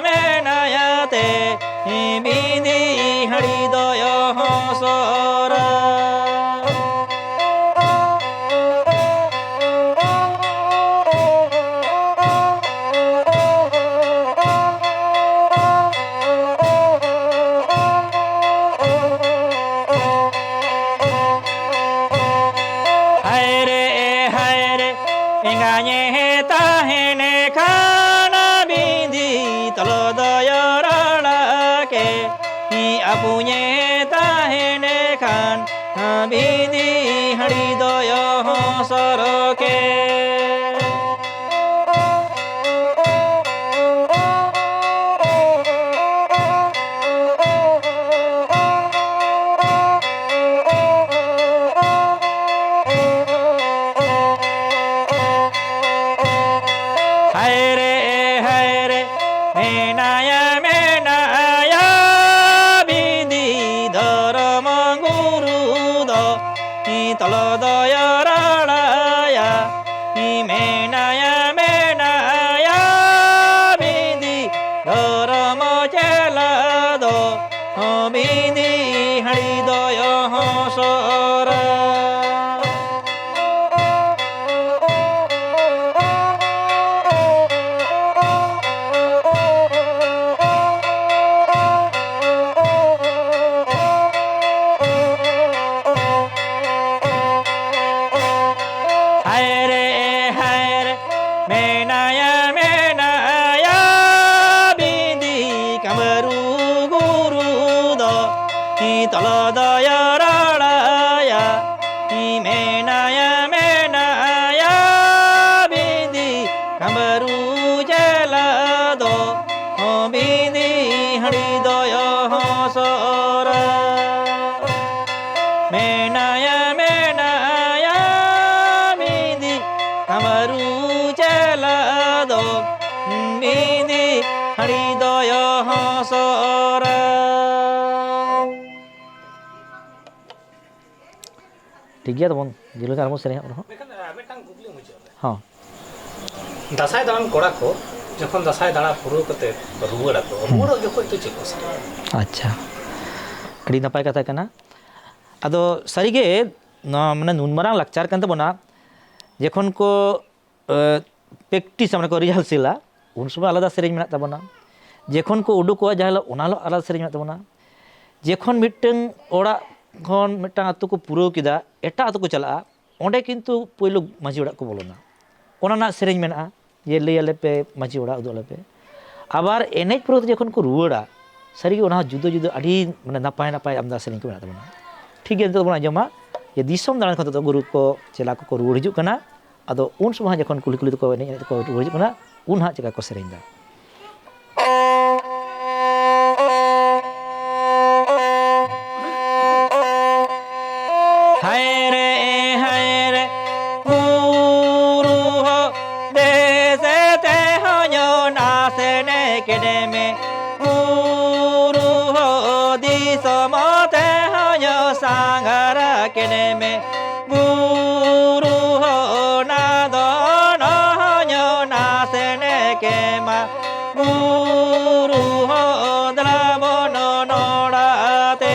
ᱢᱮᱱᱟᱭᱟ ᱛᱮ ᱵᱤᱸᱫᱤ ᱦᱟᱹᱲᱤ ᱫᱚᱭᱚ ᱦᱚᱸ ᱥᱚᱨᱟ᱾ ᱦᱟᱭ ᱨᱮ, ᱦᱟᱭ ᱨᱮ, ᱮᱸᱜᱟᱧᱮ ᱛᱟᱦᱮᱱ ᱠᱷᱟᱱ ᱵᱤᱸᱫᱤ ᱛᱚᱞᱚ ᱫᱚᱭᱚ ᱨᱟᱲᱟ ᱠᱮ᱾ ᱟᱹᱯᱩᱧᱮ ᱛᱟᱦᱮᱱ ᱠᱷᱟᱱ ᱵᱤᱸᱫᱤ ᱦᱟᱹᱲᱤ ᱫᱚᱭᱚ ᱦᱚᱸ ᱥᱚᱨᱚᱠᱮ᱾ ᱦᱟᱭ ᱨᱮ, ᱦᱟᱭ ᱨᱮ, ᱢᱮᱱᱟᱭᱟ, ᱢᱮᱱᱟᱭᱟ, ᱵᱤᱸᱫᱤ ᱫᱷᱚᱨᱚᱢ ᱜᱩᱨᱩ ᱫᱚ ᱛᱚᱞᱚ ᱫᱚᱭᱚ ᱨᱟᱲᱟᱭᱟ᱾ ᱢᱮᱱᱟᱭᱟ, ᱢᱮᱱᱟᱭᱟ, ᱵᱤᱸᱫᱤ ᱫᱷᱚᱨᱚᱢ ᱪᱮᱞᱟ ᱫᱚ ᱵᱤᱸᱫᱤ ᱦᱟᱹᱲᱤ ᱫᱚᱭᱚ ᱦᱚᱸ ᱥᱚᱨᱟ᱾ ᱦᱟᱭ ᱨᱮ, ᱦᱟᱭ ᱨᱮ, ᱢᱮᱱᱟᱭᱟ, ᱢᱮᱱᱟᱭᱟ, ᱵᱤᱸᱫᱤ ᱠᱟᱢᱨᱩ ᱜᱩᱨᱩ ᱫᱚ ᱛᱚᱞᱚ ᱫᱚᱭᱚ ᱨᱟᱲᱟᱭᱟ᱾ ᱢᱮᱱᱟᱭᱟ, ᱢᱮᱱᱟᱭᱟ, ᱴᱷᱤᱠ ᱜᱮᱭᱟ, ᱛᱟᱵᱚᱱ ᱡᱮᱞᱮᱠᱟ ᱟᱨᱦᱚᱸ ᱥᱮᱨᱮᱧ ᱦᱟᱸᱜ ᱨᱮᱦᱚᱸ᱾ ᱢᱮᱱᱠᱷᱟᱱ, ᱟᱨ ᱢᱤᱫᱴᱟᱝ ᱠᱩᱠᱞᱤ ᱢᱩᱪᱟᱹᱫ ᱨᱮ᱾ ᱦᱚᱸ᱾ ᱫᱟᱸᱥᱟᱭ ᱫᱟᱬᱟᱱ ᱠᱚᱲᱟ ᱠᱚ ᱡᱚᱠᱷᱚᱱ ᱫᱟᱸᱥᱟᱭ ᱫᱟᱬᱟ ᱯᱩᱨᱟᱹᱣ ᱠᱟᱛᱮ ᱨᱩᱣᱟᱹᱲ ᱟᱠᱚ, ᱦᱩᱸ᱾ ᱨᱩᱣᱟᱹᱲᱚᱜ ᱡᱚᱠᱷᱚᱡ ᱫᱚ ᱪᱮᱫ ᱠᱚ ᱥᱮᱨᱮᱧᱟ? ᱟᱪᱪᱷᱟ, ᱟᱹᱰᱤ ᱱᱟᱯᱟᱭ ᱠᱟᱛᱷᱟ ᱠᱟᱱᱟ᱾ ᱟᱫᱚ ᱥᱟᱹᱨᱤᱜᱮ ᱱᱚᱣᱟ ᱢᱟᱱᱮ ᱱᱩᱱ ᱢᱟᱨᱟᱝ ᱞᱟᱠᱪᱟᱨ ᱠᱟᱱ ᱛᱟᱵᱚᱱᱟ, ᱡᱚᱠᱷᱚᱱ ᱠᱚ, ᱮ, practice-ᱟ, ᱢᱟᱱᱮ ᱠᱚ rehearsal-ᱟ, ᱩᱱ ᱥᱚᱢᱚᱭ ᱟᱞᱟᱫᱟ ᱥᱮᱨᱮᱧ ᱢᱮᱱᱟᱜ ᱛᱟᱵᱚᱱᱟ᱾ ᱡᱚᱠᱷᱚᱱ ᱠᱚ ᱩᱰᱩᱠᱚᱜᱼᱟ ᱡᱟᱦᱟᱸ ᱦᱤᱞᱳᱜ, ᱚᱱᱟ ᱦᱤᱞᱳᱜ ᱟᱞᱟᱫᱟ ᱥᱮᱨᱮᱧ ᱢᱮᱱᱟᱜ ᱛᱟᱵᱚᱱᱟ᱾ ᱡᱚᱠᱷᱚᱱ ᱢᱤᱫᱴᱟᱝ ᱚᱲᱟᱜ ᱠᱷᱚᱱ ᱢᱤᱫᱴᱟᱝ ᱟᱹᱛᱩ ᱠᱚ ᱯᱩᱨᱟᱹᱣ ᱠᱮᱫᱟ, ᱮᱴᱟᱜ ᱟᱹᱛᱩ ᱠᱚ ᱪᱟᱞᱟᱜᱼᱟ, ᱚᱸᱰᱮ ᱠᱤᱱᱛᱩ ᱯᱳᱭᱞᱳ ᱢᱟᱹᱡᱷᱤ ᱚᱲᱟᱜ ᱠᱚ ᱵᱚᱞᱚᱱᱟ, ᱚᱱᱟ ᱨᱮᱱᱟᱜ ᱥᱮᱨᱮᱧ ᱢᱮᱱᱟᱜᱼᱟ, ᱡᱮ ᱞᱟᱹᱭ ᱟᱞᱮ ᱯᱮ ᱢᱟᱹᱡᱷᱤ ᱚᱲᱟᱜ ᱩᱫᱩᱜ ᱟᱞᱮ ᱯᱮ᱾ ᱟᱵᱟᱨ ᱮᱱᱮᱡ ᱯᱩᱨᱟᱹᱣ ᱠᱟᱛᱮ ᱡᱚᱠᱷᱚᱱ ᱠᱚ ᱨᱩᱣᱟᱹᱲᱟ, ᱥᱟᱹᱨᱤᱜᱮ ᱚᱱᱟ ᱦᱚᱸ ᱡᱩᱫᱟᱹ ᱡᱩᱫᱟᱹ ᱟᱹᱰᱤ ᱢᱟᱱᱮ ᱱᱟᱯᱟᱭ ᱱᱟᱯᱟᱭ ᱟᱢᱫᱟ ᱥᱮᱨᱮᱧ ᱠᱚ ᱢᱮᱱᱟᱜ ᱛᱟᱵᱚᱱᱟ᱾ ᱴᱷᱤᱠ ᱜᱮᱭᱟ, ᱱᱤᱛᱚᱜ ᱫᱚᱵᱚᱱ ᱟᱸᱡᱚᱢᱟ ᱡᱮ ᱫᱤᱥᱚᱢ ᱫᱟᱬᱟᱱ ᱠᱷᱚᱱ ᱱᱤᱛᱚᱜ ᱫᱚ ᱜᱩᱨᱩ ᱠᱚ ᱪᱮᱞᱟ ᱠᱚᱠᱚ ᱨᱩᱣᱟᱹᱲ ᱦᱤᱡᱩᱜ ᱠᱟᱱᱟ᱾ ᱟᱫᱚ ᱩᱱ ᱥᱚᱢᱚᱭ ᱦᱚᱸ ᱡᱚᱠᱷᱚᱱ ᱠᱩᱞᱦᱤ ᱠᱩᱞᱦᱤ ᱛᱮᱠᱚ ᱮᱱᱮᱡ ᱮᱱᱮᱡ ᱛᱮᱠᱚ ᱨᱩᱣᱟᱹᱲ ᱦᱤᱡᱩᱜ ᱠᱟᱱᱟ, ᱩᱱ ᱦᱟᱸᱜ ᱪᱮᱠᱟ ᱠᱚ ᱥᱮᱨᱮᱧ ᱫᱟ᱾ ᱦᱟᱭ ᱨᱮ, ᱦᱟᱭ ᱨᱮ, ᱜᱩᱨᱩ ᱦᱚ ᱫᱮᱥᱮ ᱛᱮᱦᱚᱸ ᱧᱚ ᱱᱟᱥᱮ ᱱᱮ ᱠᱮᱰᱮ ᱢᱮ᱾ ᱜᱩᱨᱩ ᱦᱚ ᱫᱤᱥᱚᱢ ᱛᱮᱦᱚᱸ ᱧᱚ ᱥᱟᱸᱜᱷᱟᱨᱟ ᱠᱮᱰᱮ ᱢᱮ᱾ ᱜᱩᱨᱩ ᱦᱚ ᱱᱟᱫᱚᱱ ᱦᱚ ᱧᱚ ᱱᱟᱥᱮ ᱱᱮ ᱠᱮᱢᱟ᱾ ᱜᱩᱨᱩ ᱦᱚ ᱫᱞᱟᱵᱚᱱ ᱱᱚᱲᱟᱛᱮ᱾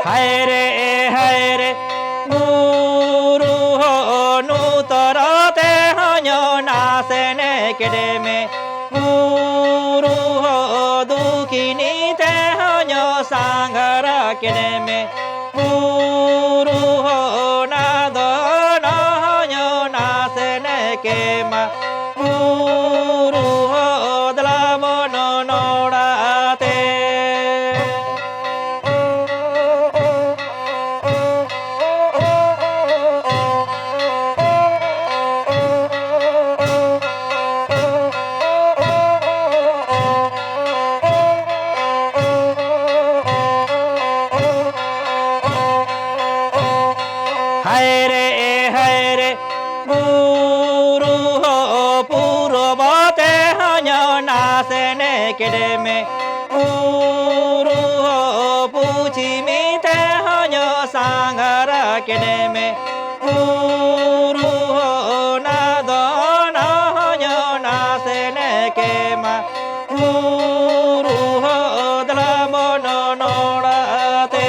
ᱦᱟᱭ ᱨᱮ, ᱦᱟᱭ ᱨᱮ, ᱜᱩᱨᱩ ᱦᱚ ᱱᱩᱛᱚᱨ ᱛᱮᱦᱚᱸ ᱧᱚ ᱱᱟᱥᱮ ᱱᱮ ᱠᱮᱰᱮ ᱢᱮ᱾ ᱜᱩᱨᱩ ᱦᱚ ᱫᱩᱠᱷᱤᱱᱤ ᱛᱮᱦᱚᱸ ᱧᱚ ᱥᱟᱸᱜᱷᱟᱨᱟ ᱠᱮᱰᱮ ᱢᱮ᱾ ᱜᱩᱨᱩ ᱦᱚ ᱱᱟᱫᱚᱱ ᱦᱚ ᱧᱚ ᱱᱟᱥᱮ ᱱᱮ ᱠᱮᱢᱟ᱾ ᱜᱩᱨᱩ ᱦᱚ ᱫᱞᱟᱵᱚᱱ ᱱᱚᱲᱟᱛᱮ᱾ ᱦᱟᱭ ᱨᱮ, ᱦᱟᱭ ᱨᱮ, ᱵᱩᱨᱩ ᱦᱚᱸ ᱯᱩᱨᱩᱵ ᱛᱮ ᱦᱚᱸ ᱧᱚᱜ ᱱᱟᱥᱮ ᱱᱮ ᱠᱮᱰᱮᱢᱮ᱾ ᱵᱩᱨᱩ ᱦᱚᱸ ᱯᱩᱪᱷᱤᱢᱤ ᱛᱮ ᱦᱚᱸ ᱧᱚᱜ ᱥᱟᱸᱜᱷᱟᱨᱟ ᱠᱮᱰᱮᱢᱮ᱾ ᱵᱩᱨᱩ ᱦᱚᱸ ᱱᱟᱫᱚᱱ ᱦᱚᱸ ᱧᱚᱜ ᱱᱟᱥᱮ ᱱᱮ ᱠᱮᱢᱟ᱾ ᱩᱨᱩ ᱦᱚᱫᱽᱞᱟ ᱵᱚᱱᱚ ᱱᱚᱲᱟᱛᱮ᱾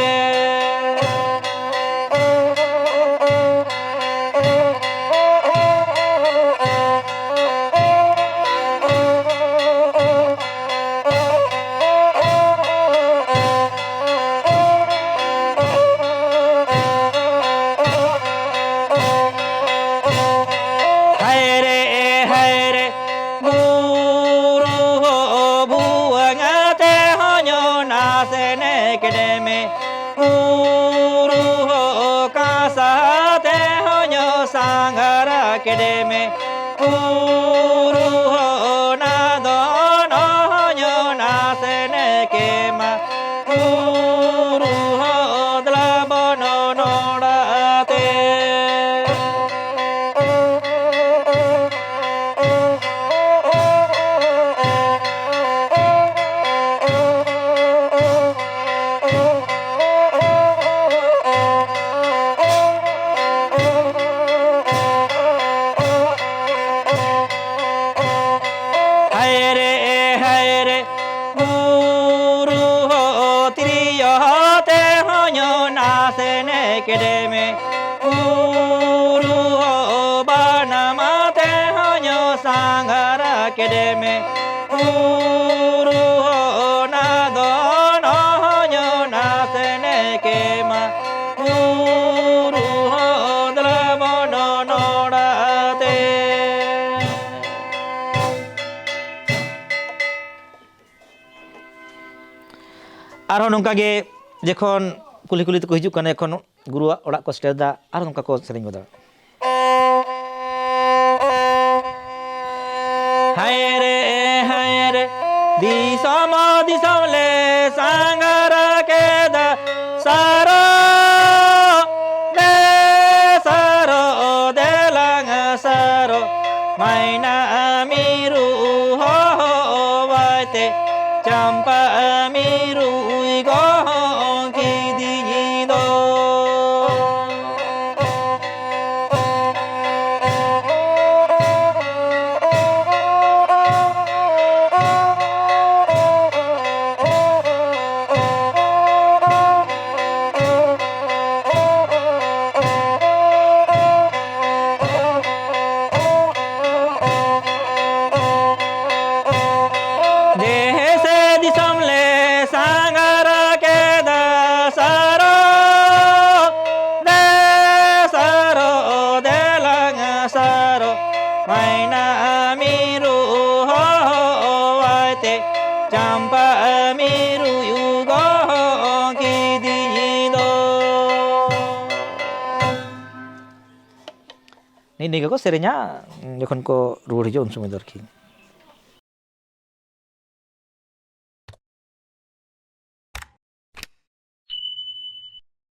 ᱦᱟᱭᱨᱮ, ᱦᱟᱭᱨᱮ, ᱵᱩᱨᱩ ᱦᱚ ᱵᱷᱩᱣᱟᱹᱝ ᱟᱛᱮ ᱦᱚᱧᱚ ᱱᱟᱥᱮ ᱱᱮ ᱠᱮᱰᱮᱢᱮ᱾ ᱵᱩᱨᱩ ᱦᱚ ᱠᱟᱸᱥᱟ ᱟᱛᱮ ᱦᱚᱧᱚ ᱥᱟᱸᱜᱷᱟᱨᱟ ᱠᱮᱰᱮᱢᱮ᱾ ᱵᱩᱨᱩ ᱦᱚ ᱱᱟᱫᱚᱱ ᱦᱚᱧᱚ ᱱᱟᱥᱮ ᱱᱮ ᱠᱮᱢᱟ᱾ ᱩᱨᱩ ᱦᱚᱫᱽᱞᱟ ᱵᱚᱱᱚ ᱱᱚᱲᱟᱛᱮ᱾ ᱦᱟᱭᱨᱮ, ᱦᱟᱭᱨᱮ, ᱩᱨᱩ ᱦᱚ ᱛᱤᱨᱭᱚ ᱛᱮ ᱦᱚᱧᱚ ᱱᱟᱥᱮ ᱱᱮ ᱠᱮᱰᱮᱢᱮ᱾ ᱩᱨᱩ ᱦᱚ ᱵᱟᱱᱟᱢ ᱛᱮ ᱦᱚᱧᱚ ᱥᱟᱸᱜᱷᱟᱨᱟ ᱠᱮᱰᱮᱢᱮ᱾ ᱩᱨᱩ ᱦᱚ ᱱᱟᱫᱚᱱ ᱦᱚᱧᱚ ᱱᱟᱥᱮ ᱱᱮ ᱠᱮᱢᱟ᱾ ᱩᱨᱩ ᱦᱚᱫᱽᱞᱟ ᱵᱚᱱᱚ ᱱᱚᱲᱟᱛᱮ᱾ ᱟᱨᱦᱚᱸ ᱱᱚᱝᱠᱟ ᱜᱮ ᱡᱚᱠᱷᱚᱱ ᱠᱩᱞᱦᱤ ᱠᱩᱞᱦᱤ ᱛᱮᱠᱚ ᱦᱤᱡᱩᱜ ᱠᱟᱱᱟ, ᱡᱚᱠᱷᱚᱱ ᱜᱩᱨᱩᱣᱟᱜ ᱚᱲᱟᱜ ᱠᱚ ᱥᱮᱴᱮᱨ ᱮᱫᱟ, ᱟᱨᱦᱚᱸ ᱱᱚᱝᱠᱟ ᱠᱚ ᱥᱮᱨᱮᱧ ᱜᱚᱫᱟ᱾ ᱦᱟᱭ ᱨᱮ, ᱦᱟᱭ ᱨᱮ, ᱫᱤᱥᱚᱢ ᱫᱤᱥᱚᱢ ᱞᱮ ᱥᱟᱸᱜᱷᱟᱨ ᱠᱮᱫᱟ, ᱥᱟᱨᱚ ᱫᱮ ᱪᱟᱢᱯᱟ ᱢᱤᱨᱩᱭ ᱜᱚᱦᱚ ᱠᱤᱫᱤᱧ ᱫᱚ᱾ ᱫᱮᱥ ᱫᱤᱥᱚᱢ ᱞᱮ ᱥᱟᱸᱜᱷᱟᱨ ᱠᱮᱫᱟ ᱥᱟᱨᱚ, ᱫᱮ ᱥᱟᱨᱚ, ᱫᱮᱞᱟᱝ ᱥᱟᱨᱚ, ᱢᱟᱭᱱᱟ ᱢᱤᱨᱩ ᱦᱚᱦᱚᱣᱟᱭ ᱛᱮ, ᱪᱟᱢᱯᱟ ᱢᱤᱨᱩᱭ ᱜᱚᱦᱚ ᱠᱤᱫᱤᱧ ᱫᱚ᱾ ᱱᱤᱭᱟᱹ ᱜᱮᱠᱚ ᱥᱮᱨᱮᱧᱟ ᱡᱚᱠᱷᱚᱱ ᱠᱚ ᱨᱩᱣᱟᱹᱲ ᱦᱤᱡᱩᱜᱼᱟ, ᱩᱱ ᱥᱚᱢᱚᱭ ᱫᱚ ᱟᱨᱠᱤ᱾